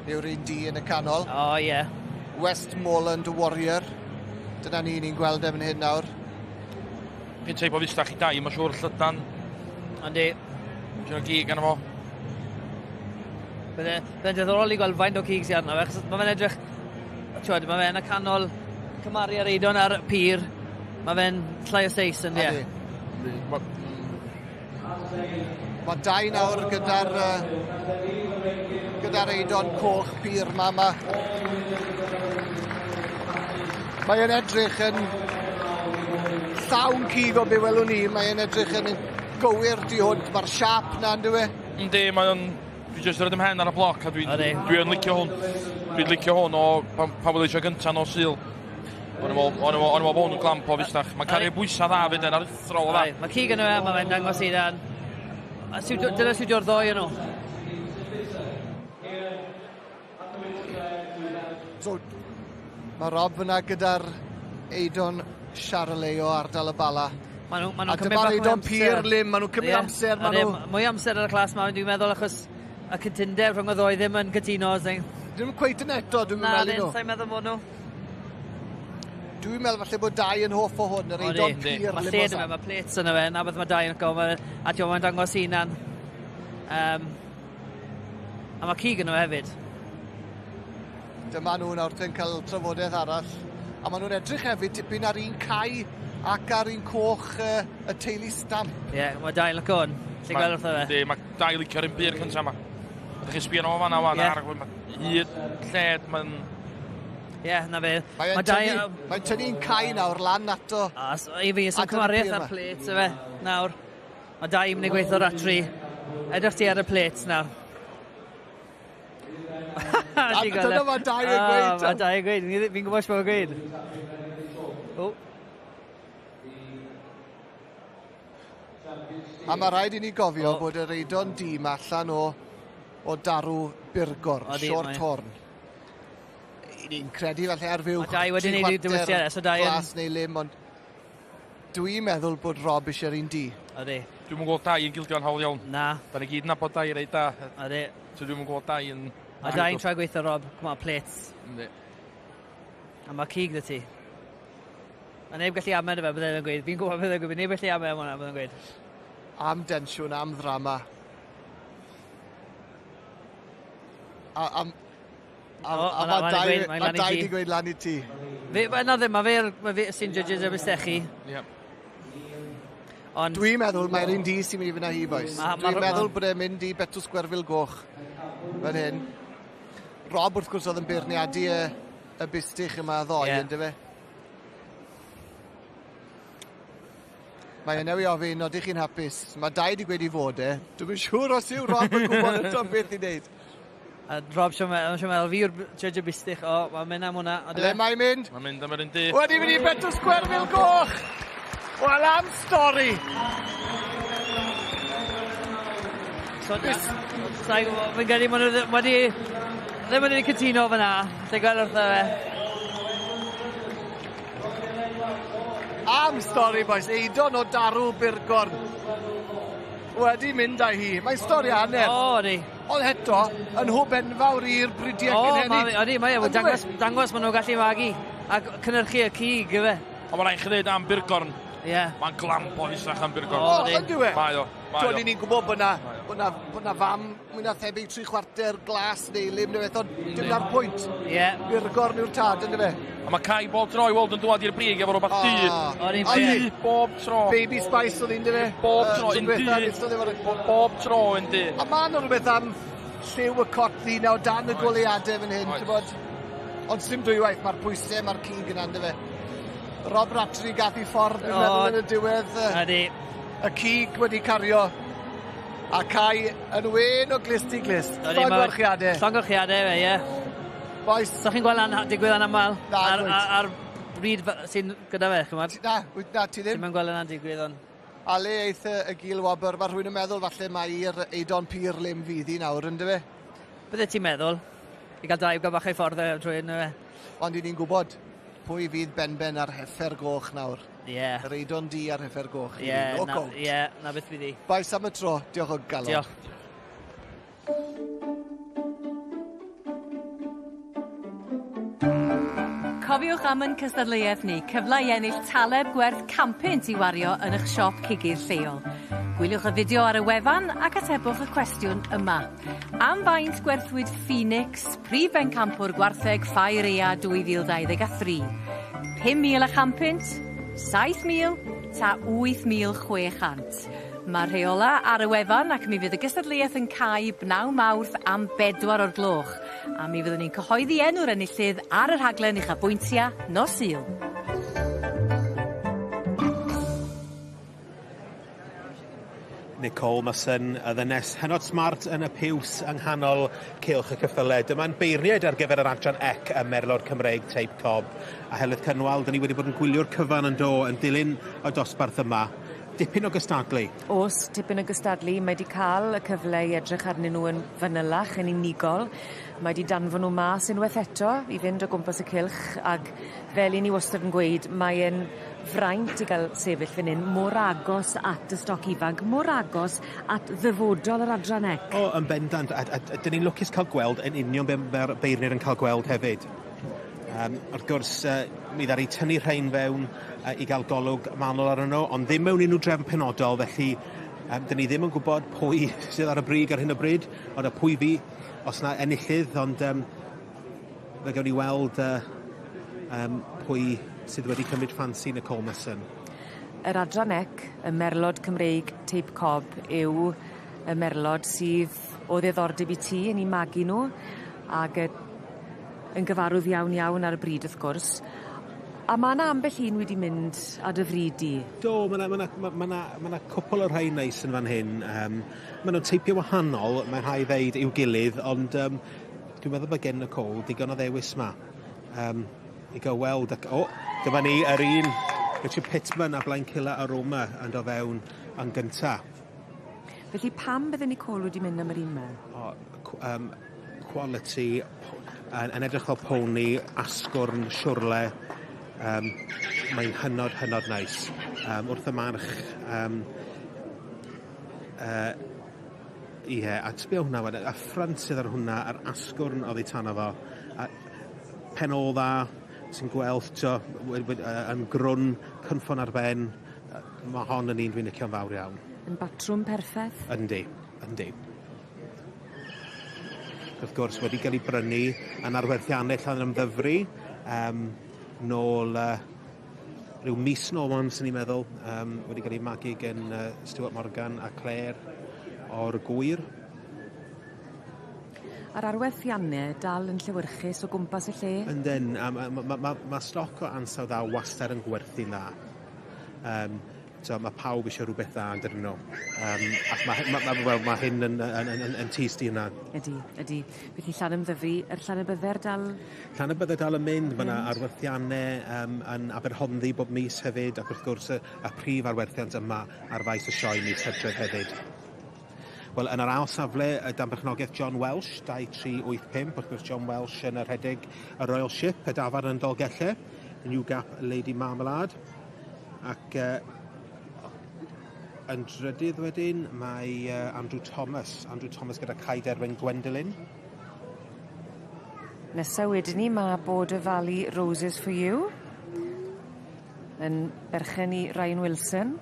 yw'r un D yn y canol. O, oh, ie. Yeah. Westmoreland Warrior. Dyna ni, ni'n gweld e fan hyn nawr. Chi'n teip o fustach i dau, mae'n siŵr llydan. Yndi. Ti'n gig arno fo. Bydde'n diddorol i gweld faint o cig sydd arno fe, achos mae fe'n edrych, t'wod, mae fe yn y canol cymaru ar Eidon a'r Pur, mae fe'n llai o seis yn di. Mae dau nawr gyda'r gyda'r Eidon coch pur ma. ma. Mae e'n edrych yn llawn cig o be welwn ni, mae e'n edrych yn gywir di hwnt, mae'r siap na, ynddo e? Yndi, mae o'n Dwi jyst yn rhoi mhen ar y bloc a dwi'n dwi, dwi yn licio hwn. Dwi'n licio hwn o pan, pan fod eisiau gyntaf nos Sul. O'n i'n meddwl bod hwn yn glamp o fusnach. Mae'n cario bwysau dda fyd yn aruthrol o dda. Mae cig yn y fe, mae fe'n dangos i dan. Dyna siwtio'r ddoi yn nhw. So, mae Rob fyna gyda'r Eidon Charolais o ardal y Bala. Maen nhw, ma nhw'n A cymryd dyma'r bach mwy Eidon amser. Pur Lim, maen nhw'n cymryd Ie, amser, maen ydi, nhw... Mwy amser ar y clas ma, dwi'n meddwl, achos y cytundeb rhwng y ddoi ddim yn cytuno. Ddim yn cweit yn eto, dwi'n Na, meddwl ddim, nhw. sa'n meddwl bod nhw. Dwi'n meddwl falle bod dau yn hoff o hwn, yr Eidon Pur Mae lled yma, mae plates yna fe, na beth mae dau yn go, a ti'n mae'n dangos hunan. Um, a mae cig yno hefyd. Dyma nhw nawr yn cael trafodaeth arall. A maen nhw'n edrych hefyd tipyn ar un cae ac ar un coch uh, y teulu stamp. Ie, yeah, mae dau yn licio hwn. Ti'n gweld wrtho fe? Yndi, mae dau licio'r un bur cyntaf yma. Ydych chi'n sbio arno fo fan'na wan, Ie. ar mae hyd, lled, mae'n... Ie, yeah, na fe. Mae'n Mae tynnu, mae'n tynnu'n cae nawr lan ato. A, so, i fi, sy'n cymariaeth ar plate, yfe, nawr. Mae dau yn mynd i gweithio ratri. Edrych ti ar y plate nawr. A dyna mae dau yn gweud. Mae dau yn gweud. Fi'n gwybod beth mae'n gweud. O. A mae rhaid i ni gofio bod yr Eidon dîm allan o, o darw Burgor, short horn. I ni'n credu falle ar fyw Mae dau wedi neud dewisiad, so dau yn... Glas neu lim, ond dwi'n meddwl bod Rob eisiau'r un di. Ydy. Dwi'm yn gweld dau yn gildio'n hawdd iawn. Na. Da ni gyd yn nabod dau reit da. Ydy. So dwi'm yn gweld dau yn... Mae dau'n trio gweithio Rob, come on, plates. Yndi. A mae cig 'da ti. Mae neb gallu amau fe, bydde fe'n gweud. Fi'n gwybod bydde fe'n gweud, neb gallu amau am hwnna, bydde fe'n gweud. Am densiwn, am ddrama. A, am, a, O, a ma' mae ma'n dau, gweud, mae'n ma lan i dau ti. di gweud lan i ti. Fe, na ddim, mae fe'r ma fe sy'n judges y bustechi. Ie. Ond... Dwi'n meddwl mae'r un di sy'n mynd i fynd â hi, boys. Ma- ma- Dwi'n meddwl ma- bod e'n mynd i Betws Gwerfyl Goch fan hyn. Rob, wrth gwrs, oedd yn beirniadu y, y bustych yma ddoe, Ie. yeah. ynddo fe? Mae e'n newi ofyn, odych chi'n hapus? Mae dau wedi gweud i fod e. Dwi'm yn siŵr os yw Rob yn gwybod eto beth i wneud. A Rob, siw meddwl, fi yw'r judge y bustych, o, mae'n mynd am hwnna. Le mae'n mynd? Mae'n mynd am yr un di. Wedi mynd i Betws Gwerfyl Goch! Wel, am stori! So, sa'i gwybod, fi'n credu maen nhw wedi... Ddim wedi cytuno fyna, ti'n gweld wrtho fe. Am stori, boys. Eidon o darw Burgorn. Wedi mynd â hi. Mae'n stori hanner. O, ydi. Ond eto, yn hwb enfawr i'r bridiau cynhenid. O, ydi, mae e. Dangos, dangos maen nhw'n gallu magu a cynnyrchu y cig, ife. Ond mae'n rhaid chi ddweud am Burgorn. Ie. Yeah. Mae'n glamp o fusach am Burgorn. O, yndi we? Mae o. Mae o. Ni'n gwybod bod na, bod na, bod na fam mwy na thebyg tri chwarter glas neu lim neu beth, ond dim na'r pwynt. Ie. Yeah. Burgorn yw'r tad, ynddo fe? A mae Kai bob tro i weld yn dŵad i'r brig efo rhywbeth du. Du bob tro. Baby Spice oedd un, fe? Bob tro, un du. Bob tro, un du. A mae yna rhywbeth am lliw y cot ddu nawr dan y goleuadau fan hyn, ti'n bod? Ond sim dwywaith, mae'r pwysau, mae'r cig yna, ynddo fe? Rob Rattray gath i ffordd, dwi'n meddwl, yn y diwedd. Ydy. Y cig wedi cario. A Kai yn wen o glust i glust. Llongyfarchiadau. Llongyfarchiadau, fe, ie. Boys. So chi'n gweld an, digwydd yn aml? Na, ar, ar, ar bryd sy'n gyda fe, chymod? Na, na, ti ddim. Ti'n gweld yna'n digwydd, ond... A le eith y gil wobr, mae rhywun yn meddwl falle mae i'r Eidon Pur Lim fydd i nawr, ynddo fe? Bydde ti'n meddwl? I gael dau gael bach ei ffordd e, trwy hyn, fe? Ond i ni'n gwybod pwy fydd benben ar heffer goch nawr. Ie. Yeah. Yr Eidon di ar heffer goch. Ie, yeah, na, yeah, na beth fydd i. Bais am y tro, diolch o galon. Diolch. Cofiwch am yn cystadleuaeth ni, cyfle i ennill taleb gwerth 100 i wario yn eich siop cigydd lleol. Gwyliwch y fideo ar y wefan ac atebwch y cwestiwn yma. Am faint gwerthwyd Phoenix, prif bencampwr gwartheg Ffair Ea 2023? 5,000 punt, 7,000 ta 8,600. Mae'r rheola ar y wefan ac mi fydd y gystadleuaeth yn cau bnawn Mawrth am 4 o'r gloch. A mi fyddwn ni'n cyhoeddi enw'r enillydd ar y rhaglen uchafbwyntiau nos Sul. Nicole Mason, y ddynes hynod smart yn y piws yng nghanol cylch y cyffyle. Dyma'n beirniaid ar gyfer yr adran ec y Merlod Cymreig Teip Cob. A Heledd Cynwal, dyn ni wedi bod yn gwylio'r cyfan yn do yn dilyn y dosbarth yma. Dipyn o gystadlu. Oes, tipyn o gystadlu. Mae wedi cael y cyfle i edrych arnyn nhw yn fanylach, yn unigol. Mae wedi danfon nhw mas unwaith eto i fynd o gwmpas y cylch ac fel i ni wastad yn gweud, mae e'n fraint i gael sefyll fan hyn mor agos at y stoc ifanc, mor agos at ddyfodol yr adran ec. O, yn bendant. A dyn ni'n lwcus cael gweld yn union be mae'r beirniaid yn cael gweld hefyd. Wrth gwrs, mi ddaru tynnu rhain fewn i gael golwg manwl arnyn nhw, ond ddim mewn unrhyw drefn penodol, felly dyn ni ddim yn gwybod pwy sydd ar y brig ar hyn o bryd, ond y pwy fi, os na enillydd, ond fe gawn ni weld pwy sydd wedi cymryd ffansi Nicole Mason. Yr adran ec, y merlod Cymreig Teip Cob, yw y merlod sydd o ddiddordeb i ti yn eu magu nhw, ac yn gyfarwydd iawn iawn ar y bryd wrth gwrs. A ma' 'na ambell un wedi mynd â dy fryd di. Do, ma' 'na ma' 'na ma' 'na ma' 'na cwpwl o rhai neis yn fan hyn. Ma' nhw'n teipio wahanol, mae rhai ddeud, i'w gilydd, ond dwi'n meddwl bod gen Nicole digon o ddewis 'ma. I gael weld ac, o, dyma ni yr un Richard Pittman a Blaencilla Aroma yn dod fewn yn gynta. Felly pam bydde Nicole wedi mynd am yr un 'ma? O, quality, yn edrych fel pony, asgwrn, siwrle. Mae'n hynod, hynod neis. Wrth y march, ie, a sbio hwnna wedyn, y ffrynt sydd ar hwnna, yr asgwrn oddi tano fo, a pen ôl dda, ti'n gweld, t'o, yn grwn, cynffon ar ben, mae hon yn un dwi'n licio'n fawr iawn. Yn batrwm perffaith? Yndi, yndi. Wrth gwrs, wedi cael ei brynu yn arwerthiannau Llanymddyfri, nôl rhyw mis nôl wan, swn i'n meddwl, wedi cael ei magu gen Stuart Morgan a Claire o'r Gwyr. A'r arwerthiannau dal yn llewyrchus o gwmpas y lle? Yndyn, a ma stoc o ansawdd dda wastad yn gwerthu'n dda. So mae pawb eisiau rhywbeth dda yn dydyn nhw. Ac mae hyn yn tyst i hynna. Ydy, ydy. Felly Llanymddyfri, yr Llanybydder dal? Llanybydder dal yn mynd. Mae yna arwerthiannau yn Aberhonddu bob mis hefyd, ac wrth gwrs y prif arwerthiant yma ar faes y sioe mis Hydref hefyd. Wel, yn yr ail safle, y dan berchnogaeth John Welsh, 2385, wrth gwrs John Welsh yn y rhedeg y Royal Ship, y dafarn yn Dolgellau, New Gap Lady Marmalade. Ac yn drydydd wedyn mae Andrew Thomas. Andrew Thomas gyda Cae Derwen Gwendolyn. Nesa wedyn 'ny ma' Border Valley Roses for You yn berchen i Ryan Wilson.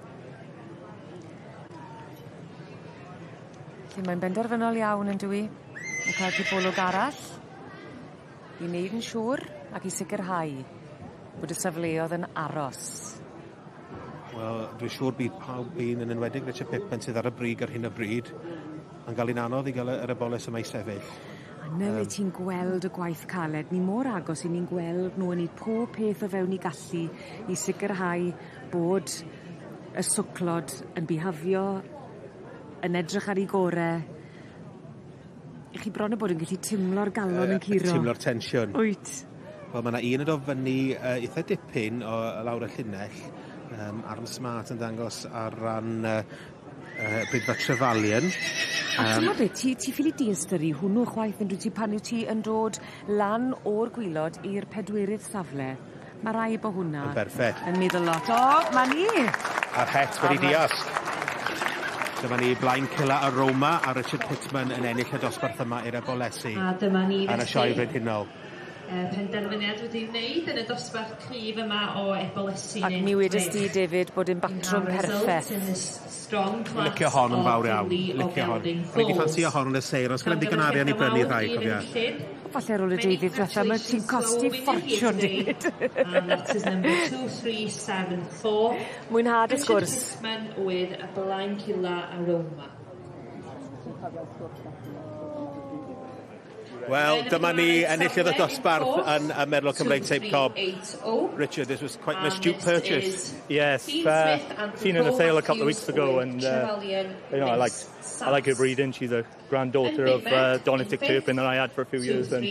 Felly mae'n benderfynol iawn on'd yw 'i? Yn ca'l cipolwg arall i wneud yn siŵr ac i sicirhau bod y safleodd yn aros. Wel, dwi'n siŵr bydd pawb un yn enwedig Richard Pittman sydd ar y brig ar hyn o bryd yn ga'l 'i'n anodd i ga'l y yr eboles yma i sefyll. A 'ny le ti'n gweld y gwaith caled, ni mor agos 'yn ni'n gweld nw yn neud pob peth o fewn 'u gallu i sicirhau bod y swclod yn bihafio, yn edrych ar 'u gore. 'Ych chi bron a bod yn gallu timlo'r galon yn curo. Timlo'r tensiwn. Wyt. Wel ma' 'na un yn do' fyny itha dipyn o lawr y llinell. Aaron Smart yn dangos ar ran Bridfa Trefalion. A t'mod be' ti ffili diystyru hwnnw chwaith on'd wyt ti pan yw ti yn dod lan o'r gwilod i'r pedwerydd safle. Ma' rai' bo' hwnna... Yn berffeth. ...yn meddwl lot. O, 'ma ni! A'r het wedi diosg. Dyma ni Blaen Cilla Aroma a Richard Pittman yn ennill y dosbarth yma i'r Ebolesi. A dyma ni Yn y sioe frenhinol. Penderfyniad wedi wneud yn y dosbarth cryf yma o Ebolesi Ac mi wedest di David bod e'n batrwm perffeth. Licio hon yn fawr iawn. Licio hon. O'n i 'di ffansio hon yn y seir ond sgennai'm digon arian i brynu rhai cofia. Falle ar ôl y deuddydd dwetha 'ma ti'n costi ffortiwn David. And that is number 2374. Mwynhad y sgwrs. Richard Pittman with a Blaencilla Aroma. Wel, dyma ni enillydd y dosbarth yn y Merlod Cymreig Teip Cob. Richard, this was quite an astute purchase. Yes, seen her in the sale a couple of weeks ago, and I like her breeding. She's a granddaughter of Donitic Turpin that I had for a few years, and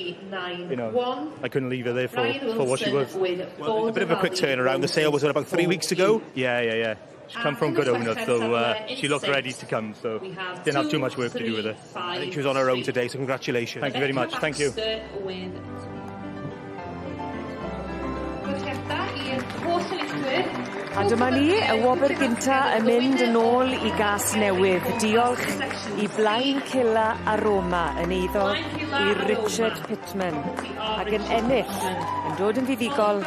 I couldn't leave her there for what she was. Well, a bit of a quick turnaround. The sale was what, about 3 weeks ago? Yeah. She's come from good owners, so she looked ready to come, so didn't have too much work to do with her. I think she was on her own today, so congratulations. Thank you very much. Thank you. A dyma ni, y wobr gynta yn mynd yn ôl i Gasnewydd. Diolch i Blaencilla Aroma yn eiddo i Richard Pittman. Ac yn ennill, yn dod yn fuddugol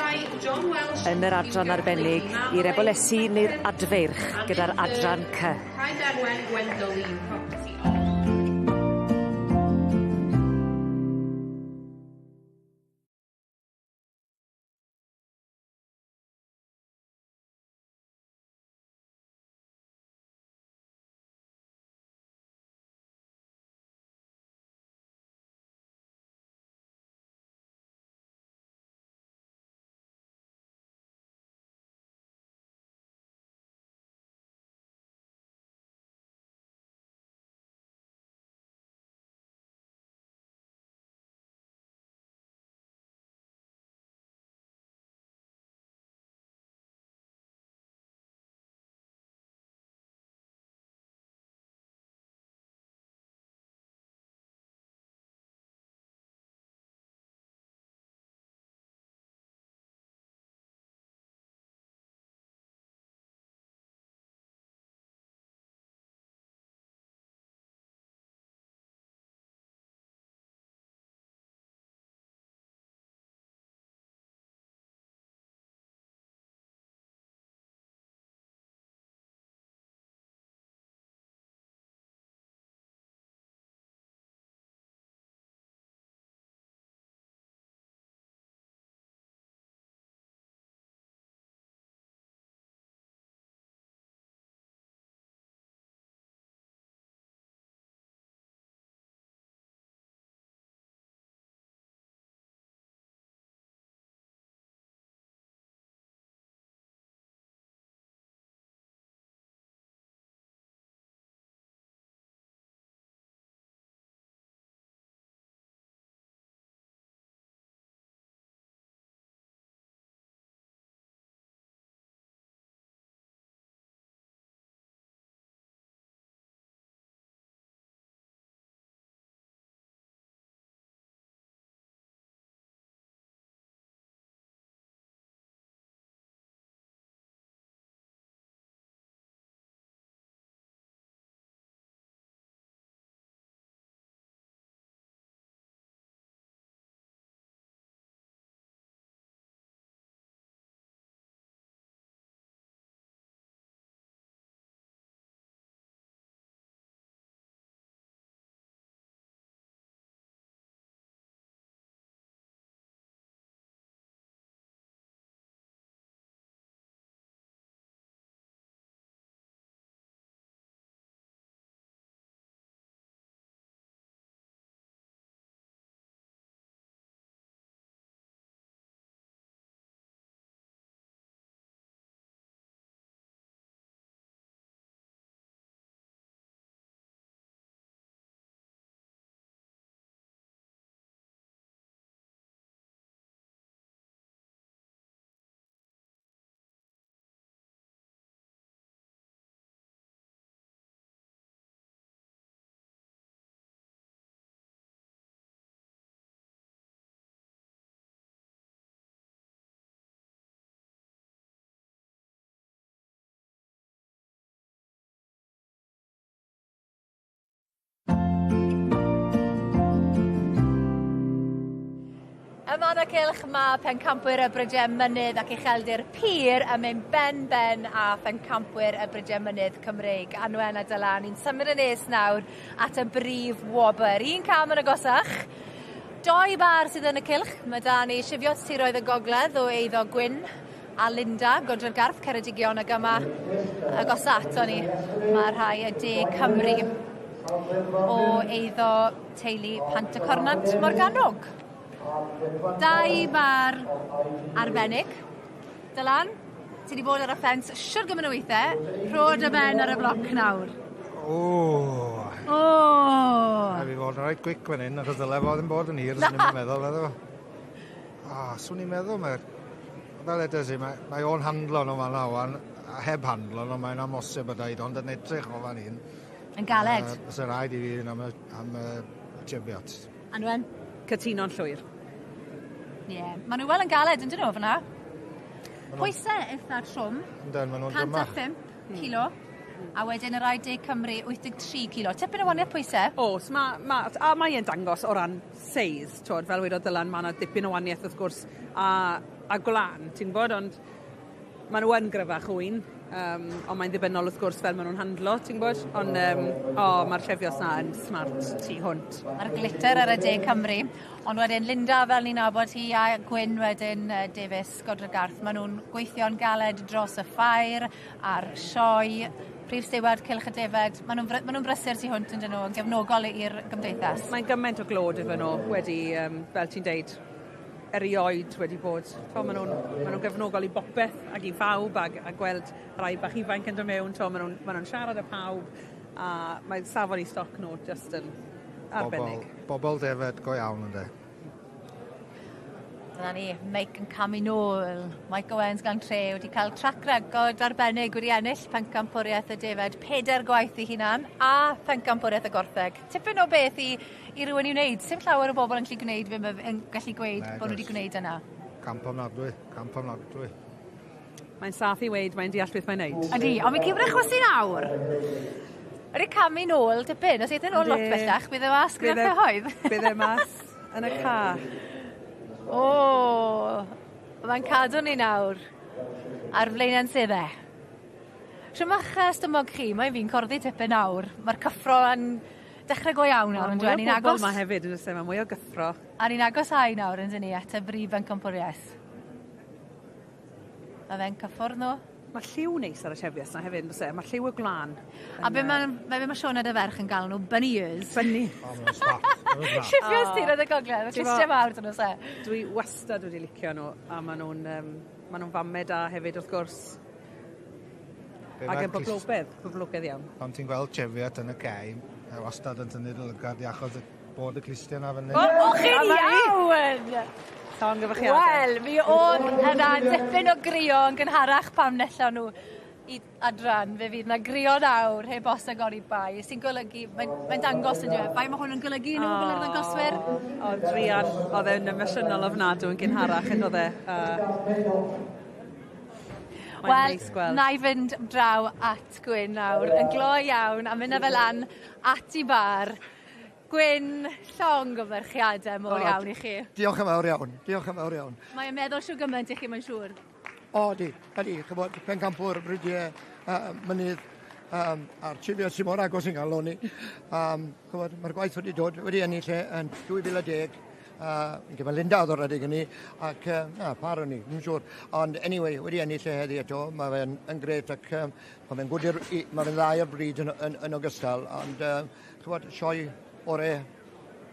yn yr adran arbennig i'r Ebolesi neu'r Adfeirch gyda'r adran C. Cae Derwen Gwendoline Property. Yma yn y cylch mae pencampwyr y Brydiau Mynydd ac Ucheldir Pur yn mynd ben-ben â phencampwyr y Brydiau Mynydd Cymreig. Anwen a Dylan, ni'n symud yn nes nawr at y brif wobr. Un cam yn agosach. Doi bar sydd yn y cylch. Mae da ni Sifiot Tiroedd y Gogledd o eiddo Gwyn a Linda, Godre'r Garth, Ceredigion ac yma agosa ato ni mae rhai y De Cymru o eiddo teulu Pantycornant Morgannwg. Dau bar arbennig. Dylan, ti 'di bod ar y ffens shwd gymaint o weithe, rho dy ben ar y bloc nawr. O! O! Rhaid fi fod yn reit gwic fan hyn, achos dyle fo ddim bod yn hir, swn i'm yn meddwl, meddwl. O, swn i'n meddwl mae'r... Fel edes i, mae, mae o'n handlo nhw fan wan, a heb handlo nhw, mae'n amhosib a dweud, ond yn edrych o fan hyn. Yn galed. Fysa rhaid i fi fynd am y, am y Cheviot. Anwen? Cytuno'n llwyr. Ie. Yeah. Maen nhw wel yn galed, yn dyn nhw, fyna? Pwysau eitha trwm. Yndyn, maen nhw'n drymach. 105 kilo. A wedyn y rai De Cymru 83 kilo. Tipyn o waniaeth pwysau. Oes, ma, ma, a mae e'n dangos o ran seis, twod, fel wedodd Dylan, mae yna dipyn o waniaeth wrth gwrs, a, a gwlan, ti'n gwybod, ond maen nhw yn gryfach ŵyn, um, ond mae'n ddibynnol wrth gwrs fel maen nhw'n handlo, ti'n gwybod? Ond, um, o, oh, mae'r Chevios na yn smart tu hwnt. Mae'r glitter ar y De Cymru. Ond wedyn Linda, fel ni'n nabod hi, a Gwyn wedyn Davies Godregarth, maen nhw'n gweithio'n galed dros y ffair a'r sioe. Prif Stiward Cylch y Defed, maen nhw'n ma nhw brysur tu hwnt yn dyn nhw, yn gefnogol i'r gymdeithas. Mae'n gymaint o glod iddyn nhw wedi, um, fel ti'n deud, erioed wedi bod. To, maen nhw'n ma nhw gefnogol i bopeth ac i phawb ac, a gweld rai bach ifanc yn dod mewn. To, maen nhw'n ma nhw siarad â pawb a mae safon i stoc nhw just yn arbennig. Bobl, bobl defed go iawn ynddo. Dyna ni, Mike yn camu nôl. Mike Owens gan tre wedi cael trac record arbennig wedi ennill pencampwriaeth y defed pedair gwaith i hunan a phencampwriaeth y gortheg. Tipyn o beth i i rywun i wneud. Sim llawer o bobl yn gallu gwneud fe yn gallu gweud bod nhw wedi gwneud yna. Camp ofnadwy, camp ofnadwy. Mae'n saff i weud, mae'n deall beth mae'n neud. Ydy, ond mi'n cymryd chwysu nawr. Ydy camu nôl dipyn, os eith e nôl lot bellach, bydd e mas gyda'r cyhoedd. Bydd e mas yn y ca. O, mae'n cadw ni nawr ar flaenau'n sedde. Shwma'ch stumog chi, mae fi'n corddi tipyn nawr. Mae'r cyffro yn dechrau go iawn nawr, yn dwi? Ni'n agos... Mae hefyd, yn ystod, mae mwy o gyffro. A ni'n agosáu nawr, yn dyn ni, at y brif bencampwriaeth. Mae fe'n cyffwrdd nhw. Mae lliw neis ar y Cheviot 'na hefyd, yn does e? Mae lliw y gwlân. A be mae, mae be mae Sioned y ferch yn galw nhw, bunny ears. Bunny. O, maen nhw'n smart. Cheviot tiroedd y gogledd, mae clustiau mawr dyn nhw, se. Dwi wastad wedi licio nhw, a maen nhw'n um, ma nhw famau da hefyd, wrth gwrs. Ac yn boblogaidd, boblogaidd iawn. Pan ti'n gweld Cheviot yn y cae, mae wastad yn tynnu dy lygad i achos bod y clustiau 'na fyny. O, o chi'n iawn! Llongyfarchiadau. Wel, mi oedd yna dipyn o grio yn gynharach pam nellon nhw i adran. Fe fydd yna grio nawr heb os ag oni bai, sy'n golygu, mae'n mae dangos yn dweud, bai mae hwn yn golygu nhw fel yr ddangoswyr. O, druan, oedd e'n emosiynol ofnadw yn gynharach yn oedd e. Wel, na i fynd draw at Gwyn nawr, yn gloi iawn, a mynd â fe lan at i bar. Gwyn, llongyfarchiadau mowr iawn i chi. Diolch yn fawr iawn, diolch yn fawr iawn. Mae'n meddwl shwd gymaint i chi, mae'n siŵr. O, di, ydi, chybod, pencampwr, brydiau, mynydd, a'r Cheviot sy'n mor agos i'n galon ni. Chybod, mae'r gwaith wedi dod, wedi ennill e yn 2010, Fi'n credu Linda oedd o'r adeg hynny, ac na, par o'n i, ddim siŵr. Ond anyway, wedi ennill e heddi eto, mae fe'n yn gret ac mae fe'n gwd i'r, mae fe'n dda i'r bryd yn, yn, yn ogystal, ond chybod, sioe ore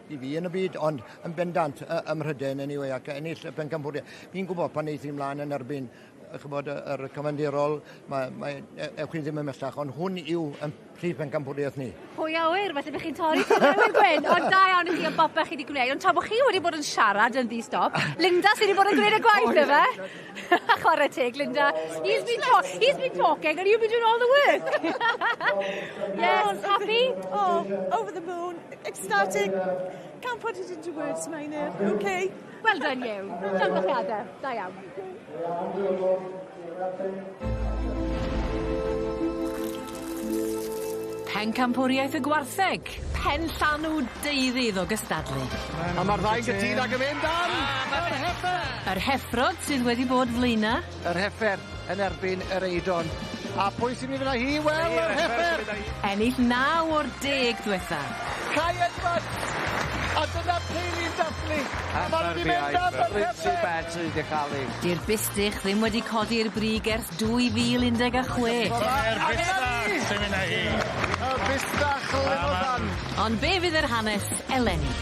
i fi yn y byd, ond yn bendant ym Mhrydain anyway, ac ennill y pencampwriaeth. Fi'n gwybod pan eith hi mlaen yn erbyn chybod, yr cyfandirol, mae, mae, ewch chi ddim ymhellach, ond hwn yw yn prif pencampwriaeth ni. Pwy a ŵyr, falle bych chi'n torri tir newydd, Gwyn, ond da iawn i chi am bopeth chi wedi gwneud. Ond tra bod chi wedi bod yn siarad yn ddi-stop, Linda sydd wedi bod yn gwneud y gwaith, efe? Chwarae teg, Linda. He's been, he's been talking and you've been doing all the work. Yes, happy? Oh, over the moon, ecstatic. Can't put it into words, Meinir. Okay. Well done you. Llongyfarchiadau. Da iawn. Pencampwriaeth y gwartheg, pen llanw deuddydd o gystadlu. A mae'r ddau'n gytûn ac yn mynd am yr heffer! Yr heffrod sydd wedi bod flaena. Yr heffer yn erbyn yr Eidon. A pwy sy'n mynd fyna hi? Wel, yr heffer! Ennill 9 o'r 10 diwetha. Kai Edwards! A dyna teulu'n dathlu! Ma' nhw 'di mynd am yr heffer! bed sydd wedi cael ei. Di'r bustych ddim wedi codi'r brig ers 2016. Yr bustach sy'n mynd â hi. Y bustach Lenodan. Ond be fydd yr hanes eleni?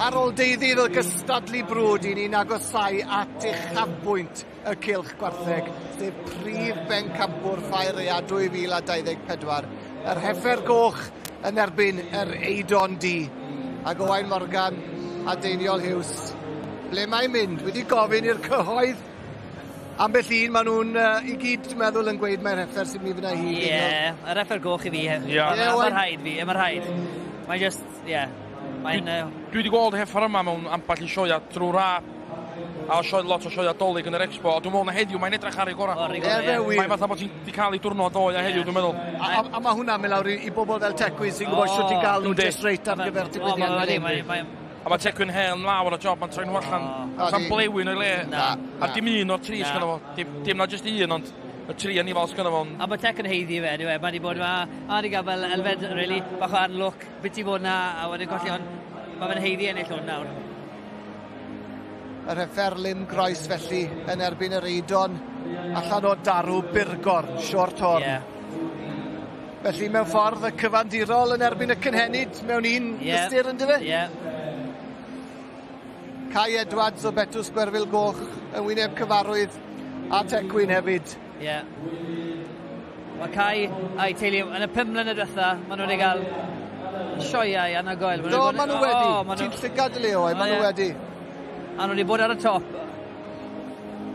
Ar ôl deuddydd o gystadlu brwd, i ni'n agosau at uchafbwynt y cylch gwartheg, sef prif bencampwr Ffair Aeaf 2024. Yr heffer goch yn erbyn yr Eidon Du. Ac Owain Morgan a Deiniol Hughes. Ble mae'n mynd? Wedi gofyn i'r cyhoedd ambell un, maen nhw'n i gyd, dwi'n meddwl, yn gweud mae'r heffer sy'n mynd i fynd â hi. Ie, yeah, yr heffer goch i fi. Ie. Yeah. Mae'n rhaid fi, mae'n rhaid. Mae'n just, ie. Yeah. Mae'n... Dwi wedi gweld heffer yma mewn ambell i sioia drwy'r ha. A sioe, lot o sioia Dolig yn yr expo, a dwi'n meddwl na heddiw mae'n edrych ar ei gorau. Ar ei gorau, ie. Mae'n fatha bod ti'n di cael ei diwrnod ddoe a heddiw, dwi'n meddwl. A mae hwnna'n mynd lawr i bobl fel Tecwyn sy'n gwybod sut i gael nhw just reit ar gyfer digwyddiad. A mae Tecwyn hen lawr o job, mae'n troi nhw allan. Sa'n blewyn o'i le. A dim un o'r tri sgynno fo. Dim na just un, ond y tri anifal sgynno fo. A mae Tec yn haeddu fe, anyway. Mae wedi bod yma, a wedi gael fel elfen, really, bach o anlwc, biti bod na, a wedyn colli, ond mae fe'n haeddu ennill hwn nawr. Yr hefferlym groes felly yn erbyn yr Eidon allan o darw Burgorn, short horn. Yeah. Felly mewn ffordd y cyfandirol yn erbyn y cynhenid mewn un ystyr, ynddo fe? Yeah. Kai Edwards o Betws Gwerfyl Goch yn wyneb cyfarwydd a Tecwyn hefyd. Ie. Yeah. Mae Kai a'i teulu yn y 5 mlynedd diwetha, maen nhw wedi cael sioeau anhygoel. Do, maen nhw wedi. Ti'n llygad y le oe, maen nhw wedi. A nhw wedi bod ar y top.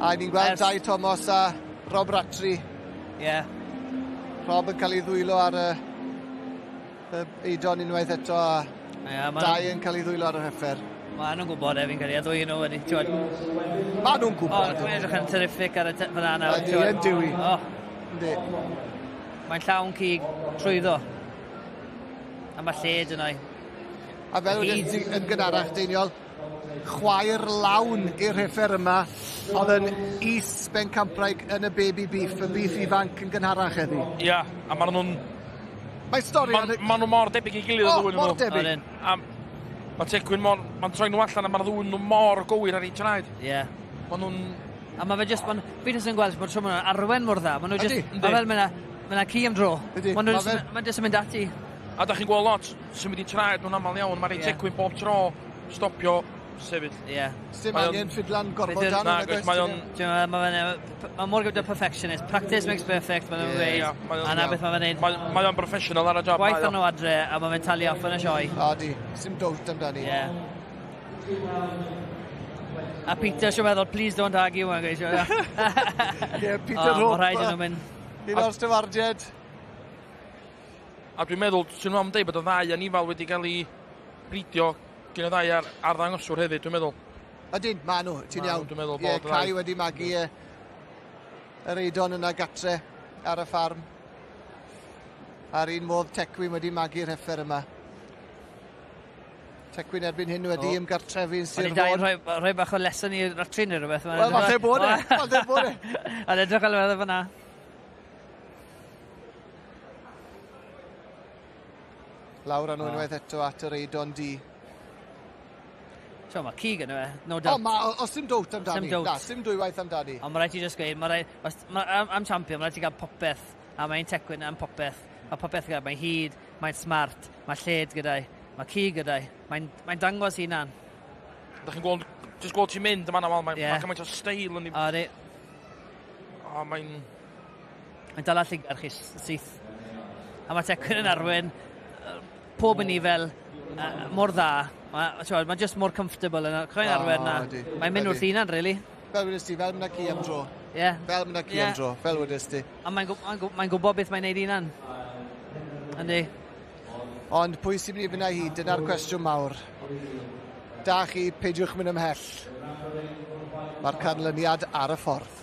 A ni'n gweld Dai Thomas a Rob Rattray. Ie. Yeah. Rob yn cael ei ddwylo ar y Eidon unwaith eto a Dai yn cael ei ddwylo ar yr heffer. Mae nhw'n gwybod e, fi'n credu, a ddwy nhw wedi, ti'n Mae nhw'n gwybod. O, mae'n edrych yn terrific ar y fyna nawr. Ydy, yn dewi. Yndi. Mae'n llawn cig trwyddo. A mae lled yna. A fel wedi ti yn gynharach, Deiniol, chwaer lawn i'r heffer yma, oedd yn is bencampwraig yn y baby beef, y beef ifanc yn gynharach heddi. Ia, a maen nhw'n... Mae stori... Maen nhw mor debyg i gilydd. O, mor debyg. A mae Tecwyn mor... Mae'n troi nhw allan a maen nhw mor gywir ar ei traed. Ie. Maen nhw'n... A mae fe just... Fi jyst yn gweld bod tro maen nhw'n arwen mor dda. Maen nhw just... Mae fel mae ci am dro. Maen nhw jyst yn mynd ati. A da chi'n gweld lot sy'n mynd i traed nhw'n aml iawn. Mae'n rhoi Tecwyn bob tro, stopio, sefyll. Ie. Sim angen ffidlan gorfod dan. Na, mae o'n... Mae mor gyda perfectionist. Practice makes perfect, maen nhw'n dweud. A na beth mae'n neud. Mae o'n professional ar y job. Gwaith arno adre, a mae'n fe'n talu off yn y sioe. O, di. Sim doubt amdani. Ie. A Peter, siw meddwl, please don't argue, mae'n gweud. Ie, Peter Hope. Mae rhaid i nhw mynd. Un o'r stiwardiaid. A dwi'n meddwl, sy'n nhw'n dweud bod y ddau anifal wedi cael ei bridio gen y ddau arddangoswr hefyd, dwi'n meddwl. Ydyn, ma nhw, ti'n iawn. Dwi'n meddwl bod Kai wedi magu yr Eidon yna gatre ar y ffarm. A'r un modd Tecwyn wedi magu'r heffer yma. Tecwyn erbyn hyn wedi ymgartrefu yn Sir Fôn. O'n i rhoi bach o lesson i Rattray neu rhywbeth. Wel, falle bod e, falle bod e. Ond edrych ar lefel fyna. Lawr â nhw unwaith eto at yr Eidon Du. So, mae cig yna fe, no doubt. O, ma, os dim doubt amdani. Sim doubt. Na, sim dwywaith amdani. Ond mae rhaid ti just gweud, mae rhaid, os, ma, am champion, mae rhaid ti gael popeth. A mae'n Tecwyn am popeth. Mae popeth gyda, mae'n hyd, mae'n smart, mae lled gyda'i, mae cig gyda'i. Mae'n mae dangos hunan. Da chi'n gweld, just gweld ti'n mynd yma, mae yeah. Mae gymaint o steil yn ei... O, di. O, mae'n... Mae'n dala lligar chi syth. A mae Tecwyn yn arwen, pob yn i fel, mor dda. Mae ma just mor comfortable yna. Croen arwen na. Mae'n mynd wrth hunan, really. Fel wedys ti, fel mynd â ci am dro. Yeah. Fel mynd â ci am dro, fel wedys ti. A mae'n gwybod beth mae'n neud hunan. Yndi. Ond pwy sy'n mynd i fynd â hi? Dyna'r cwestiwn mawr. Da chi, peidiwch mynd ymhell. Mae'r canlyniad ar y ffordd.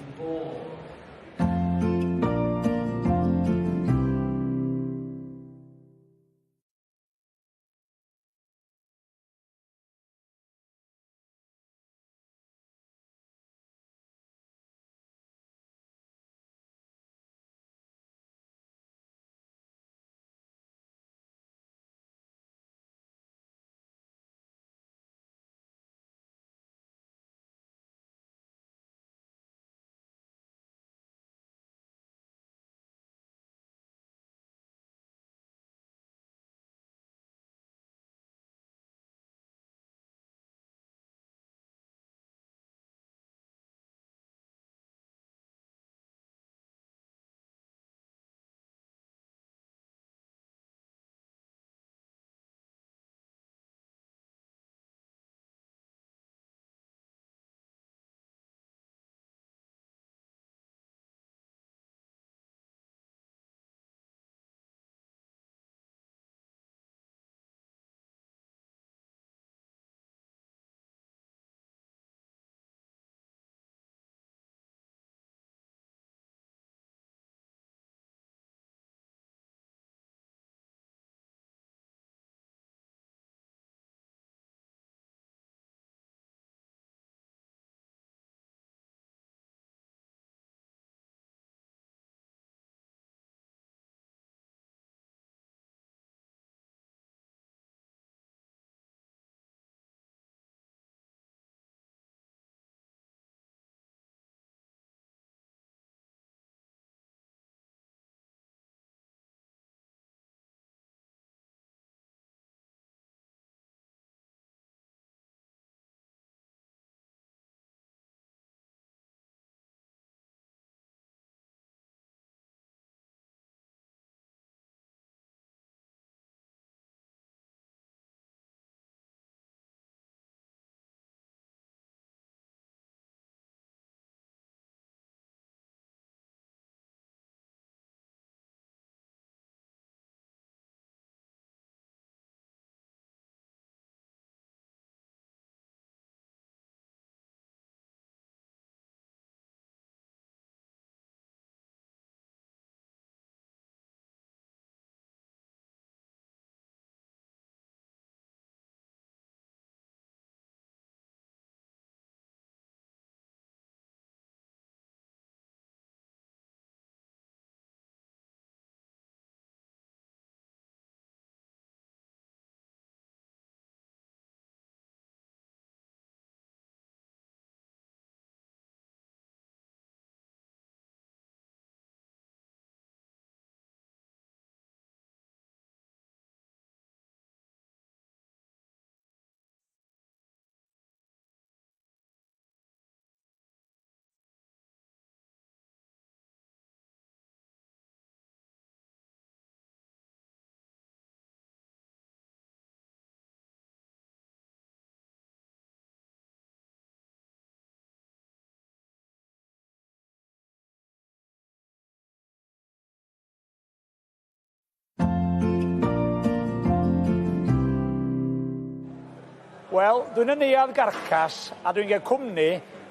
Wel, dwi'n y neuadd garcas a dwi'n gael cwmni,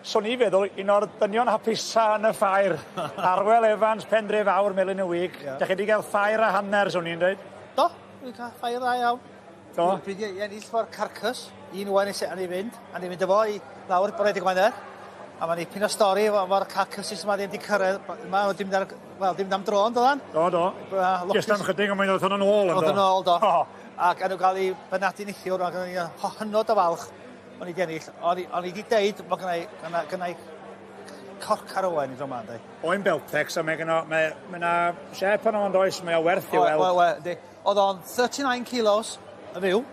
swn i'n feddwl, un o'r dynion hapusa yn y ffair. Arwel Evans, Pendre Fawr, Melin y Wig. Yeah. Da chi wedi cael ffair a hanner, swn i'n dweud. Do, dwi'n cael ffair dda iawn. Do. Dwi wedi ennill fo'r carcas, un wan i ni fynd, a ni fynd efo i lawr bore dy Gwener. A mae'n dipyn o stori efo'r carcasses yma ddim wedi cyrraedd. Ma nhw 'di mynd ar, wel, 'di mynd am dro yn doeddan? Do, do. Jyst am chydig, ond mae'n dod yn ôl, yn do? Dod yn ôl, do. Ac a nhw gael ei benadu neithiwr, ac o'n i'n hynod o falch o'n i 'di ennill. O'n i wedi deud bod gynna i corc ar oen i dro 'ma, yndi. Oen Beltex, a mae gynno, mae, mae 'na siep arno fo'n does, mae o werth i weld. Wel, wel, yndi. Oedd o'n 39 kilos y fyw,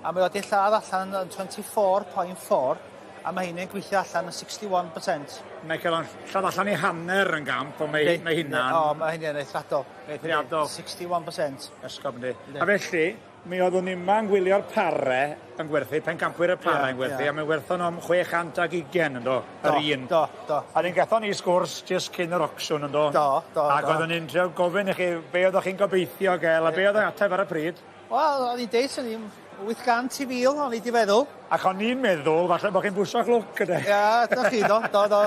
a mae o wedi lladd allan yn 24.4, a mae hynny'n gweithio allan yn 61%. Mae cael o'n lladd allan i hanner yn gamp, ond mae, mae hynna'n... O, mae hynny'n eithriadol. Eithriadol. 61%. Esgob, yndi. A felly, mi oeddwn ni yma'n gwylio'r pare yn gwerthu, pencampwyr y pare yn gwerthu, a mi werthon nhw am 620 yn do, yr un. Do, do. A ni'n gathon ni sgwrs jyst cyn yr ocsiwn yn do. Do, do, Ac oeddwn ni'n trio gofyn i chi be oeddech chi'n gobeithio gael, a be oedd yr ateb ar y pryd? Wel, o'n i'n deud, swn i'n 800 i 1000, o'n i 'di feddwl. Ac o'n i'n meddwl, falle bod chi'n bwsio'ch lwc gyda. Ia, dyna chi, do, do, do.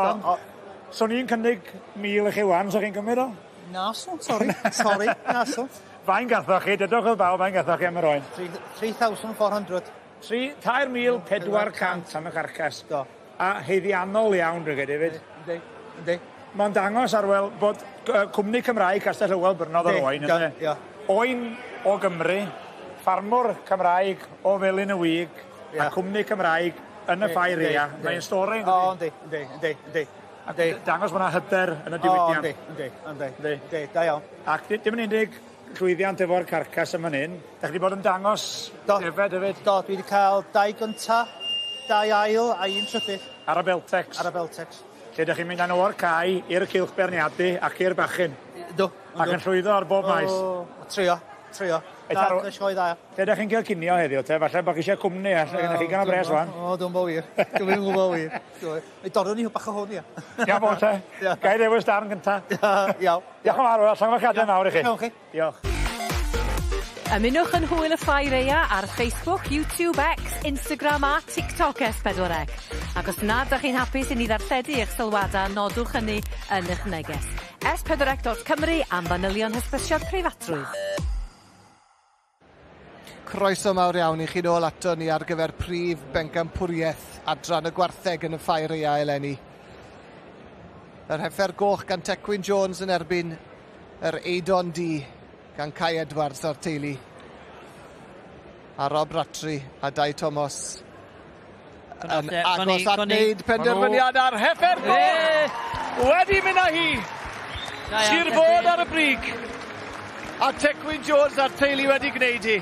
Ond, swn i'n cynnig 1000 i chi wan, so chi'n gymryd o? Na, swn, sori, sori, na, swn. Faint gathoch chi, dydwch wrth bawb, faint gathoch chi am yr oen? 3,400. 3,400 am y carcas. Do. A haeddiannol iawn, dwi'n credu, hefyd. Yndi, yndi. Mae'n dangos, Arwel, bod cwmni Cymraeg Castell Hywel brynodd yr oen, ynde? Ia. Oen o Gymru, ffarmwr Cymraeg o Felin y Wig, a cwmni Cymraeg yn y ffair aea. Mae'n stori, O, yndi, yndi, yndi, yndi. Ac dangos bod yna hyder yn y diwydiant. O, yndi, yndi, yndi, yndi, da iawn. Ac dim yn unig llwyddiant efo'r carcas yma hyn, da chi wedi bod yn dangos defed hefyd? Do, dwi wedi cael dau gynta, dau ail a un trydydd. Ar y Beltex? Ar y Beltex. Lle ydych chi'n mynd â nhw o'r cae i'r cylch beirniadu ac i'r bachyn? Do. Ac yn llwyddo ar bob maes? O, trio, trio. Na, dwi'n sioe dda. Lle ydych chi'n cael cinio heddiw te? Falle bod chi eisiau cwmni, alle gennych chi gan y bres wan. O, dwi'n bo wir. Dwi'n yn gwybod wir. Ei dorwn ni bach o hwn, ia. Ia, bo te. Ga i ddewis darn gynta? Iawn. Diolch yn fawr, llongyfarchiadau mawr i chi. Diolch chi. Diolch. Ymunwch yn hwyl y Ffair Aea ar Facebook, YouTube, X, Instagram a TikTok S4C. Ac os nad ydych chi'n hapus i ni ddarlledu eich sylwadau, nodwch hynny yn eich neges. S4C.Cymru am fanylion hysbysiad preifatrwydd. Croeso mawr iawn i chi nôl ato ni ar gyfer prif bencampwriaeth adran y gwartheg yn y Ffair Aea eleni. Yr heffer goch gan Tecwyn Jones yn erbyn yr Eidon Du gan Kai Edwards a'r teulu. A Rob Rattray a Dai Thomas yn agos at wneud penderfyniad ar heffer goch! Wedi mynd â hi! Sir Fôn ar y brig! A Tecwyn Jones a'r teulu wedi gwneud hi.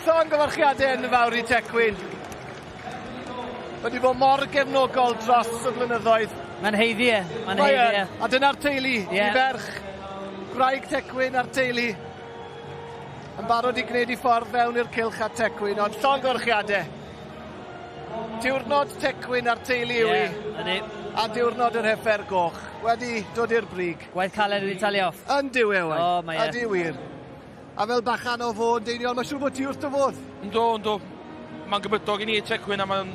Llongyfarchiadau enfawr i Tecwyn. Wedi bod mor gefnogol dros y blynyddoedd. Mae'n haeddu e, mae'n haeddu e. A dyna'r teulu, i ferch, gwraig Tecwyn a'r teulu. Yn barod i gwneud i ffordd fewn i'r cylch a Tecwyn, ond llongyfarchiadau. Diwrnod Tecwyn a'r teulu yw hi. A diwrnod yr heffer goch. Wedi dod i'r brig. Gwaith caled wedi talu off. Yn dyw e, Owain. O, mae e. Ydy wir. A fel bachan o fod, Deiniol, mae'n siŵr bod ti wrth dy fodd. Yndw, yndw. Mae'n gymydog i ni, Tecwyn, a mae'n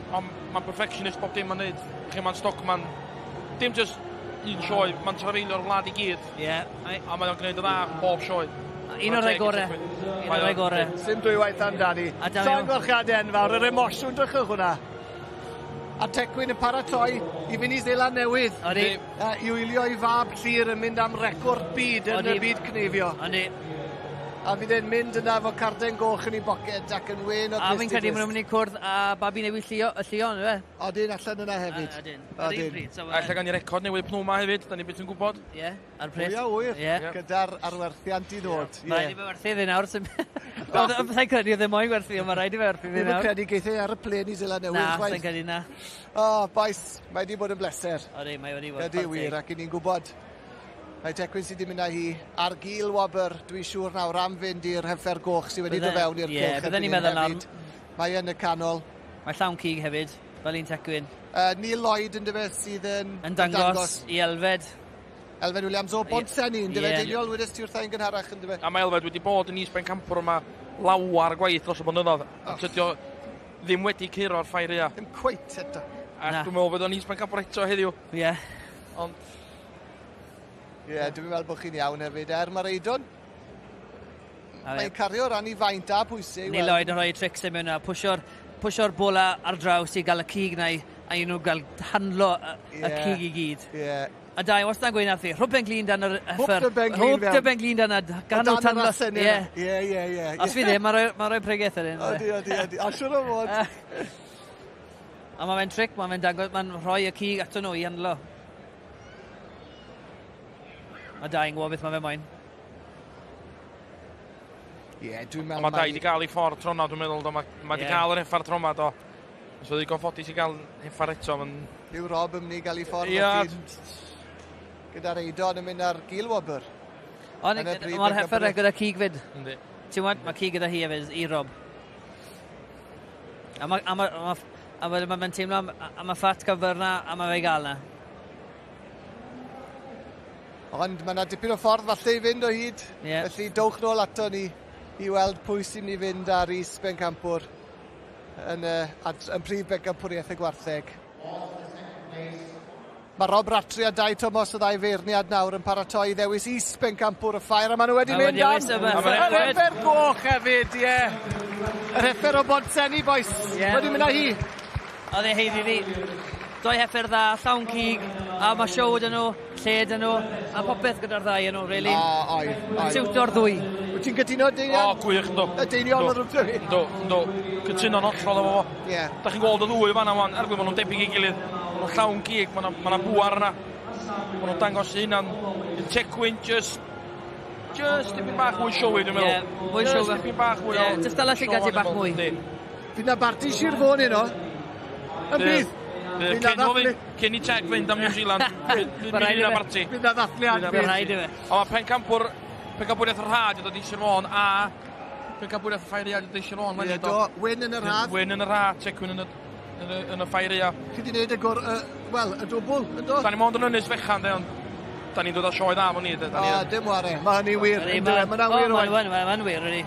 ma perfectionist bob dim mae'n neud. Chi, mae'n stockman. Dim just un sioe, mae'n trafeilio'r wlad i gyd. Ie. Yeah. A mae'n gwneud y dda bob sioe. Un o'r rhai gore. Un o'r rhai gore. Sim dwywaith amdani. Llongyfarchiadau enfawr, yr emosiwn drychwch hwnna. A Tecwyn yn paratoi i fynd i Seland Newydd. Odi. I wylio i fab Llyr yn mynd am record byd yn y byd cneifio. Odi. A fydd e'n mynd yna efo carden goch yn ei boced ac yn wen o A fi'n credu maen nhw'n mynd i cwrdd â babi newydd Llio, y Llion, yw e? Odyn, allan yna hefyd. Odyn. Odyn. A ella gan i record newydd pnw ma hefyd, da ni byth yn gwybod. Ie, ar pres. Pwy a ŵyr, gyda'r arwerthiant i ddod. Mae rhaid i fe werthu iddi nawr. Byddai'n credu oedd e moyn gwerthu, ond mae rhaid i fe werthu iddi Ddim yn nawr. credu geith e ar y plen i Seland Newydd. Na, sa'n credu na. O, bois, mae wedi bod yn bleser. Odi, mae wedi bod. Ydy wir, ac i ni'n gwybod. Mae Tecwyn sydd wedi mynd â hi ar gil wobr, dwi'n siŵr nawr am fynd i'r heffer goch sydd wedi dod fewn i'r cylch. Bydden ni'n meddwl nawr. Mae yn y canol. Mae llawn cig hefyd, fel un Tecwyn. Neil Lloyd yn dyfe sydd yn... Yn dangos i Elfed. Elfed Williams o Bontsenni, yn dyfe? Deiniol, wedest ti wrtha i'n gynharach, yn dyfe? A mae Elfed wedi bod yn is bencampwr yma lawar gwaith dros y blynyddoedd. A tydi o ddim wedi curo'r ffair aea. Ddim cweit eto. A dwi'n meddwl fydd o'n is bencampwr eto heddiw. Ie. Yeah. Ond... Ie, yeah, dwi'n meddwl bod chi'n iawn hefyd. Er mae'r Eidon, mae'n cario ran i faint a pwysau. Neil Lloyd yn rhoi trics i mewn a pwysio'r pwysio'r bola ar draws i gael y cig na i, a i nhw gael handlo y, yeah. y cig i gyd. Yeah. A da, wastad yn gweud nath i, rhwb ben glin dan yr heffer. Hwb dy ben glin Hwb dy ben glin dan y... Gan nhw tan... Ie, ie, ie, ie. Os fi ddim, mae'n rhoi, ma rhoi pregeth ar hyn. Odi, odi, odi. A siwr o fod. A mae fe'n tric, mae fe'n dangos, mae'n rhoi y cig ato nhw i handlo. Mae Dai yn gwybod beth mae fe moyn. Ie, yeah, dwi'n meddwl... Mae Dai wedi cael ei ffordd tro 'na, dwi'n meddwl, do. Mae ma wedi yeah. cael yr heffa'r tro 'ma, do. Os oedd ddigon ffodus i gael heffa'r eto, mae'n... Yw Rob yn mynd i gael ei ffordd yeah. gyda'r Eidon yn mynd ar gil wobr. Ond mae'r heffer gyda cig fyd. Yndi. Ti'n gwybod, mae cig gyda hi hefyd i Rob. A mae ma, ma, a ma, ma, ma teimlo am, am y ffat cyfer na, a mae fe gael na. Ond mae yna dipyn o ffordd falle i fynd o hyd. Yeah. Felly dowch nôl ato ni i weld pwy sy'n mynd i fynd ar is bencampwr yn, uh, yn prif bencampwriaeth y gwartheg. Mae Rob Ratri a Dai Tomos y ddau feirniad nawr yn paratoi i ddewis is bencampwr y ffair a maen nhw wedi mynd am yr heffer goch hefyd, ie. Yr heffer o Bontsenni, boys. Yeah. Wedi mynd â hi. Oedd e haeddu fi. Doi heffer dda, llawn cig, a mae show 'da nhw, lle 'da nhw, a popeth gyda'r ddau yn nhw, really. O, oedd, oedd. Siwto'r ddwy. Wyt ti'n cytuno, Deiniol? O, gwych, ynddo. Y Deiniol oedd rhywbeth fi. Ynddo, ynddo. Cytuno'n hollol efo fo. Ie. Da chi'n gweld y ddwy fan'na wan, er maen nhw'n debyg i gilydd. Maen nhw'n llawn gig, mae yna ma bwar yna. Maen nhw'n dangos eu hunan. Tecwyn, just just dipyn bach mwy showy, dwi'n meddwl. Ie, mwy showy. Just dipyn bach mwy o... Ie, just dala llygad i bach mwy. Fydd na barti Sir Fôn heno. Yn bydd? Cyn o fynd, cyn i Czech fynd am New Zealand, fydd na barti. Fydd na ddathliad. Fydd rhaid i fe. Ond mae pencampwr, pencampwriaeth yr haf wedi dod i Sir Fôn a pencampwriaeth y ffair aeaf wedi dod i Sir Fôn. Ie, do, Wyn yn yr haf. Wyn yn yr haf, Tecwyn yn y, yn y, yn y ffair aeaf. Chi wedi gwneud y gwr, uh, wel, y dwbl, yn do? Da ni mond yn ynys fechan, de, ond da ni'n dod â sioe dda fo ni. O, dim ware, mae hynny wir. Mae'n wir. Mae'n wir, ydy.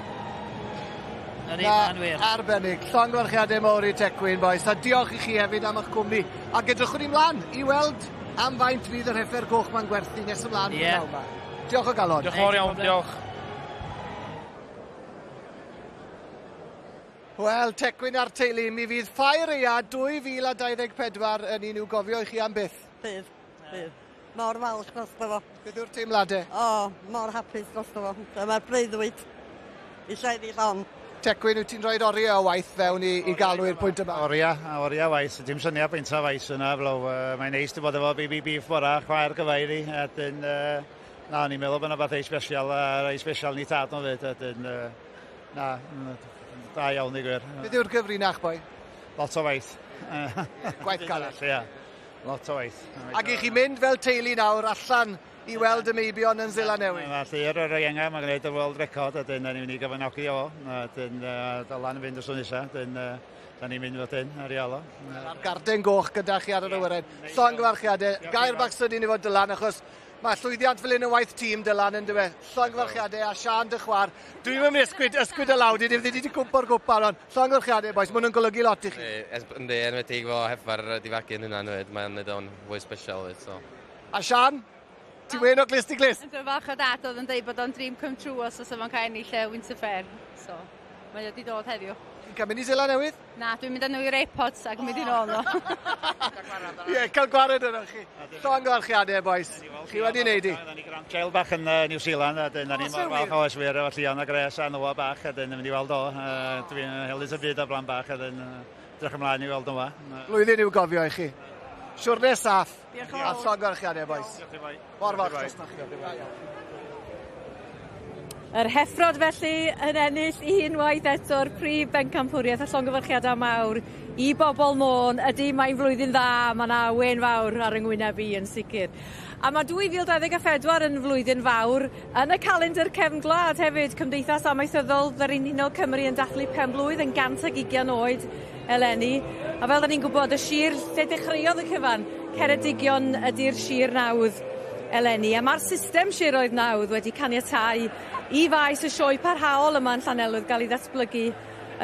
Na ni, ma'n wir. Arbennig. Llongyfarchiadau mawr i Tecwyn, boys. A diolch i chi hefyd am eich cwmni. Ac edrychwn ni mlaen i weld am faint fydd yr heffer goch ma'n gwerthu nes ymlaen. Yeah. Diolch o galon. Diolch yn fawr iawn, diolch. Wel, Tecwyn a'r teulu, mi fydd Ffair Aea 2024 yn un i'w gofio i chi am byth. Bydd, bydd. Mor falch drosto fo. Beth yw'r teimladau? O, mor hapus drosto fo. Dyma'r breuddwyd. Eisiau iddi llon. Tecwyn, wyt ti'n rhoi oriau o waith fewn i, i galw i'r pwynt yma? Oriau, a oriau waith. Dim syniad faint o waith yna, flow. Uh, mae'n neis di bod efo BB Beef bora, chwaer gyfair i. A dyn, uh, na, o'n i'n meddwl bod yna beth ei special, a rei special ni tad nhw fyd. A dyn, uh, na, da iawn i gwir. Beth yw'r gyfrinach, boi? Lot o waith. Gwaith caled. Ie, lot o waith. Ac i chi mynd fel teulu nawr allan i weld y meibion yn Seland Newydd. Mae Llyr yr ienga, mae'n gwneud y world record, a dyn, ni'n mynd i gyfanogi o, a dyn, Dylan yn fynd y swn nesa, dyn, da ni'n mynd fod dyn, ar i alo. A'r garden goch gyda chi ar yr awyren. Llongyfarchiadau, gair bach sydyn i fod Dylan, achos mae llwyddiant fel un yn waith tîm Dylan yn dywe. Llongyfarchiadau a Sian dy chwar. Dwi'n mynd ysgwyd, ysgwyd y lawd i ddim wedi cwmpo'r gwpan, ond llongyfarchiadau, boys, maen nhw'n golygu lot i chi. Yndi, enwedig fo heffa'r difagu'n hynna, mae'n neud o'n fwy special, so. A Sian, Ti'n wên o glust i glust? Dwi'n falch o dad oedd yn dweud bod o'n dream come true os oes o'n cael ennill y Winter Fair. So, mae wedi dod heddiw. Ti'n cael mynd i Seland Newydd? Na, dwi'n mynd â nhw i'r airports ac mynd i nôl nhw. Ie, cael gwared yno chi. Llongyfarchiadau, boys. Chi wedi wneud i. Da ni grandchild bach yn New Zealand, a dyn ni mor falch oes wir efo Llion a Gres a Noah bach, a dyn yn mynd i weld o. Dwi'n helus y byd o blan bach, a dyn edrych ymlaen i weld nhw. Blwyddyn i'w gofio i chi. Siwrne saff. Diolch yn A fawr. llongyfarchiadau, boys. Mor falch drostoch chi. Da iawn. Yr heffrod felly yn ennill unwaith eto'r prif bencampwriaeth a llongyfarchiadau mawr i bobl Môn. Ydy, mae'n flwyddyn dda, mae yna wen fawr ar yng ngwyneb i yn sicr. A mae 2024 yn flwyddyn fawr yn y calendr cefn gwlad hefyd. Cymdeithas Amaethyddol Frenhinol Cymru yn dathlu pen-blwydd yn 120 oed eleni. A fel da ni'n gwybod, y sir lle dechreuodd y cyfan, Ceredigion ydy'r sir nawdd. eleni, a mae'r system siroedd nawdd wedi caniatáu i faes y sioe parhaol yma yn Llanelwedd gael ei ddatblygu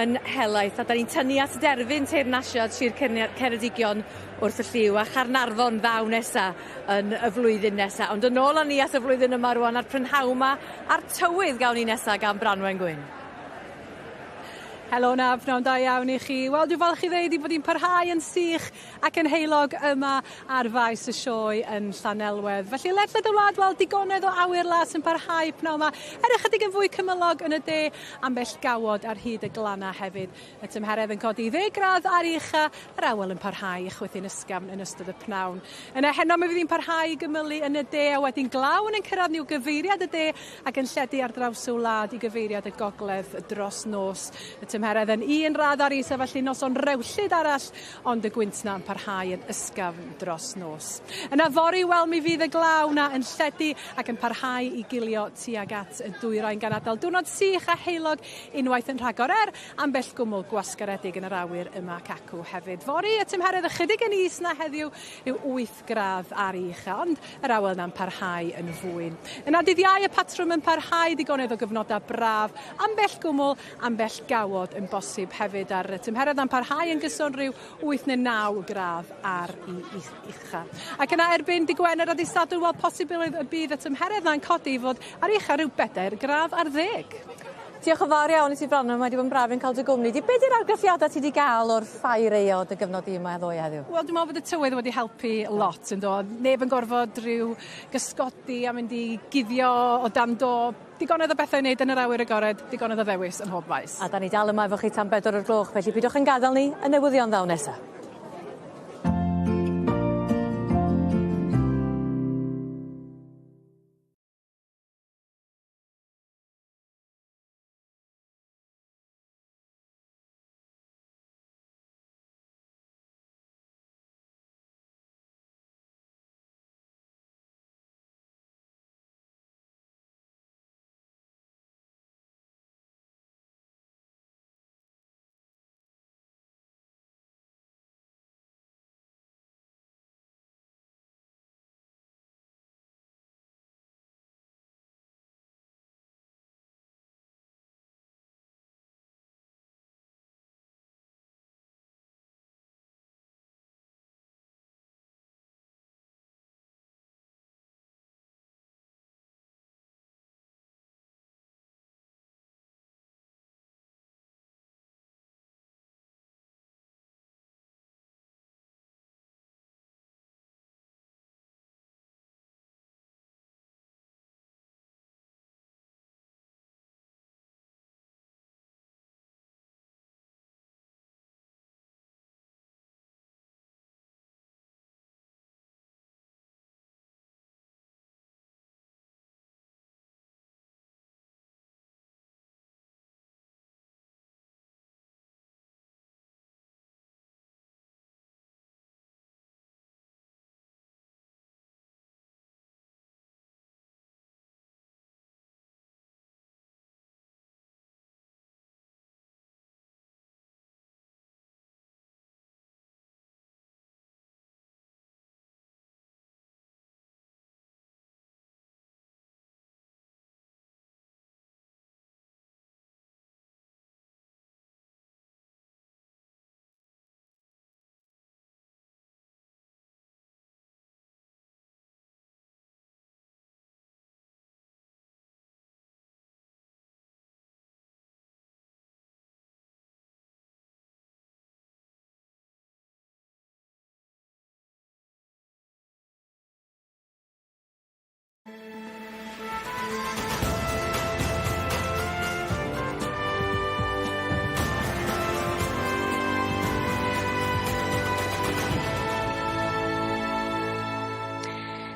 yn helaeth, a da ni'n tynnu at derfyn teyrnasiad Sir Ceredigion wrth y lliw, a Chaernarfon ddaw nesa yn y flwyddyn nesa. Ond yn ôl â ni at y flwyddyn yma rwan, a'r prynhawn 'ma, a'r tywydd gawn ni nesa gan Branwen Gwyn. Helo 'na, pnawn da iawn i chi. Wel, dwi'n falch i ddeud 'i bod hi'n parhau yn sych ac yn heulog yma ar faes y sioe yn Llanelwedd. Felly ledled y wlad, wel, digonedd o awyr las yn parhau pnawn 'ma. Er ychydig yn fwy cymylog yn y de, ambell gawod ar hyd y glannau hefyd. Y tymheredd yn codi i ddeg gradd ar ei ucha, yr awel yn parhau i chwythu'n ysgafn yn ystod y pnawn. Yna heno mi fydd hi'n parhau i gymylu yn y de a wedyn glaw yn ein cyrraedd ni o gyfeiriad y de ac yn lledu ar draws y wlad i gyfeiriad y gogledd dros nos. Y tymheredd yn un radd ar is a felly noson rewllyd arall ond y gwynt 'na yn parhau yn ysgafn dros nos. Yna fory, wel mi fydd y glaw 'na yn lledu ac yn parhau i gilio tuag at y dwyrain gan adael diwrnod sych a heulog unwaith yn rhagor er ambell gwmwl gwasgaredig yn yr awyr yma ac acw hefyd. Fory y tymheredd ychydig yn is na heddiw yw 8 gradd ar ucha, ond yr awel 'na'n parhau yn fwyn. Yna dydd Iau y patrwm yn parhau digonedd o gyfnodau braf, ambell gwmwl, ambell gawod yn bosib hefyd ar y tymheredd 'na'n parhau yn gyson rhyw 8 neu 9 gradd ar i ucha. Ac yna erbyn dy Gwener a dy Sadwrn, wel posibilrwydd y bydd y tymheredd 'na'n codi i fod ar ucha rhyw bedair gradd ar ddeg. Diolch yn fawr iawn i ti Bronwen, mae wedi bod yn braf yn cael dy gwmni di. Be di'r argraffiadau ti wedi gael o'r ffair eio dy gyfnod di yma ddoe heddiw? Wel dwi'n meddwl bod y tywydd wedi helpu lot yn do? Neb yn gorfod rhyw gysgodi a mynd i guddio o dan do. Digonedd o bethau i wneud yn yr awyr agored, digonedd o ddewis ym mhob maes. A da ni dal yma efo chi tan bedwar o'r gloch, felly pidwch yn gadael ni, y newyddion ddaw nesa.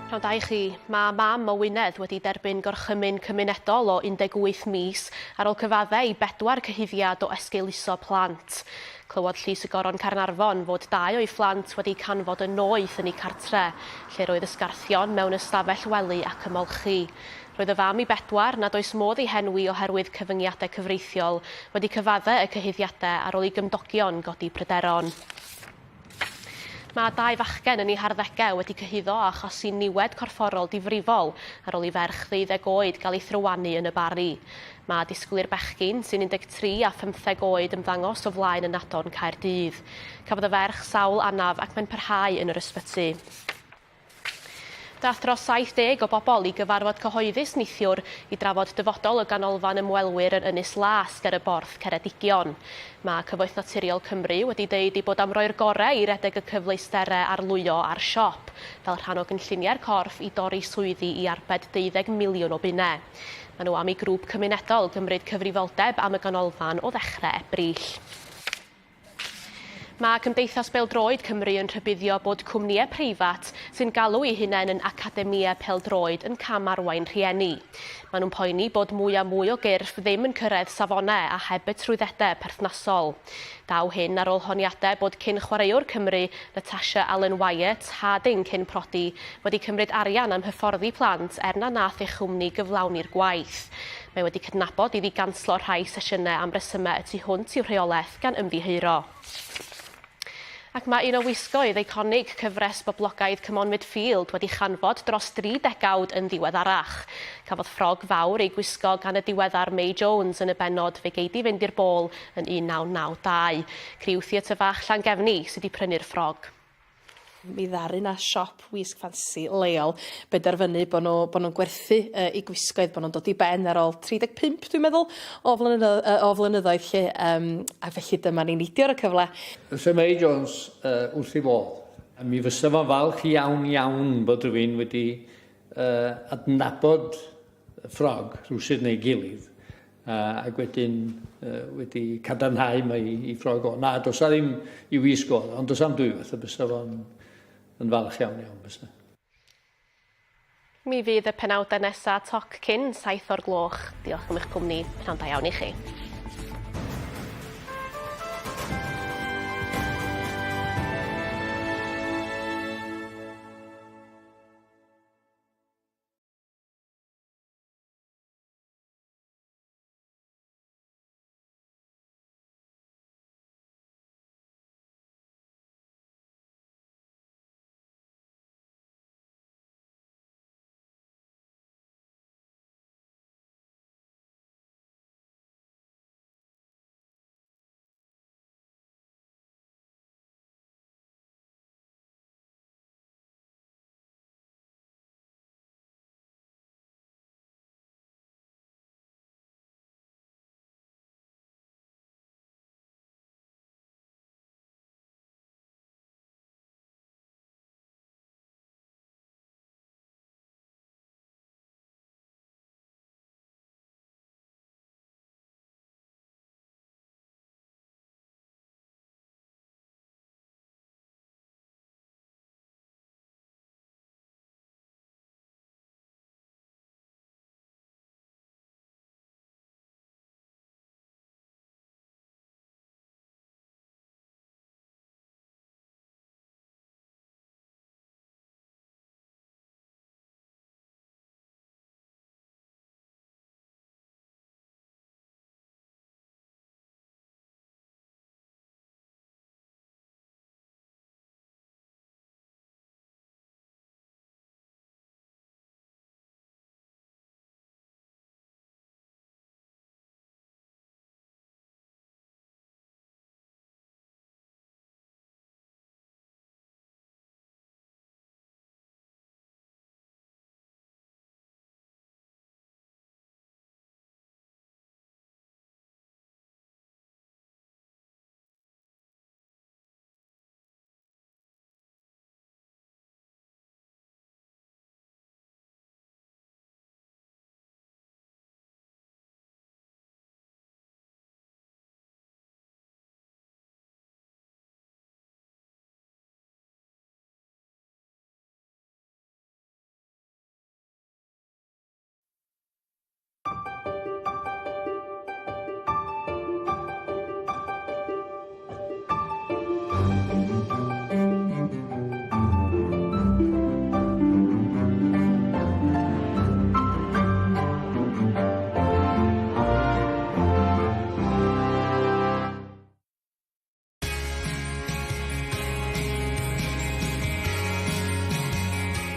Pnawn da i chi. Mae mam o Wynedd wedi derbyn gorchymyn cymunedol o 18 mis ar ôl cyfadde i bedwar cyhuddiad o esgeuluso plant. Clywodd Llys y Goron Caernarfon fod dau o'i phlant wedi canfod yn noeth yn eu cartre, lle roedd ysgarthion mewn ystafell wely ac ymolchi. Roedd y fam i bedwar, nad oes modd ei henwi oherwydd cyfyngiadau cyfreithiol, wedi cyfadde y cyhuddiadau ar ôl i gymdogion godi pryderon. Mae dau fachgen yn eu harddegau wedi cyhuddo o achosi niwed corfforol difrifol ar ôl i ferch ddeuddeg oed gael ei thrywanu yn y Barri. Mae disgwyl i'r bechgyn, sy'n 13 a phymtheg oed, ymddangos o flaen ynadon Caerdydd. Cafodd y ferch sawl anaf ac mae'n parhau yn yr ysbyty. Daeth dros 70 o bobl i gyfarfod cyhoeddus neithiwr i drafod dyfodol y ganolfan ymwelwyr yn Ynys Las ger y Borth, Ceredigion. Mae Cyfoeth Naturiol Cymru wedi deud eu bod am roi'r gorau i redeg y cyfleusterau arlwyo a'r siop, fel rhan o gynlluniau'r corff i dorri swyddi i arbed deuddeg miliwn o bunnau. Maen nhw am i grŵp cymunedol gymryd cyfrifoldeb am y ganolfan o ddechrau Ebrill. Mae Cymdeithas Bêl-droed Cymru yn rhybuddio bod cwmnïau preifat sy'n galw eu hunain yn academïau pêl-droed yn cam-arwain rhieni. Maen nhw'n poeni bod mwy a mwy o gyrff ddim yn cyrraedd safonau a heb y trwyddedau perthnasol. Daw hyn ar ôl honiadau bod cyn-chwaraewr Cymru, Natasha Allen-Wyatt, Harding cyn prodi, wedi cymryd arian am hyfforddi plant er na nath ei chwmni gyflawni'r gwaith. Mae wedi cydnabod iddi ganslo rhai sesiynau am resymau y tu hwnt i'w rheolaeth gan ymddiheuro. Ac mae un o wisgoedd eiconig cyfres boblogaidd C'mon Midfield wedi chanfod dros dri degawd yn ddiweddarach. Cafodd ffrog fawr ei gwisgo gan y diweddar May Jones yn y bennod Fe gei di fynd i'r bôl yn 1992. Criw Theatr Fach Llangefni sydd 'di prynu'r ffrog. Mi ddaru 'na siop wisg ffansi leol benderfynu bo' n'w bo' nw'n gwerthu yy 'u gwisgoedd bo' nw'n dod i ben ar ôl 35 dwi'n meddwl o flynyddo- yy o flynyddoedd 'lly yym a felly dyma ni'n neidio ar y cyfle. Fysa May Jones yy wrth ei fodd. A mi fysa fo'n falch iawn iawn bod rhywun wedi yy adnabod y ffrog rhywsut neu gilydd ac wedyn wedi cadarnhau mai i ffrog o. Na, does 'na ddim i wisg o, ond does 'na'm dwywaith y bysa fo'n yn falch iawn iawn bysa. Mi fydd y penawdau nesa toc cyn 7 o'r gloch. Diolch am eich cwmni. Pnawn da iawn i chi.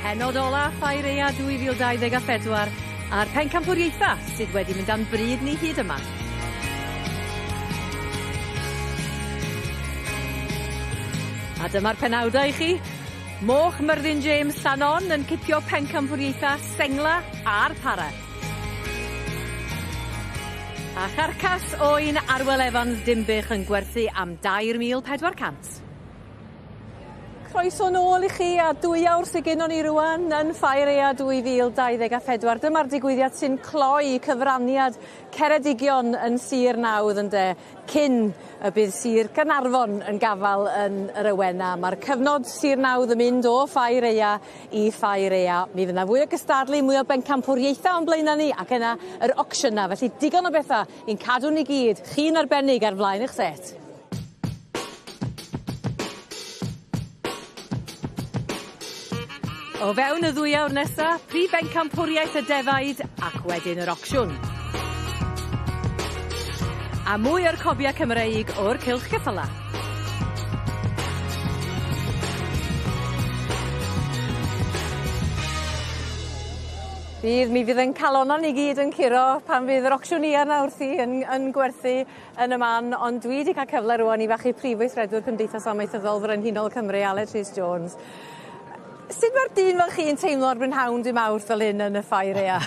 Pennod ola Ffair Aea 2024 a'r pencampwriaetha sydd wedi mynd am bryd ni hyd yma. A dyma'r penawdau i chi. Moch Myrddin James Llanon yn cipio pencampwriaetha Sengla a'r Para. A charcas oen Arwel Evans Dinbych yn gwerthu am 3,400. Croeso nôl i chi a 2 awr sy gennon ni rŵan yn Ffair Aea 2024. Dyma'r digwyddiad sy'n cloi cyfraniad Ceredigion yn Sir Nawdd ynde, cyn y bydd Sir Gaernarfon yn gafal yn yr Awena. Mae'r cyfnod Sir Nawdd yn mynd o Ffair Aea i Ffair Aea. Mi fydd 'na fwy o gystadlu, mwy o bencampwriaethau o'n blaenau ni ac yna yr ocsiynau. Felly digon o bethau i'n cadw ni gyd, chi'n arbennig ar flaen eich set. O fewn y ddwy awr nesa, prif bencampwriaeth y defaid ac wedyn yr ocsiwn. A mwy o'r cobia Cymreig o'r Cylch Ceffyla. Bydd, mi fydd 'yn calonna ni gyd yn curo pan fydd yr ocsiwnïa 'na wrthi yn yn gwerthu yn y man ond dwi 'di ca'l cyfle rŵan i fachu prif weithredwr Cymdeithas Amaethyddol Frenhinol Cymru Aled Rhys Jones. Sut ma'r dyn fel chi yn teimlo ar brynhawn dy Mawrth fel hyn yn y ffair aea?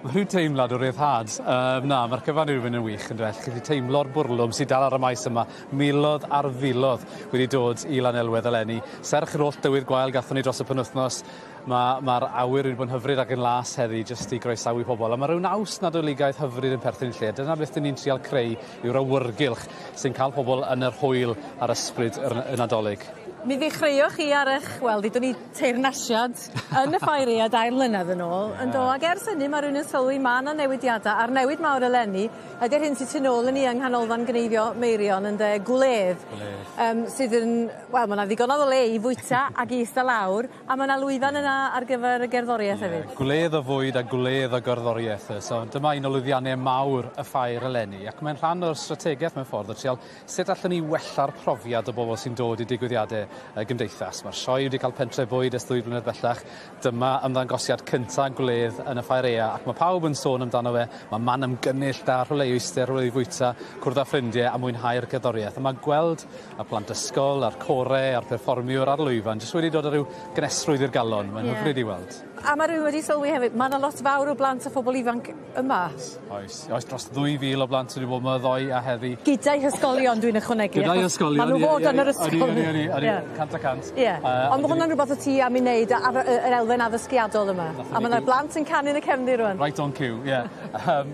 Ma' rhyw teimlad o ryddhad. Yym na ma'r cyfan wedi mynd yn wych yndyw e? Chi 'llu teimlo'r bwrlwm sy dal ar y maes yma. Milodd ar filodd wedi dod i Lanelwedd eleni. Serch yr oll dywydd gwael gathon ni dros y penwythnos ma' ma'r awyr wedi bod yn hyfryd ac yn las heddi jyst i groesawu pobol a ma' ryw naws Nadoligaidd hyfryd yn perthyn i'r lle. Dyna beth 'dyn ni'n trial creu yw'r awyrgylch sy'n ca'l pobol yn yr hwyl a'r ysbryd yr N- y Nadolig. Mi ddechreuoch chi ar 'ych, wel ddudwn ni teyrnasiad yn y ffair aea dair mlynedd yn ôl, yndo? Ag ers hynny ma' rywun yn sylwi ma' 'na newidiada a'r newid mawr eleni ydi'r hyn sy tu nôl i ni yng Nghanolfan Gneifio Meirion ynde? Gwledd. Gwledd. Yym sydd yn wel ma' 'na ddigonadd o le i fwyta ag i ista lawr a ma' 'na lwyfan yna ar gyfer y gerddorieth hefyd. Ie, gwledd o fwyd a gwledd o gerddorieth so dyma un o lwyddianne mawr y ffair eleni ac mae'n rhan o'r strategeth mewn ffordd o trial Sut allwn ni wella'r profiad o bobl sy'n dod i digwyddiadau y gymdeithas? Mae'r sioe wedi cael pentre bwyd ers ddwy flynedd bellach. Dyma ymddangosiad cynta gwledd yn y Ffair Aea ac mae pawb yn sôn amdano fe. Mae man ymgynnull da, rhywle i eistedd, rhywle i fwyta, cwrdd â ffrindiau a mwynhau'r gerddoriaeth. A mae gweld y plant ysgol a'r core a'r perfformiwr ar lwyfan jyst wedi dod â rhyw gynhesrwydd i'r galon. Mae'n yeah. hyfryd i weld. A ma' rywun wedi sylwi hefyd ma' 'na lot fawr o blant a phobol ifanc yma. Oes oes dros ddwy fil o blant wedi bod 'ma ddoe a heddi. Gyda'i hysgolion dwi'n ychwanegu. Gyda'i ysgolion. Ma' n'w fod yn yr ysgol. Odi odi odi 100 y cant. Ie. Ond ma' hwnna'n rwbeth wt ti am 'i neud a- ar y yr elfen addysgiadol yma. A ma' 'na blant yn canu yn y cefndir rŵan. Right on cue ie.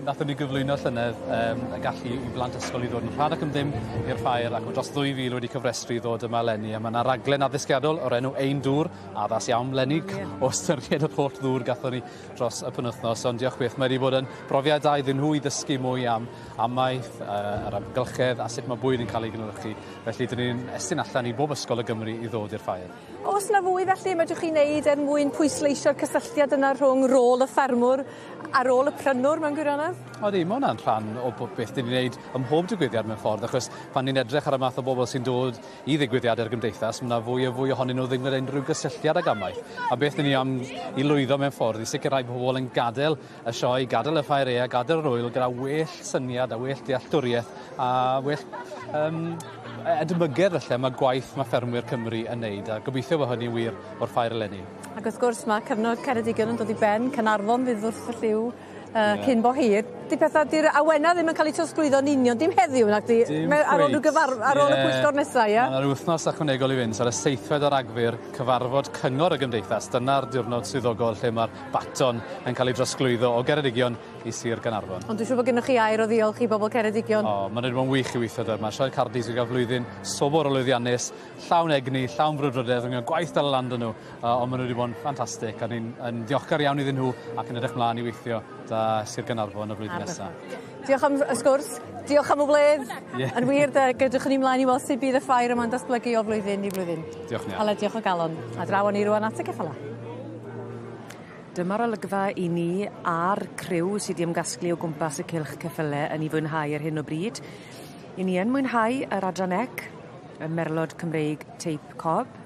Nathon ni gyflwyno llynedd yym y gallu i blant ysgol i ddod yn rhad ac am ddim i'r ffair ac ma' dros ddwy fil wedi cyfrestru i ddod yma eleni a ma' 'na raglen addysgiadol o'r enw Ein Dŵr addas iawn 'leni o ystyried yr holl ddŵr gathon ni dros y penwythnos ond diolch byth mae wedi bod yn brofiad da iddyn nhw i ddysgu mwy am amaeth, uh, yr amgylchedd a sut mae bwyd yn cael ei gynhyrchu. Felly dyn ni'n estyn allan i bob ysgol o Gymru i ddod i'r ffair. Oes 'na fwy felly medrwch chi wneud er mwyn pwysleisio'r cysylltiad yna rhwng rôl y ffermwr a rôl y prynwr mewn gwirionedd? Odi, ma' wnna'n rhan o bob beth 'dyn ni'n neud ym mhob digwyddiad mewn ffordd achos pan ni'n edrych ar y math o bobl sy'n dod i ddigwyddiadau'r gymdeithas, mae 'na fwy a fwy ohonyn nhw ddim gyda unrhyw gysylltiad ag amaeth. A beth 'dyn ni am i lwyddo mewn ffordd i sicrhau bod pobl yn gadael y sioe, gadael y ffair aea, gadael yr ŵyl gyda well syniad a well dealltwriaeth a well um, edmygedd felly am y gwaith mae ffermwyr Cymru yn neud a gobeithio bod hynny'n wir o'r ffair eleni. Ac wrth gwrs mae cyfnod Ceredigion yn dod i ben, Caernarfon fydd wrth y llyw uh, yeah. cyn bo hir. Di pethau, di'r awena ddim yn cael eu trosglwyddo'n union, dim heddiw nag di? Dim ar ôl rhyw gyfar, ar ôl yeah. y pwyllgor nesaf, ie? Mae yna wythnos ychwanegol i fynd, so ar y seithfed o Ragfyr, cyfarfod cyngor y gymdeithas, dyna'r diwrnod swyddogol lle mae'r baton yn cael ei drosglwyddo o Geredigion i Sir Gaernarfon. Ond dwi'n siŵr bod gennych chi air o ddiolch i bobl Ceredigion. O, mae'n wedi bod yn wych i weithio 'da. Mae Sioe Cardiff wedi cael flwyddyn sobor o lwyddiannus, llawn egni, llawn brwdfrydedd, yn gwaith dal lan 'da nhw. Ond maen nhw wedi bod yn ffantastig a ni'n yn ddiolchgar iawn iddyn nhw ac yn edrych mlaen i weithio 'da Sir Gaernarfon y flwyddyn nesa. Diolch am y sgwrs, diolch am y wledd. Ie. Yn wir 'de, edrychwn ni mlaen i weld sut bydd y ffair yma'n datblygu o flwyddyn i flwyddyn. Diolch Nia. Aled, diolch o galon. A draw â ni rŵan at y ceffyla. Dyma'r olygfa i ni a'r criw sy 'di ymgasglu o gwmpas y cylch ceffyle yn 'i fwynhau ar hyn o bryd. 'Yn ni yn mwynhau yr adran ec, y merlod Cymreig teip cob.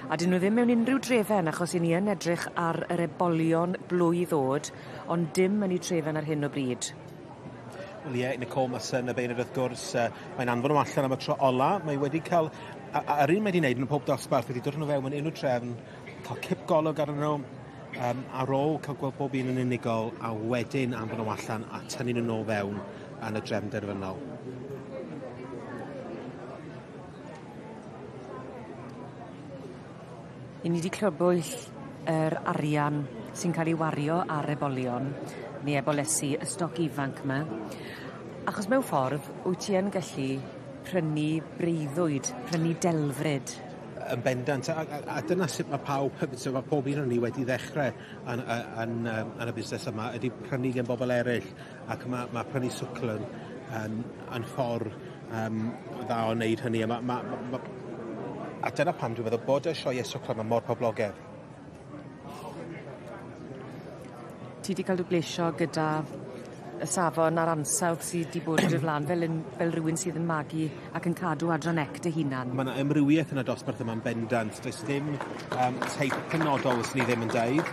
A 'dyn nw ddim mewn unryw drefen achos 'yn ni yn edrych ar yr ebolion blwydd o'd ond dim yn 'u trefen ar hyn o bryd. Wel ie, Nicole Musson y beirniad wrth gwrs, mae'n anfon nhw allan am y tro ola. Mae wedi cael, a'r un mae wedi wneud yn pob dosbarth, wedi dod nhw fewn mewn unrhyw trefn, cael cip golwg arnyn nhw, ar ôl cael gweld bob un yn unigol, a wedyn anfon nhw allan a tynnu nhw nôl fewn yn y drefn derfynol. I ni 'di crybwyll yr arian sy'n ca'l 'i wario ar ebolion ne' ebolesi y stoc ifanc 'ma achos mewn ffordd wyt ti yn gallu prynu breuddwyd, prynu delfryd. Yn bendant a dyna sut ma' pawb hefyd so ma' pob un o'n ni wedi ddechre yn y yn yym yn y busnes yma ydi prynu gen bobol eryll ac ma' ma' prynu swclwn yn yn ffor dda o wneud hynny a ma' ma' ma' ma' a dyna pam dwi'n meddwl bod y sioee swclon 'ma mor poblogedd. Ti 'di ca'l dy blesio gyda y safon a'r ansawdd sy 'di bod yn dod lan fel un fel rywun sydd yn magu ac yn cadw adran ec dy hunan. Ma' 'na amrywieth yn y dosbarth yma'n bendant. Does dim yym teip penodol fyswn i ddim yn deud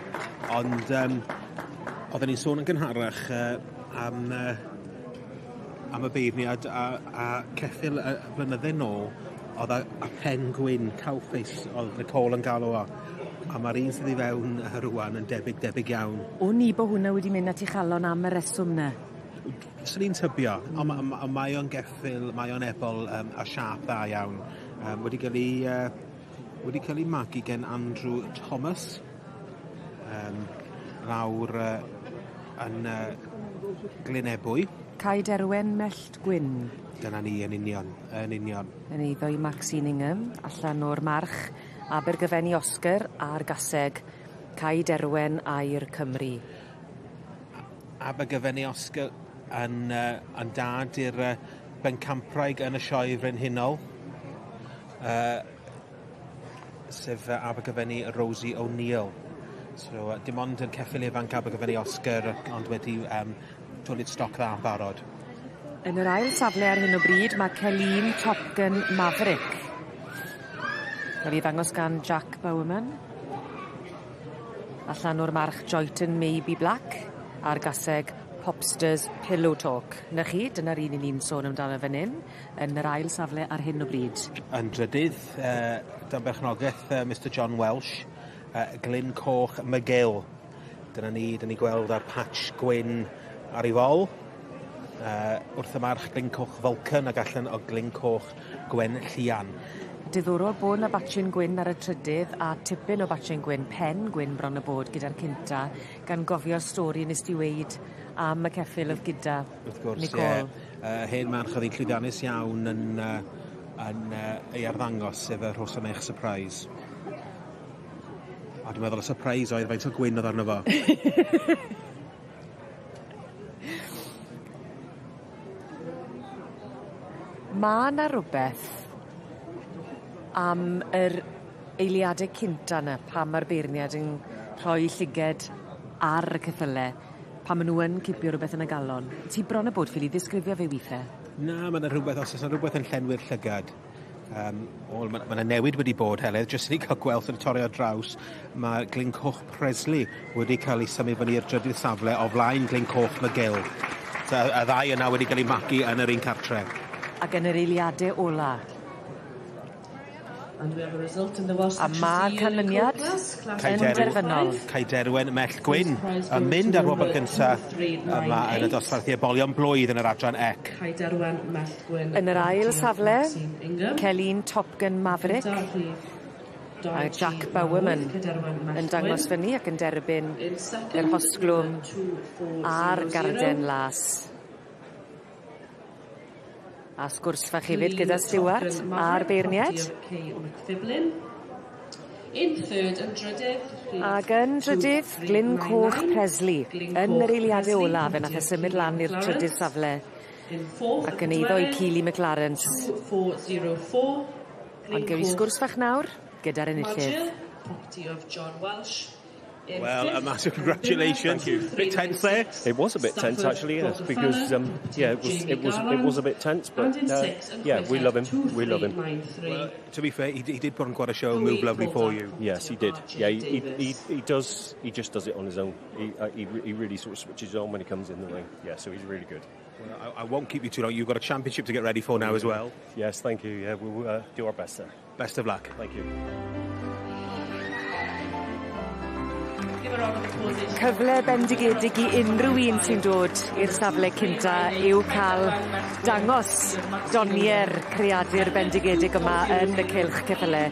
ond yym odden ni'n sôn yn gynharach am am y beirniad a ceffyl blynydde nôl o'dd a pen gwyn cowface o'dd Nicole yn galw o. A ma'r un sydd i fewn rŵan yn debyg debyg iawn. Wn i bo' hwnna wedi mynd at 'i chalon am y reswm 'ny. Swn i'n tybio on' ma' on' ma' on' mae o'n geffyl mae o'n ebol a siâp dda iawn. Wedi ga'l 'i wedi ca'l 'i magu gen Andrew Thomas. Lawr yn Glyn Ebwy. Cae Derwen Mellt Gwyn. Dyna ni yn union, yn union. Yn eiddo i Maxine Ingham, allan o'r march Abergyfenni Oscar a'r gaseg Cae Derwen Aur Cymru. Abergyfenni Oscar yn yn dad i'r bencampwraig yn y sioe frenhinol. Sef Abergyfenni Rosie O'Neill. So dim ond yn ceffyl ifanc Abergyfenni Oscar ond wedi twli'r stoc dda yn barod. Yn yr ail safle ar hyn o bryd ma' Celine Top Gun Maverick. Ca'l 'i ddangos gan Jack Bowerman. Allan o'r march Joyton Maybe Black a'r gaseg Popsters Pillow Talk. 'Na chi, dyna'r un 'yn ni'n sôn amdano fan 'yn, yn yr ail safle ar hyn o bryd. Yn drydydd, dan berchnogaeth Mister John Welsh, Glyn Coch McGill. Dyna ni, 'dyn ni gweld ar patch gwyn ar ei fol. Wrth y march Glyn Coch Vulcan ag allan o Glyn Coch Gwen Llian. Diddorol bo' 'na batchyn gwyn ar y trydydd a tipyn o batchyn gwyn, pen gwyn bron a bod gyda'r cynta gan gofio'r stori nes di weud am y ceffyl o'dd gyda Wrth gwrs, Nicole. ie. Hen march o'dd 'i'n llwyddiannus iawn yn yn ei arddangos sef y Rhosymech Surprise. A dwi'n meddwl y surprise oedd faint o gwyn o'dd arno fo. Ma' 'na rwbeth am yr eiliade cynta 'na pan ma'r beirniad yn rhoi llyged ar y ceffyle pan ma' nw yn cipio rwbeth yn y galon. Ti bron a bod ffili ddisgrifio fe withe. Na ma' 'na rhwbeth os o's 'na rwbeth yn llenwi'r llygad wel ma' 'na newid wedi bod Heledd jyst i ni ca'l gweld yn torri ar draws ma' Glyn Coch Presley wedi ca'l 'i symud fyny i'r drydydd safle o flaen Glyn Coch McGill. So y ddau yna wedi ga'l 'u magu yn yr un cartre. Ac yn yr eiliade ola. A ma'r canlyniad yn derfynol. Cae Derwen Mellt Gwyn yn mynd ar wobr gynta yma yn y dosbarth i ebolion blwydd yn yr adran ec. Yn yr ail safle, Celine Top Gun Maverick a Jack Bowerman yn dangos fyny ac yn derbyn yr hosglwm a'r garden las. A sgwrs fach hefyd gyda Stuart a'r beirniad. Ag yn drydydd, Glyn Coch Presley yn yr eiliade ola fe nath e symud lan i'r trydydd safle ac yn eiddo i Keely McLaren. Ond gewn ni sgwrs fach nawr gyda'r enillydd. Well, a massive congratulations. Thank you. Bit tense there. It was a bit tense actually, yes, because it was a bit tense, but yeah, we love him. We love him. Well, to be fair, he did put on quite a show and move lovely for you. Yes, he did. Yeah, he does. He just does it on his own. He really sort of switches on when he comes in the ring. Yeah, so he's really good. Well, I won't keep you too long. You've got a championship to get ready for now as well. Yes, thank you. Yeah, we'll do our best there. Best of luck. Thank you. Cyfle bendigedig i unrhyw un sy'n dod i'r safle cynta yw ca'l dangos doniau'r creadur bendigedig yma yn y cylch ceffyle.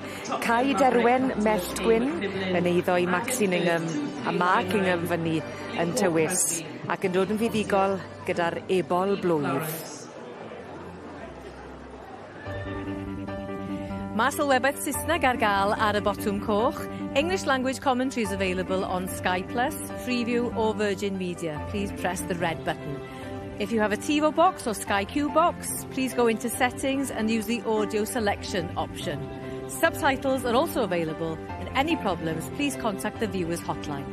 Cai Derwen Mellt Gwyn yn eiddo i Maxine Ingham a Mark Ingham fyny yn Tywys ac yn dod yn fuddugol gyda'r ebol blwydd. Mae sylwebaeth Saesneg ar gael ar y botwm coch. English language commentary is available on Sky Plus, Freeview or Virgin Media. Please press the red button. If you have a TiVo box or Sky Q box, please go into settings and use the audio selection option. Subtitles are also available, and any problems, please contact the viewers hotline.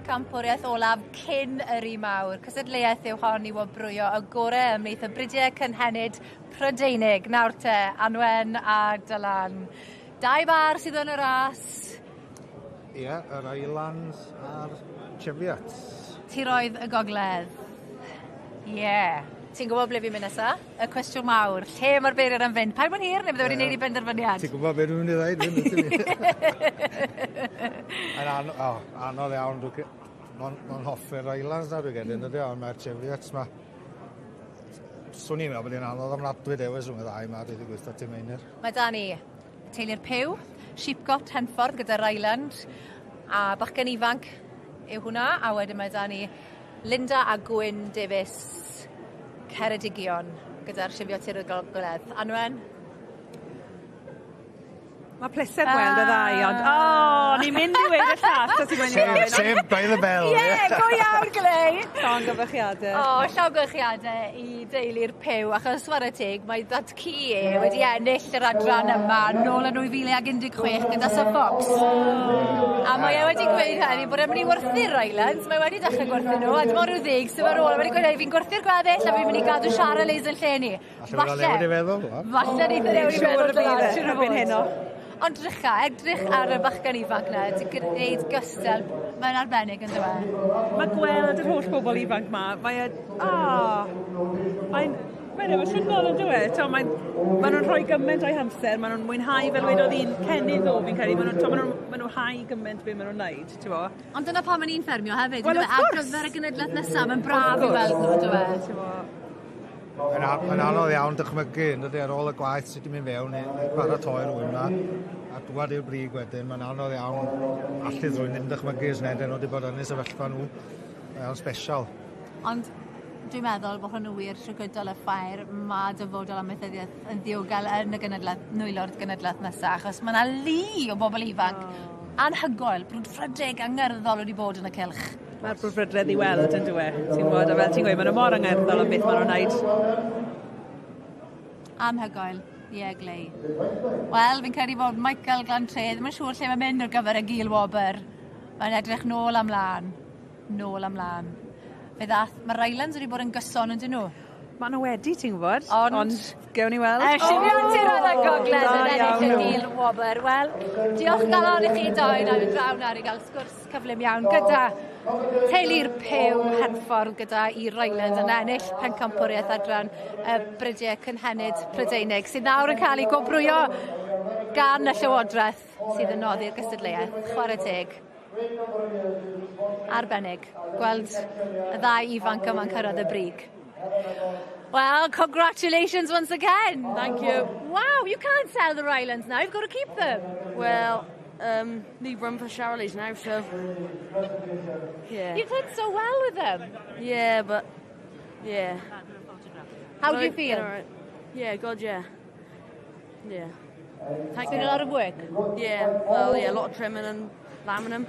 Campwriaeth olaf cyn yr un mawr. Cystadleuaeth yw hon i wobrwyo y gorau ymhlith y bridiau cynhenid Prydeinig. Nawr te, Anwen a Dylan. Dau bar sydd yn y ras. Ie, yeah, yr Islands a'r Cheviots. Tiroedd y Gogledd. Ie. Yeah. Ti'n gwybod ble fi'n mynd nesa? Y cwestiwn mawr. Lle mae'r beirniad am fynd? Paid bod hir neu bydde wedi gwneud i benderfyniad? Ti'n gwybod beth dwi'n mynd i ddweud? Yn oh, anodd iawn. Mae'n hoffi'r Islands na dwi'n gedyn, ydy, ond mae'r Cheviots ma. Swn i'n meddwl bod hi'n anodd ofnadwy dewis rhwng y ddau yma, dwi wedi gweithio ti Meinir. Mae da ni teulu'r Pew, Sheepcot Henffordd gyda Ryland, a bachgen ifanc yw hwnna, a wedyn mae da ni Linda a Gwyn Davies Ceredigion gyda'r Cheviot Tir y Gogledd. Anwen? Mae pleser gweld y ddau, ond o, oh, ni'n mynd i weud y llall, os ti'n mynd i gofyn. Saved by the bell. Ie, yeah, go iawn, Glei. Llongyfarchiadau. O, oh, llongyfarchiadau i deulu'r Pew, achos chwarae teg, mae dad-cu e wedi ennill yr adran yma nôl yn 2016 gyda Suffolks. A mae e wedi gweud heddi bod e'n mynd i werthu'r Islands, mae wedi dechrau gwerthu nhw, a dim ond rhyw 10 sydd ar ôl. Mae wedi gweud, fi'n gwerthu'r gweddill a fi'n mynd i gadw Charolais yn lle ni. Falle newid ei feddwl. Falle neith e newid ei feddwl. Siŵr y bydd e, erbyn heno. Ond drycha, edrych ar y bachgen ifanc na, ti'n gwneud gystel, mae'n arbennig yn dweud. Mae gweld yr holl bobl ifanc ma, mae e, oh, mae'n emosiynol yn dweud. Mae nhw'n rhoi gymaint o'i hamser, maen nhw'n mwynhau fel wedodd un Kenny ddo fi'n credu, maen nhw'n ma nhw, ma nhw hau gymaint beth maen nhw'n neud, ti'n bo? Ond dyna pam ni'n ffermio hefyd, Wel, ar gyfer y genedlaeth nesaf, mae'n braf i weld nhw, dweud. Mae'n anodd iawn dychmygu, yn dydy, ar ôl y gwaith sydd wedi mynd fewn i baratoi rhywun yma, a dwad i'r brig wedyn, mae'n anodd iawn allu rhywun ddim dychmygu os ned nhw wedi bod yn eu sefyllfa nhw. Mae'n special. Ond dwi'n meddwl bod hwn yn wir trwy gydol y ffair, mae dyfodol amaethyddiaeth yn ddiogel yn y genedlaeth, nwylo'r genedlaeth nesaf, achos mae yna lu o bobl ifanc anhygoel, brwdfrydig, angerddol wedi bod yn y cylch. Mae'r brwdfrydedd i weld yn dwi. Ti'n gwybod, a fel ti'n gweud, maen nhw mor angerddol am beth maen nhw'n wneud. Anhygoel. Ie, yeah, Glei. Wel, fi'n credu bod Michael Glantre ddim yn siŵr lle mae'n mynd ar gyfer y gil wobr. Mae'n edrych nôl am lan. Nôl am lan. Fe ddath, mae Rylands wedi bod yn gyson yn dyn nhw. Mae nhw wedi, ti'n gwybod? Ond gewn ni weld. Y Cheviot Tiroedd y Gogledd yn ennill y gil wobr. Wel, diolch galon i chi doi na fynd draw nawr i gael sgwrs cyflym iawn gyda teulu'r Pew Henffordd gyda i Ryland yn ennill pencampwriaeth adran y bridiau cynhenid Prydeinig sydd nawr yn cael ei gwobrwyo gan y Llywodraeth sydd yn noddi'r gystadleuaeth. Chwarae teg. Arbennig. Gweld y ddau ifanc yma'n cyrraedd y brig. Well, congratulations once again. Thank you. Wow, you can't sell the Rylands now. You've got to keep them. Well, need room for Charolais now, so yeah. You've done so well with them. Yeah, but yeah. How do you feel? All right. Yeah, good, yeah. Yeah. It's been a lot of work. Yeah, well, yeah, a lot of trimming and lambing them.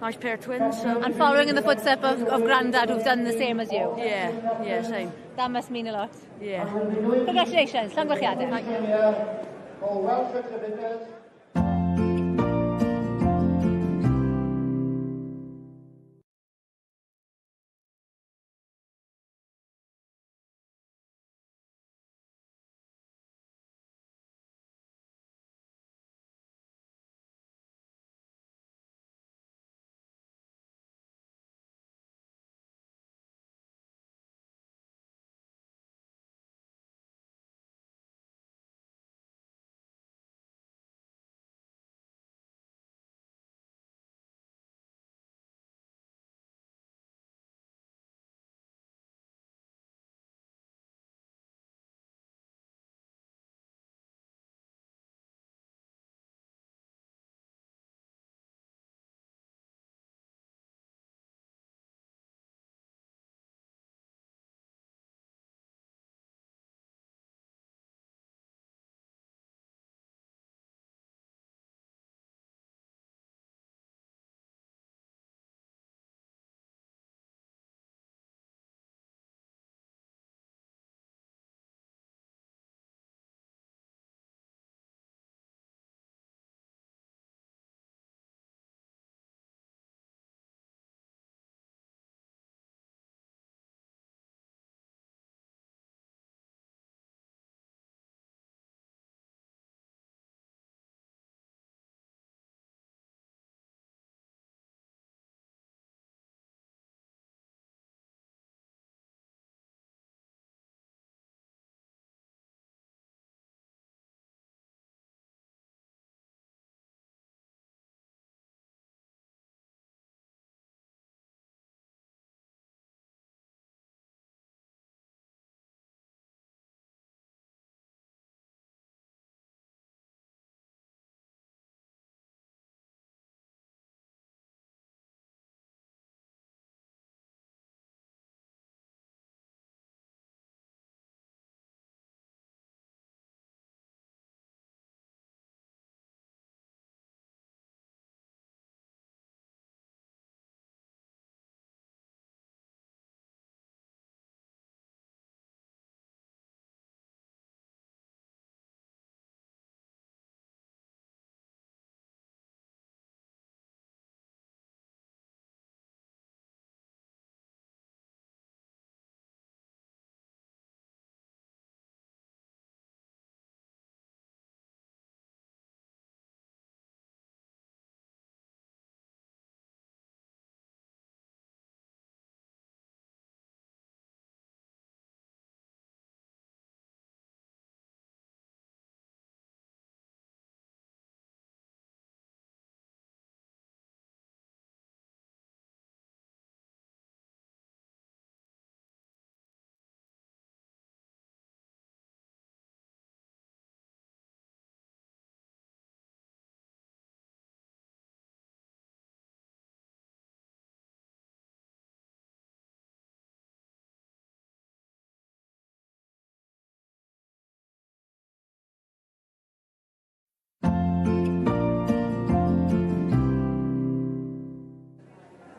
Nice pair of twins, so. And following in the footsteps of Grandad, who've done the same as you. Yeah, same. That must mean a lot. Yeah. Congratulations, llongyfarchiadau. Thank you.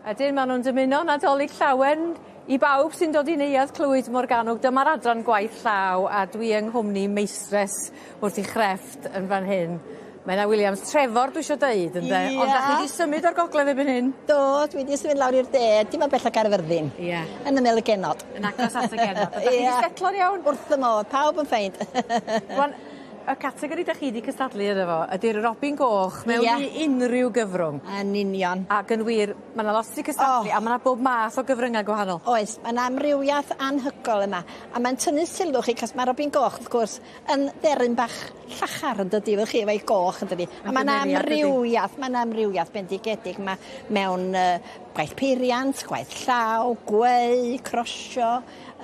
Ydyn, maen nhw'n dymuno Nadolig Llawen i bawb sy'n dod i Neuadd Clwyd Morgannwg. Dyma'r adran gwaith llaw a dwi yng nghwmni meistres wrth ei chrefft yn fan hyn. Menna Williams, Trefor dwi isio deud ynde? Ia. Ond 'dach chi 'di symud o'r gogledd erbyn hyn? Do, dwi 'di symud lawr i'r de, dim o bell o Gaerfyrddin. Ia. Yn ymyl y genod. Yn agos at y genod. A 'dach chi 'di setlo'n iawn? Wrth fy modd, pawb yn ffeind. Rwan, y categori 'dach chi 'di cystadlu yno fo ydi'r robin goch mewn Ia. i unrhyw gyfrwng. Yn union. Ac yn wir, ma' 'na lot 'di cystadlu a ma' 'na bob math o gyfrynga gwahanol. Oes, ma' 'na amrywiath anhygol yma a mae'n tynnu sylw chi 'c'os ma' robin goch wrth gwrs yn dderyn bach llachar yndydi fel chi efo'i goch yndydi? A ma' 'na amrywiath ma' 'na amrywiath bendigedig 'ma mewn yy gwaith peiriant, gwaith llaw, gweu, crosio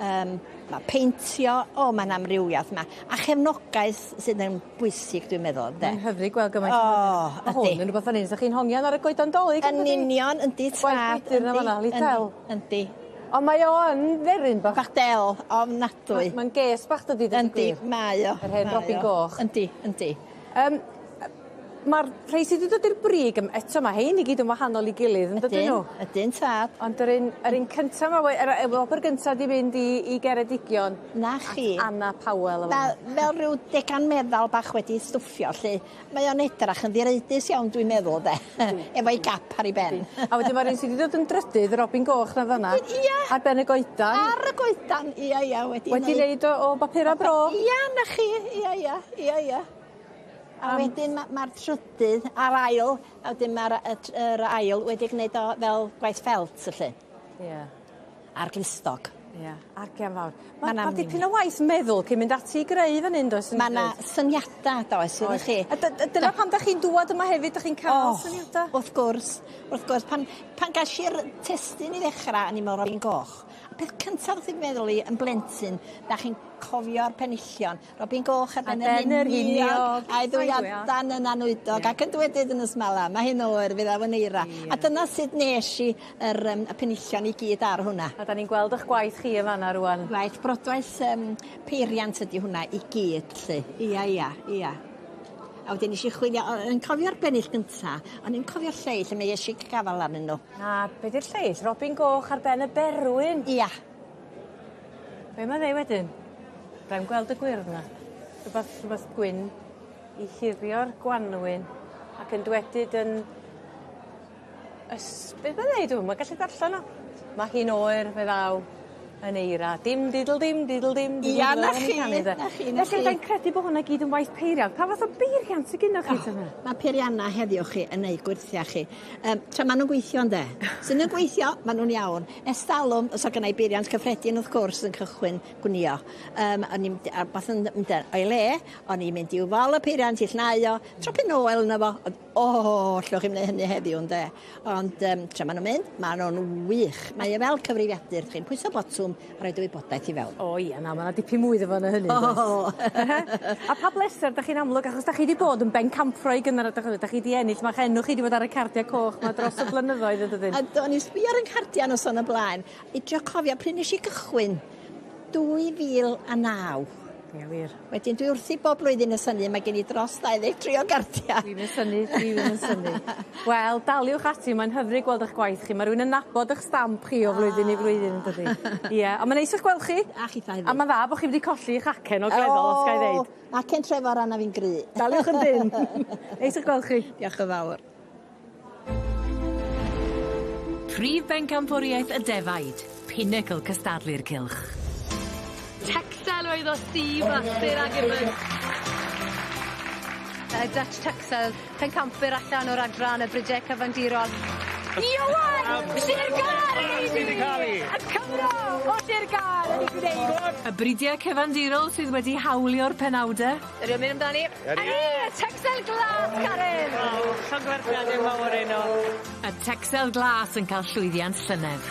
yym ma' peintio, o ma'n amrywiath 'ma. A chefnogaeth sydd yn bwysig dwi'n meddwl ynde? Mae'n hyfryd gweld gymaint O ydi. Ma' hwn yn rwbeth fan 'yn 'sach chi'n hongian ar y goedan 'Dolig Yn union yndi tad. Gwaith gwydyr 'na fan 'na li del. Yndi. Ond mae o yn dderyn bach. Bach del ofnadwy. Ma'n ges bach dydi deud y Yndi gwir. mae o. Yr hen mae robin o. goch. Yndi yndi. Yym ma'r rhei sy 'di dod i'r brig yym eto ma' hein i gyd yn wahanol i gilydd yn dydyn nhw? Ydyn tad. Ond yr un yr un cynta 'ma we- yr y wobr gynta 'di fynd i i Geredigion. 'Na chi. At Anna Powell yn fan Fel fel ryw degan meddal bach wedi stwffio 'lly. Mae o'n edrach yn ddireidus iawn dwi'n meddwl 'de. Efo'i gap ar 'i ben. A wedyn ma'r un sy 'di dod yn drydydd y robin goch 'na fan 'na. Ia. Ar ben y goedan. Ar y goedan ia ia wedi Wedi neud o o bapura bro. Ia 'na chi ia ia ia ia. A wedyn ma' ma'r trydydd a'r ail a wedyn ma'r y tr- yr ail wedi gneud o fel gwaith ffelt felly. Ie. Ar glustog. Ie, argian fawr. Ma' Ma' 'na ma' dipyn o waith meddwl cyn mynd ati i greu fan 'yn does? Ma' 'na syniada does wyddoch chi. A dy- dy- dyna pam 'dach chi'n dŵad yma hefyd 'dach chi'n ca'l syniada? Wrth gwrs wrth gwrs pan pan gash i'r testun i ddechra o'n i'n me'wl robin goch. Y peth cyntaf ddoth i feddwl i yn blentyn 'dach chi'n cofio'r penillion Robin Goch ar ben yr rhiniog. A'i ddwy adan yn anwydog ac yn dywedyd yn ysmala, mae hi'n oer, fe ddaw yn eira. A dyna sut nes i yr yym y penillion i gyd ar hwnna. A 'dan ni'n gweld 'ych gwaith chi yn fan 'na rŵan. Gwaith brodwaith yym peiriant ydi hwnna i gyd 'lly. Ia ia ia. A wedyn nesh i chwilio o- yn cofio'r bennill gynta, o'n i'm cofio'r lleill a mi esh i gafal arnyn nhw. A be' 'di'r lleill? Robin Goch ar ben y Berwyn. Ia. Be' ma'n ddeu wedyn? Fe'n gweld y gwyrdd 'na. Rhwbath rhwbath gwyn i hirio'r gwanwyn ac yn dwedyd yn ys- be' ma'n ddeud ww ma' gallu darllen o. Ma' hi'n oer fe ddaw yn eira. Dim didl dim didl dim didl. Ia 'na chi 'na chi 'na chi. Felly dwi'n credu bo' hwnna gyd yn waith peiriant. Pa fath o beiriant sy gynnoch chi te 'ma? Ma' peirianna heddiw chi yn neud gwyrthia chi. Yym tra ma' nw'n gweithio ynde? Sy nw'n gweithio ma' nw'n iawn. Ers dalwm so gynnai beiriant cyffredin wrth gwrs yn cychwyn gwnïo. Yym o'n i'n mynd a wbath yn mynd o'i le, o'n i'n mynd i'w fol y peiriant i llnau o, tropyn o oel yno fo, ond o, allwch chi'm neu' hynny heddiw ynde? Ond yym tra ma' nw'n mynd, ma' nw'n wych. Mae e fel cyfrifiadur, chi'n pwyso botwm a roid y wybodaeth i fewn. O ia, na, ma' 'na dipyn mwy iddo fo na hynny yndoes? O! A pa bleser 'dach chi'n amlwg achos 'dach chi 'di bod yn bencampwraig yn yr 'dach chi 'di ennill ma'ch enw chi 'di bod ar y cardia coch 'ma dros y blynyddoedd yn dydyn? A do, o'n i'n sbio ar 'yn cardia noson o blaen i drio cofio pryd nesh i gychwyn 2009. Ie wir. Wedyn dwi wrthi bob blwyddyn yn synnu mae gen i dros 23 o gardia. Dwi'm yn synnu dwi ddim yn synnu. Wel daliwch ati mae'n hyfryd gweld 'ych gwaith chi ma' rywun yn nabod 'ych stamp chi o flwyddyn i flwyddyn yndydi? Ie a ma' neis 'ych gweld chi. A chitha hefyd. A ma'n dda bo' chi wedi colli 'ych acen ogleddol os gai ddeud. O acen Trefor arna fi'n gry. Daliwch yn dynn. Neis 'ych gweld chi. Diolch yn fawr. Prif bencampwriaeth y defaid, pinnacle cystadlu'r cylch. Texel oedd o Steve a Sarah Gibbons. Y Dutch Texel, pencampwyr allan o'r adran y bridiau cyfandirol. Ioan! Sir Gâr yn ei! Y Cymro o Sir Gâr yn ei gwneud! Y bridiau cyfandirol sydd wedi hawlio'r penawde. Ydi o'n mynd amdani? Ydi. Ydi! Texel glas, Karen! Waw, llongyfarchiade mawr heno. Y Texel glas yn cael llwyddiant llynedd.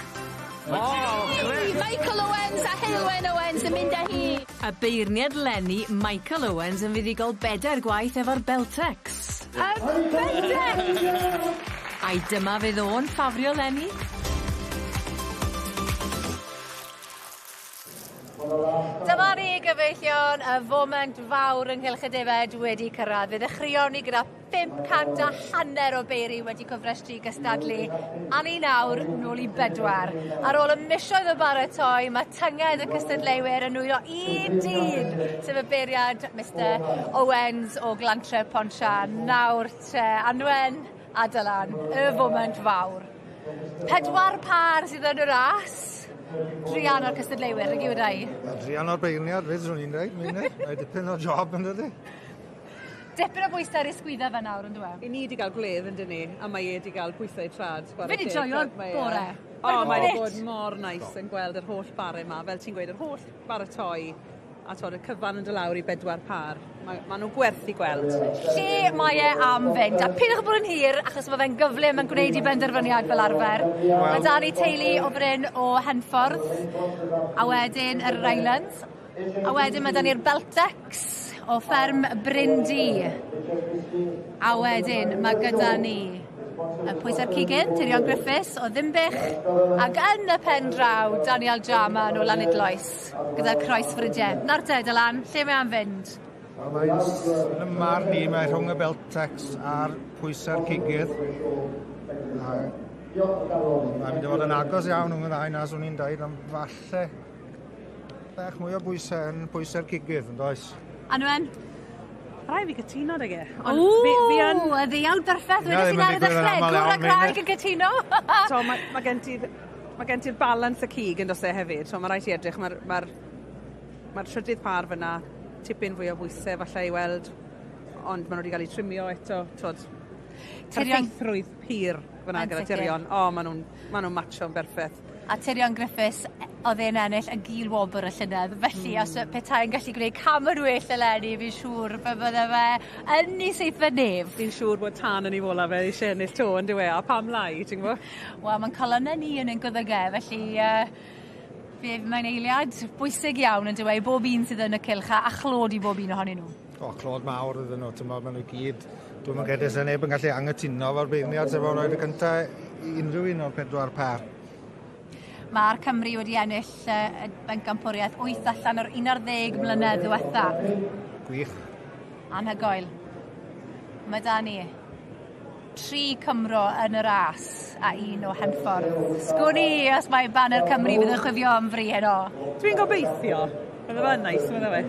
Michael Owens a Heulwen Owens yn mynd â hi. Y beirniad 'leni, Michael Owens yn fuddugol bedair gwaith efo'r Beltex. Y Beltex! Ai dyma fydd o'n ffafrio 'leni? Dyma ni, gyfeillion, y foment fawr ynghylch y defaid wedi cyrraedd. Fe ddechreuon ni gyda 500 a hanner o beiri wedi cofrestru i gystadlu, a ni nawr nôl i bedwar. Ar ôl y misoedd o baratoi, mae tynged y cystadleuwyr yn nwylo un dyn, sef y beiriad Mr Owens o Glantre Pontsian. Nawr te, Anwen a Dylan, y foment fawr. Pedwar pâr sydd yn y ras. Druan o'r cystadleuwyr, nag yw e, Dai? A druan o'r beirniad 'fyd, swn i'n dweud, Meinir. Mae dipyn o job yn dydi? Dipyn o bwysau ar ei sgwydda fe nawr, on'd yw e? I ni 'di ga'l gwledd yndyn ni, a mae e 'di ga'l pwysau trad, chware Fi 'di teg. joio'r Mae e- bore. O, mae 'di Grêt. bod mor neis yn gweld yr holl bare 'ma, fel ti'n gweud, yr holl baratoi a t'od y cyfan yn dod lawr i bedwar pâr. Mae ma' nhw gwerth i gweld. Lle mae e am fynd? A peidiwch â bod yn hir, achos mae fe'n gyflym yn gwneud i benderfyniad fel arfer. Wel... Mae 'da ni teulu o Bryn o Henffordd, a wedyn yr Islands, a wedyn mae 'da ni'r Beltex o fferm Bryn Du. A wedyn mae gyda ni y pwysau'r cigyn, Tirion Griffiths o Ddinbych, ac yn y pen draw, Daniel Jarman o Lanidloes, gyda'r croesfrydiau. Nawr te, Dylan, lle mae am fynd? Wel, mae'n yn y marn i, mae rhwng y Beltex a'r pwysau'r cigydd. A mae'n mynd i fod yn agos iawn rhwng y ddau na, swn i'n dweud, ond falle bach mwy o bwysau yn pwysau'r cigydd, yn does? Anwen? Rhaid fi gytuno 'dag e. Ond fi, fi yn... Y ddeuawd berffaith, wedes i'n ar y ddechrau, gŵr a gwraig yn cytuno. so, mae, mae gen ti'r mae gen ti'r balans y cig yn does e hefyd, so mae rhaid ti edrych, mae'r ma ma trydydd par fyna, tipyn fwy o bwysau falle i weld, ond maen nhw wedi cael eu trimio eto, twod, Tyrion... Perffeithrwydd pur fyna gyda Tyrion. O, maen nhw'n ma nhw matcho'n berffaith. A Tyrion Griffiths, oedd e'n ennill y gil wobr y llynedd, felly mm. os petai yn gallu gwneud cam yn well eleni, fi'n siŵr fe bydde fe yn ei seithfed nef. Fi'n siŵr bod tân yn ei fola fe eisiau ennill to yn dyw e, a pam lai, ti'n gwybod? Wel, mae'n colonnau ni yn ein gwddg e, felly fe, mae'n eiliad bwysig iawn yn dyw e, i bob un sydd yn y cylch a, a chlod i bob un ohonyn nhw. O, clod mawr iddyn nhw, ti'n maen nhw gyd, dwi'n mynd credu sy'n neb yn gallu angytuno fo'r beirniad sef o'n rhoi y cyntaf i unrhyw un o'r pedwar par. Mae'r Cymru wedi ennill y bencampwriaeth 8 allan o'r 11 mlynedd ddiwetha. Gwych. Anhygoel. Mae da ni tri Cymro yn y ras a un o Henffordd. Sgwn i os mae baner Cymru fydd yn chwifio am fri heno. Dwi'n gobeithio. Bydde fe'n neis, bydde fe.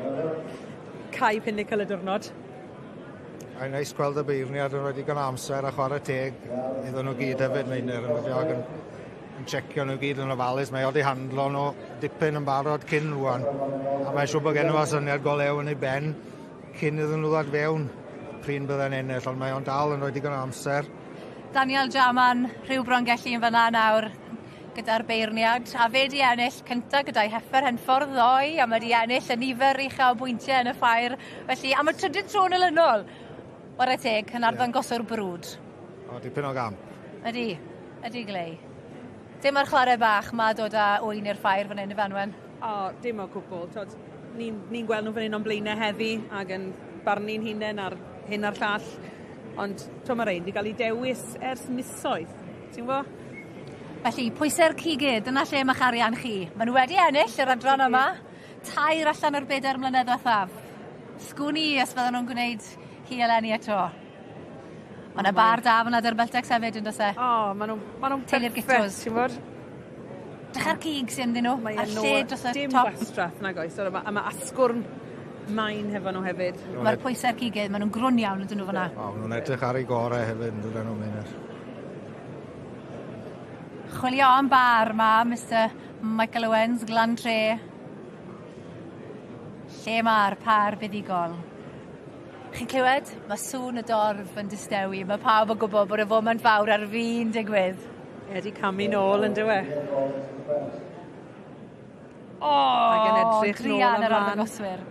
Cau pinnacle y diwrnod. Mae'n neis gweld y beirniad yn rhoi digon o amser a chwarae teg iddyn nhw gyd hefyd, Meinir, yn wedi ag yn, yn checio nhw gyd yn ofalus. Mae o 'di handlo nhw dipyn yn barod cyn rwan. A mae'n siŵr bod gen nhw syniad go lew yn ei ben cyn iddyn nhw ddod fewn prin bydde'n ennill, ond mae o'n dal yn rhoi digon o amser. Daniel Jarman, rhyw Brongelli yn fan'na nawr gyda'r beirniad, a fe 'di ennill cynta gyda'i heffer Henffordd ddoe, a mae 'di ennill y nifer ucha o bwyntiau yn y ffair, felly am y trydydd tro yn olynol, ware teg, yn arddangoswr brwd. O, dipyn o gamp. Ydy, ydy Glei. Dim ar chwarae bach ma' dod â ŵyn i'r ffair fan hyn, Ifanwen? O, dim o gwbl. T'od, ni'n ni gweld nhw fan hyn o'n blaenau heddi ac yn barnu'n hunain ar hyn a'r llall. Ond t'o' ma' rein 'di ga'l 'u dewis ers misoedd, ti'n gwbo? Felly, pwysau'r cigydd, dyna lle ma'ch arian chi. Ma' nhw wedi ennill yr adran yma, tair allan o'r bedair mlynedd ddiwethaf. Sgwn i os fydden nhw'n gwneud hi eleni eto. Ma' 'na bar da fyna 'da'r Beltex hefyd on'd o's e? O, ma' nhw ma' nhw'n Teulu'r Gittos. Ti'n gwbod? Drych ar cig sy ynddyn nhw, a'r lle dros y top. Dim gwastraff nag oes, a ma' a ma' asgwrn main hefo nhw hefyd. Ma'r pwyse'r cigydd, ma' nhw'n grwn iawn ydyn nhw fyna. O, ma' nhw'n edrych ar eu gore hefyd on'd ydyn nhw, Meinir? Chwilio am bar ma' Mr Michael Owens, Glan Tre. Lle ma'r pâr buddugol? Chi'n clywed? Mae sŵn y dorf yn distewi. Mae pawb yn gwybod bod y foment fawr ar fin digwydd. E 'di camu nôl on'd yw e? O! Ag yn edrych nôl druan yr arddangoswyr.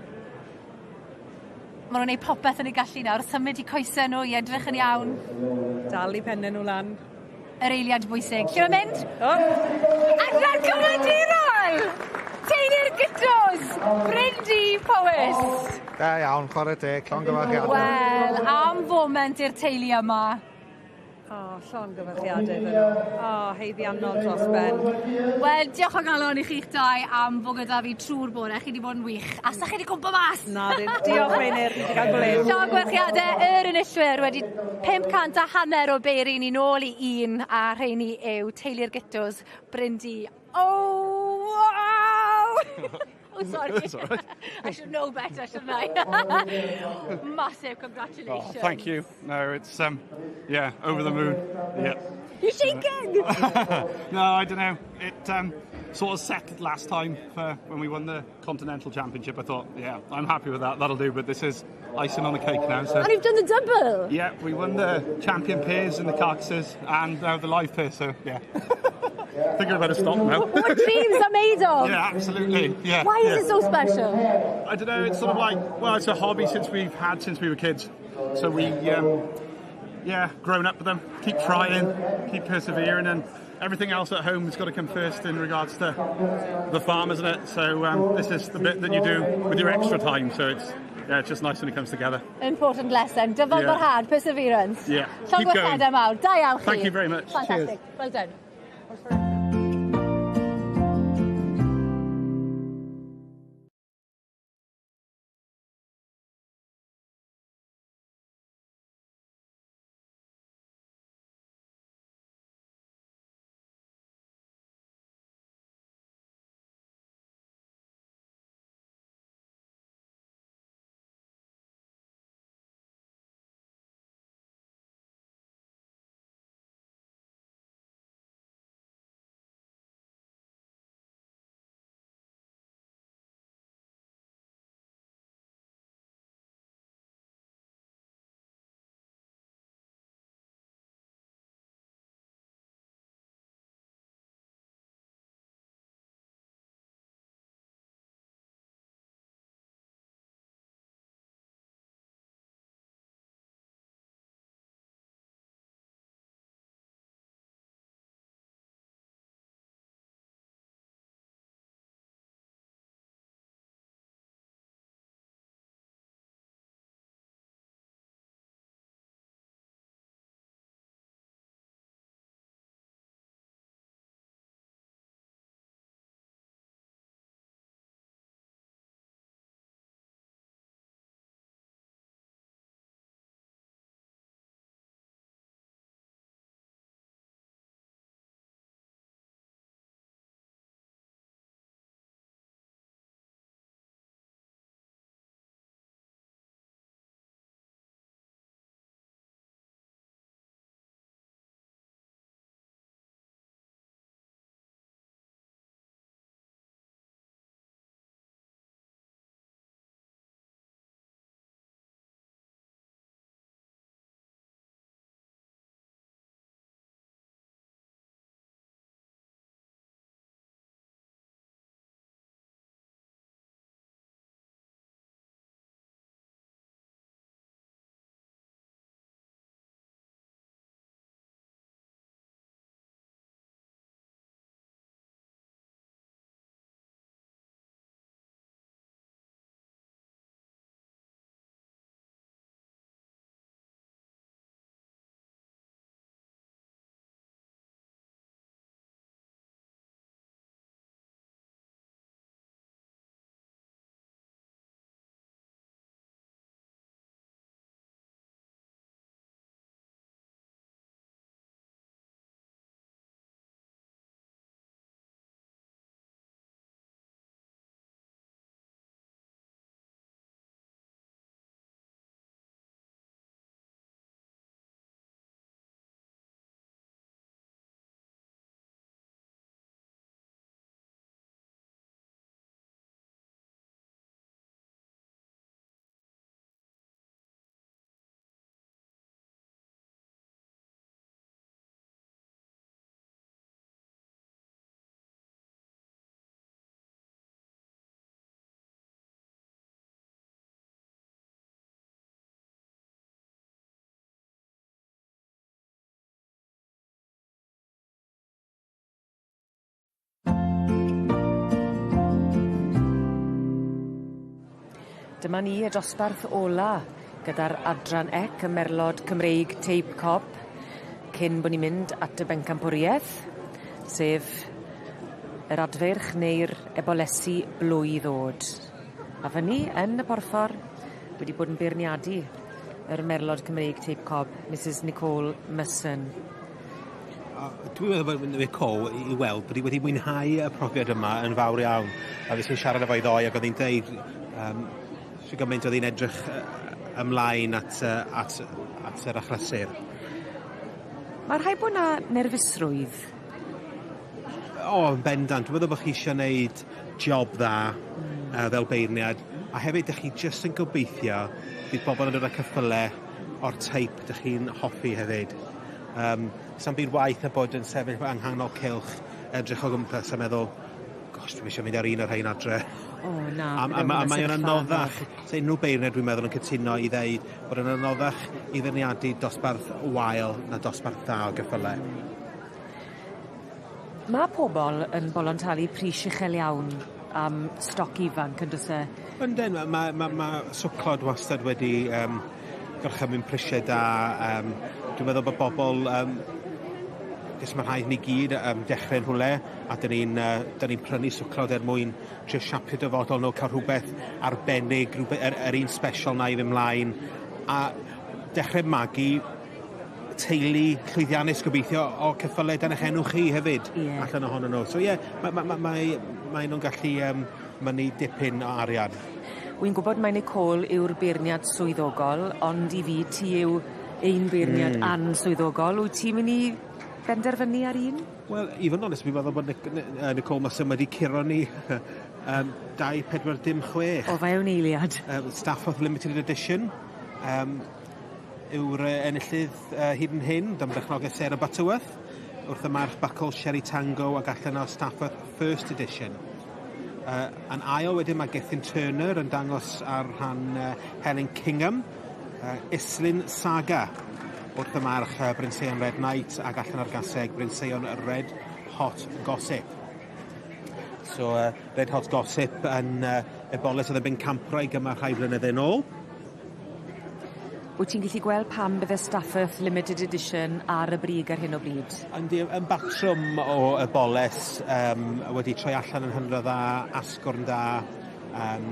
Ma' nw'n neud popeth yn eu gallu nawr, symud 'u coese nhw i edrych yn iawn. Dal 'u penne nhw lan. Yr eiliad bwysig. Lle mae'n mynd? O! Adran Cyfandirol! Teulu'r Gytos! Bryn Du, Powys! Da iawn, chwarae teg, llongyfarchiadau. Wel, am foment i'r teulu yma. O, llongyfarchiadau iddyn nhw. O, haeddiannol dros ben. Wel, diolch o galon i chi'ch dau am fod gyda fi trwy'r bore. Chi wedi bod yn wych. A sa chi wedi cwmpo mas? Na, ddim. Diolch, Meinir. Fi wedi cael gwledd. Llongyfarchiadau yr enillwyr wedi 500 a hanner o beiri ni nôl i un a rheini yw teulu'r Gitws Bryndu. Oh, wow! Oh, sorry. That's all right. I should know better, shouldn't I? Massive congratulations. Oh, thank you. No, it's, yeah, over the moon. Yeah. You're shaking! No, I don't know. It sort of settled last time for when we won the Continental Championship. I thought, yeah, I'm happy with that. That'll do. But this is icing on the cake now. So. And you've done the double! Yeah, we won the champion pairs and the carcasses and now the live pair, so yeah. I think I better stop now. What dreams are made of! Yeah, absolutely. Yeah. Why is it so special? I don't know, it's sort of like, well, it's a hobby since we were kids. So we, yeah, grown up with them, keep trying, keep persevering, and everything else at home has got to come first in regards to the farm, isn't it? So this is the bit that you do with your extra time, so it's, yeah, it's just nice when it comes together. Important lesson. Dyfal barhad, perseverance. Yeah. Keep going. Llongyfarchiadau mawr. Da iawn chi. Thank you very much. Fantastic. Cheers. Well done. Dyma ni y dosbarth ola gyda'r adran ec y merlod Cymreig Teip Cop. cyn bo' ni'n mynd at y bencampwrieth, sef yr adfeirch neu'r ebolesi blwydd o'd. A fyny yn y porffor wedi bod yn beirniadu yr merlod Cymreig teip cob, Mrs Nicole Musson. A dwi'n meddwl bod Nicole i weld bod 'i wedi mwynhau y profiad yma yn fawr iawn. A fues i'n siarad efo 'i ddoe ag o'dd 'i'n deud yym shwd gymaint o'dd 'i'n edrych ymlaen at yy at at yr achlysur. Ma' rhaid bo' 'na nerfusrwydd. O yn bendant. Dwi meddwl bo' chi isio neud job dda. Fel beirniad a hefyd 'dych chi jyst yn gobeithio bydd bobol yn dod â ceffyle o'r teip 'dych chi'n hoffi hefyd. Yym sa'm byd waeth na bod yn sefyll yng nghanol cylch edrych o gwmpas a meddwl gosh dwi'm isio mynd ar un o'r rhein adre. O na. A m- a ma' a mae o'n anoddach sa unryw beirniad dwi'n meddwl yn cytuno i ddeud bod o'n anoddach i feirniadu dosbarth wael na dosbarth dda o geffyle. Ma' pobol yn bolon talu pris uchel iawn am stoc ifanc on'd o's e? Yndyn ma' ma' ma' ma' swcod wastad wedi yym gorchymyn prisie da yym dwi'n meddwl bo' bobol yym jyst ma' rhaid ni gyd yym dechre'n rhwle a 'dyn ni'n yy 'dyn ni'n prynu swcod er mwyn trio siapio dyfodol nw ca'l rhwbeth arbennig rwbe- yr yr un sbesial 'na i fyn' mlaen a dechre magu teulu llwyddiannus gobeithio o ceffyle dan 'ych enw chi hefyd. Ie. Allan ohonyn nhw. So ie ma' ma' ma' mae mae nw'n gallu yym mynnu dipyn o arian. Wi'n gwbod mai Nicole yw'r beirniad swyddogol ond i fi ti yw ein beirniad answyddogol. Wyt ti myn' i benderfynu ar un? Wel i fod yn onest fi'n meddwl bod Nic- Ni- Nicole Musson wedi curo ni 2 4 dim 6. O fewn eiliad. Stafford Limited Edition. Yym yw'r enillydd hyd yn hyn, dan berchnogaeth Sarah Butterworth, wrth y march Buckle Sherry Tango ac allan o Stafford First Edition. Yn ail wedyn mae Gethin Turner yn dangos ar rhan Helen Kingham, Islyn Saga wrth y march Brynseion Red Knight ac allan o'r gaseg Brynseion Red Hot Gossip. So Red Hot Gossip yn eboles oedd yn bencampwraig yma rhai blynydde nôl. Wyt ti'n gallu gweld pam bydde Stafford Limited Edition ar y brig ar hyn o bryd? Yndi, yn batrwm o eboles yym wedi troi allan yn hynod o dda, asgwrn da, yym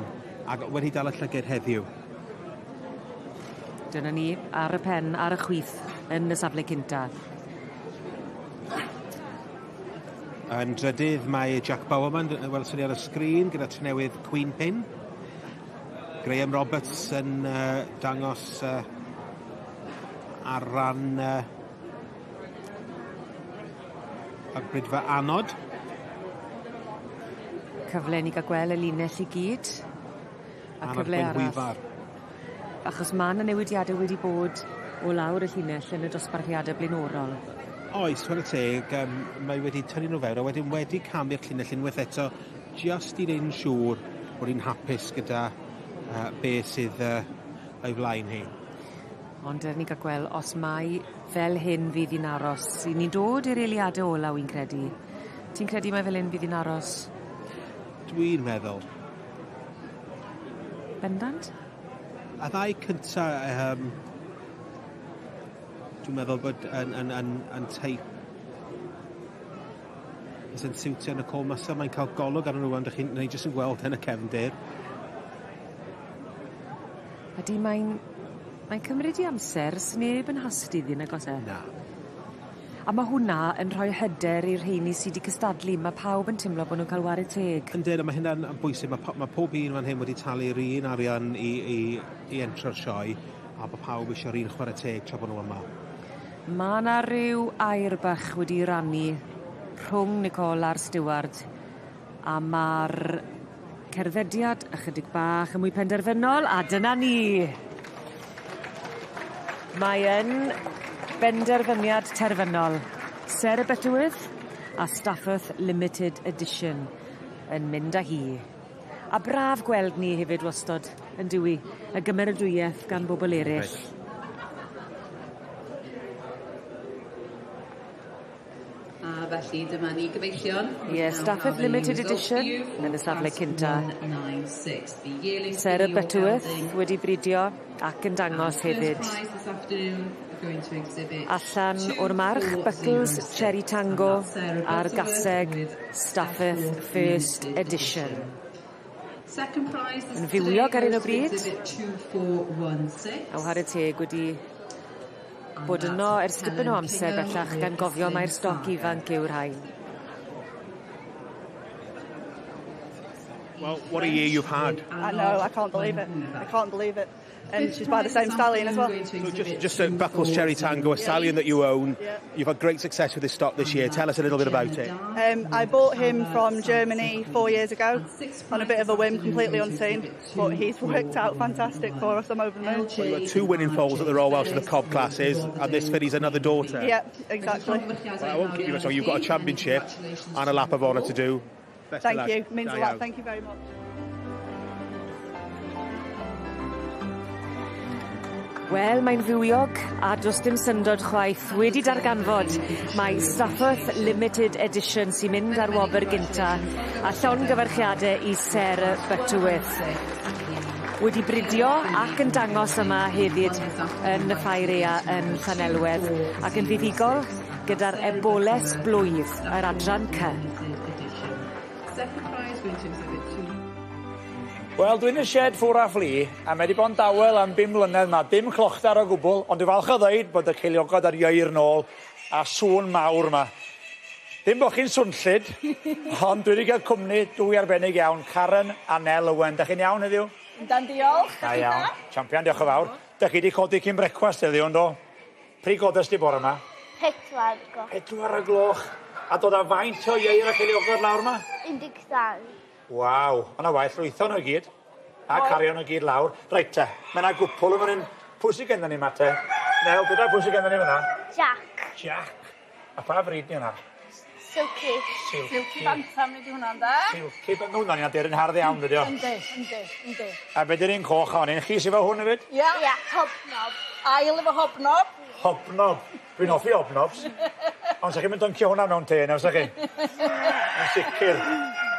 ag wedi dal y llyged heddiw. Dyna ni, ar y pen, ar y chwith, yn y safle cynta. Yn drydydd mae Jack Bowerman, welson ni ar y sgrin, gyda Trenewydd Queen Pin. Graham Roberts yn uh, dangos uh, ar ran y Brydfa Anod. Cyfle i ni ga'l gweld y linell i gyd. A Anod cyfle arall. Gwenhwyfar. Achos ma' 'na newidiade wedi bod o lawr y llinell yn y dosbarthiade blaenorol. Oes, chware teg, yym mae wedi tynnu nhw fewn a wedyn wedi camu'r llinell unwaith eto jyst i neud yn siŵr bod hi'n hapus gyda yy be' sydd yy o'i flaen hi. Ond ewn ni ga'l gwel' os mai fel hyn fydd 'i'n aros. 'Yn ni'n dod i'r eiliade ola wi'n credu. Ti'n credu mai fel 'yn fydd 'i'n aros? Dwi'n meddwl. Bendant? A ddau cynta yym dwi'n meddwl bod yn yn yn yn teip sy'n siwtio Nicole Musser mae'n cael golwg arnyn nhw rŵan 'dych chi'n ni jyst yn gweld yn y cefndir. Ydi mae'n mae'n cymryd 'i amser sneb yn hasti iddi nag o's e? Na. A ma' hwnna yn rhoi hyder i'r rheini sy 'di cystadlu ma' pawb yn timlo bo' nw'n ca'l 'ware teg. Yndyn a ma' hynna'n yn bwysig ma' po- ma' pob un fan hyn wedi talu'r un arian i i i entro'r sioe a bo' pawb isio'r un chware teg tra bo' nw yma. Ma' 'na ryw air bach wedi rannu rhwng Nicole a'r stiward a ma'r cerddediad ychydig bach yn mwy penderfynol a dyna ni. Mae yn benderfyniad terfynol. Sarah Butterworth a Stafford Limited Edition yn mynd â hi. A braf gweld ni hefyd wastod on'd yw 'i? Y gymeradwyeth gan bobol eryll. A felly Felly dyma ni gyfeillion. Ie, Stafford Limited Edition yn y safle cynta. Sarah Butterworth wedi bridio ac yn dangos hefyd. Allan o'r march Buckles Cherry Tango a'r gaseg Stafford First Edition. Yn fywiog ar hyn o bryd. A whare teg wedi bod yno ers dipyn o amser bellach gan gofio mai'r stoc ifanc yw'r rhain. Well, what a year you've had. I know, I can't believe it. I can't believe it. And she's by the same stallion as well. So just a Buckles Cherry Tango, a stallion that you own. Yeah. You've had great success with this stock this year. Tell us a little bit about it. I bought him from Germany 4 years ago on a bit of a whim, completely unseen. But he's worked out fantastic for us. I'm over the moon. Well, you had 2 winning foals at the Royal Welsh of the Cob classes, and this filly's another daughter. Yeah, exactly. Well, I won't keep you much longer. You've got a championship and a lap of honour to do. Best Thank of luck. you. It means a lot. Thank you very much. Wel, mae'n fywiog a do's dim syndod chwaith wedi darganfod mae Stafford Limited Edition sy'n mynd ar wobr gynta a llongyfarchiade i Sarah Butterworth. Wedi bridio ac yn dangos yma hefyd yn y ffair aea yn Llanelwedd ac yn fuddugol gyda'r eboles blwydd yr adran C. Wel, dwi'n y shed ffwr a ffli, a mae 'di bod yn dawel am 5 mlynedd 'ma, dim clochdar o gwbl, ond dwi'n falch o ddeud bod y ceiliogod ar ieir nôl, a sŵn mawr 'ma. Dim bo' chi'n swnllyd, ond dwi wedi cael cwmni dwy arbennig iawn, Karen a Nel Owen. Da chi'n iawn heddiw? Yndan, diolch. Da iawn. Champion, diolch yn fawr. Da chi wedi codi cyn brecwast heddiw, yndo? Pryd godes di bore 'ma? 4 gloch. 4 gloch. A dod â faint o ieir a ceiliogod lawr 'ma? 12. Waw, ma' 'na waith lwytho nhw i gyd. A cario nhw gyd lawr. Reit te, ma' 'na gwpwl yn fan 'yn. Pwy sy gennon ni 'ma te? Nel, dweda pwy sy gennon ni fan 'na? Jack. Jack. A pa frid 'di hwnna? Silky. Silky. Silky Bantam ydi hwnna ynde? Silky, ma' hwnna'n un aderyn hardd iawn dydi o? Yndi, yndi, yndi. A be' 'di'r un coch o'n un? Chi sy efo hwn hefyd? Ia. Ia, hobnob. Ail efo hobnob. Hobnob. Dwi'n hoffi hobnobs. Ond sa chi'n mynd dyncio hwnna mewn te nawr, sa chi? Yn sicr.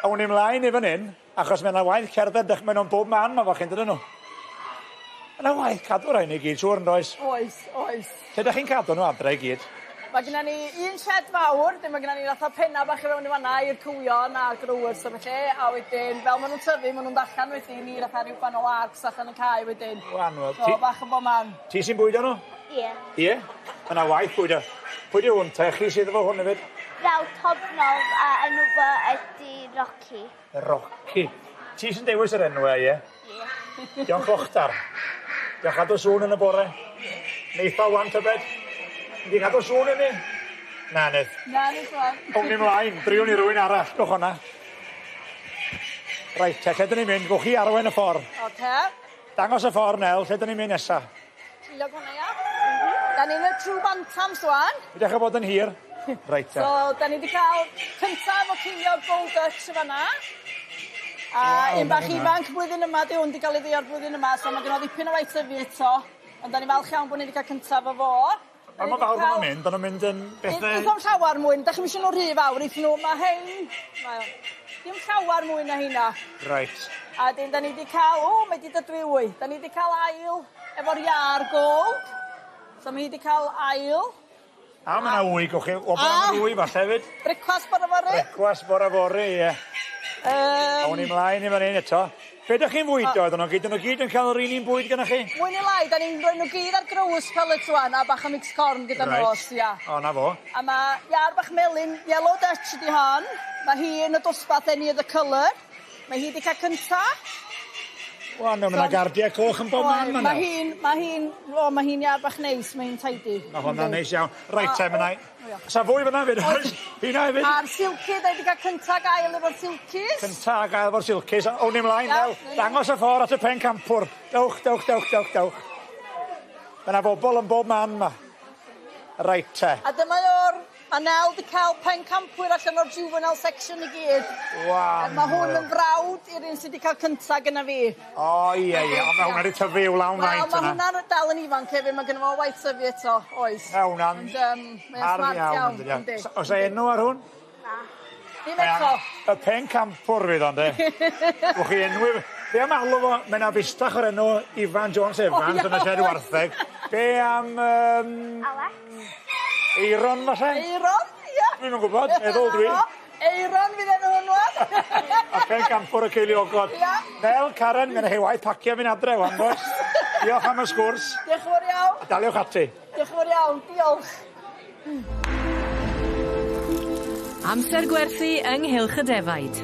Awn ni mlaen i fan hyn, achos mae yna waith cerdded, dych, maen nhw'n bob man ma fo chi'n dydyn nhw. Mae yna waith cadw rhain i gyd, siŵr yn does? Oes, oes. Lle dych chi'n cadw nhw adre i gyd? Mae genna ni un shed fawr, dim mae genna ni fatha penna bach i fewn i fanna i'r cywion a'r growers a felly, a wedyn fel maen nhw'n tyfu, maen nhw'n allan wedyn i fatha rhyw gwahanol arcs allan yn cae wedyn. Wan, wel. So, bach yn bob man. Ti sy'n bwydo nhw? Ie. Ie? Mae yna waith bwydo. Pwy di hwn te? Chi sydd efo hwn hefyd? Fel Tobnob a enw fo ydi Rocky. Rocky. Ti sy'n dewis yr enwau, ie? Ie. Diolch clochdar. Diolch cadw sŵn yn y bore. Neitha wan tybed. Di cadw sŵn i ni? Na, nid. Na, nid wan. Awn ni mlaen, driwn ni rywun arall, gwch hwnna. Reit, te, lle dyn ni'n mynd? Gwch chi arwain y ffordd. Oce. Dangos y ffordd, Nel, lle dyn ni'n mynd nesa? Trilog hwnna, ia. Da ni'n y True Bantams wan. Fi dechrau bod yn hir. Reit, te. So, da ni wedi cael cyntaf o ceiliog Gold Dutch y fanna. A un bach ifanc blwyddyn yma, di hwn wedi cael ei ddeor blwyddyn yma, so mae gen o ddipyn o waith tyfu eto. Ond da ni falch iawn bod ni wedi cael cyntaf o fo. Pa mor fawr maen nhw'n mynd? Maen nhw'n mynd yn bethau... Eitha llawer mwy. Da chi'm isio nhw rhy fawr. Eithon nhw, mae hein... Mae, dim llawer mwy na heina. Reit. A dyn, da ni wedi cael... O, mae wedi dod wy. Da ni wedi cael ail efo'r iâr gold. So mae hi wedi cael ail. A mae yna wy, gwch chi. O, mae yna wy falle hefyd. Brecwast bore fory. Brecwast bore fory, ie. Awn ni mlaen i fan hyn eto. Be ydych chi'n fwydo iddyn nhw gyd? Ydyn nhw gyd yn cael yr un un bwyd gyda chi? Mwy neu lai, da ni'n rhoi nhw gyd ar growers pellets wan a bach o mixed corn gyda Reit. nos, ia. O, na fo. A mae iâr bach melyn, yellow Dutch ydi hon. Mae hi yn y dosbarth any other colour. Mae hi wedi cael cynta. Wel, no, mae yna gardiau coch yn bob man Mae ma hi'n, mae hi'n, o, mae hi'n iâr bach neis, mae hi'n tidy. Mae hwnna'n neis iawn. Reit, te, mae O, ia. Sa fwy fyna hefyd, oes? Hynna hefyd. A'r silky, da ni wedi cael cynta ag ail efo'r silkies. Cynta ag ail efo'r silkies. Awn ni mlaen, Ia, Nel. na ni. Dangos y ffordd at y pen campwr. Dewch, dewch, dewch, dewch, dewch. Mae yna bobl yn bob man ma. Reit, te. A dyma o'r, mae Nel wedi cael pen campwyr allan o'r juvenile section i gyd. Waw. Mae hwn yn frawd i'r un sydd wedi cael cynta gyda fi. O, ie, ie. Ond mae hwnna wedi tyfu i'w lawn Wel, faint mae yna. hwnna'n dal yn ifanc hefyd, mae gynno fo waith tyfu eto, oes. Mae hwnna'n Ond, mae'n hardd smart iawn, iawn, yndi? yndi. Oes 'na enw ar hwn? Ddim eto. Y pencampwr fydd o'n de. Wch chi enwi... Be am alw fo, mae 'na fustach o'r enw Ifan Jones Evans yn y shed wartheg. Be am... Alex. Eiron falle? Eiron, ia. Dwi'm yn gwybod, meddwl dwi. Eiron fydd enw hwn wan. A pencampwr y ceiliogod. Ia. Nel, Karen, mae 'na chi waith pacio fynd adre wan, does? Diolch am y sgwrs. Diolch yn fawr iawn. A daliwch ati. Diolch yn fawr iawn, diolch. Amser gwerthu yng nghylch y defaid.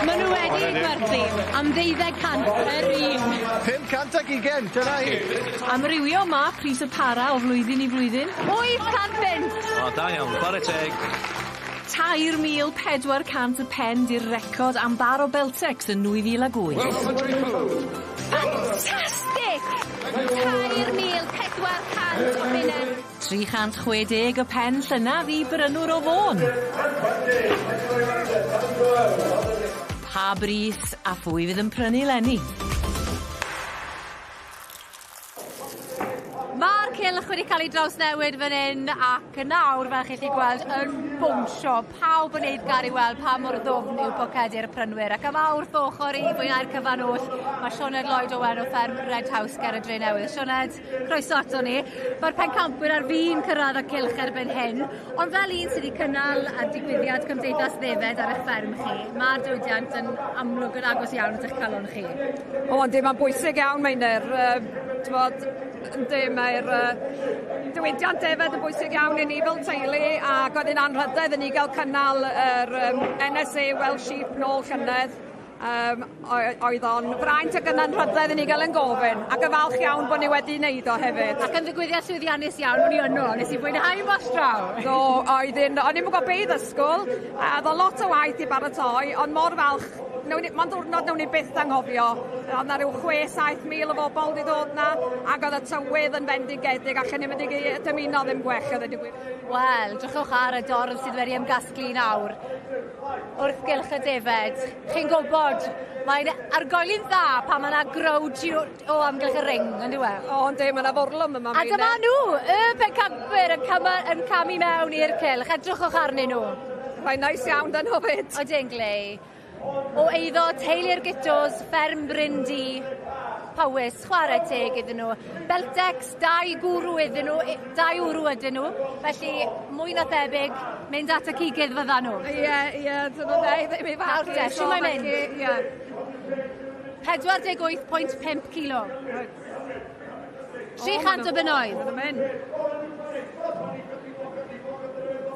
Maen nhw wedi gwerthu am 1,200 yr un. 520, dyna hi. Amrywio ma' pris y para o flwyddyn i flwyddyn. 800 punt! O, da iawn, chwarae teg. 3,400 y pen 'di'r record am bar o Beltex yn 2008. Ffantastig! 3,400 o bunne. 360 y pen llynadd i brynwr o Fôn. Pa bris a phwy fydd yn prynu 'leni? Ma'r cylch wedi cael ei drawsnewid fan hyn ac yn awr fel chi 'llu gweld yn bownsio. Pawb yn eiddgar i weld pa mor ddwfn yw pocedi'r prynwyr ac yma wrth ochr i fwynhau'r cyfan oll mae Sioned Lloyd Owen o fferm Red House ger y Dre Newydd. Sioned, croeso ato ni. Mae'r pencampwyr ar fin cyrraedd y cylch erbyn hyn, ond fel un sydd wedi cynnal y digwyddiad Cymdeithas Ddefed ar eich fferm chi, mae'r diwydiant yn amlwg yn agos iawn at eich calon chi. O, yndi, mae'n bwysig iawn, Meinir. T'mod, yndi, mae'r diwydiant defed yn bwysig iawn i ni fel teulu ac oedd hi'n anrhydedd i ni gael cynnal yr NSA Welsh Sheep nôl llynedd. Oedd o'n fraint ac yn anrhydedd i ni gael yn gofyn ac yn falch iawn bod ni wedi wneud o hefyd. Ac yn ddigwyddiad llwyddiannus iawn, o'n i yno, nes i fwynhau mas draw. Do, oedd un, o'n i'm yn gwybod be i ddysgwyl, a oedd o lot o waith i baratoi, ond mor falch, nawn ni, mae'n diwrnod nawn ni byth anghofio. Oedd 'na ryw 6-7 mil o bobl wedi dod 'na, ac oedd y tywydd yn fendigedig, allan ni'n mynd i dymuno ddim gwell a dweud y gwir. Wel, drychwch ar y dorf sydd wedi ymgasglu nawr wrth gylch y defed. Chi'n gwybod, mae'n argoeli'n dda pan mae yna growd o amgylch y ring, yn dyw e? O, yndi, mae yna fwrlwm yma. A dyma nhw, y pencampwyr yn, yn camu mewn i'r cylch. Edrychwch arnyn nhw. Rhaid neis iawn dyn nhw fyd. Odyn, Glei. O eiddo teulu'r Gittos, fferm Bryn Du, Powys, chwarae teg iddyn nhw. Beltex, dau gwrw iddyn nhw, dau wrw ydyn nhw. Felly, mwy na thebyg, mynd at y cigydd fydda nhw. Ie, ie, dyn nhw'n dweud ddim i Nawr te, shwt mae'n mynd? Ie. 48.5 kilo. 300 o bunnoedd. Maen nhw'n mynd.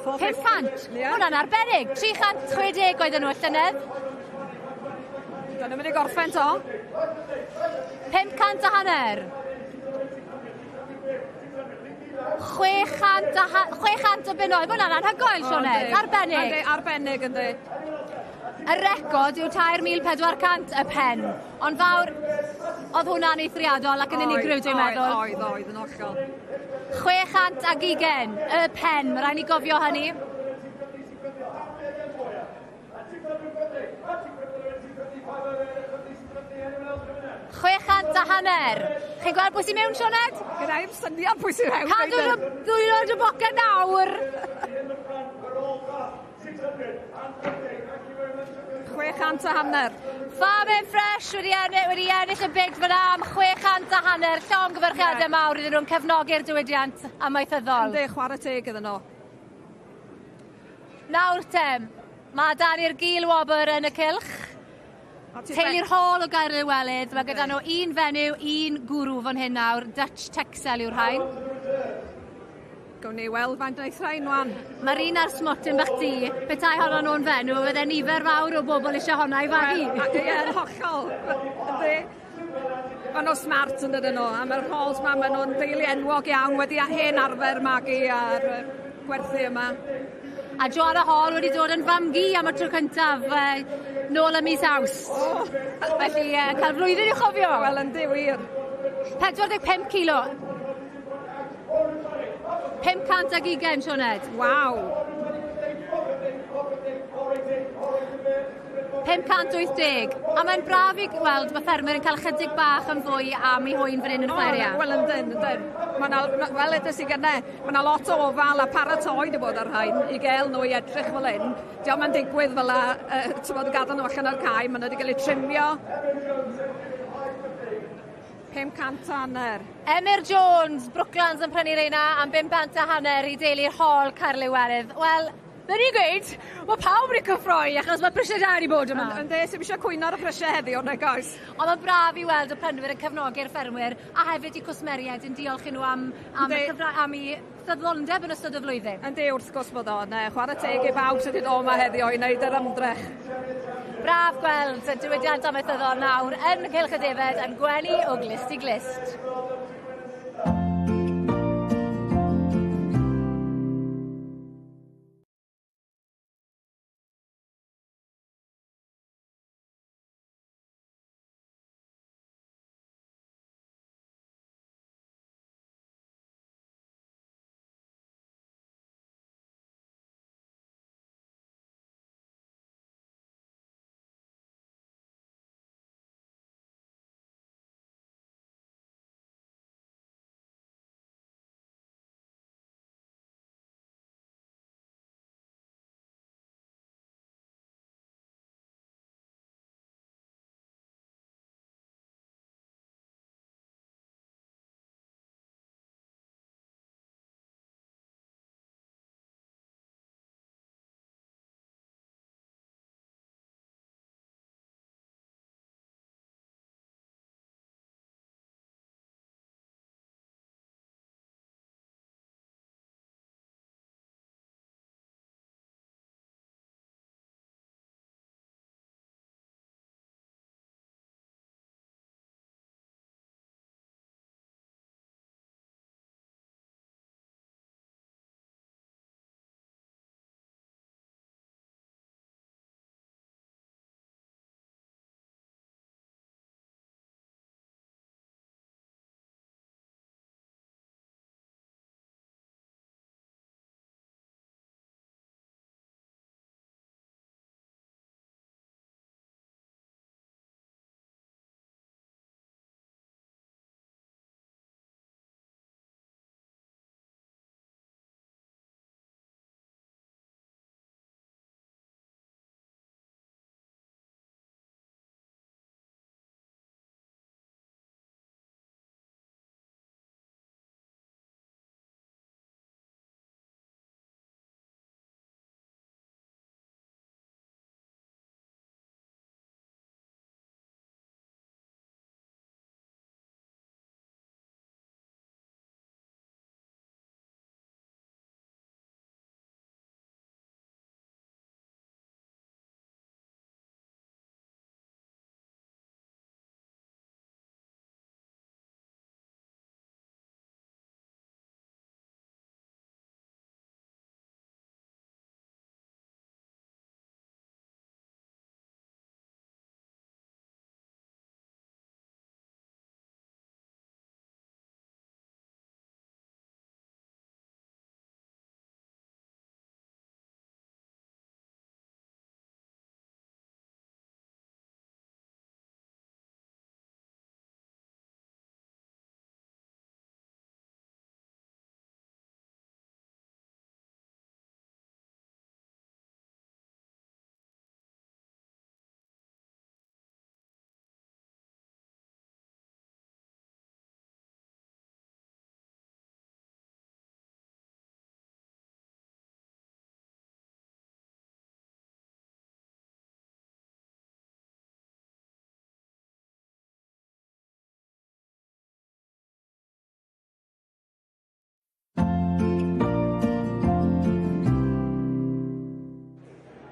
500? Ie. Hwnna'n arbennig. 360 oedden nhw y llynedd. Dyn nhw'n mynd i gorffen to. 500 a hanner. 600 a 600 o bunnoedd. Mae hwnna'n anhygoel, Sioned. Arbennig. Yndi, arbennig, yndi. Y record yw 3,400 y pen. Ond fawr, oedd hwnna'n eithriadol ac yn unigryw, dwi'n meddwl. Oedd, oedd, yn hollol. 620 y pen, mae rhaid ni gofio hynny. 650. Chi'n gweld pwy sy'n mewn, Sioned? Gyda i'm syniad pwy sy'n mewn. Cadw dy ddwylo yn dy boced nawr. 650. Farm and Fresh wedi ennill, wedi ennill y bid fyna am 650. Llongyfarchiadau mawr iddyn nhw'n cefnogi'r diwydiant amaethyddol. Yndi, chwarae teg iddyn nhw. Nawr te, mae dan i'r gil wobr yn y cylch. Teulu'r Hall o Gaerliwelydd, mae gyda nhw un fenyw, un gwrw fan hyn nawr, Dutch Texel yw'r rhain. Gawn ni weld faint wnaeth rhain wan. Mae'r un ar smotyn bach du, petai honno nhw'n fenyw, fydde nifer fawr o bobl eisiau honna i fagu. Wel, ie, yn hollol. Yndi. Maen nhw'n smart yn dydyn nhw, a mae'r Halls ma, maen nhw'n deulu enwog iawn, wedi hen arfer magu a'r gwerthu yma. A Joanna Hall wedi dod yn famgu am y tro cyntaf nôl ym mis Awst. Oh. Felly, cael flwyddyn i'w chofio. Wel, yndi, wir. 45 kilo. 520, Sioned. Waw. 580. A mae'n braf i gweld bod ffermwyr yn cael chydig bach yn fwy am eu hwyn fan hyn yn y ffeiriau. Wel, yndyn, yndyn. Ma' 'na, fel edes i gynne, ma' 'na lot o ofal a paratoi 'di bod ar rhain i gael nhw i edrych fel hyn. Dio'm yn digwydd fel 'a, t'mod, gadael nhw allan o'r cae, ma' nhw wedi cael eu trimio. 500 a hanner. Emyr Jones, Brooklands yn prynu reina am 500 a hanner i deulu'r Hall Caerliwerydd. Wel, Fe ni'n gweud, mae pawb wedi cyffroi achos mae prisiau da wedi bod yma. Yndi, sim eisiau cwyno ar y prisiau heddiw, nag oes? Ond mae'n braf i weld y prynwyr yn cefnogi'r ffermwyr a hefyd i cwsmeriaid yn diolch i nhw am, am, y cyfra, am i ffyddlondeb yn ystod y flwyddyn. Yndi, wrth gwrs bod o. Ne, chwarae teg i bawb sydd wedi dod yma heddiw i wneud yr ymdrech. Braf gweld y diwydiant amaethyddol nawr yn Cylch y Defaid yn gwenu o glust i glust.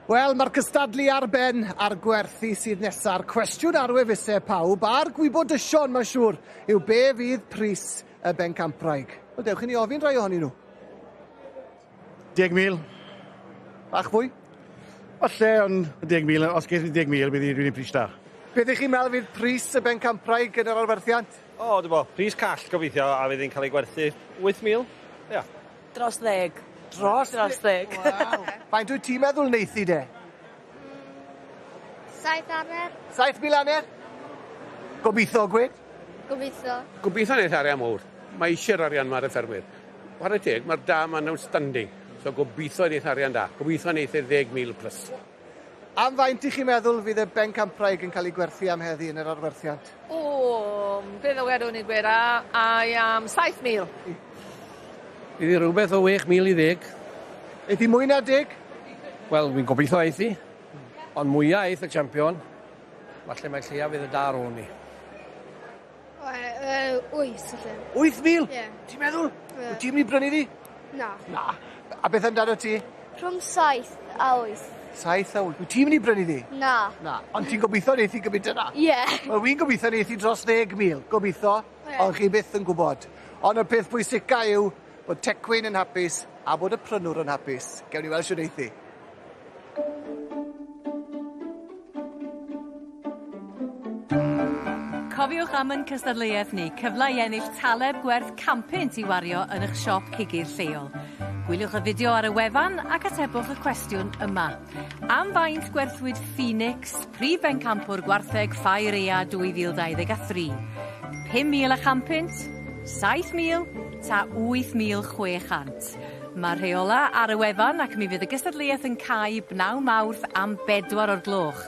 Wel, mae'r cystadlu ar ben a'r gwerthu sydd nesa'r cwestiwn ar wefusau pawb a'r gwybodysion, mae'n siŵr, yw be fydd pris y bencampwraig. Wel, dewch i ni ofyn rhai ohonyn nhw. 10,000. Bach fwy? Falle, ond 10,000, os geith ni 10,000, bydd hi'n pris da. Beth ych chi'n meddwl fydd pris y bencampwraig yn yr arwerthiant? O, dwi'n bo, pris call gobeithio a fydd hi'n cael ei gwerthu 8,000. Ia. Dros ddeg. Dros, Dros ddeg. Waw. Faint wyt ti'n meddwl wneith hi de? 7.5. 7,500? Gobeithio, gwed? Gobeithio. Gobeithio neith arian mowr. Mae eisiau'r arian 'ma ar y ffermwyr. Whare teg, mae'r da 'ma'n outstanding. So gobeithio neith arian da. Gobeithio neith e 10,000 plus. Am faint 'ych chi'n meddwl fydd y bencampwraig yn cael ei gwerthu am heddi yn yr arwerthiant? O, beth ddywedwn i gwed a, a i am 7,000. Bydd hi rhywbeth o 6,000 i ddeg. Eith hi mwy na deg? Wel, wi'n gobeithio eith hi. Ond mwya eith y champion, falle mai lleia fydd y da ar ôl ni. Yy, wyth, falle. 8,000? Ie. Ti'n meddwl? Ie. Wyt ti'n mynd i brynu ddi? Na. Na. A beth amdano ti? Rhwng 7 a 8. 7 a 8. Wyt ti'n mynd i brynu ddi? Na. Na. Ond ti'n gobeithio neith hi gymryd yna? Ie. Wel, wi'n gobeithio neith hi dros 10,000. Gobeithio. Ie. Ond chi byth yn gwybod. Ond y peth pwysica yw bod Tecwyn yn hapus a bod y prynwr yn hapus. Gewn ni weld shwd eith hi. Cofiwch am yn cystadleuaeth ni, cyfle i ennill taleb gwerth 100 i wario yn eich siop cigydd lleol. Gwyliwch y fideo ar y wefan ac atebwch y cwestiwn yma. Am faint gwerthwyd Phoenix, prif bencampwr gwartheg Ffair Ea 2023? 5,000 a 100, 7,000 ta 8,600? Mae'r rheola ar y wefan ac mi fydd y gystadleuaeth yn cau bnawn Mawrth am bedwar o'r gloch.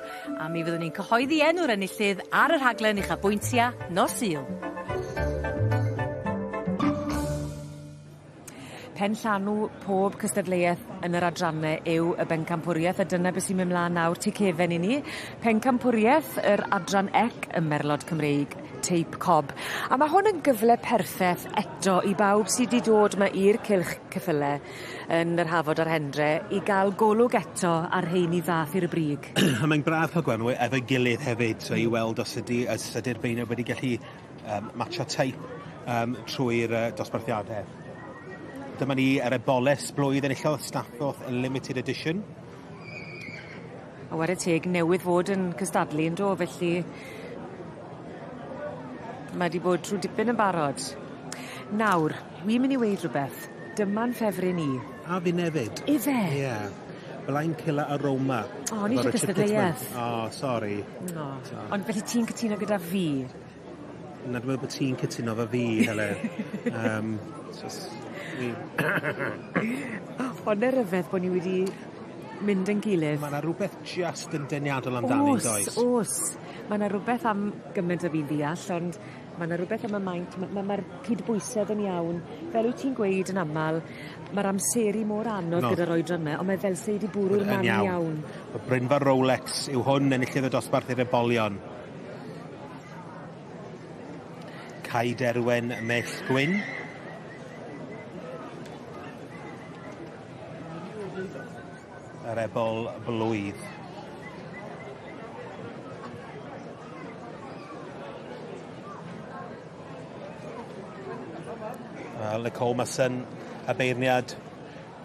A mi fyddwn ni'n cyhoeddi enw'r enillydd ar y rhaglen uchafbwyntia nos Sul. Pen llanw pob cystadleuaeth yn yr adranne yw y bencampwriaeth a dyna beth sy'n mynd mlaen nawr tu cefen i ni. Pencampwriaeth yr adran ec y Merlod Cymreig Teip Cob. A ma' hwn yn gyfle perffeth eto i bawb sy 'di dod 'ma i'r cylch ceffyle yn yr Hafod a'r Hendre i ga'l golwg eto ar rheini ddath i'r brig. A mae'n braf cael gweld nhw efo'i gilydd hefyd, so i weld os ydy os ydy'r beirniaid wedi gallu um, matcho teip um, trwy'r uh, dosbarthiadau. Dyma ni yr eboles blwydd enillodd Stafforth Limited Edition. A ware teg newydd fod yn cystadlu yn do felly mae 'di bod trw dipyn yn barod. Nawr, wi'n myn' i weud rwbeth. Dyma'n ffefryn i. A fi nefyd. Yfe? Ie. Blaen Killer Aroma. O, o'n i isie cystadleuaeth. O, sori. O. Ond felly ti'n cytuno gyda fi? Na, dwi'n meddwl bod ti'n cytuno efo fi, Helen. um, just, mi... Ond e ryfedd bod ni wedi mynd yn gilydd. Mae yna rhywbeth just yn deniadol amdani, does? O's, o's. Mae yna rhywbeth am gymaint o fi'n ddeall, ond mae yna rhywbeth am y maint, mae'r ma, ma cydbwysedd yn iawn. Fel wyt ti'n gweud yn aml, mae'r amseru mor anodd No. gyda'r oedran 'ma, ond mae fel se 'di bwrw'r Yn man iawn. iawn. Y Brynfa Rolex yw hwn enillydd y dosbarth i'r ebolion. Cai Derwen Mell Gwyn. Yr ebol blwydd. Uh, Nicole Musson, y beirniad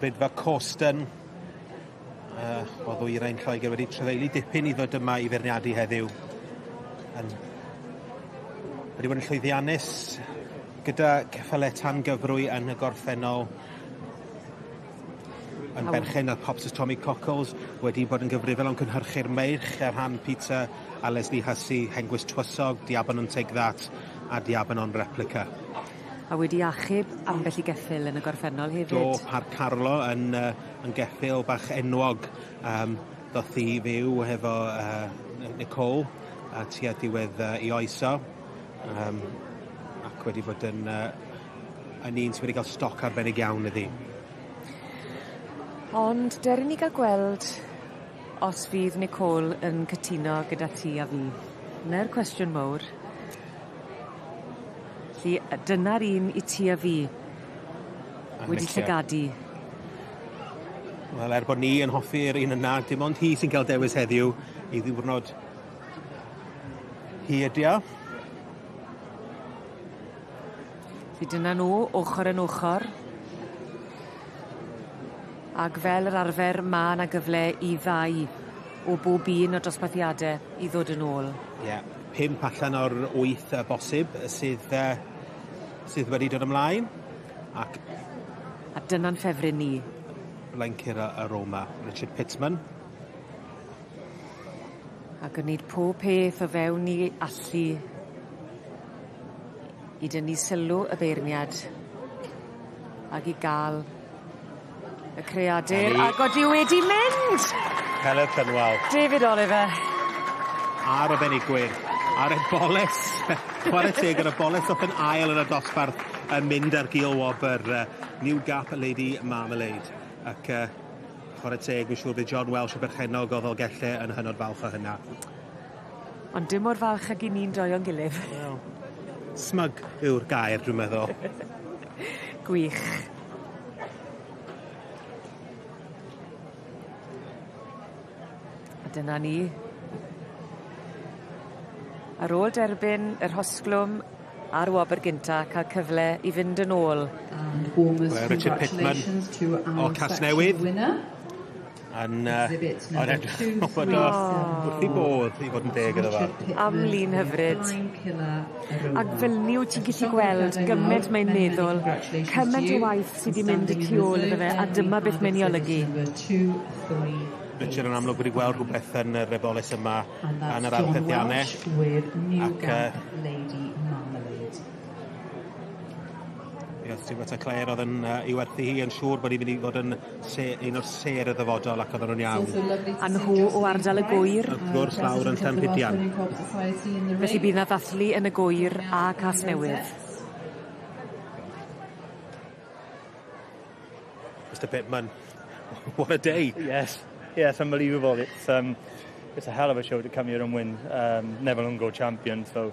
Brydfa Coston o ddwyrain Lloegr wedi trefeili dipyn i ddod yma i feirniadu heddiw. Yn wedi bod yn llwyddiannus gyda ceffyle tan gyfrwy yn y gorffennol. Yn berchen ar Pops Tommy Cockles, wedi bod yn gyfrifol am cynhyrchu'r meirch ar rhan Peter a Leslie Hussey, Hengwys Twysog, Diabanon Take That a Diabanon Replica. A wedi achub ambell i geffyl yn y gorffennol hefyd. Do, Parc Carlo yn, yn geffyl bach enwog. Ddoth i fyw hefo Nicole a tua diwedd i oes o. Ac wedi bod yn, yn un sydd wedi cael stoc arbennig iawn iddi. Ond dere ni ga'l gweld os fydd Nicole yn cytuno gyda ti a fi. 'Na'r cwestiwn mowr. 'Lly dyna'r un i ti a fi. Wedi llygadu. Wel, er bod ni yn hoffi'r un yna, dim ond hi sy'n cael dewis heddiw i ddiwrnod hi ydi o. Felly dyna nhw, ochor yn ochor. Ag fel yr arfer, ma' 'na gyfle i ddau o bob un o'r dosbarthiade i ddod yn ôl. Ie, yeah, 5 allan o'r 8 bosib sydd, sydd wedi dod ymlaen. Ac A dyna'n ffefryn ni. Blaencura Aroma, Richard Pittman. Ac yn neud pob peth o fewn 'i allu i dynnu sylw y beirniad ag i ga'l y creadur ag odi wedi mynd! Heledd Cynwal. David Oliver. A'r arbenigwyr, a'r eboles, chwarae teg yr eboles ddoth yn ail yn y dosbarth yn mynd ar gil wobr New Gap Lady Marmalade. Ac chwarae teg, fi'n siŵr bydd John Welsh y berchennog o Ddolgelle yn hynod falch o hynna. Ond dim mor falch ag 'yn ni'n joio'n gilydd. Wel, smug yw'r gair dwi'n meddwl. Gwych. A dyna ni. Ar ôl derbyn yr hosglwm a'r wobr gynta ca'l cyfle i fynd yn ôl. And warmest Wel Richard Pitman congratulations to o our Casnewydd. section winner. Yn Exhibit yn number edrych two, fel bod three, o seven, wrth 'i bodd i fod yn deg iddo fo. Am lun hyfryd. Killer Ac fel 'ny wyt ti'n gallu gweld gyment mae'n meddwl, cyment o waith sy 'di mynd y tu ôl iddo fe, a dyma beth mae'n 'i olygu. Richard yn amlwg wedi gweld rhywbeth yn yr eboles yma And yn that's yr John arddyddianne. Welsh with New Ac Gap Lady Marmalade. Ie, Stuart a Claire oedd yn i werthu hi yn siŵr bod hi'n mynd i fod yn un o'r sêr y ddyfodol ac oedden nhw'n iawn. A nhw o ardal y Gwyr. Wrth gwrs lawr yn Llanrhidian. Felly bydd 'na ddathlu yn y Gwyr a Casnewydd. Mr Pitman, what a day. Yes, yes, unbelievable. It's a hell of a show to come here and win. Never long go champion, so,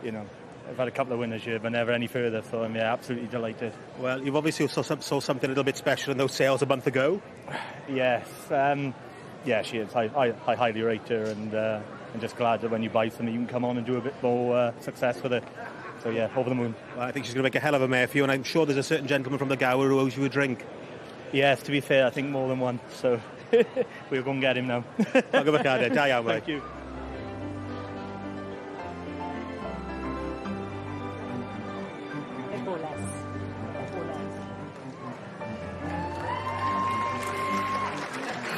you know, I've had a couple of winners here, but never any further, so I'm absolutely delighted. Well, you've obviously saw something a little bit special in those sales a month ago. Yes, yeah, she is. I highly rate her, and I'm just glad that when you buy something, you can come on and do a bit more success with it. So, yeah, over the moon. Well, I think she's going to make a hell of a mare for you, and I'm sure there's a certain gentleman from the Gower who owes you a drink. Yes, to be fair, I think more than one, so we'll go and get him now. Llongyfarchiadau, da iawn, Thank you. Eboles. Eboles.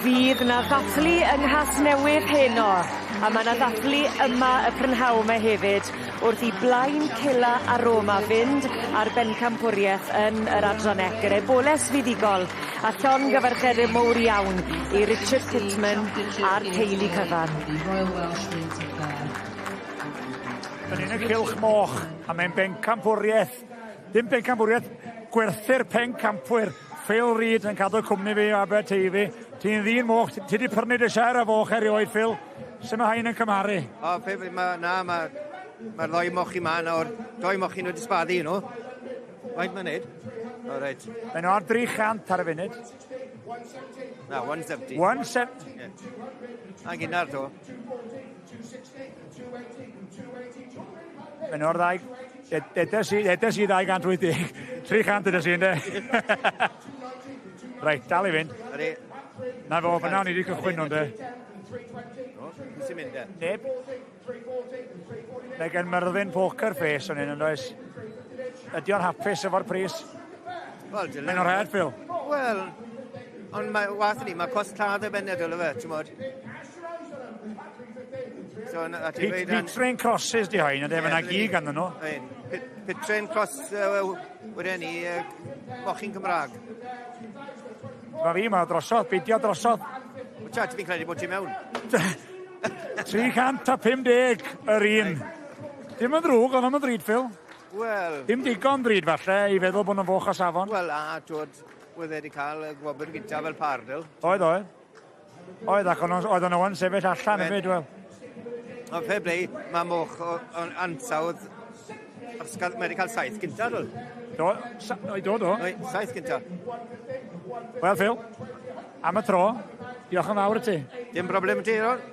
Fydd 'na ddathlu yng Nghasnewydd heno, a ma' 'na ddathlu yma y prynhawn 'ma hefyd wrth i Blaen Cila Aroma fynd ar bencampwrieth yn yr Adran Ec yr eboles fuddugol a llongyfarchiade mowr iawn i Richard Pitman a'r teulu cyfan. The Royal Welsh Winter Fair. Dyn ni'n y cylch moch, a mae'n bencampwriaeth. Dim bencampwriaeth, gwerthu'r pencampwyr. Phil Reid yn cadw cwmni fi o Aberteifi. Ti'n ddyn moch, ti di prynu dy siar a foch erioed, Phil. Sut mae hain yn cymharu? O, fe, ma, na, mae'r ma ddoi moch i ma nawr. Doi moch i nhw wedi sbaddu nhw. Faint mae'n neud? O, reit. Mae nhw ar 300 ar y funud. Na, 170. 170. Yeah. A gynnar to. Mae nhw ar ddau... Edes i, edes i 280. 300 edes i, ynddo? Reit, dal i fynd. Ydy. Na fo, fyna ni wedi cychwyn nhw, ynddo? O, pwy sy'n mynd e? Neb. Mae gen Myrddin poker face o'n un, yn does? Ydy o'n hapus efo'r pris? Wel, dylen. Mae'n o'r rhad, Phil. Wel, ond mae, wath ni, mae cost lladd y benedol o fe, ti'n modd. So, a ti'n gweud... Pitrain crosses di hain, ynddo? Mae yna gig ganddyn nhw. Ein, Pitrain cross, wedyn ni, mochyn Cymraeg. Mae fi, mae drosodd, beidio drosodd. Wyt ti, fi'n credu bod ti mewn. 350 yr un. Dim yn ddrwg, ond am yn ddrud, Phil. Wel... Dim digon ddrud, falle, i feddwl bod nhw'n foch o safon. Wel, a, twod, wedd e wedi cael y gwobr gyntaf fel pardal. Oedd, oedd. Oedd, ac oedd nhw yn sefyll allan hefyd, wel. Ond fair play, mae moch o ansawdd, achos mae wedi cael 7 gyntaf, dwl. Do, do, do. 7 gyntaf. Wel, Phil, am y tro, diolch yn fawr i ti. Dim broblem i ti, Ron.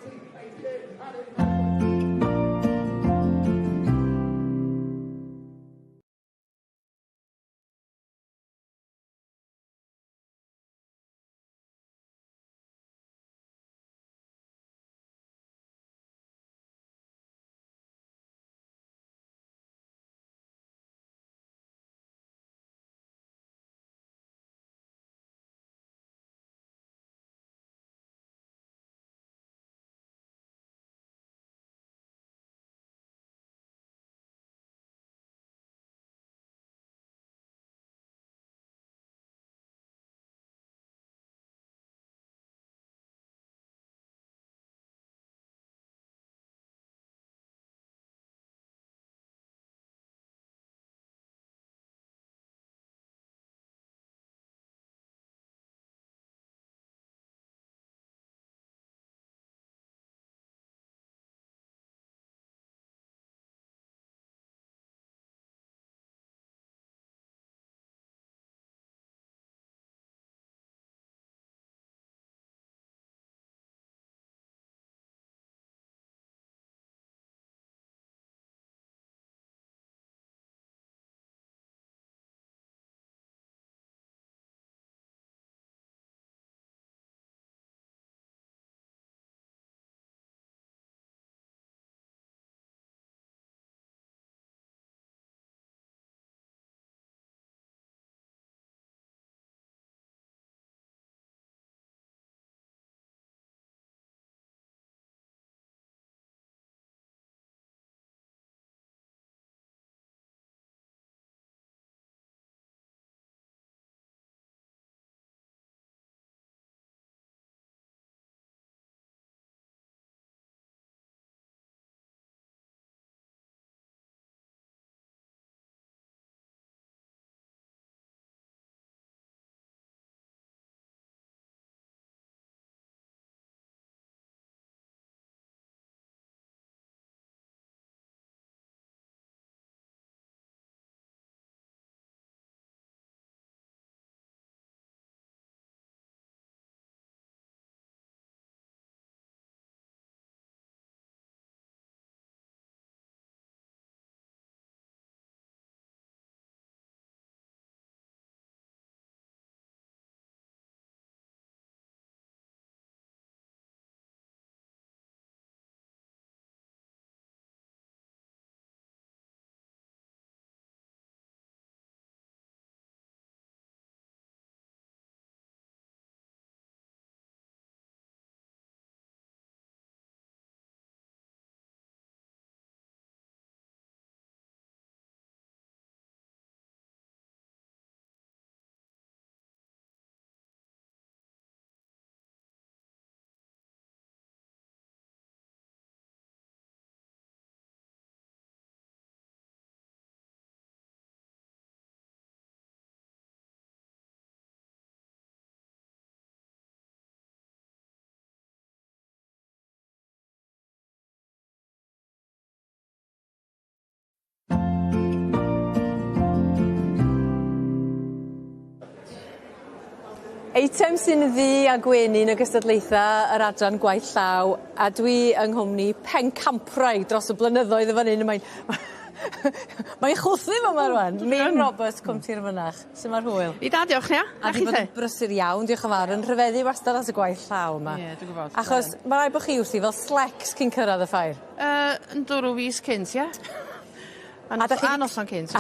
Eitem sy'n ddu a gwyn un o gystadlaetha yr adran gwaith llaw a dwi yng nghwmni pencampwraig dros y blynyddoedd yn fan 'yn a mae'n mae'n chwythu fa' 'ma rŵan. Mim Roberts Cwm Tir Mynach. Su' ma'r hwyl? I da diolch Nia. A 'di bod yn brysur iawn diolch yn fawr yn rhyfeddu wastad at y gwaith llaw yma. Ie dwi gwbod. Achos ma' raid bo' chi wrthi fel slecs cyn cyrradd y ffair. Yy yndw rw fis cynt ia? A A 'dach chi a noson cynt.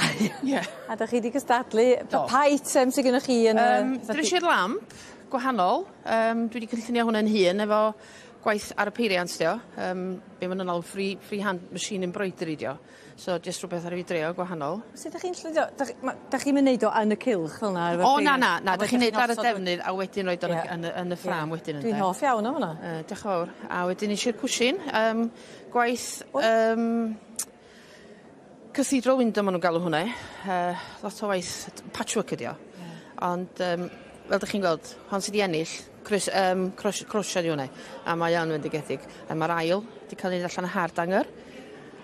Ie. A 'dach chi 'di cystadlu Do. pa eitem sy gynnoch chi yn y... Drysh i'r lamp gwahanol yym dwi 'di cynllunio hwnna'n hun efo gwaith ar y peiriant 'di o yym be' ma' nw'n alw free freehand machine embroidery 'di o. So jyst rwbeth ar fi drio gwahanol. Sut 'dach chi'n llwyddo 'dach ma' 'dach chi'm yn neud o yn y cylch fel 'na efo'r O na na na 'dych chi'n neud ar y defnydd a wedyn roid o yn y yn y yn y ffrâm wedyn ynde? Dwi'n hoff iawn o hwnna. Yy dioch yn fawr. A wedyn nesh i'r cwshin yym gwaith yym Cathedral window ma' nw'n galw hwnna. Yy lot o waith patchwork ydi o. Ie. Ond yym fel 'dych chi'n gweld hon sy 'di ennill crys- yym crosh- crochet 'di hwnna a mae o'n fendigedig. A ma'r ail 'di ca'l 'i neud allan o hardanger.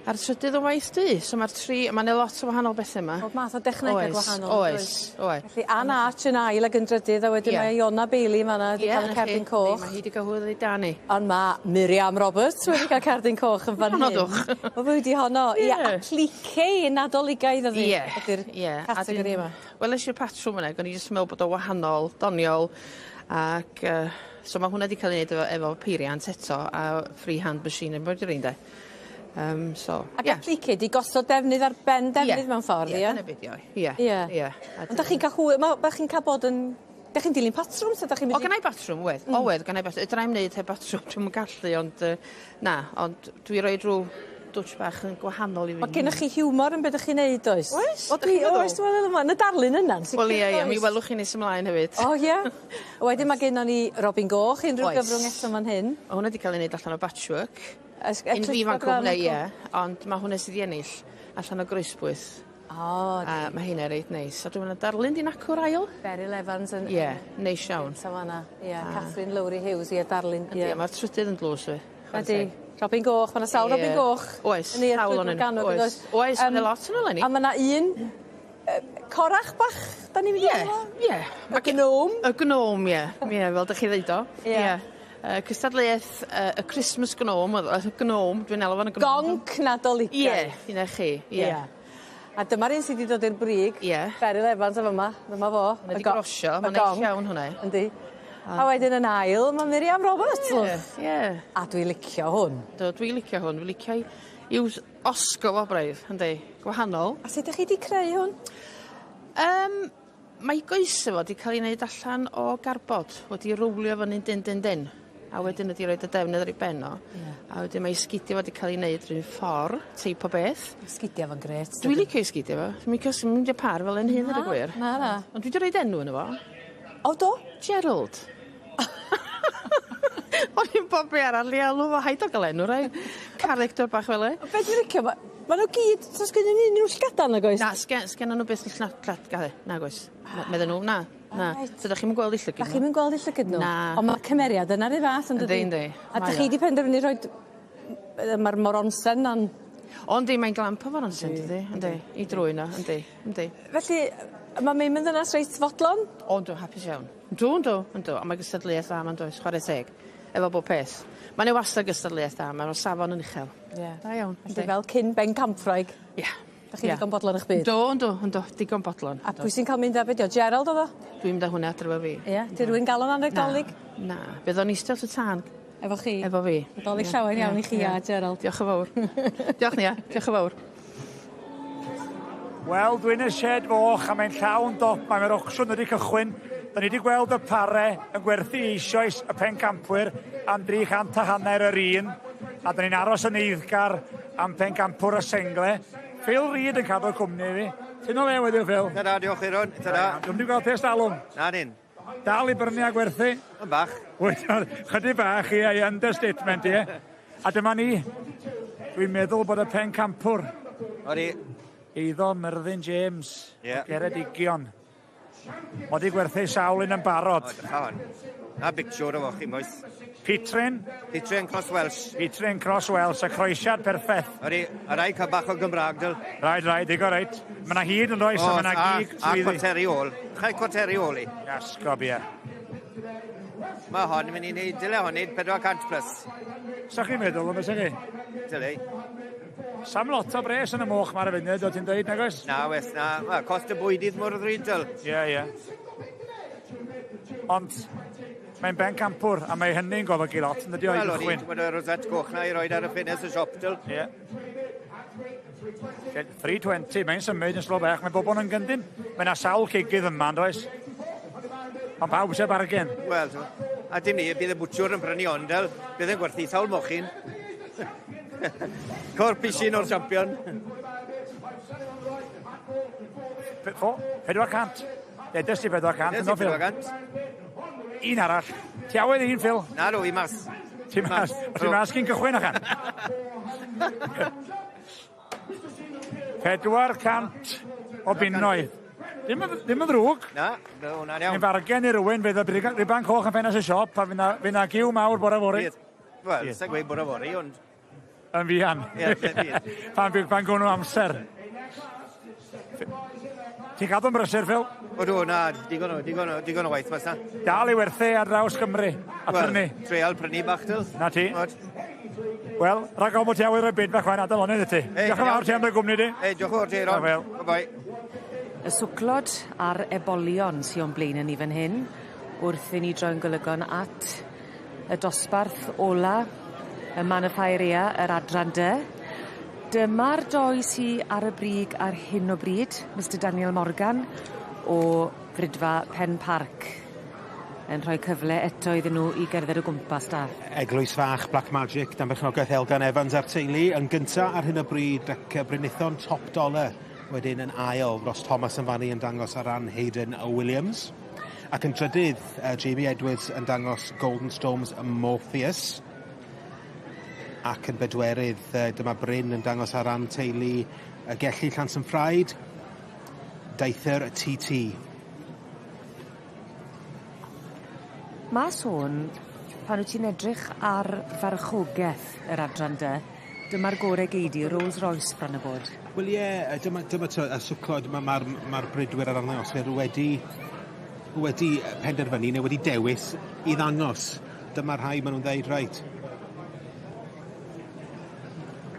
A'r trydydd yn waith du so ma'r tri ma' 'ne lot o wahanol bethe 'ma. Pob math o dechnege gwahanol Oes oes oe. Felly Ann Arch yn ail ag yn drydydd a wedyn mae Iona Bailey yn fan 'na 'di ca'l y cerdyn coch. Mae hi 'di ca'l hwyl reit da ni. Ond ma' Miriam Roberts wedi ca'l cerdyn coch yn fan hyn. Honno dwch. Wel pwy 'di honno? Ie. Applique Nadoligaidd o'dd 'i. Ie. Ydi'r ie. categori yma. Weles i'r patrwm yna ag o'n i jyst yn me'wl bod o wahanol, doniol ac yy so ma' hwnna 'di ca'l 'i neud efo efo peiriant eto a freehand machine embroidery ynde? Yym so Ag ie. applique 'di gosod defnydd ar ben defnydd mewn ffordd ie? Ie dyna be' 'di o. Ie. Ie. Ie. Ond 'dach chi'n ca'l hwyl ma' 'dach chi'n ca'l bod yn 'dach chi'n dilyn patrwm 'ta 'dach chi'n mynd O gennai batrwm wedd. O wedd gennai bat- fedrai'm neud heb batrwm dwi'm yn gallu ond yy na ond dwi roid rw dwtsh bach yn gwahanol i fy Ma' gennoch chi hiwmor yn be' 'dych chi'n neud oes? Oes? Wel dwi oes dwi meddwl ma' yn y darlun yna'n sicir Wel ie ie oes. mi welwch chi nes ymlaen hefyd. O ie? Wedyn ma' gennon ni Robin Goch unrhyw Oes. gyfrwng eto fan hyn. Ma' hwnna 'di ca'l ei neud allan o batchwork. Ys- Un fi fan cwmni ie ond ma' hwnna sy 'di ennill allan o groesbwyth. O A ma' heina reit neis a dwi me'wl na darlun 'di nacw'r ail. Beryl Evans yn... Ie neis iawn. Sa fan 'na. Ie Catherine Lowri Hughes ie darlun ie. Yndi a ma'r trydydd yn dlws 'fyd. Chware Ydi. teg. Robin Goch ma' 'na sawl Robin Goch. Oes. Yn Neuadd Sawl Clwyd onyn nhw. Morgannwg Oes. yndoes? Oes ma' 'na lot o n'w leni. A ma' 'na un yy corach bach 'dan ni'n mynd i Ie alw fo? ie. Y gnom. Y gnom ie. Ie fel 'dych chi ddeud o. Ie. Ie. Yy cystadleuaeth yy y Christmas Gnome o'dd o y gnome dwi'n alw fo'n y gnome. Gonc Nadoligaidd. Ie 'na chi ie. Ie. A dyma'r un sy 'di dod i'r brig. Ie. Beryl Evans yn fyma. Dyma fo. Ma' 'di grosio ma'n neis iawn hwnna. Yndi. A wedyn yn ail ma' Miriam Roberts. Ie ie. A dwi licio hwn. Do dwi licio hwn dwi licio 'i i'w s- osgo fo braidd yndi? Gwahanol. A sut 'dych chi 'di creu hwn? Yym mae goese fo 'di ca'l 'i neud allan o garbod wedi rowlio fyny'n dyn dyn dyn. A wedyn wedi roid y defnydd ar 'i ben o. Ie. A wedyn mae 'i sgidia fo 'di ca'l 'i neud 'r un ffor teip o beth. Ma' sgidia fo'n grêt. Dwi licio 'i sgidia fo. Dwi'm licio swn meindio par fel 'yn hun ddeud y gwir. Na na. Ond dwi 'di roid enw ano fo. O do? Gerald. O'n i'm bo' be' arall i alw fo haid o ga'l enw rai? Character bach fel 'e. Be' dwi licio ma' ma' n'w gyd do's gen 'im un unryw llgada nag oes? Na sgen sgennon n'w byth ll- lladga nag oes. Na medden nhw na. Na. Reit. So 'dach chi'm yn gweld 'u llygid 'Dach chi'm yn gweld 'u llygid n'w? Na. On' ma'r cymeriad yna 'run fath yndydi? Yndi yndi. A 'dych chi 'di penderfynu rhoid yy ma'r moronsen 'na'n O yndi mae'n glamp o foronsen dydi? Yndi. I drwyn o yndi yndi. Felly yy ma' Mim yn ddynas reit fodlon? O yndw hapus iawn. Yndw yndw yndw a mae gystadleuaeth dda 'ma yndoes chware teg. Efo bob peth. Ma' 'ne wastad gystadleuaeth da ma' o'r safon yn uchel. Ie. Da iawn. Felly fel cyn bencampwraig. Ie. 'Dach chi ddigon bodlon 'ych byd? Yndw yndw yndw digon bodlon. A pwy sy'n ca'l mynd â be' 'di o Gerald o'dd o? Dwi'n mynd â hwnna adre efo fi. Ie? 'Di rywun galon anreg 'Dolig? Na. Fydd o'n iste wrth y tân. Efo chi? Efo fi. Nadolig llawen iawn i chi a Gerald. Diolch yn fowr. Diolch Nia. Diolch yn fowr. Wel, dwi'n y shed foch a mae'n llawn dop, mae mae'r ocsiwn wedi cychwyn. Da ni wedi gweld y pare yn gwerthu eisoes y pencampwyr am 300 a hanner yr un, a da ni'n aros yn eiddgar am pencampwr y sengle. Phil Reid yn cadw cwmni i fi. Ti'n o le wedyn, Phil? Ta-ra, diolch Euron. Ta-ra. Dwi'm wedi gweld peth stalwm. Na dyn. Dal i brynu a gwerthu? Yn bach. Wyt, chydig bach, ie, ie, understatement, ie. A dyma ni. Dwi'n meddwl bod y pencampwr. Odi. Eiddo Myrddin James. Ie. Geredigion. Mod i gwerthu sawl un yn barod. O, dycha hon. Na bictiwr o fo chi, moes. Pitrin. Pitrin Cross Welsh. Pitrin Cross Welsh, y croesiad perffaith. Odi, a rai cael bach o Gymraeg, dyl. Rhaid, rhaid, digon reit. Mae yna hyd yn oes, a mae yna gig A cwateri ôl. Chai cwateri ôl i. Iasgob, ie. Mae hon yn mynd i wneud, dyle hon wneud 400 plus. Sa chi'n meddwl, ond bys chi? Dyle. Sam lot o bres yn y moch ma'r y funud, o ti'n dweud, nag oes? Na, wes, na. Ma, cost y bwydydd mor ddrud, dyl. Ie, ie. Ond mae'n ben campwr, a mae hynny'n golygu lot, yn dydi o, i Wel, o'n i, gychwyn. ti'n gwybod y rosette goch na i roed ar y ffenest y siop, dyl. Ie. 320, mae'n symud yn slo bach, mae bobl yn gyndyn. Mae yna sawl cigydd yma, yn does? Ond pawb eisiau bargen. Wel, a dim ni, bydd y bwtsiwr yn prynu ond, del. Bydd yn gwerthu sawl mochyn. Cor pishin o'r champion. Fo, 400. Dedes ti 400, Dedes ynddo, ti Phil? 400. Un arall. Ti awydd un, Phil? Na, do, i mas. Ti mas. Ti mas cyn cychwyn achan. 400 o bunnoedd. Ddim yn, ddim yn ddrwg. Na, na, hwnna'n iawn. Mae'n fargen i rywun, fydd y riban coch yn ffenest y siop, a fydd na giw mawr bore fory. Wel, sa'n gweud bore fory, ond... Yn fuan. Ie, fydd. Pan gwn nhw amser. Ti'n cadw'n brysur, Phil? Odw, na, digon o waith mas na. Dal i werthu ar draws Gymru, a prynu. Treial prynu bach, dyl. Na ti. Wel, rhag ofn bod ti awydd rhoi bid bach chwain adael onydd i ti. Diolch yn fawr ti am dy gwmni di. Ei, diolch yn fawr ti, Ron. Bye-bye. Y swclod a'r ebolion sy o'n blaen ni fan hyn, wrth i ni droi'n golygon at y dosbarth ola yma yn y Ffair Ea, yr adran dy. Dyma'r doi sy ar y brig ar hyn o bryd, Mr Daniel Morgan o Fridfa Pen Parc, yn rhoi cyfle eto iddyn nhw i gerdded o gwmpas da. Eglwys Fach Black Magic dan berchnogaeth Elgan Evans a'r teulu yn gynta ar hyn o bryd ac Brynithon Top Dollar wedyn yn ail Ross Thomas yn fannu yn dangos ar ran Hayden Williams. Ac yn drydydd, Jamie Edwards yn dangos Golden Storms Morpheus. Ac yn bedwerydd, dyma Bryn yn dangos ar ran teulu y Gelli Llansymffraid, Daethyr TT. Ma' sôn, pan wyt ti'n edrych ar farchogeth yr adran dy, dyma'r gore gei di, Rolls Royce bron a bod. Wel ie, dyma y swclod mae'r ma bridwyr a'r arddangoswyr wedi penderfynu neu wedi dewis i ddangos. Dyma'r rhai maen nhw'n dweud, reit.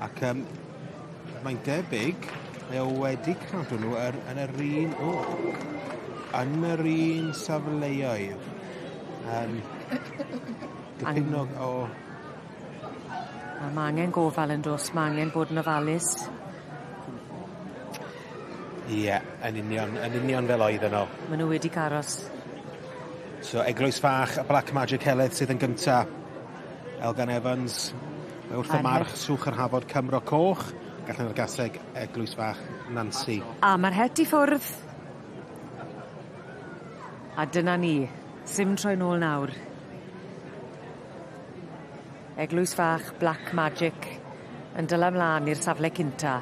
Ac mae'n debyg, mae o wedi cadw nhw yn yr un, yn yr un safleoedd. Dipyn o... A ma' angen gofal yn do's, ma' angen bod yn ofalus. Ie, yn union fel oedd yno. Ma' nhw wedi caros. So, Eglwys Fach, Black Magic Heledd sydd yn gynta. Elgan Evans, mae wrth y march Swch yr Hafod Cymro Coch, gallan yr gaseg Eglwys Fach Nancy. A ma'r het i ffwrdd. A dyna ni, sim troi nôl nawr. Eglwys Fach, Black Magic, yn dyla mlaen i'r safle cynta.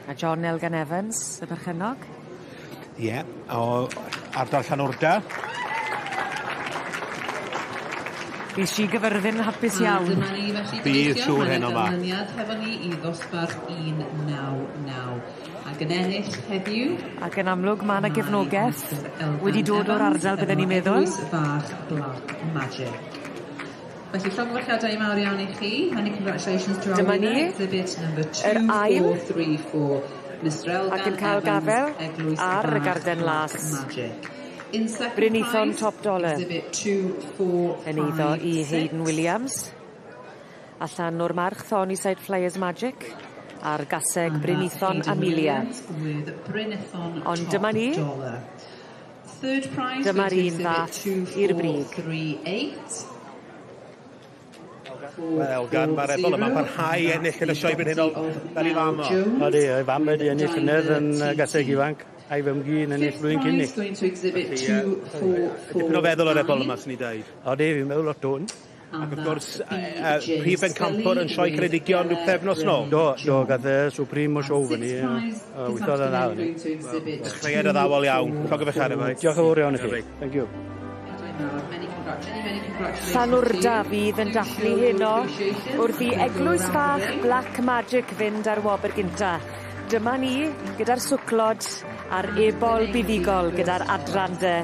A John Elgan Evans, y perchennog? Ie, o ardal Llanwrda. Bydd si gyfyrddin yn hapus iawn. A dyma ni felly Bydd siŵr heno 'ma. Ganlyniad hefo ni i ddosbarth 199. Ac yn ennill heddiw... Ac yn amlwg ma' 'na gefnogeth wedi dod o'r ardal bydden ni'n meddwl. Eglwys Fach Black Magic. Felly llongyfarchiadau mawr iawn i chi. Many congratulations to our Dyma ni, winner, exhibit number yr ail 2434, Mr Elgan ac yn cael Evans, gafel Eglwys ar y Fach garden Black las. Magic. In second Brynithon prize, Top Dollar. Exhibit 2456. Yn eiddo i Hayden Williams. Allan o'r march Thorny Side Flyers Magic a'r gaseg And that's Brynithon Hayden Amelia. Williams with Brynithon Ond Top dyma ni. Dollar. Third prize Dyma'r goes to un exhibit fath i'r brig. 2438. Wel, Elgan, mae'r ebol yma'n parhau i ennill yn y sioe brenhinol fel i fam o. Odi, ei fam wedi ennill llynedd yn gaseg ifanc, a'i fam-gu yn ennill blwyddyn cyn ni. Prize going to exhibit Felly, Dipyn o feddwl o'r ebol yma, swn i dweud. Odi, fi'n meddwl lot o'n. Ac wrth gwrs, prif bencampwr yn sioe Ceredigion rhyw pythefnos nôl. Do, do, gath e Supreme o show fyny. Weithiodd yn dda fyny. Dechreuad addawol iawn. Llongyfarchiadau, bois. Diolch yn fawr iawn i chi. Thank you. Llanwrda fydd yn dathlu heno wrth i Eglwys Fach Black Magic fynd ar wobr gynta. Dyma ni gyda'r swclod a'r ebol buddugol gyda'r adran dy.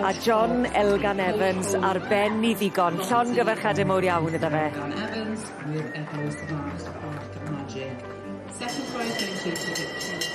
A John Elgan Evans ar ben 'i ddigon. Llongyfarchiade mowr iawn iddo fe. Elgan Evans with Eglwys Fach Park Magic. Second prize going to Ticket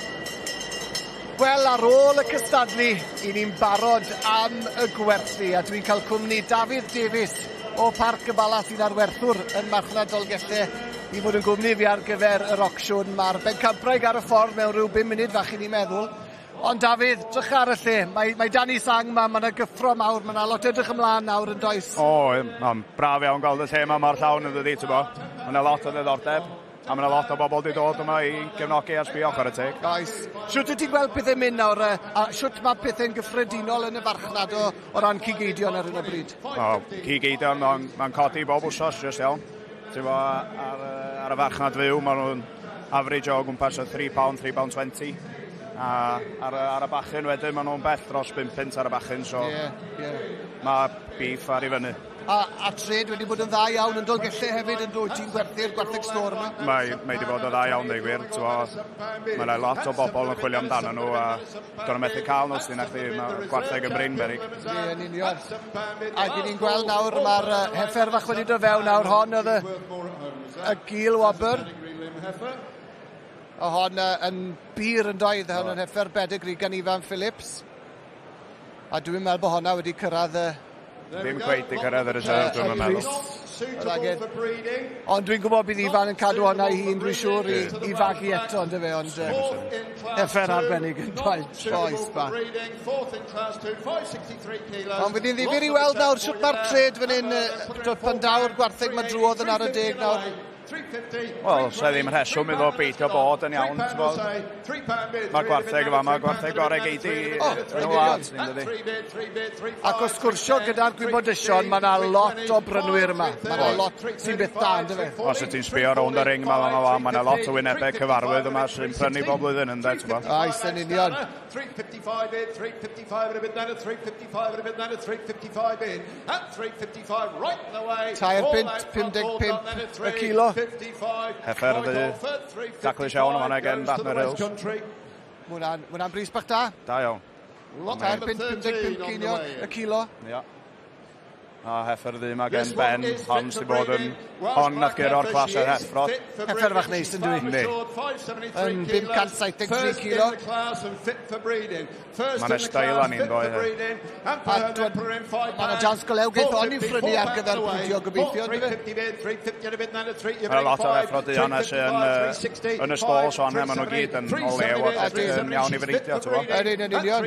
Wel, ar ôl y cystadlu, i ni'n barod am y gwerthu, a dwi'n cael cwmni Dafydd Davies o Parc y Bala sy'n arwerthwr yn marchnad Dolgellau i fod yn gwmni fi ar gyfer yr ocsiwn. Mae'r bencampwraig ar y ffordd mewn rhyw 5 munud fach i ni'n meddwl. Ond Dafydd, drych ar y lle. Mae, mae Danny Sang ma, mae yna gyffro mawr, mae yna lot edrych ymlaen nawr yn does. O, mae'n braf iawn gweld y lle yma mor llawn yn dydi, ti'n bo. Mae yna lot o ddiddordeb, a mae yna lot o bobl wedi dod yma i gefnogi a sbio chwarae teg. Oes. Shwt wyt ti'n gweld pethau'n mynd nawr, a shwt mae pethau'n gyffredinol yn y farchnad o, o ran cig eidion ar hyn o bryd? O, cig eidion, mae'n ma codi bob wsos, jyst iawn. Ti'n bo, ar, ar y farchnad fyw, maen nhw'n average o gwmpas o £3, £3.20. A ar, ar y bachyn wedyn, maen nhw'n bell dros 5 punt ar y bachyn, so yeah, yeah. Mae beef ar i fyny. A trade wedi bod yn dda iawn yn Dolgellau hefyd yn dod ti'n gwerthu'r gwartheg stôr yma? Mae, mae wedi bod yn dda iawn, dweud gwir. Mae yna lot o bobl yn chwilio amdano nhw a dyn nhw'n methu cael nhw, sy'n achdi mae gwartheg yn brin berig. Ie, yn union. Ac i ni'n gweld nawr, mae'r heffer fach wedi dod fewn nawr, hon oedd y, y gil wobr. A hon yn bur yn doedd, hon yn heffer bedigri gan Ifan Phillips. A dwi'n meddwl bod honna wedi cyrraedd y... Ddim cweit i cyrraedd y reserve, dwi'n meddwl. Ond dwi'n gwybod bydd Ifan yn cadw honna i hun, dwi'n siŵr, i, i fagu eto, ond fe, ond heffer arbennig yn dweud, oes ba. Ond fydd hi'n ddifyr i weld nawr sut mae'r trade fan hyn, dod pan daw'r gwartheg mae drwodd yn ar y deg nawr. Wel, sa ddim rheswm iddo beidio bod yn iawn, ti'n bod. Mae'r gwartheg yma, mae'r gwartheg gorau geidi yn y wlad, ni'n dydi. Ac o sgwrsio gyda'r gwybodysion, mae yna lot o brynwyr yma. Mae yna lot sy'n beth da, ynddo fe? Os ydych ti'n sbio rownd y ring yma, mae yna lot o wynebau cyfarwydd yma sy'n prynu bob blwyddyn, ynddo, ti'n bod. Oes, yn union. 355 in, 355 and a bit then, at 355 and a bit then, at 355 in, at 355 right in the way. 3 punt 55 y kilo. Heffer ddu, daclus iawn yma gen Batner Hills. Mae hwnna'n bris bach da. Da iawn. 3 punt 55 ceiniog y kilo. Ia. A heffer ddu yma gen Ben, hon sydd bod yn... Hon nath guro'r clas yr heffrod. Heffer fach neis yn dwi. Yndi. Yn 573 kilo. Mae 'na steil arni'n doi. A mae yna jans go lew geith hon i'w phrynu ar gyfer bridio gobeithio, ynddo fe? Mae lot o heffrod duon sy'n yn y stalls o'n maen nhw gyd yn o lew ac yn iawn i fridio, ti'n bod? Yn un yn union.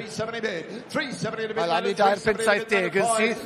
Mae lan i 2 punt 70 yn syth.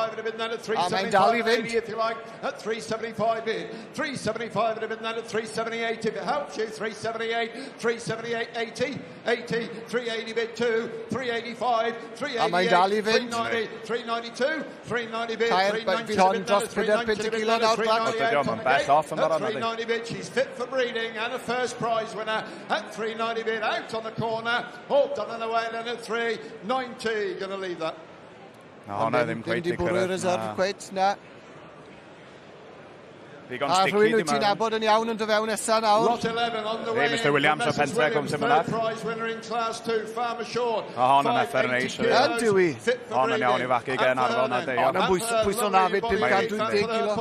A mae'n dal i fynd. If you like, at 375 in, 375 and a bit then at 378 if it helps you, 378, 378, 80, 80, 380 bid 2, 385, 388, A mae'n dal i fynd. 390, 392, 390 bid, Tair, fydd hon dros 4 punt y kilo nawr, Black. Dydy o'm yn bell off yn barod, nadi. 390 bid, she's fit for breeding and a first prize winner at 390 bid out on the corner, all done and away then at 390, gonna leave that. Na, honna ddim cweit Ddim i di bwrw'r cyrraedd. reserve Na. cweit, na. Ddigon A sticky, rhywun dim wyt ti'n nabod yn iawn yn dy fewn nesa nawr. Lot 11 on the Hey, way. Mr Williams o Pentre, Cwm Tymynach. Third prize winner in class 2, Farmer Short. A hon yn heffer neis. Yn dyw i. Hon yn iawn i fagu gen Arfon a Deio. Hon yn pwyso na fyd 580 kilo.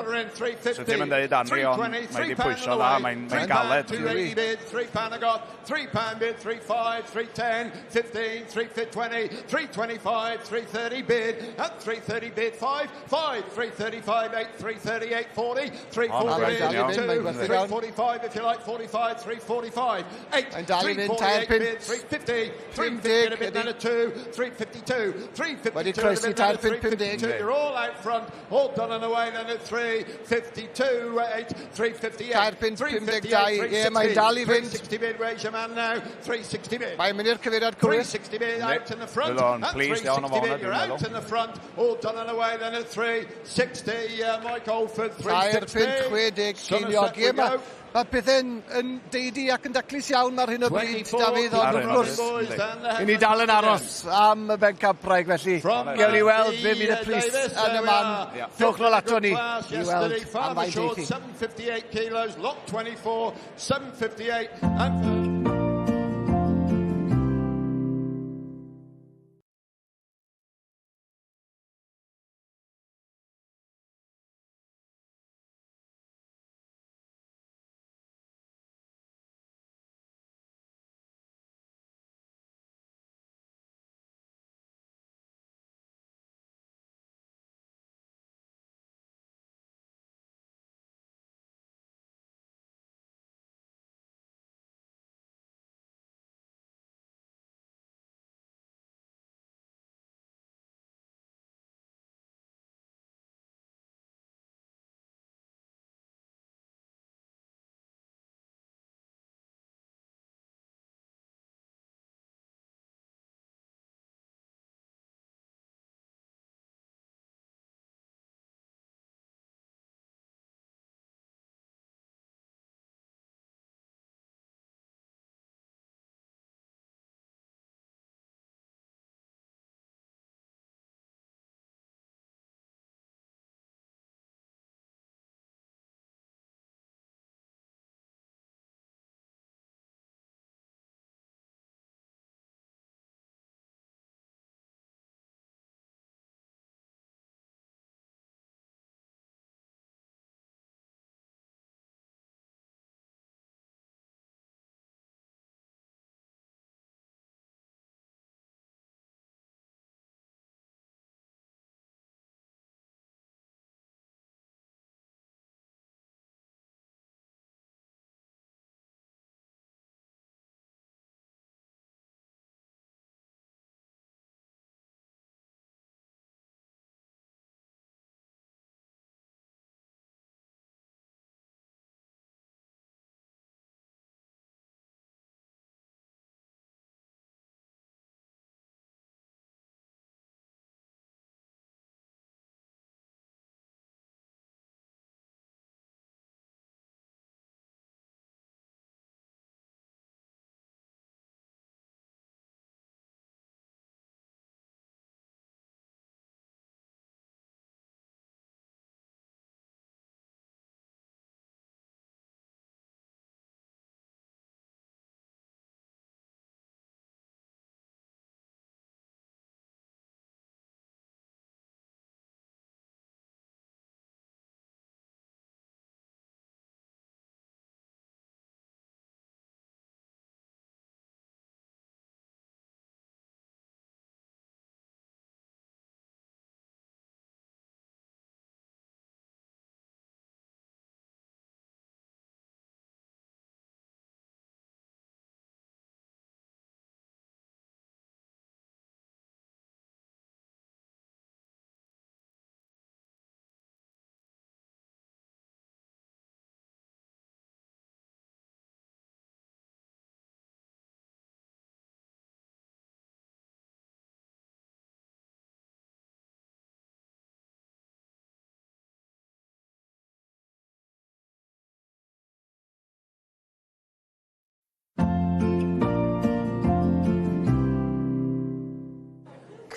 So ti'n mynd deud Anri, ond mae di pwyso dda, mae'n mae galed. 280 bid, £3 a got, £3 bid, 3 5, 3 10, 15, 3 20, 325, 330 bid, at 330 bid, 5, 5, 335, 8, 338, 40, 340, Mae'n 2, dal i fynd. 345 if you like, 45, 345, 8, Mae'n dal i fynd, tair 348 punt. bid, 350, 350 a bid, then a 2, 352, 352 Wedi croesi a bid, then a 3 punt 50. 352. You're all out front, all done and away then at 352, 8, 358, 3 punt 52, ie, mae'n dal i fynd. 360 bid, where's your man now? 360 bid. Mae'n mynd i'r cyfeiriad cywir. 360 bid out in the front. Fydd o'n At pleased iawn o 360 fo hwnna, bid, you're dwi'n out meddwl. in the front, all done and away then at 360, Mike Oldford, 3 360. punt 60 ceiniog. Somerset Ie, we mae go. ma pethau'n yn deidi ac yn daclus iawn ar hyn o bryd, 24 Dafydd, ond Ar wrth hyn o gwrs, bryd, i ni dal yn aros am y bencampwraig, felly gewn ni weld be fydd y pris yn y man. Dewch nôl ato ni i weld am Farmer faint Short, eithi. 758 kilos, lot 24, 758, and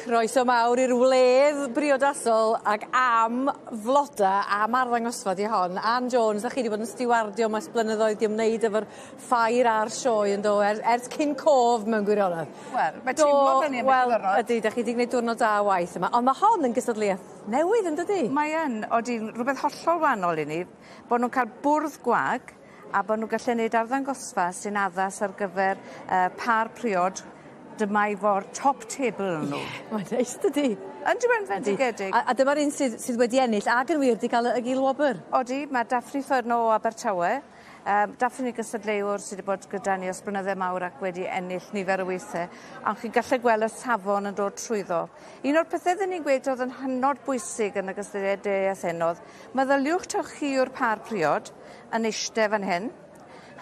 Croeso mawr i'r wledd briodasol ac am floda am arddangosfa 'di hon. Ann Jones, 'dach chi 'di bod yn stiwardio 'ma ers blynyddoedd 'di ymwneud efo'r ffair a'r sioe yndo er, ers cyn cof mewn gwirionedd. Wel, mae teimlo fel ni am Wel, ydy, 'dach chi 'di gwneud diwrnod da o waith yma, ond ma' hon yn gystadleuaeth newydd yndydi? Mae yn, odi, rhywbeth hollol wahanol i ni, bod nhw'n cael bwrdd gwag a bod nhw'n gallu neud arddangosfa sy'n addas ar gyfer yy pâr priod dyma i fo'r top table nhw. Ie, mae'n neis dydi? Yndyw e'n fendigedig? A, a dyma'r un sydd, sydd wedi ennill ag yn wir 'di cael y gil wobr. Odi, mae Daphne Furno o Abertawe. Daphne gystadleuwr sydd wedi bod gyda ni ers blynydde mawr ac wedi ennill nifer o weithiau. Ond chi'n gallu gweld y safon yn dod trwyddo. Un o'r pethau ddyn ni'n gweud oedd yn hynod bwysig yn y gystadleuaeth hyn oedd meddyliwch taw chi yw'r pâr priod yn eiste fan hyn.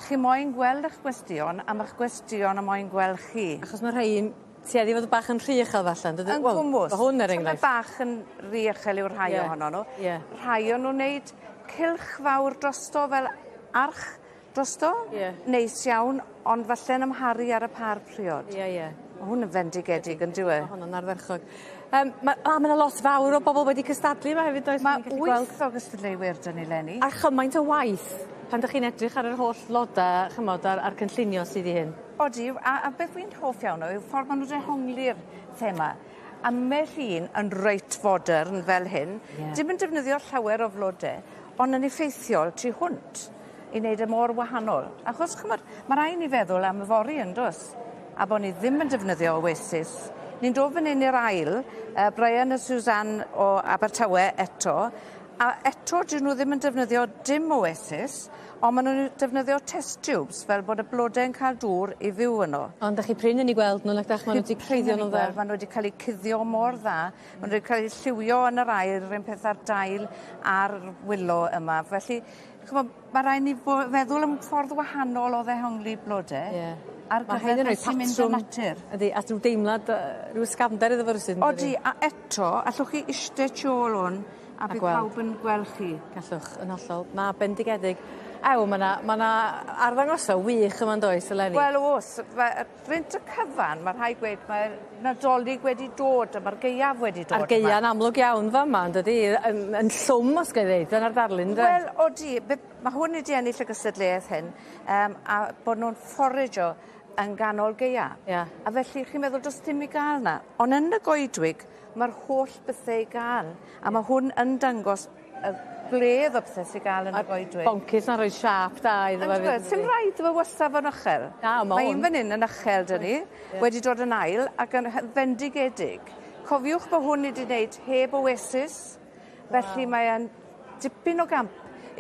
Chi moyn gweld 'ych gwestion a ma'ch gwestion yn moyn gweld chi. Achos ma' rhein tueddu i fod bach yn rhy uchel falle yndydyn? Yn gwmws. Wel, hwn er enghraifft. Tamed bach yn rhy uchel yw rhai yeah. ohono nhw. Yeah. Rhai o'n nhw'n neud cylch fawr drosto fel arch drosto. Yeah. Neis iawn, ond falle'n amharu ar y par priod. Ie, yeah, ie. Yeah. Ma' hwn yn fendigedig on'd yw e? Ma' honno'n ardderchog. Yym ma' a ma' 'na lot fawr o bobl wedi cystadlu yma hefyd does? Ma' wyth o gystadleuwyr 'da ni leni. A chymaint o waith pan 'dych chi'n edrych ar yr holl floda ch'mod a'r a'r cynllunio sydd i hyn. Odi a a beth fi'n hoff iawn o yw ffordd ma' n'w dehongli'r thema. Ambell un yn reit fodern fel hyn. Ie. Dim yn defnyddio llawer o flode on' yn effeithiol tu hwnt i neud e mor wahanol. Achos ch'mod ma' rai' ni feddwl am yfory yndos? A bo' ni ddim yn defnyddio Oasis. Ni'n dod fan 'yn i'r ail yy Brian a Suzanne o Abertawe eto a eto 'dyn nw ddim yn defnyddio dim Oasis on' ma' nw'n defnyddio test tubes fel bod y blode'n ca'l dŵr i fyw yno. Ond 'dach chi prin yn 'u gweld nw nag 'dach ma' nw 'di cuddio nw'n dda. Ma' nw wedi ca'l 'u cuddio mor dda ma' nw wedi cael 'u lliwio yn yr aer yr un peth â'r dail a'r willow yma felly ch'mo' ma' rai' ni fo- feddwl am ffordd wahanol o ddehongli blode. Ie. Ar Ma' gyfer rhein yn rhoi beth sy'n mynd â patrwm natur. Ydi a rhyw deimlad yy ryw ysgafnder iddo fo rywsut yndydi? Odi a eto allwch chi ishte tu ôl 'wn a bydd pawb yn gweld chi. Gallwch yn hollol. Na bendigedig. Ew ma' 'na ma' 'na arddangosfa wych yma yndoes eleni? Wel o's fe- yy brint y cyfan ma' rhai' gweud mae'r Nadolig wedi dod a ma'r Gaeaf wedi dod A'r Gaea'n amlwg iawn fa' 'ma yndydi? Yn yn llwm os gai ddeud dyna'r darlun ynde? Wel odi be- ma' hwn wedi ennill y gystadleuaeth hyn yym a bod nw'n fforagio yn ganol Gaea. Ie. A felly chi'n meddwl do's dim i ga'l 'na. On' yn y goedwig ma'r holl bethe i ga'l a ma' hwn yn dangos y gwledd o pethe sy ga'l yn y goedwig. Boncyff 'na'n rhoi siâp da iddo fo efyd. Sim raid iddo fo wastad fod yn uchel. Na ma' Mae 'wn. un fan 'yn yn uchel 'da ni. Wedi dod yn ail ac yn hy- fendigedig. Cofiwch bo' hwn wedi neud heb Oasis. Felly mae yn dipyn o gamp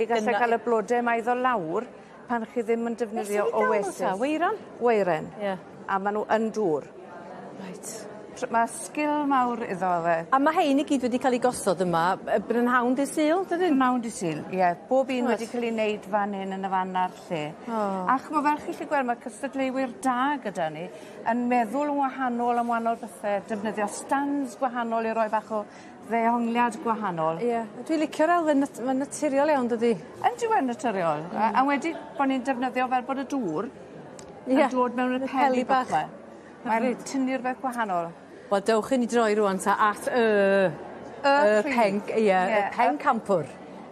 i gallu ca'l y blode 'ma i ddo' lawr pan chi ddim yn defnyddio Oasis. Beth sydd i ga'l Weiran? Weiren. Ie. A ma' n'w yn dŵr. Reit. Tr- ma' sgil mawr iddo fe. A ma' hein i gyd wedi ca'l 'u gosod yma yy brynhawn dy Sul dydyn? Prynhawn dy Sul ie. Bob un wedi ca'l 'i neud fan hyn yn y fan a'r lle. O. A ch'mo' fel chi 'llu gweld ma' cystadleuwyr da gyda ni yn meddwl yn wahanol am wanol bethe defnyddio stands gwahanol i roi bach o ddehongliad gwahanol. Ie a dwi licio'r elfen nat- ma'n naturiol iawn dydi? Yndyw e'n naturiol? A a wedi bo' ni'n defnyddio fel bod y dŵr Ie. yn dod mewn y peli bach 'ma. Mae'n tynnu rwbeth gwahanol. Wel dewch i ni droi rŵan ta at y y penc ie y pencampwr.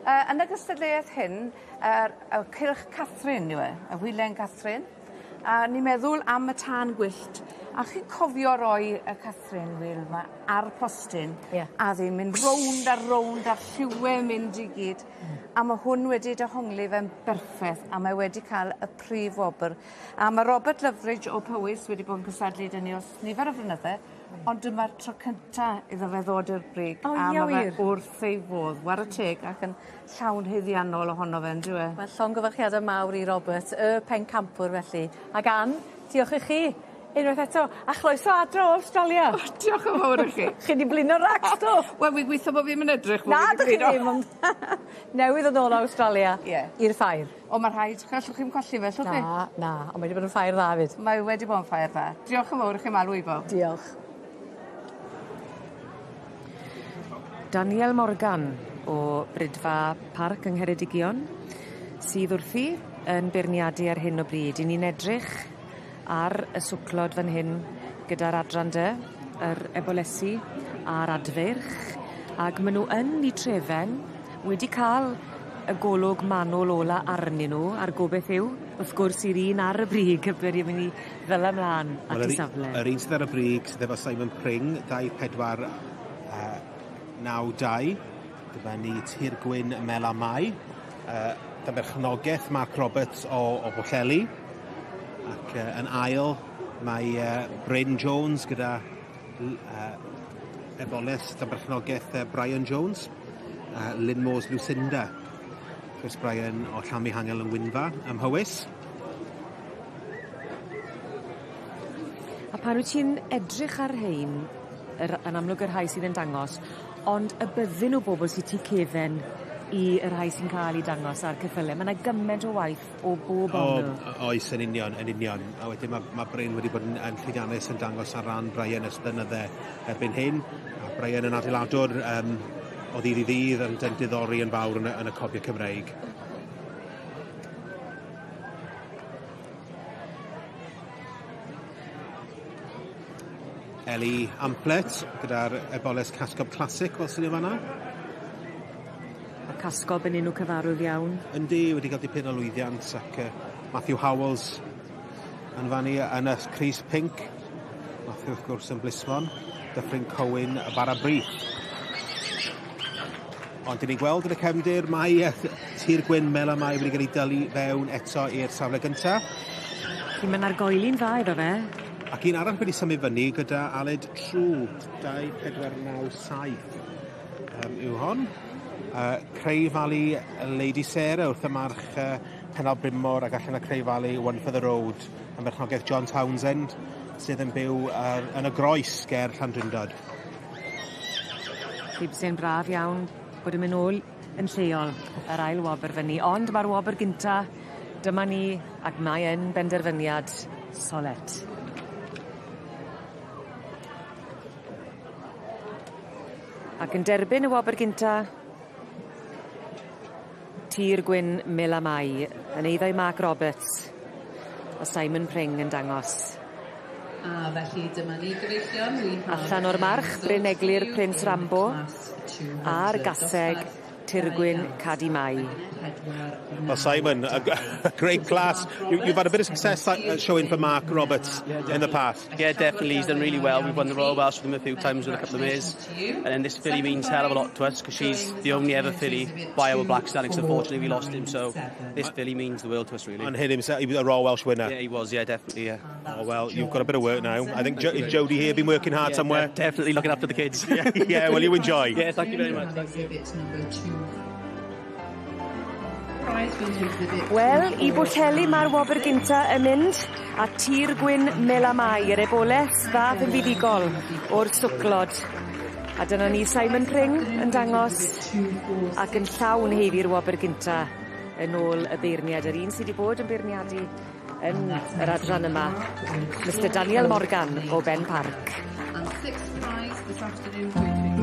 Yy yn y gystadleuaeth hyn yr y cylch Catherine yw e, y Wheelen Catherine. A ni'n meddwl am y tân gwyllt. A chi'n cofio roi y Catherine wheel 'ma ar postyn? Ie. A o'dd 'i'n mynd rownd a rownd a'r lliwie yn mynd i gyd. A ma' hwn wedi dehongli fe'n berffeth a mae wedi ca'l y prif wobr. A ma' Robert Loveridge o Powys wedi bod yn cystadlu 'da ni ers nifer o flynydde ond dyma'r tro cynta iddo fe ddod i'r brig. O a ie ma' fe wir? wrth ei fodd. 'Ware teg ac yn llawn haeddiannol ohono fe on'd yw e? Wel llongyfarchiade mawr i Robert y pencampwr felly. Ag Ann, diolch i chi unwaith eto a chroeso adre o Awstralia. O diolch yn fowr i chi. Chi 'di blino racs do? Wel wi'n gwitho bo' fi'm yn edrych Na 'dych chi ddim ond newydd ddod nôl o Awstralia. Ie. I'r ffair. O ma' rhaid allwch chi'm colli fe allwch chi? Na na on' mae 'di bod yn ffair dda 'fyd. Mae wedi bod yn ffair dda. Diolch yn fowr i chi am alw 'ebo. Diolch. Daniel Morgan o Brydfa Parc yng Ngheredigion sydd wrthi yn beirniadu ar hyn o bryd. 'Yn ni'n edrych ar y swclod fan hyn gyda'r adran dy. yr ebolesi a'r adfeirch ag ma' nw yn 'u trefen wedi ca'l y golwg manwl ola arnyn nw a'r gobeth yw wrth gwrs i'r un ar y brig y bwri myn' i ddyla mlan at 'i safle. Yr un sydd ar y brig sydd efo Simon Pring, 2 4 9 2. Dyma ni Tir Gwyn Mela Mai. Dan berchnogaeth Mark Roberts o Bwllheli. Ac yn ail mae Bryn Jones gyda eboles dan berchnogaeth Brian Jones. Lynn Moores Lucinda. Chris Bryan o Llanfihangel yn Wynfa ym Mhowys. A pan wyt ti'n edrych ar rhein, yn amlwg y rhai sydd yn dangos, ond y byddin o bobol sy tu cefen i y rhai sy'n ca'l 'u dangos ar ceffyle, ma' 'na gyment o waith o bob ongl. Oes, yn union, yn union. A wedyn ma' Bryn wedi bod yn llwyddiannus yn dangos ar ran Brian ers blynydde erbyn hyn. A Brian yn adeiladwr o ddydd i ddydd yn diddori yn fawr yn y cobiau Cymreig. Ellie Amplet gyda'r eboles Cascob Classic fel sy'n fan'na. A Cascob yn enw cyfarwydd iawn. Yndi, wedi cael dipyn o lwyddiant ac Matthew Howells yn fannu yn y crys pinc. Matthew wrth gwrs yn Blismon, Dyffryn Cowyn y Bara Brith. Ond dyn ni'n gweld yn y cefndir mae Tir Gwyn Mela Mai wedi cael ei dylu fewn eto i'r safle gynta. Felly mae'n argoeli'n dda iddo fe. Ac un arall wedi symud fyny gyda Aled True, 2, 4, 9, 7 yw hon. Cray Valley Lady Sarah wrth y march Pennal Brynmor ac allan o Cray Valley One for the Road yn berchnogaeth John Townsend sydd yn byw yn y Groes ger Llandrindod. Felly byse'n braf iawn bod yn mynd nôl yn lleol yr ail wobr fyny, ond ma'r wobr gynta dyma ni ac mae yn benderfyniad solet. Ac yn derbyn y wobr gynta Tir Gwyn Mela Mai yn eiddo i Mark Roberts a Simon Pring yn dangos. A felly dyma ni gyfeillion. Allan o'r march Bryn Eglur Prince Rambo a'r gaseg Tirgwyn Cadi Mai. Well, Simon, a great class. You've had a bit of success showing for Mark Roberts in the past. Yeah, definitely. He's done really well. We've won the Royal Welsh with him a few times with a couple of mares. And then this filly means hell of a lot to us because she's the only ever filly by our Black Stallion. So unfortunately, we lost him. So this filly means the world to us, really. And himself, he was a Royal Welsh winner. Yeah, he was. Yeah, definitely. Yeah. Oh, well, you've got a bit of work now. I think Jodie here been working hard somewhere. Definitely looking after the kids. Yeah, well, you enjoy. Yeah, thank you very much. Thank you. Wel, i Bwllheli mae'r wobr gynta yn mynd, a Tir Gwyn Mela Mai, yr eboles ddath yn fuddugol o'r swclod. A dyna ni Simon Pring yn dangos ac yn llawn heiddi'r wobr gynta yn ôl y beirniad, yr un sydd wedi bod yn beirniadu yn yr adran yma, Mr Daniel Morgan o Ben Parc. And sixth prize this afternoon.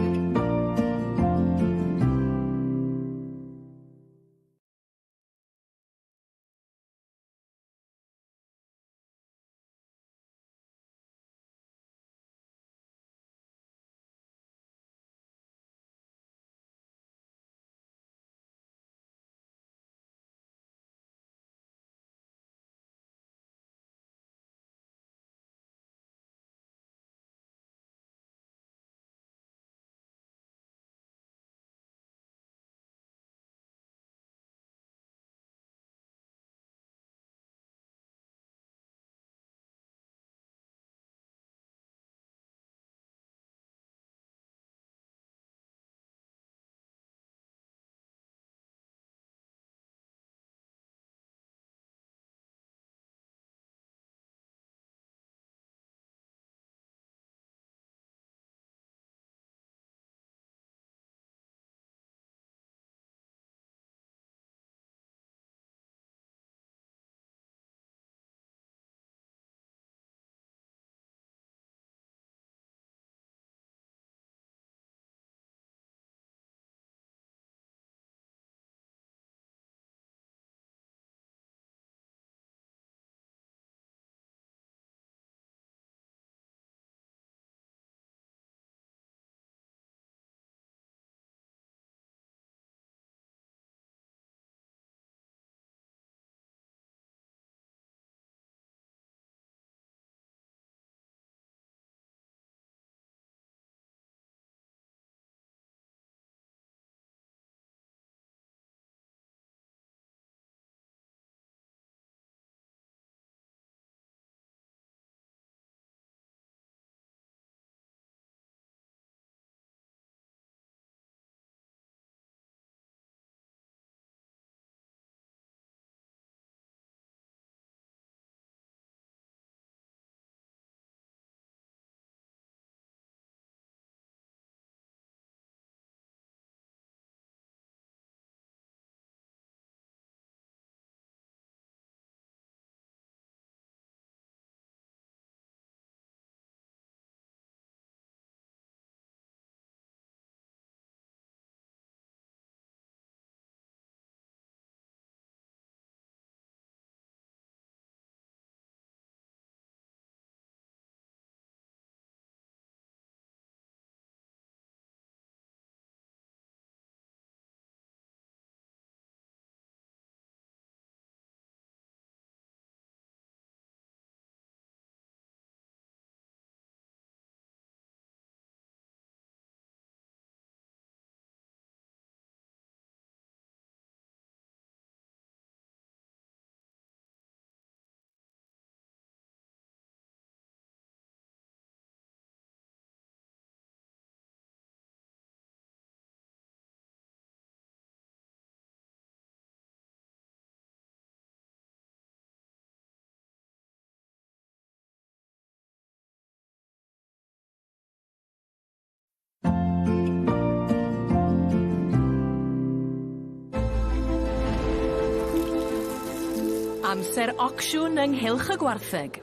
Amser ocsiwn ynghylch y gwartheg.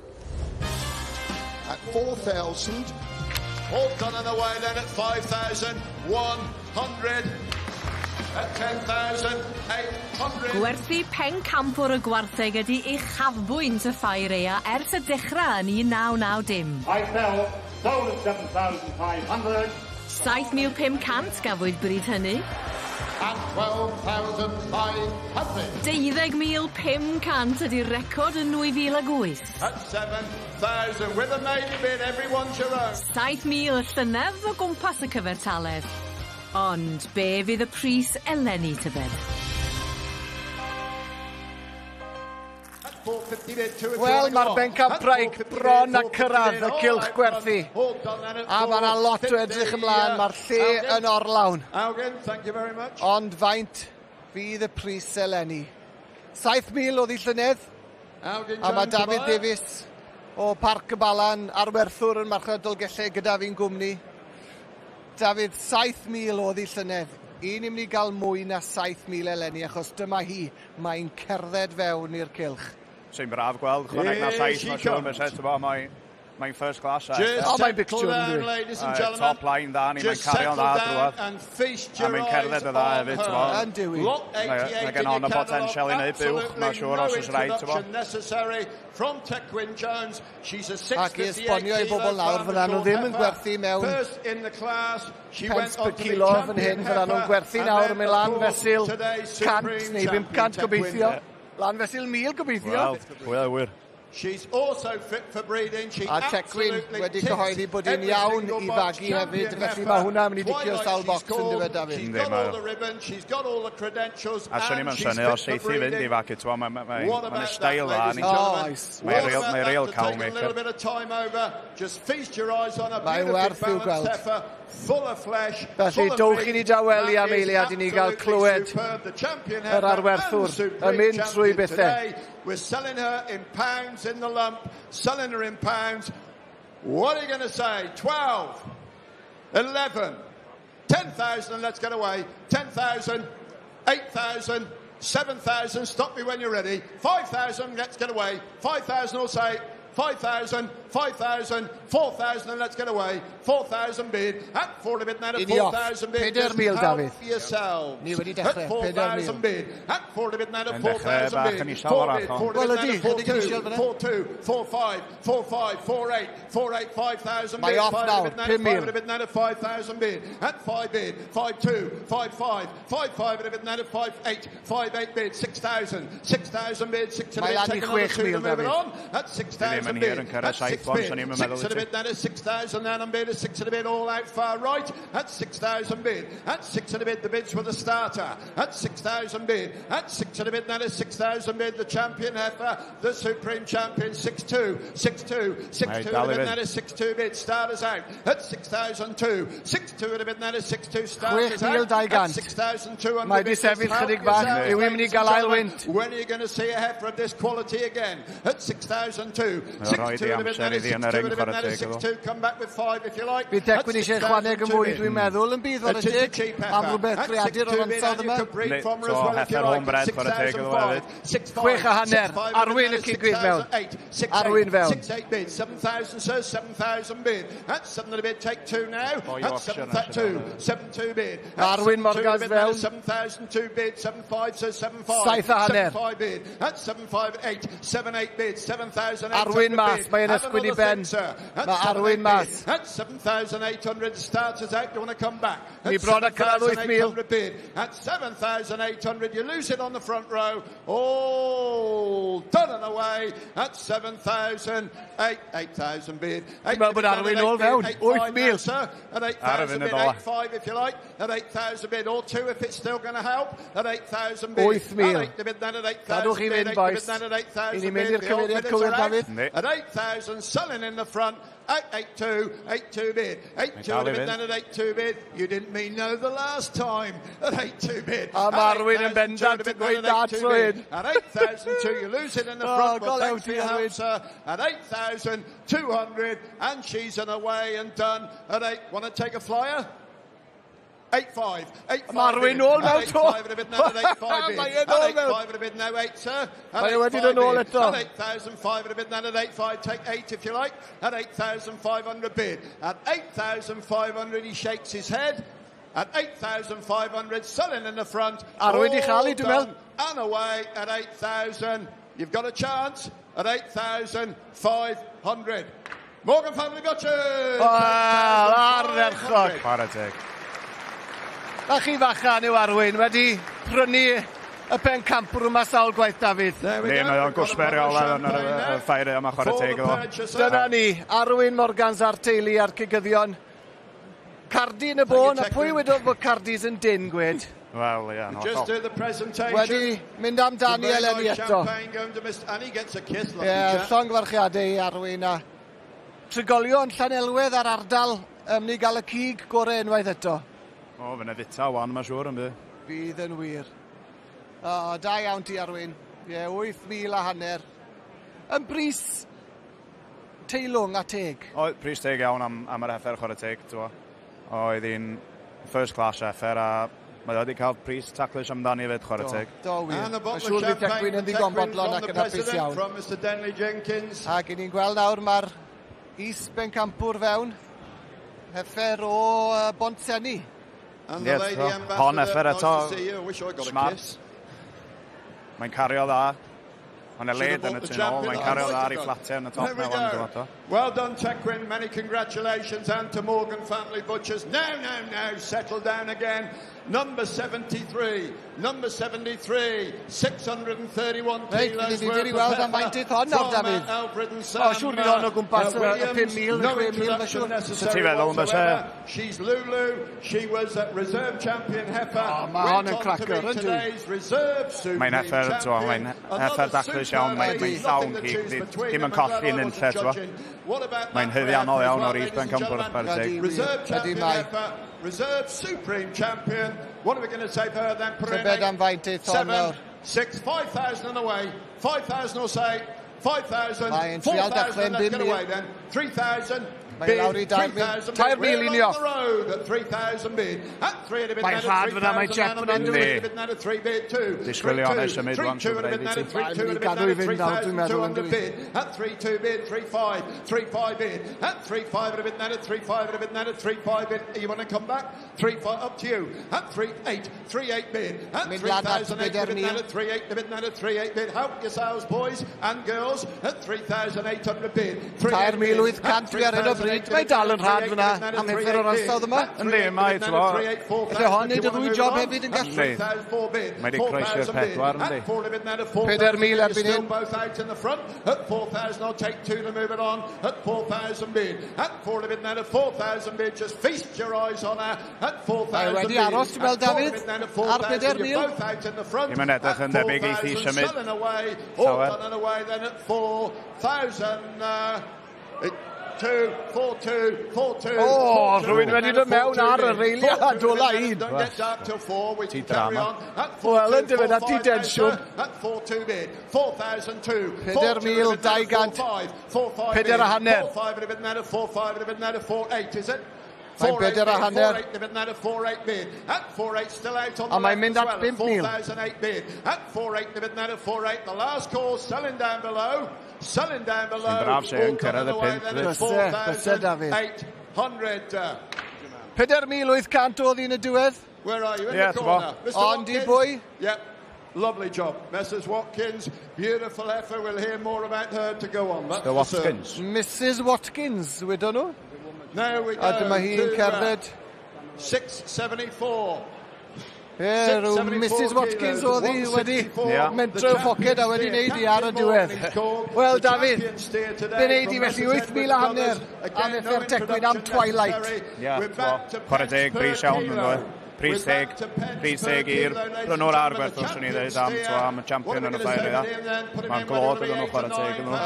At 4,000. All done and away then at 5,100. At 10,800. Gwerthu pencampwr y gwartheg ydy uchafbwynt y ffair aea ers y dechrau yn 1990. I sell, sold at 7,500. 7,500 gafwyd bryd hynny. At 12,500. 12,500 ydy'r record yn 2008. At 7,000 with a maiden bid, everyone's your own. 7,000 y llynedd o gwmpas y cyfartaledd. Ond be fydd y pris eleni tybed? Wel, mae'r bencampwraig bron a cyrraedd y cylch gwerthu. A mae yna lot o edrych ymlaen, mae'r lle yn orlawn. Ond faint fydd y pris eleni? 7,000 oedd hi llynedd, a mae David Davies o Parc y Balan arwerthwr yn Marchnad Dolgellau gyda fi'n gwmni. David, 7,000 oedd hi llynedd. Un ni'n mynd i gael mwy na 7,000 eleni, achos dyma hi, mae'n cerdded fewn i'r cylch. Sy'n braf gweld, chwaneg na saith, mae'n siŵr, mae'n set, mae'n first class. O, mae'n picture, yn ladies and gentlemen. Top line dda, ni, mae'n cario'n dda drwodd. A mae'n cerdded y dda hefyd, ti'n bo. Yn dywi. Mae gen hon y potensial i wneud buwch, mae'n siŵr os oes rhaid, ti'n bo. From Tecwyn Jones. She's a Ac i esbonio i bobl nawr, fyddan nhw ddim yn gwerthu mewn pence per kilo fan hyn, fyddan nhw'n gwerthu nawr yn mynd lan fesul 100 neu 500 gobeithio. Lan fesul 1,000 gobeithio. Wel, wir. She's also fit for breeding. She A Tecwyn wedi cyhoeddi bod hi'n iawn i fagu hefyd, felly mae hwnna'n mynd i dicio sawl bocs yn dweud, David. She's got all the ribbon, she's got all the credentials, A swn i'm yn synnu os eithi fynd i fagu, ti'n mae'n style dda ni. Oes. Mae'n real cow maker. Mae'n werth i'w gweld. Felly, dowch i ni dawelu am eiliad i ni gael clywed yr arwerthwr yn mynd trwy bethau. We're selling her in pounds in the lump, selling her in pounds. What are you going to say? 12, 11, 10,000, and let's get away. 10,000, 8,000, 7,000, stop me when you're ready. 5,000, let's get away. 5,000 or say 5,000, 5,000, 4,000, and let's get away. 4,000 bid, at 4 a bid now, at 4,000 bid. 4,000, Dafydd. Yourselves. Ni wedi dechrau, At 4,000 bid, at 4 a bid now, at Yn dechrau 4,000 bach bid. yn isel 4 o'r bid, afon. 4 Wel, bid now, ydi, at 4, chydig yn isel 2, fan hyn. 4, 2, 4, 5, 4, 5, 4, 8, 4, 8, 5,000 Mae bid, off 5 a nawr, bid now, at 5 5,000. a bid now, at 5,000 bid, at 5 bid, 5, 2, 5, 5, 5, 5 a bid now, at 5, 8, 5, 8 bid, 6,000, 6,000 bid, 6 and a Mae bid, lan i take another 2 to 6,000, move it Dafydd. on, at 6,000 Ddim yn bid, hir yn cyrraedd at 6 saith bont, bid, swn i'm yn 6 meddwl and a i ti. bid, that is 6,000 now and bid, 6 and a bid, all out far right, at 6,000 bid, at 6 and a bid, the bids were the starter, at 6,000 bid, at 6 and a bid, that is 6,000 bid, the champion heifer, the supreme champion, 6-2, 6-2, 6-2 Mae and dal a i bid, fynd. that is 6-2 bid, starters out, at 6,002, 6-2 and a bid, that is 6-2, starters out, 6,200. at 6,200 Mae 'di bid, sefyll just help chydig bach. yourselves, Yw hi'n mynd i ladies gael and ail gentlemen. wynt? When are you going to see a heifer of this quality again? At 6,002, Mae rhaid i 6-2 and a bid, amser that is iddi yn y 6-2 ring and a bid, chwarae that is teg iddo. 6-2, come back with 5 if you like. Bydd Tecwyn eisiau ychwaneg yn fwy, dwi'n meddwl, yn bydd It o'r is a teg cheap heifer. am rhywbeth At creadur 6-2 o'r bid, ansawdd and you yma. could breed Yndi, from her so as well if you heifer like. homebred chwarae teg iddo fo hefyd. 6.5, Arwyn y cigwydd mewn. Arwyn fewn. 6-8 bid, 7,000 sir, 7,000 bid. That's 7 and a bid, take 2 now. Doi That's opsiwn 7, allan 2, 7, 2 bid. Arwyn Morgans fewn. 7,002 bid, 7-5 sir, 7-5. 7.5. 7-5 bid. That's 7-5, 8, 7-8 bid, 7,800 Arwyn mas, bid. mae e'n Have ysgwyd i another ben. think, sir. That's Mae 7-8 Arwyn bid. mas. That's 7,800 starters out. You want to come back? Ni At bron â cyrraedd 8,000. 7,800 bid. At 7,800, you lose it on the front row. All done and away at 7,000, 8,000 bid. Dwi'n meddwl bod Arwyn nôl fewn. 8,000. Sir, at Ar y 8,000 funud bid, ola. 8,5 if you like. At 8,000 bid, or 2 if it's still going to help. At 8,000 bid. 8,000. At 8 bid, then at 8,000 Gadwch i bid, fynd, 8 boys. bid, then at 8,000 I ni'n mynd bid. i'r The old cyfeiriad bidders cywir, are out. Dafydd. Yndi. At 8,000, selling in the front. At 8-2, 8-2 bid. 8-2 dal i and a bid, fynd. then at 8-2 bid. You didn't mean no the last time. At 8-2 bid. A At mae Arwyn yn 8,002 bendant and a yn bid, gweud then at na 8-2 tro bid. hyn. At 8,002, you lose it in the Oh, front. Well, go thanks out for your here, help, Arwyn. sir. At 8,200, and she's on her way and done. At 8, want to take a flyer? 8-5. 8-5. Mae rhywun nôl mewn to. Mae e nôl mewn. 8-5 and a bid now, 8, sir. Mae e wedi dod nôl eto. At 8,500 a bid now at 8-5. Take 8 if you like. At 8,500 bid. At 8,500 he shakes his head. At 8,500, selling in the front. Arwyn 'di chael 'i, dwi'n All meddwl. done And away at 8,000. You've got a chance at 8,500. Morgan Family Butchers! Wel, ardderchog. Chwarae teg. Na chi fachan yw Arwyn, wedi prynu y pencampwr yma sawl gwaith, Dafydd. Yndi, mae o'n gwsmer iawn yn yr ffair yma, chwarae teg iddo. Dyna ni, Arwyn Morgans a'r teulu a'r cigyddion. Cardi yn y bôn, a pwy wedodd bod Cardis yn dyn, gwed? Wel, ie, yn Just hollol. do the presentation. Wedi mynd amdani Some very eleni nice eto. Champagne going to Mr. And he gets a kiss, lovely Ie, chap. llongyfarchiadau i Arwyn a trigolion Llanelwedd a'r ardal ni gael y cig gorau unwaith eto. O, fy'n fita wan, mae'n siŵr, yn bydd. Bydd yn wir. O, da iawn ti, Arwyn. Ie, 8,500 a hanner. Yn bris teilwng a teg. O, pris teg iawn am yr heffer chwarae teg, ti'n bo. Oedd hi'n first class heffer a mae wedi cael pris taclus amdani fyd chwarae teg. Do wir. And a Mae'n bottle of siŵr fydd champagne Tecwyn yn from ddigon Tecwyn bodlon from ac the yn hapus president, iawn. From Mr Denley Jenkins. Ac i ni'n gweld nawr mae'r is-bencampwr fewn. Heffer o Bontsenni. And Ie, the lady t'bo, ambassador, hon heffer nice eto. to see you. I wish I got a Smart. kiss. Mae'n cario dda. Mae'n Should have led yn bought y the tu nôl, champion. mae'n cario I dda might ar ei have done. fflatiau yn y top There we now. go. Ond, t'bo. Well done, Tecwyn. Many congratulations. And to Morgan Family Butchers. Now, now, now, settle down again. Number 73. Number 73. 631 Reit, kilos ni worth wedi of weld am heifer faint eith hon nawr, from, Dafydd. Alfred and O, Sam, siŵr bydd hon o gwmpas y Williams. 5,000, No 6,000, mae'n introduction siŵr. necessary Ti'n feddwl, yn byse? whatsoever. She's Lulu. She was a reserve champion heifer. O, mae hon Went yn on to cracker, be yn dyw? today's reserve supreme Mae'n heffer, t'bo, champion. mae'n heffer Another daclus iawn, superb mae'n age, llawn nothing to cig, choose between dim them. yn colli I'm glad yn I unlle, wasn't t'bo. judging. What about Mae'n that for haeddiannol heifer as iawn well, o'r ladies and is-bencampwr, gentlemen? chwarae teg. Reserve Ydi champion mae. heifer, reserve supreme champion. What are we going to say for her then? Put her in Tybed eight, am faint eith hon seven, nawr. 6, 5,000 on the way. 5,000 or say. 5,000, Mae'n trial 4,000, dechrau'n let's get 5,000. away then. 3,000, Mae bid, lawr i 3,000. 3,000 3,000 bid. i ni We're off. on the road at 3,000 bid. At 3 and a bit, Mae'n now to rhad fyna, mae 3,000 Jeff and a yn bid, yndi. three bid, now to 3 bid, 2. Disgwylio 3, hwnna 2, symud 3, wan, 2 and a bit, trwy now to braidd i 3, ti. 2 and a bit, Mae'n now mynd i to gadw i fynd nawr, dwi'n meddwl, 3,200 yndw i? bid. At 3, 2 bid, 3, 5, 3, 5 bid. At 3, 5 and a bit, now to 3, 5 and a bit, now to 3, 5 bid. You want to come back? 3, 5, up to you. At 3, 8, 3, 8 bid. At Mynd lan at 3,008 a bid, now 4,000. to 3, 8 a bid, now to 3, 8 bid. Help yourselves, boys and girls. At 3,800 bid. 3,800 dwi ar hyn o bryd. Mae dal yn rhad fyna am heffer o'r ansawdd yma. Yndi, mae, t'bo. Felly hon neud y ddwy job hefyd yn gallu. Yndi. Mae 'di croesi'r pedwar, yndi? 4,000 erbyn hyn. Both out in the front at 4,000. I'll take two to move it on at 4,000 bid. At 4 a bid now to 4,000 bid. Just feast your eyes on her at 4,000 Mae wedi bid. aros, ti'n gweld, At 4 a Dafydd, bid now to ar 4,000. 4,000. You're both out in the front. Ddim yn edrych At yn debyg eith hi 4,000, symud. Selling away. All Llawer. done and away then at 4,000. 2, 4, 2, 4, 2. O, rhywun wedi dod mewn ar y reiliad ola un. Don't get dark till 4. We Ti can carry drama. on. At 4, Wel, 2, yndyfe, 4, na ti 5, densiwn. At 4, 2 bid. 4,002. 4,200. 4, 5 Pedair a hanner. 4, 5 and a bit now to 4, 5 and a bit now to 4, 8, is it? Mae'n bedair a hanner. 4, 8 and a bit now to 4, 8 bid. At 4, 8 still out on A the mae'n left mynd as at well. 5,000. 4,008 bid. At 4, 8 and a bit now to 4, 8. The last call selling down below. Selling down below. Sy'n braf se yn All done cyrraedd and y away pump, then at Byse, byse, Dafydd. 4,800. 4,800 oedd un y diwedd. Where are you? In Yeah, the t'bo. corner. Mr. Ond i Watkins. bwy? Yep. Lovely job. Mrs. Watkins, beautiful heifer. We'll hear more about her to go on. That's The for certain. Watkins. Mrs Watkins, wedon nhw. Now we go A dyma hi'n to, cerdded. 674. Ie, rhyw Mrs Watkins oedd hi wedi Ie. mentro i'w phoced a wedi wneud i ar y diwedd. Wel, Dafydd, fe wneud i felly 8,000 a hanner am effer Tecwyn am Twilight. Ie, t'bo, chwarae teg, pris iawn yn dweud. Pris teg, pris teg i'r brynwr a'r gwerthwr, swn i ddweud, am, t'bo, am y champion yn y ffair idda. Mae'n glod iddyn nhw chwarae teg iddyn nhw.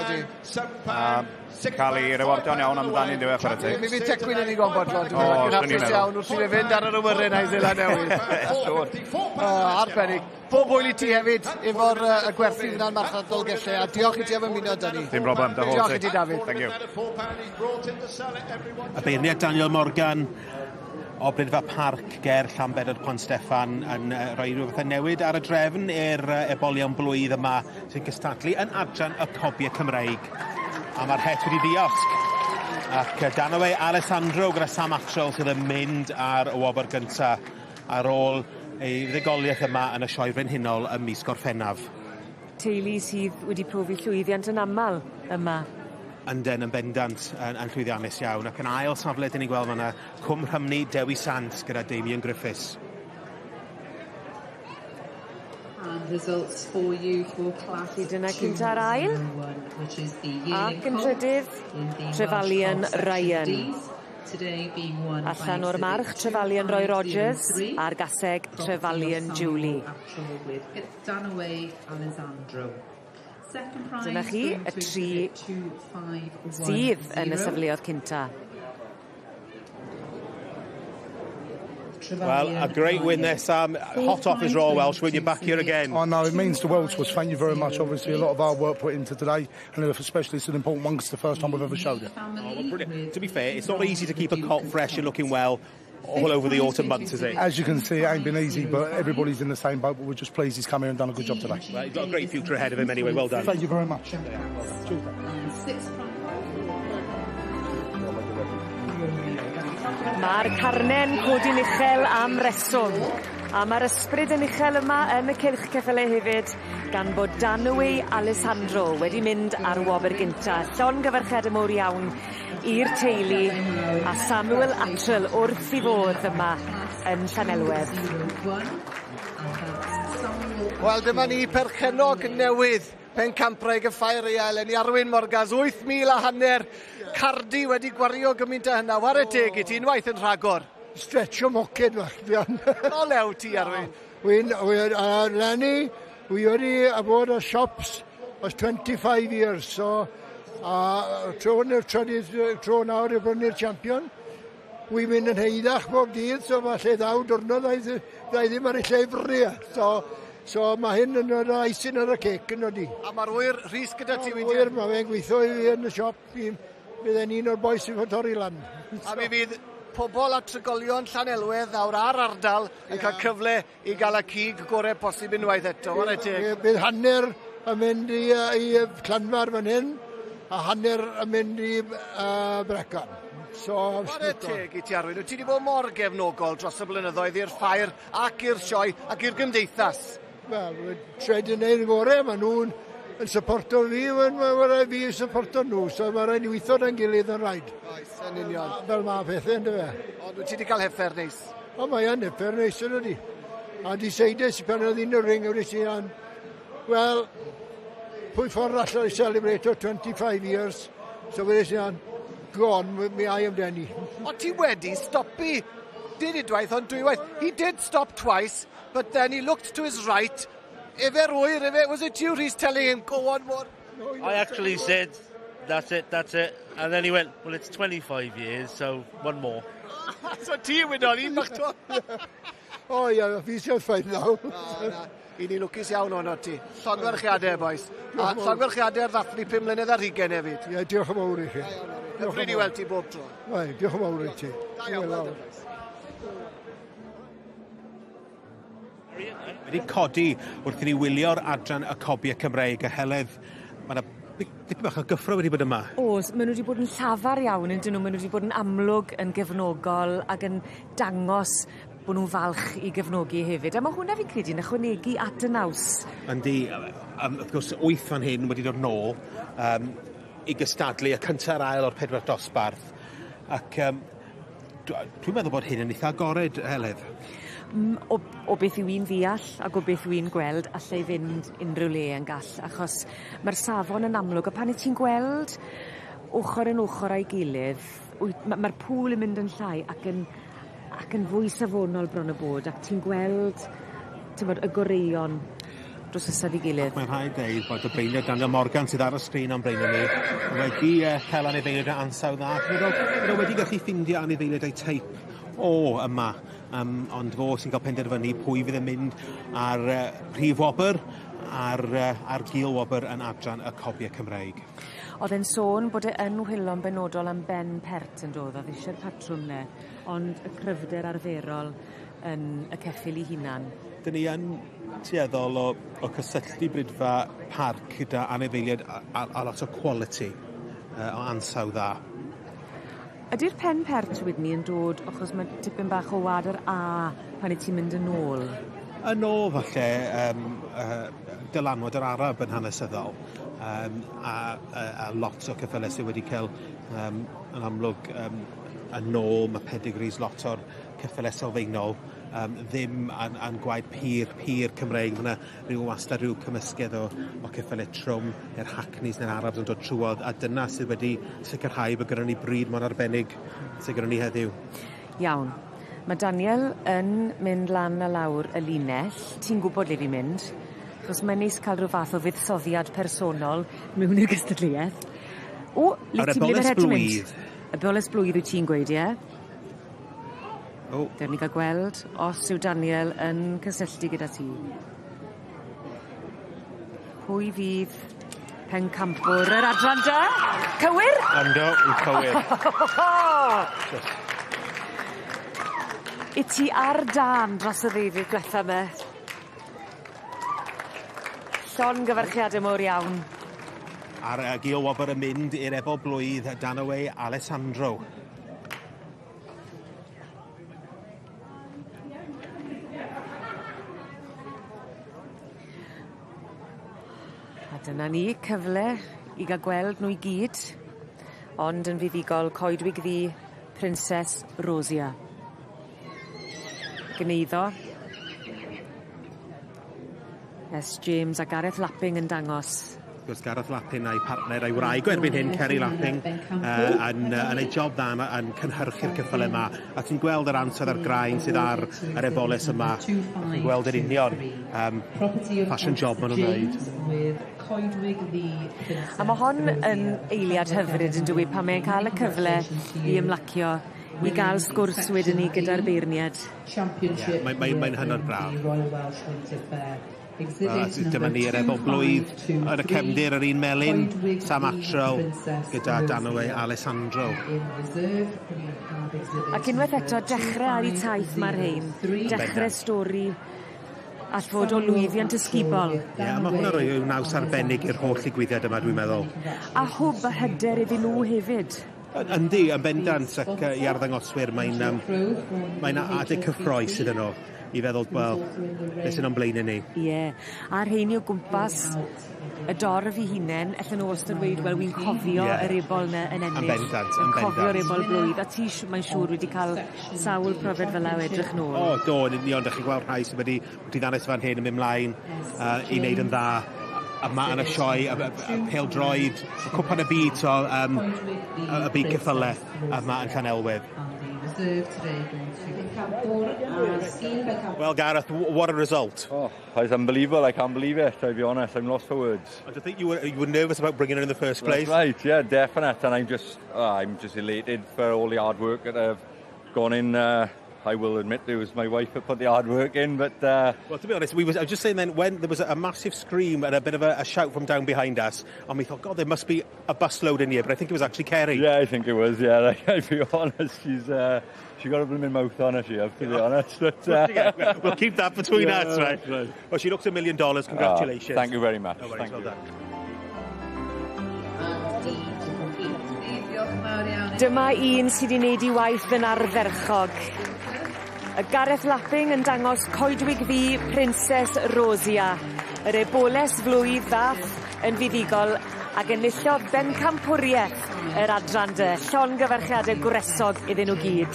A cael ei rewardio'n iawn amdani'n diwedd chwarae teg. Mi fydd Tecwyn yn ddigon bodlon, dwi'n O, meddwl, ac yn swn i'n hapus meddwl. iawn wrth i fe fynd ar yr awyren a'i Seland Newydd. Siŵr. O, arbennig. Pob hwyl i ti hefyd efo'r y gwerthu fyna'n marchnad Dolgellau, a diolch i ti am ymuno 'da ni. Dim broblem, dy holl Diolch i ti, Dafydd. Thank you. Y beirniad Daniel Morgan o Brydfa Parc ger Llanbedr Pont Steffan yn rhoi rhyw fath o newid ar y drefn i'r ebolion blwydd yma sy'n cystadlu yn adran y Cobiau Cymreig. A mae'r het wedi diosg. Ac Danaway Alessandro gyda Sam Attrell sydd yn mynd ar y wobr gynta ar ôl ei fuddugoliaeth yma yn y Sioe Frenhinol ym mis Gorffennaf. Teulu sydd wedi profi llwyddiant yn amal yma. Ynden yn bendant yn llwyddiannus iawn, ac yn ail safle dyn ni'n gweld fan'na Cwm Rhymni Dewi Sant gyda Damien Griffiths. And results for you for class Felly dyna cynta'r ail. Ac yn trydydd, Trefalian Ryan. Allan o'r march Trefalian Roy Rogers a'r gaseg Trefalian Julie. Dyna chi y tri sydd yn y safleoedd cynta. Well, a great win there, Sam. Hot off his Royal Welsh when you're back here again. I know, it means the world to us. Thank you very much. Obviously, a lot of hard work put into today, and especially it's an important one because it's the first time we've ever showed it. Oh, well, brilliant. To be fair, it's not easy to keep a colt fresh and looking well all over the autumn months, is it? As you can see, it ain't been easy, but everybody's in the same boat, but we're just pleased he's come here and done a good job today. Well, he's got a great future ahead of him anyway. Well done. Thank you very much. Cheers. Mae'r carnen codi'n uchel am reswm, a mae'r ysbryd yn uchel yma yn y cylch ceffyle hefyd, gan bod Danaway Alessandro wedi mynd ar wobr gynta. Llongyfarchiade mowr iawn i'r teulu a Samuel Attrell wrth 'i fodd yma yn Llanelwedd. Wel, dyma ni perchennog newydd Pencampwraig y Ffair Aeaf eleni, Arwyn Morgans, 8,000 a hanner Cardi wedi gwario gymaint â hynna. Ware teg i ti, unwaith yn rhagor. Stretcho moced fach, fi yn. O lew ti, Arwyn. Wy'n, wy'n, Lenny, wi wedi bod o shops was 25 years, so a tro yn yw'r trydydd tro nawr i brynu'r champion. Wi'n mynd yn heiddach bob dydd, so falle ddaw diwrnod dda i ddim ar ei lle i fry. So, so mae hyn yn yr icing ar y cake yn ydi. A mae'r ŵyr Rhys gyda ti, wy'n Ŵyr, mae fe'n gweithio i fi yn y siop. Bydd e'n un o'r bois sy'n fod torri lan. A mi fydd pobl a trigolion Llanelwedd nawr ar ardal yn cael cyfle i gael y cig gorau posib unwaith eto. Whare teg. Bydd hanner yn mynd i Llanfair fan hyn, a hanner yn mynd i Brecon. So, Whare teg i ti, Arwyn. Wyt ti wedi bod mor gefnogol dros y blynyddoedd i'r ffair ac i'r sioe ac i'r gymdeithas. Wel, tred yn neud y gorau, maen nhw'n yn supporto fi, mae'n rhaid fi supporto nhw, so mae'n rhaid ni weithio da'n gilydd yn rhaid. Oes, yn union. Fel mae pethau, ynddo fe. Ond wyt ti wedi cael heffer neis? O, mae yn heffer neis yn ydi. A decidais pan oedd un o'r ring, wedi si an, wel, pwy ffordd allan i celebrate 25 years, so wedi si an, go on, mi ai amdani. O, ti wedi stopi, did unwaith, ond dwywaith. He did stop twice, but then he looked to his right. Efe rwyr, efe, was it you, Rhys, telling him, go on more? No, I actually said, that's it, that's it. And then he went, well, it's 25 years, so one more. So ti wydol, un bach to. O ie, fi sy'n ffaith nawr. I ni lwcus iawn ono ti. Llongyfarchiadau, boys. A llongyfarchiadau ar ddathlu 5 mlynedd ar hugain hefyd. Ie, diolch yn fawr i chi. Hyfryd i weld ti bob tro. Right, diolch yn fawr i ti. Da iawn, well done, boys. Wedi codi wrth i ni wylio'r adran y Cobiau Cymreig a Heledd, mae yna dipyn bach o gyffro wedi bod yma. Oes, maen nhw wedi bod yn llafar iawn yn dyn nhw, maen nhw wedi bod yn amlwg yn gefnogol ac yn dangos bod nhw'n falch i gefnogi hefyd. A mae hwnna fi'n credu yn ychwanegu at y naws. Yndi, wrth gwrs, 8 fan hyn wedi dod nôl i gystadlu y cynta'r ail o'r pedwar dosbarth. Ac dwi'n meddwl bod hyn yn eitha agored, Heledd. O beth yw i'n ddeall ac o beth yw i'n gweld, allai fynd unrhyw le yn gall, achos mae'r safon yn amlwg, a pan wyt ti'n gweld ochr yn ochr â'i gilydd, mae'r pŵl yn mynd yn llai ac yn fwy safonol bron o bod, ac ti'n gweld, ti'n bod, y goreuon dros nesaf i gilydd. Ac mae'n rhaid dweud bod y beirniad Daniel Morgan sydd ar y sgrin o'n blaenau ni wedi cael anifeiliaid o ansawdd dda. Ac mae o wedi gallu ffindio anifeiliaid o'i teip o yma. Ond fo sy'n cael penderfynu pwy fydd yn mynd ar prif wobr a'r gil wobr yn adran y Cobiau Cymreig. Oedd e'n sôn bod e yn whilo'n benodol am ben pert yn dod, oedd eisiau'r patrwm 'ne. ond y cryfder arferol yn y ceffyl 'i hunan. 'Dyn ni yn tueddol o cysylltu bridfa parc gyda anifeiliaid a lot o quality o ansawdd dda. Ydi'r pen pert wedyn 'ny yn dod achos ma' tipyn bach o wad yr A pan 'yt ti'n mynd yn ôl? Yn ôl falle dylanwad yr Arab yn hanesyddol a lot o ceffyle sy wedi ca'l yn amlwg yn ôl ma' pedigrees lot o'r ceffyle sylfaenol ddim yn gwaed pur pur Cymreig. Ma' 'na ryw wastad rhyw cymysgedd o ceffyle trwm ne'r Hackneys ne'r Arabs yn dod trwodd a dyna sydd wedi sicirhau bo' gynnon ni brid mor arbennig sy gynnon ni heddiw. Iawn. Ma' Daniel yn mynd lan a lawr y linell. Ti'n gwbod le fi'n mynd achos mae'n neis ca'l ryw fath o fuddsoddiad personol mewn i'r gystadleueth. O, le Yr ti ble eboles ma' rhedyn mynd? blwydd. Eboles blwydd wyt ti'n gweud ie? O. Dewn ni ga'l gweld os yw Daniel yn cysylltu gyda ti. Pwy fydd pencampwr yr adran dy? Cywir? Yndw, yn cywir. I ti ar dân dros y ddeuddydd dwetha 'my. Llongyfarchiade mowr iawn. A'r gil wobr yn mynd i'r ebol blwydd Danaway Alessandro. A dyna ni, cyfle i ga'l gweld nw i gyd ond yn fuddugol Coedwig Ddu, Princess Rosia. Gneiddo. Es James a Gareth Lapping yn dangos. Wrth gwrs Gareth Lapping a'i partner a'i wraig o erbyn hyn, Kerry Lapping, yn ei job dda yma yn cynhyrchu'r ceffyle yma. A ti'n gweld yr ansawdd a'r graen sydd ar yr eboles yma. Ti'n gweld yr union fashion job maen nhw'n wneud. A ma' hon yn eiliad hyfryd yn dyw 'i pan mae'n cael y cyfle i ymlacio, i ga'l sgwrs wedyn 'ny gyda'r beirniad. Ie, mae'n hynod braf. Dyma ni yr ebol blwydd yn y cefndir yr un melyn, Sam Attrell gyda Danaway Alessandro. Ac unwaith eto dechre ar 'u taith ma'r rhein, dechre stori all fod o lwyddiant ysgubol. Ie, a ma' hwnna roi ryw naws arbennig i'r holl ddigwyddiad yma, dwi'n meddwl. A hwb a hyder iddyn nhw hefyd. Yndi, yn bendant, ac i arddangoswyr mae'n adeg cyffrous iddyn nhw i feddwl, wel, beth sy'n o'n blaen ni. Ie, a'r rheini o gwmpas y dorf 'u hunen, allan nhw wastad weud, wel, wi'n cofio yr ebol 'na yn ennill. Yn bendant, yn bendant. Cofio'r ebol blwydd, a ti mae'n siŵr wedi cael sawl profiad fel 'na o edrych nôl. O, do, yn union, 'dach chi'n gweld rhai sydd wedi ddangos fan hyn yn mynd mlaen i wneud yn dda yma yn y sioe, y pêl-droed, y cwpan y byd, so, y byd ceffyle yma yn Llanelwedd. Well, Gareth, what a result. Oh, it's unbelievable. I can't believe it, I'll be honest. I'm lost for words. I think you were nervous about bringing her in the first place. That's right, yeah, definite. And I'm just elated for all the hard work that I've gone in. I will admit it was my wife that put the hard work in, but... Well, to be honest, I was just saying then, when there was a massive scream and a bit of a shout from down behind us, and we thought, God, there must be a busload in here, but I think it was actually Kerry. Yeah, I think it was, yeah. Like, I'll be honest, she got a blooming mouth on her, she have, to be honest. But, yeah, we'll keep that between yeah, us, right? Right? Well, she looks $1 million. Congratulations. Thank you very much. No worries, Thank well you. done. Dyma un sydd wedi wneud 'i waith yn ardderchog. Y Gareth Lapping yn dangos Coedwig Ddu Princess Rosia. Yr eboles flwydd ddath yn fuddugol ac enillodd bencampwriaeth yr adran dy. Llongyfarchiade gwresog iddyn nhw gyd.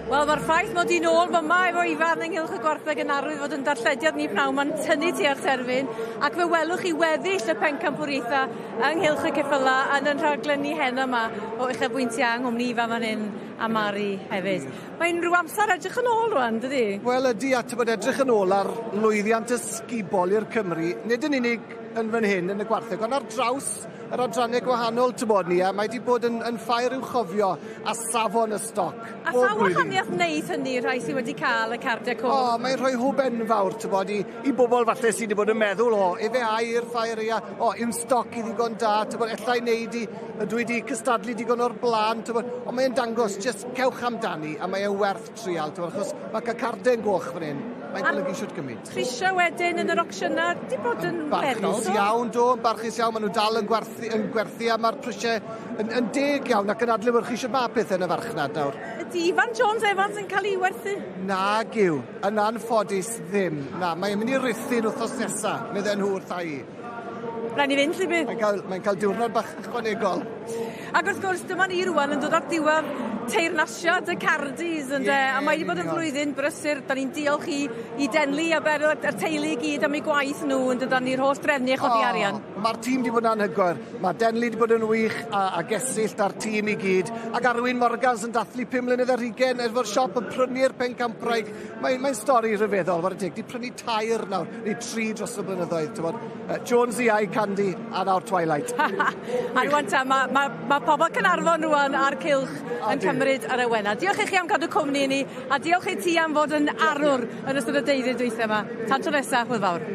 Wel, mae'r ffaith mod i'n ôl fyma efo Ifan ynghylch y gwartheg yn arwydd fod yn darllediad ni pnawn ma'n tynnu tua'r terfyn ac fe welwch chi weddill y pencampwriaethau ynghylch y ceffyla yn yn rhaglen ni heno yma o uchelbwyntiau yng nghwmni Ifan fan hyn a Mari hefyd. Mae'n rhyw amser edrych yn ôl rwan, dydy? Wel ydy, a bod edrych yn ôl ar lwyddiant ysgubol i'r Cymru, nid yn unig yn fan hyn yn y gwartheg, ond ar draws yr adrannau gwahanol, tybod ni, a mae wedi bod yn ffair i'w chofio a safon y stoc. A pha wahaniaeth wneud hynny rhai sydd wedi cael y cardiau coch? O, mae'n rhoi hwb enfawr, tybod, i bobl falle sydd wedi bod yn meddwl, o, efe ai i'r ffair ia, o, yw'n stoc i ddigon da, tybod, ella i wneud i, dwi wedi cystadlu digon o'r blaen, tybod, ond mae'n dangos, just cewch amdani, a mae e werth trial, tybod, achos mae cael carden goch fan hyn, mae'n golygu siwt gymaint. Prisiau wedyn yn yr auctionau, di bod yn weddol, Barchus iawn, do, yn barchus iawn, maen nhw dal yn gwerthu a mae'r prisiau yn deg iawn ac yn adlewyrchu shwt mae pethau yn y farchnad nawr. Ydy Ifan Jones Evans yn cael ei werthu? Nag yw, yn anffodus ddim. Na, mae'n mynd i Ruthun wythnos nesaf, medden nhw wrtha i. Rhaid ni fynd, Llybydd. Mae'n cael diwrnod bach ychwanegol. Ac wrth gwrs, dyma ni rwan yn dod ar diwedd teyrnasiad y Cardis, ynde? Ie, a mae wedi bod yn union. flwyddyn brysur. Da ni'n diolch i Denley a Beryl a'r teulu i gyd am eu gwaith nhw yn dod â ni'r holl drefnu a chodi arian. Mae'r tîm wedi bod yn anhygoel. Mae Denley wedi bod yn wych a Gesyllt a'r tîm i gyd. Ac Arwyn Morgans yn dathlu 5 mlynedd ar hugain efo'r siop yn prynu'r pencampwraig. Mae'n stori rhyfeddol, whare teg. Di prynu 3 nawr, neu 3 dros y blynyddoedd. T'mod. Jonesy Eye Candy a nawr Twilight. A rwan ta, mae ma pobl Caernarfon rwan a'r cylch yn cymryd yr awena. Diolch i chi am gadw cwmni i ni, a diolch i ti am fod yn arwr yn ystod y deuddydd dwytha yma. Tan tro nesa, hwyl fawr.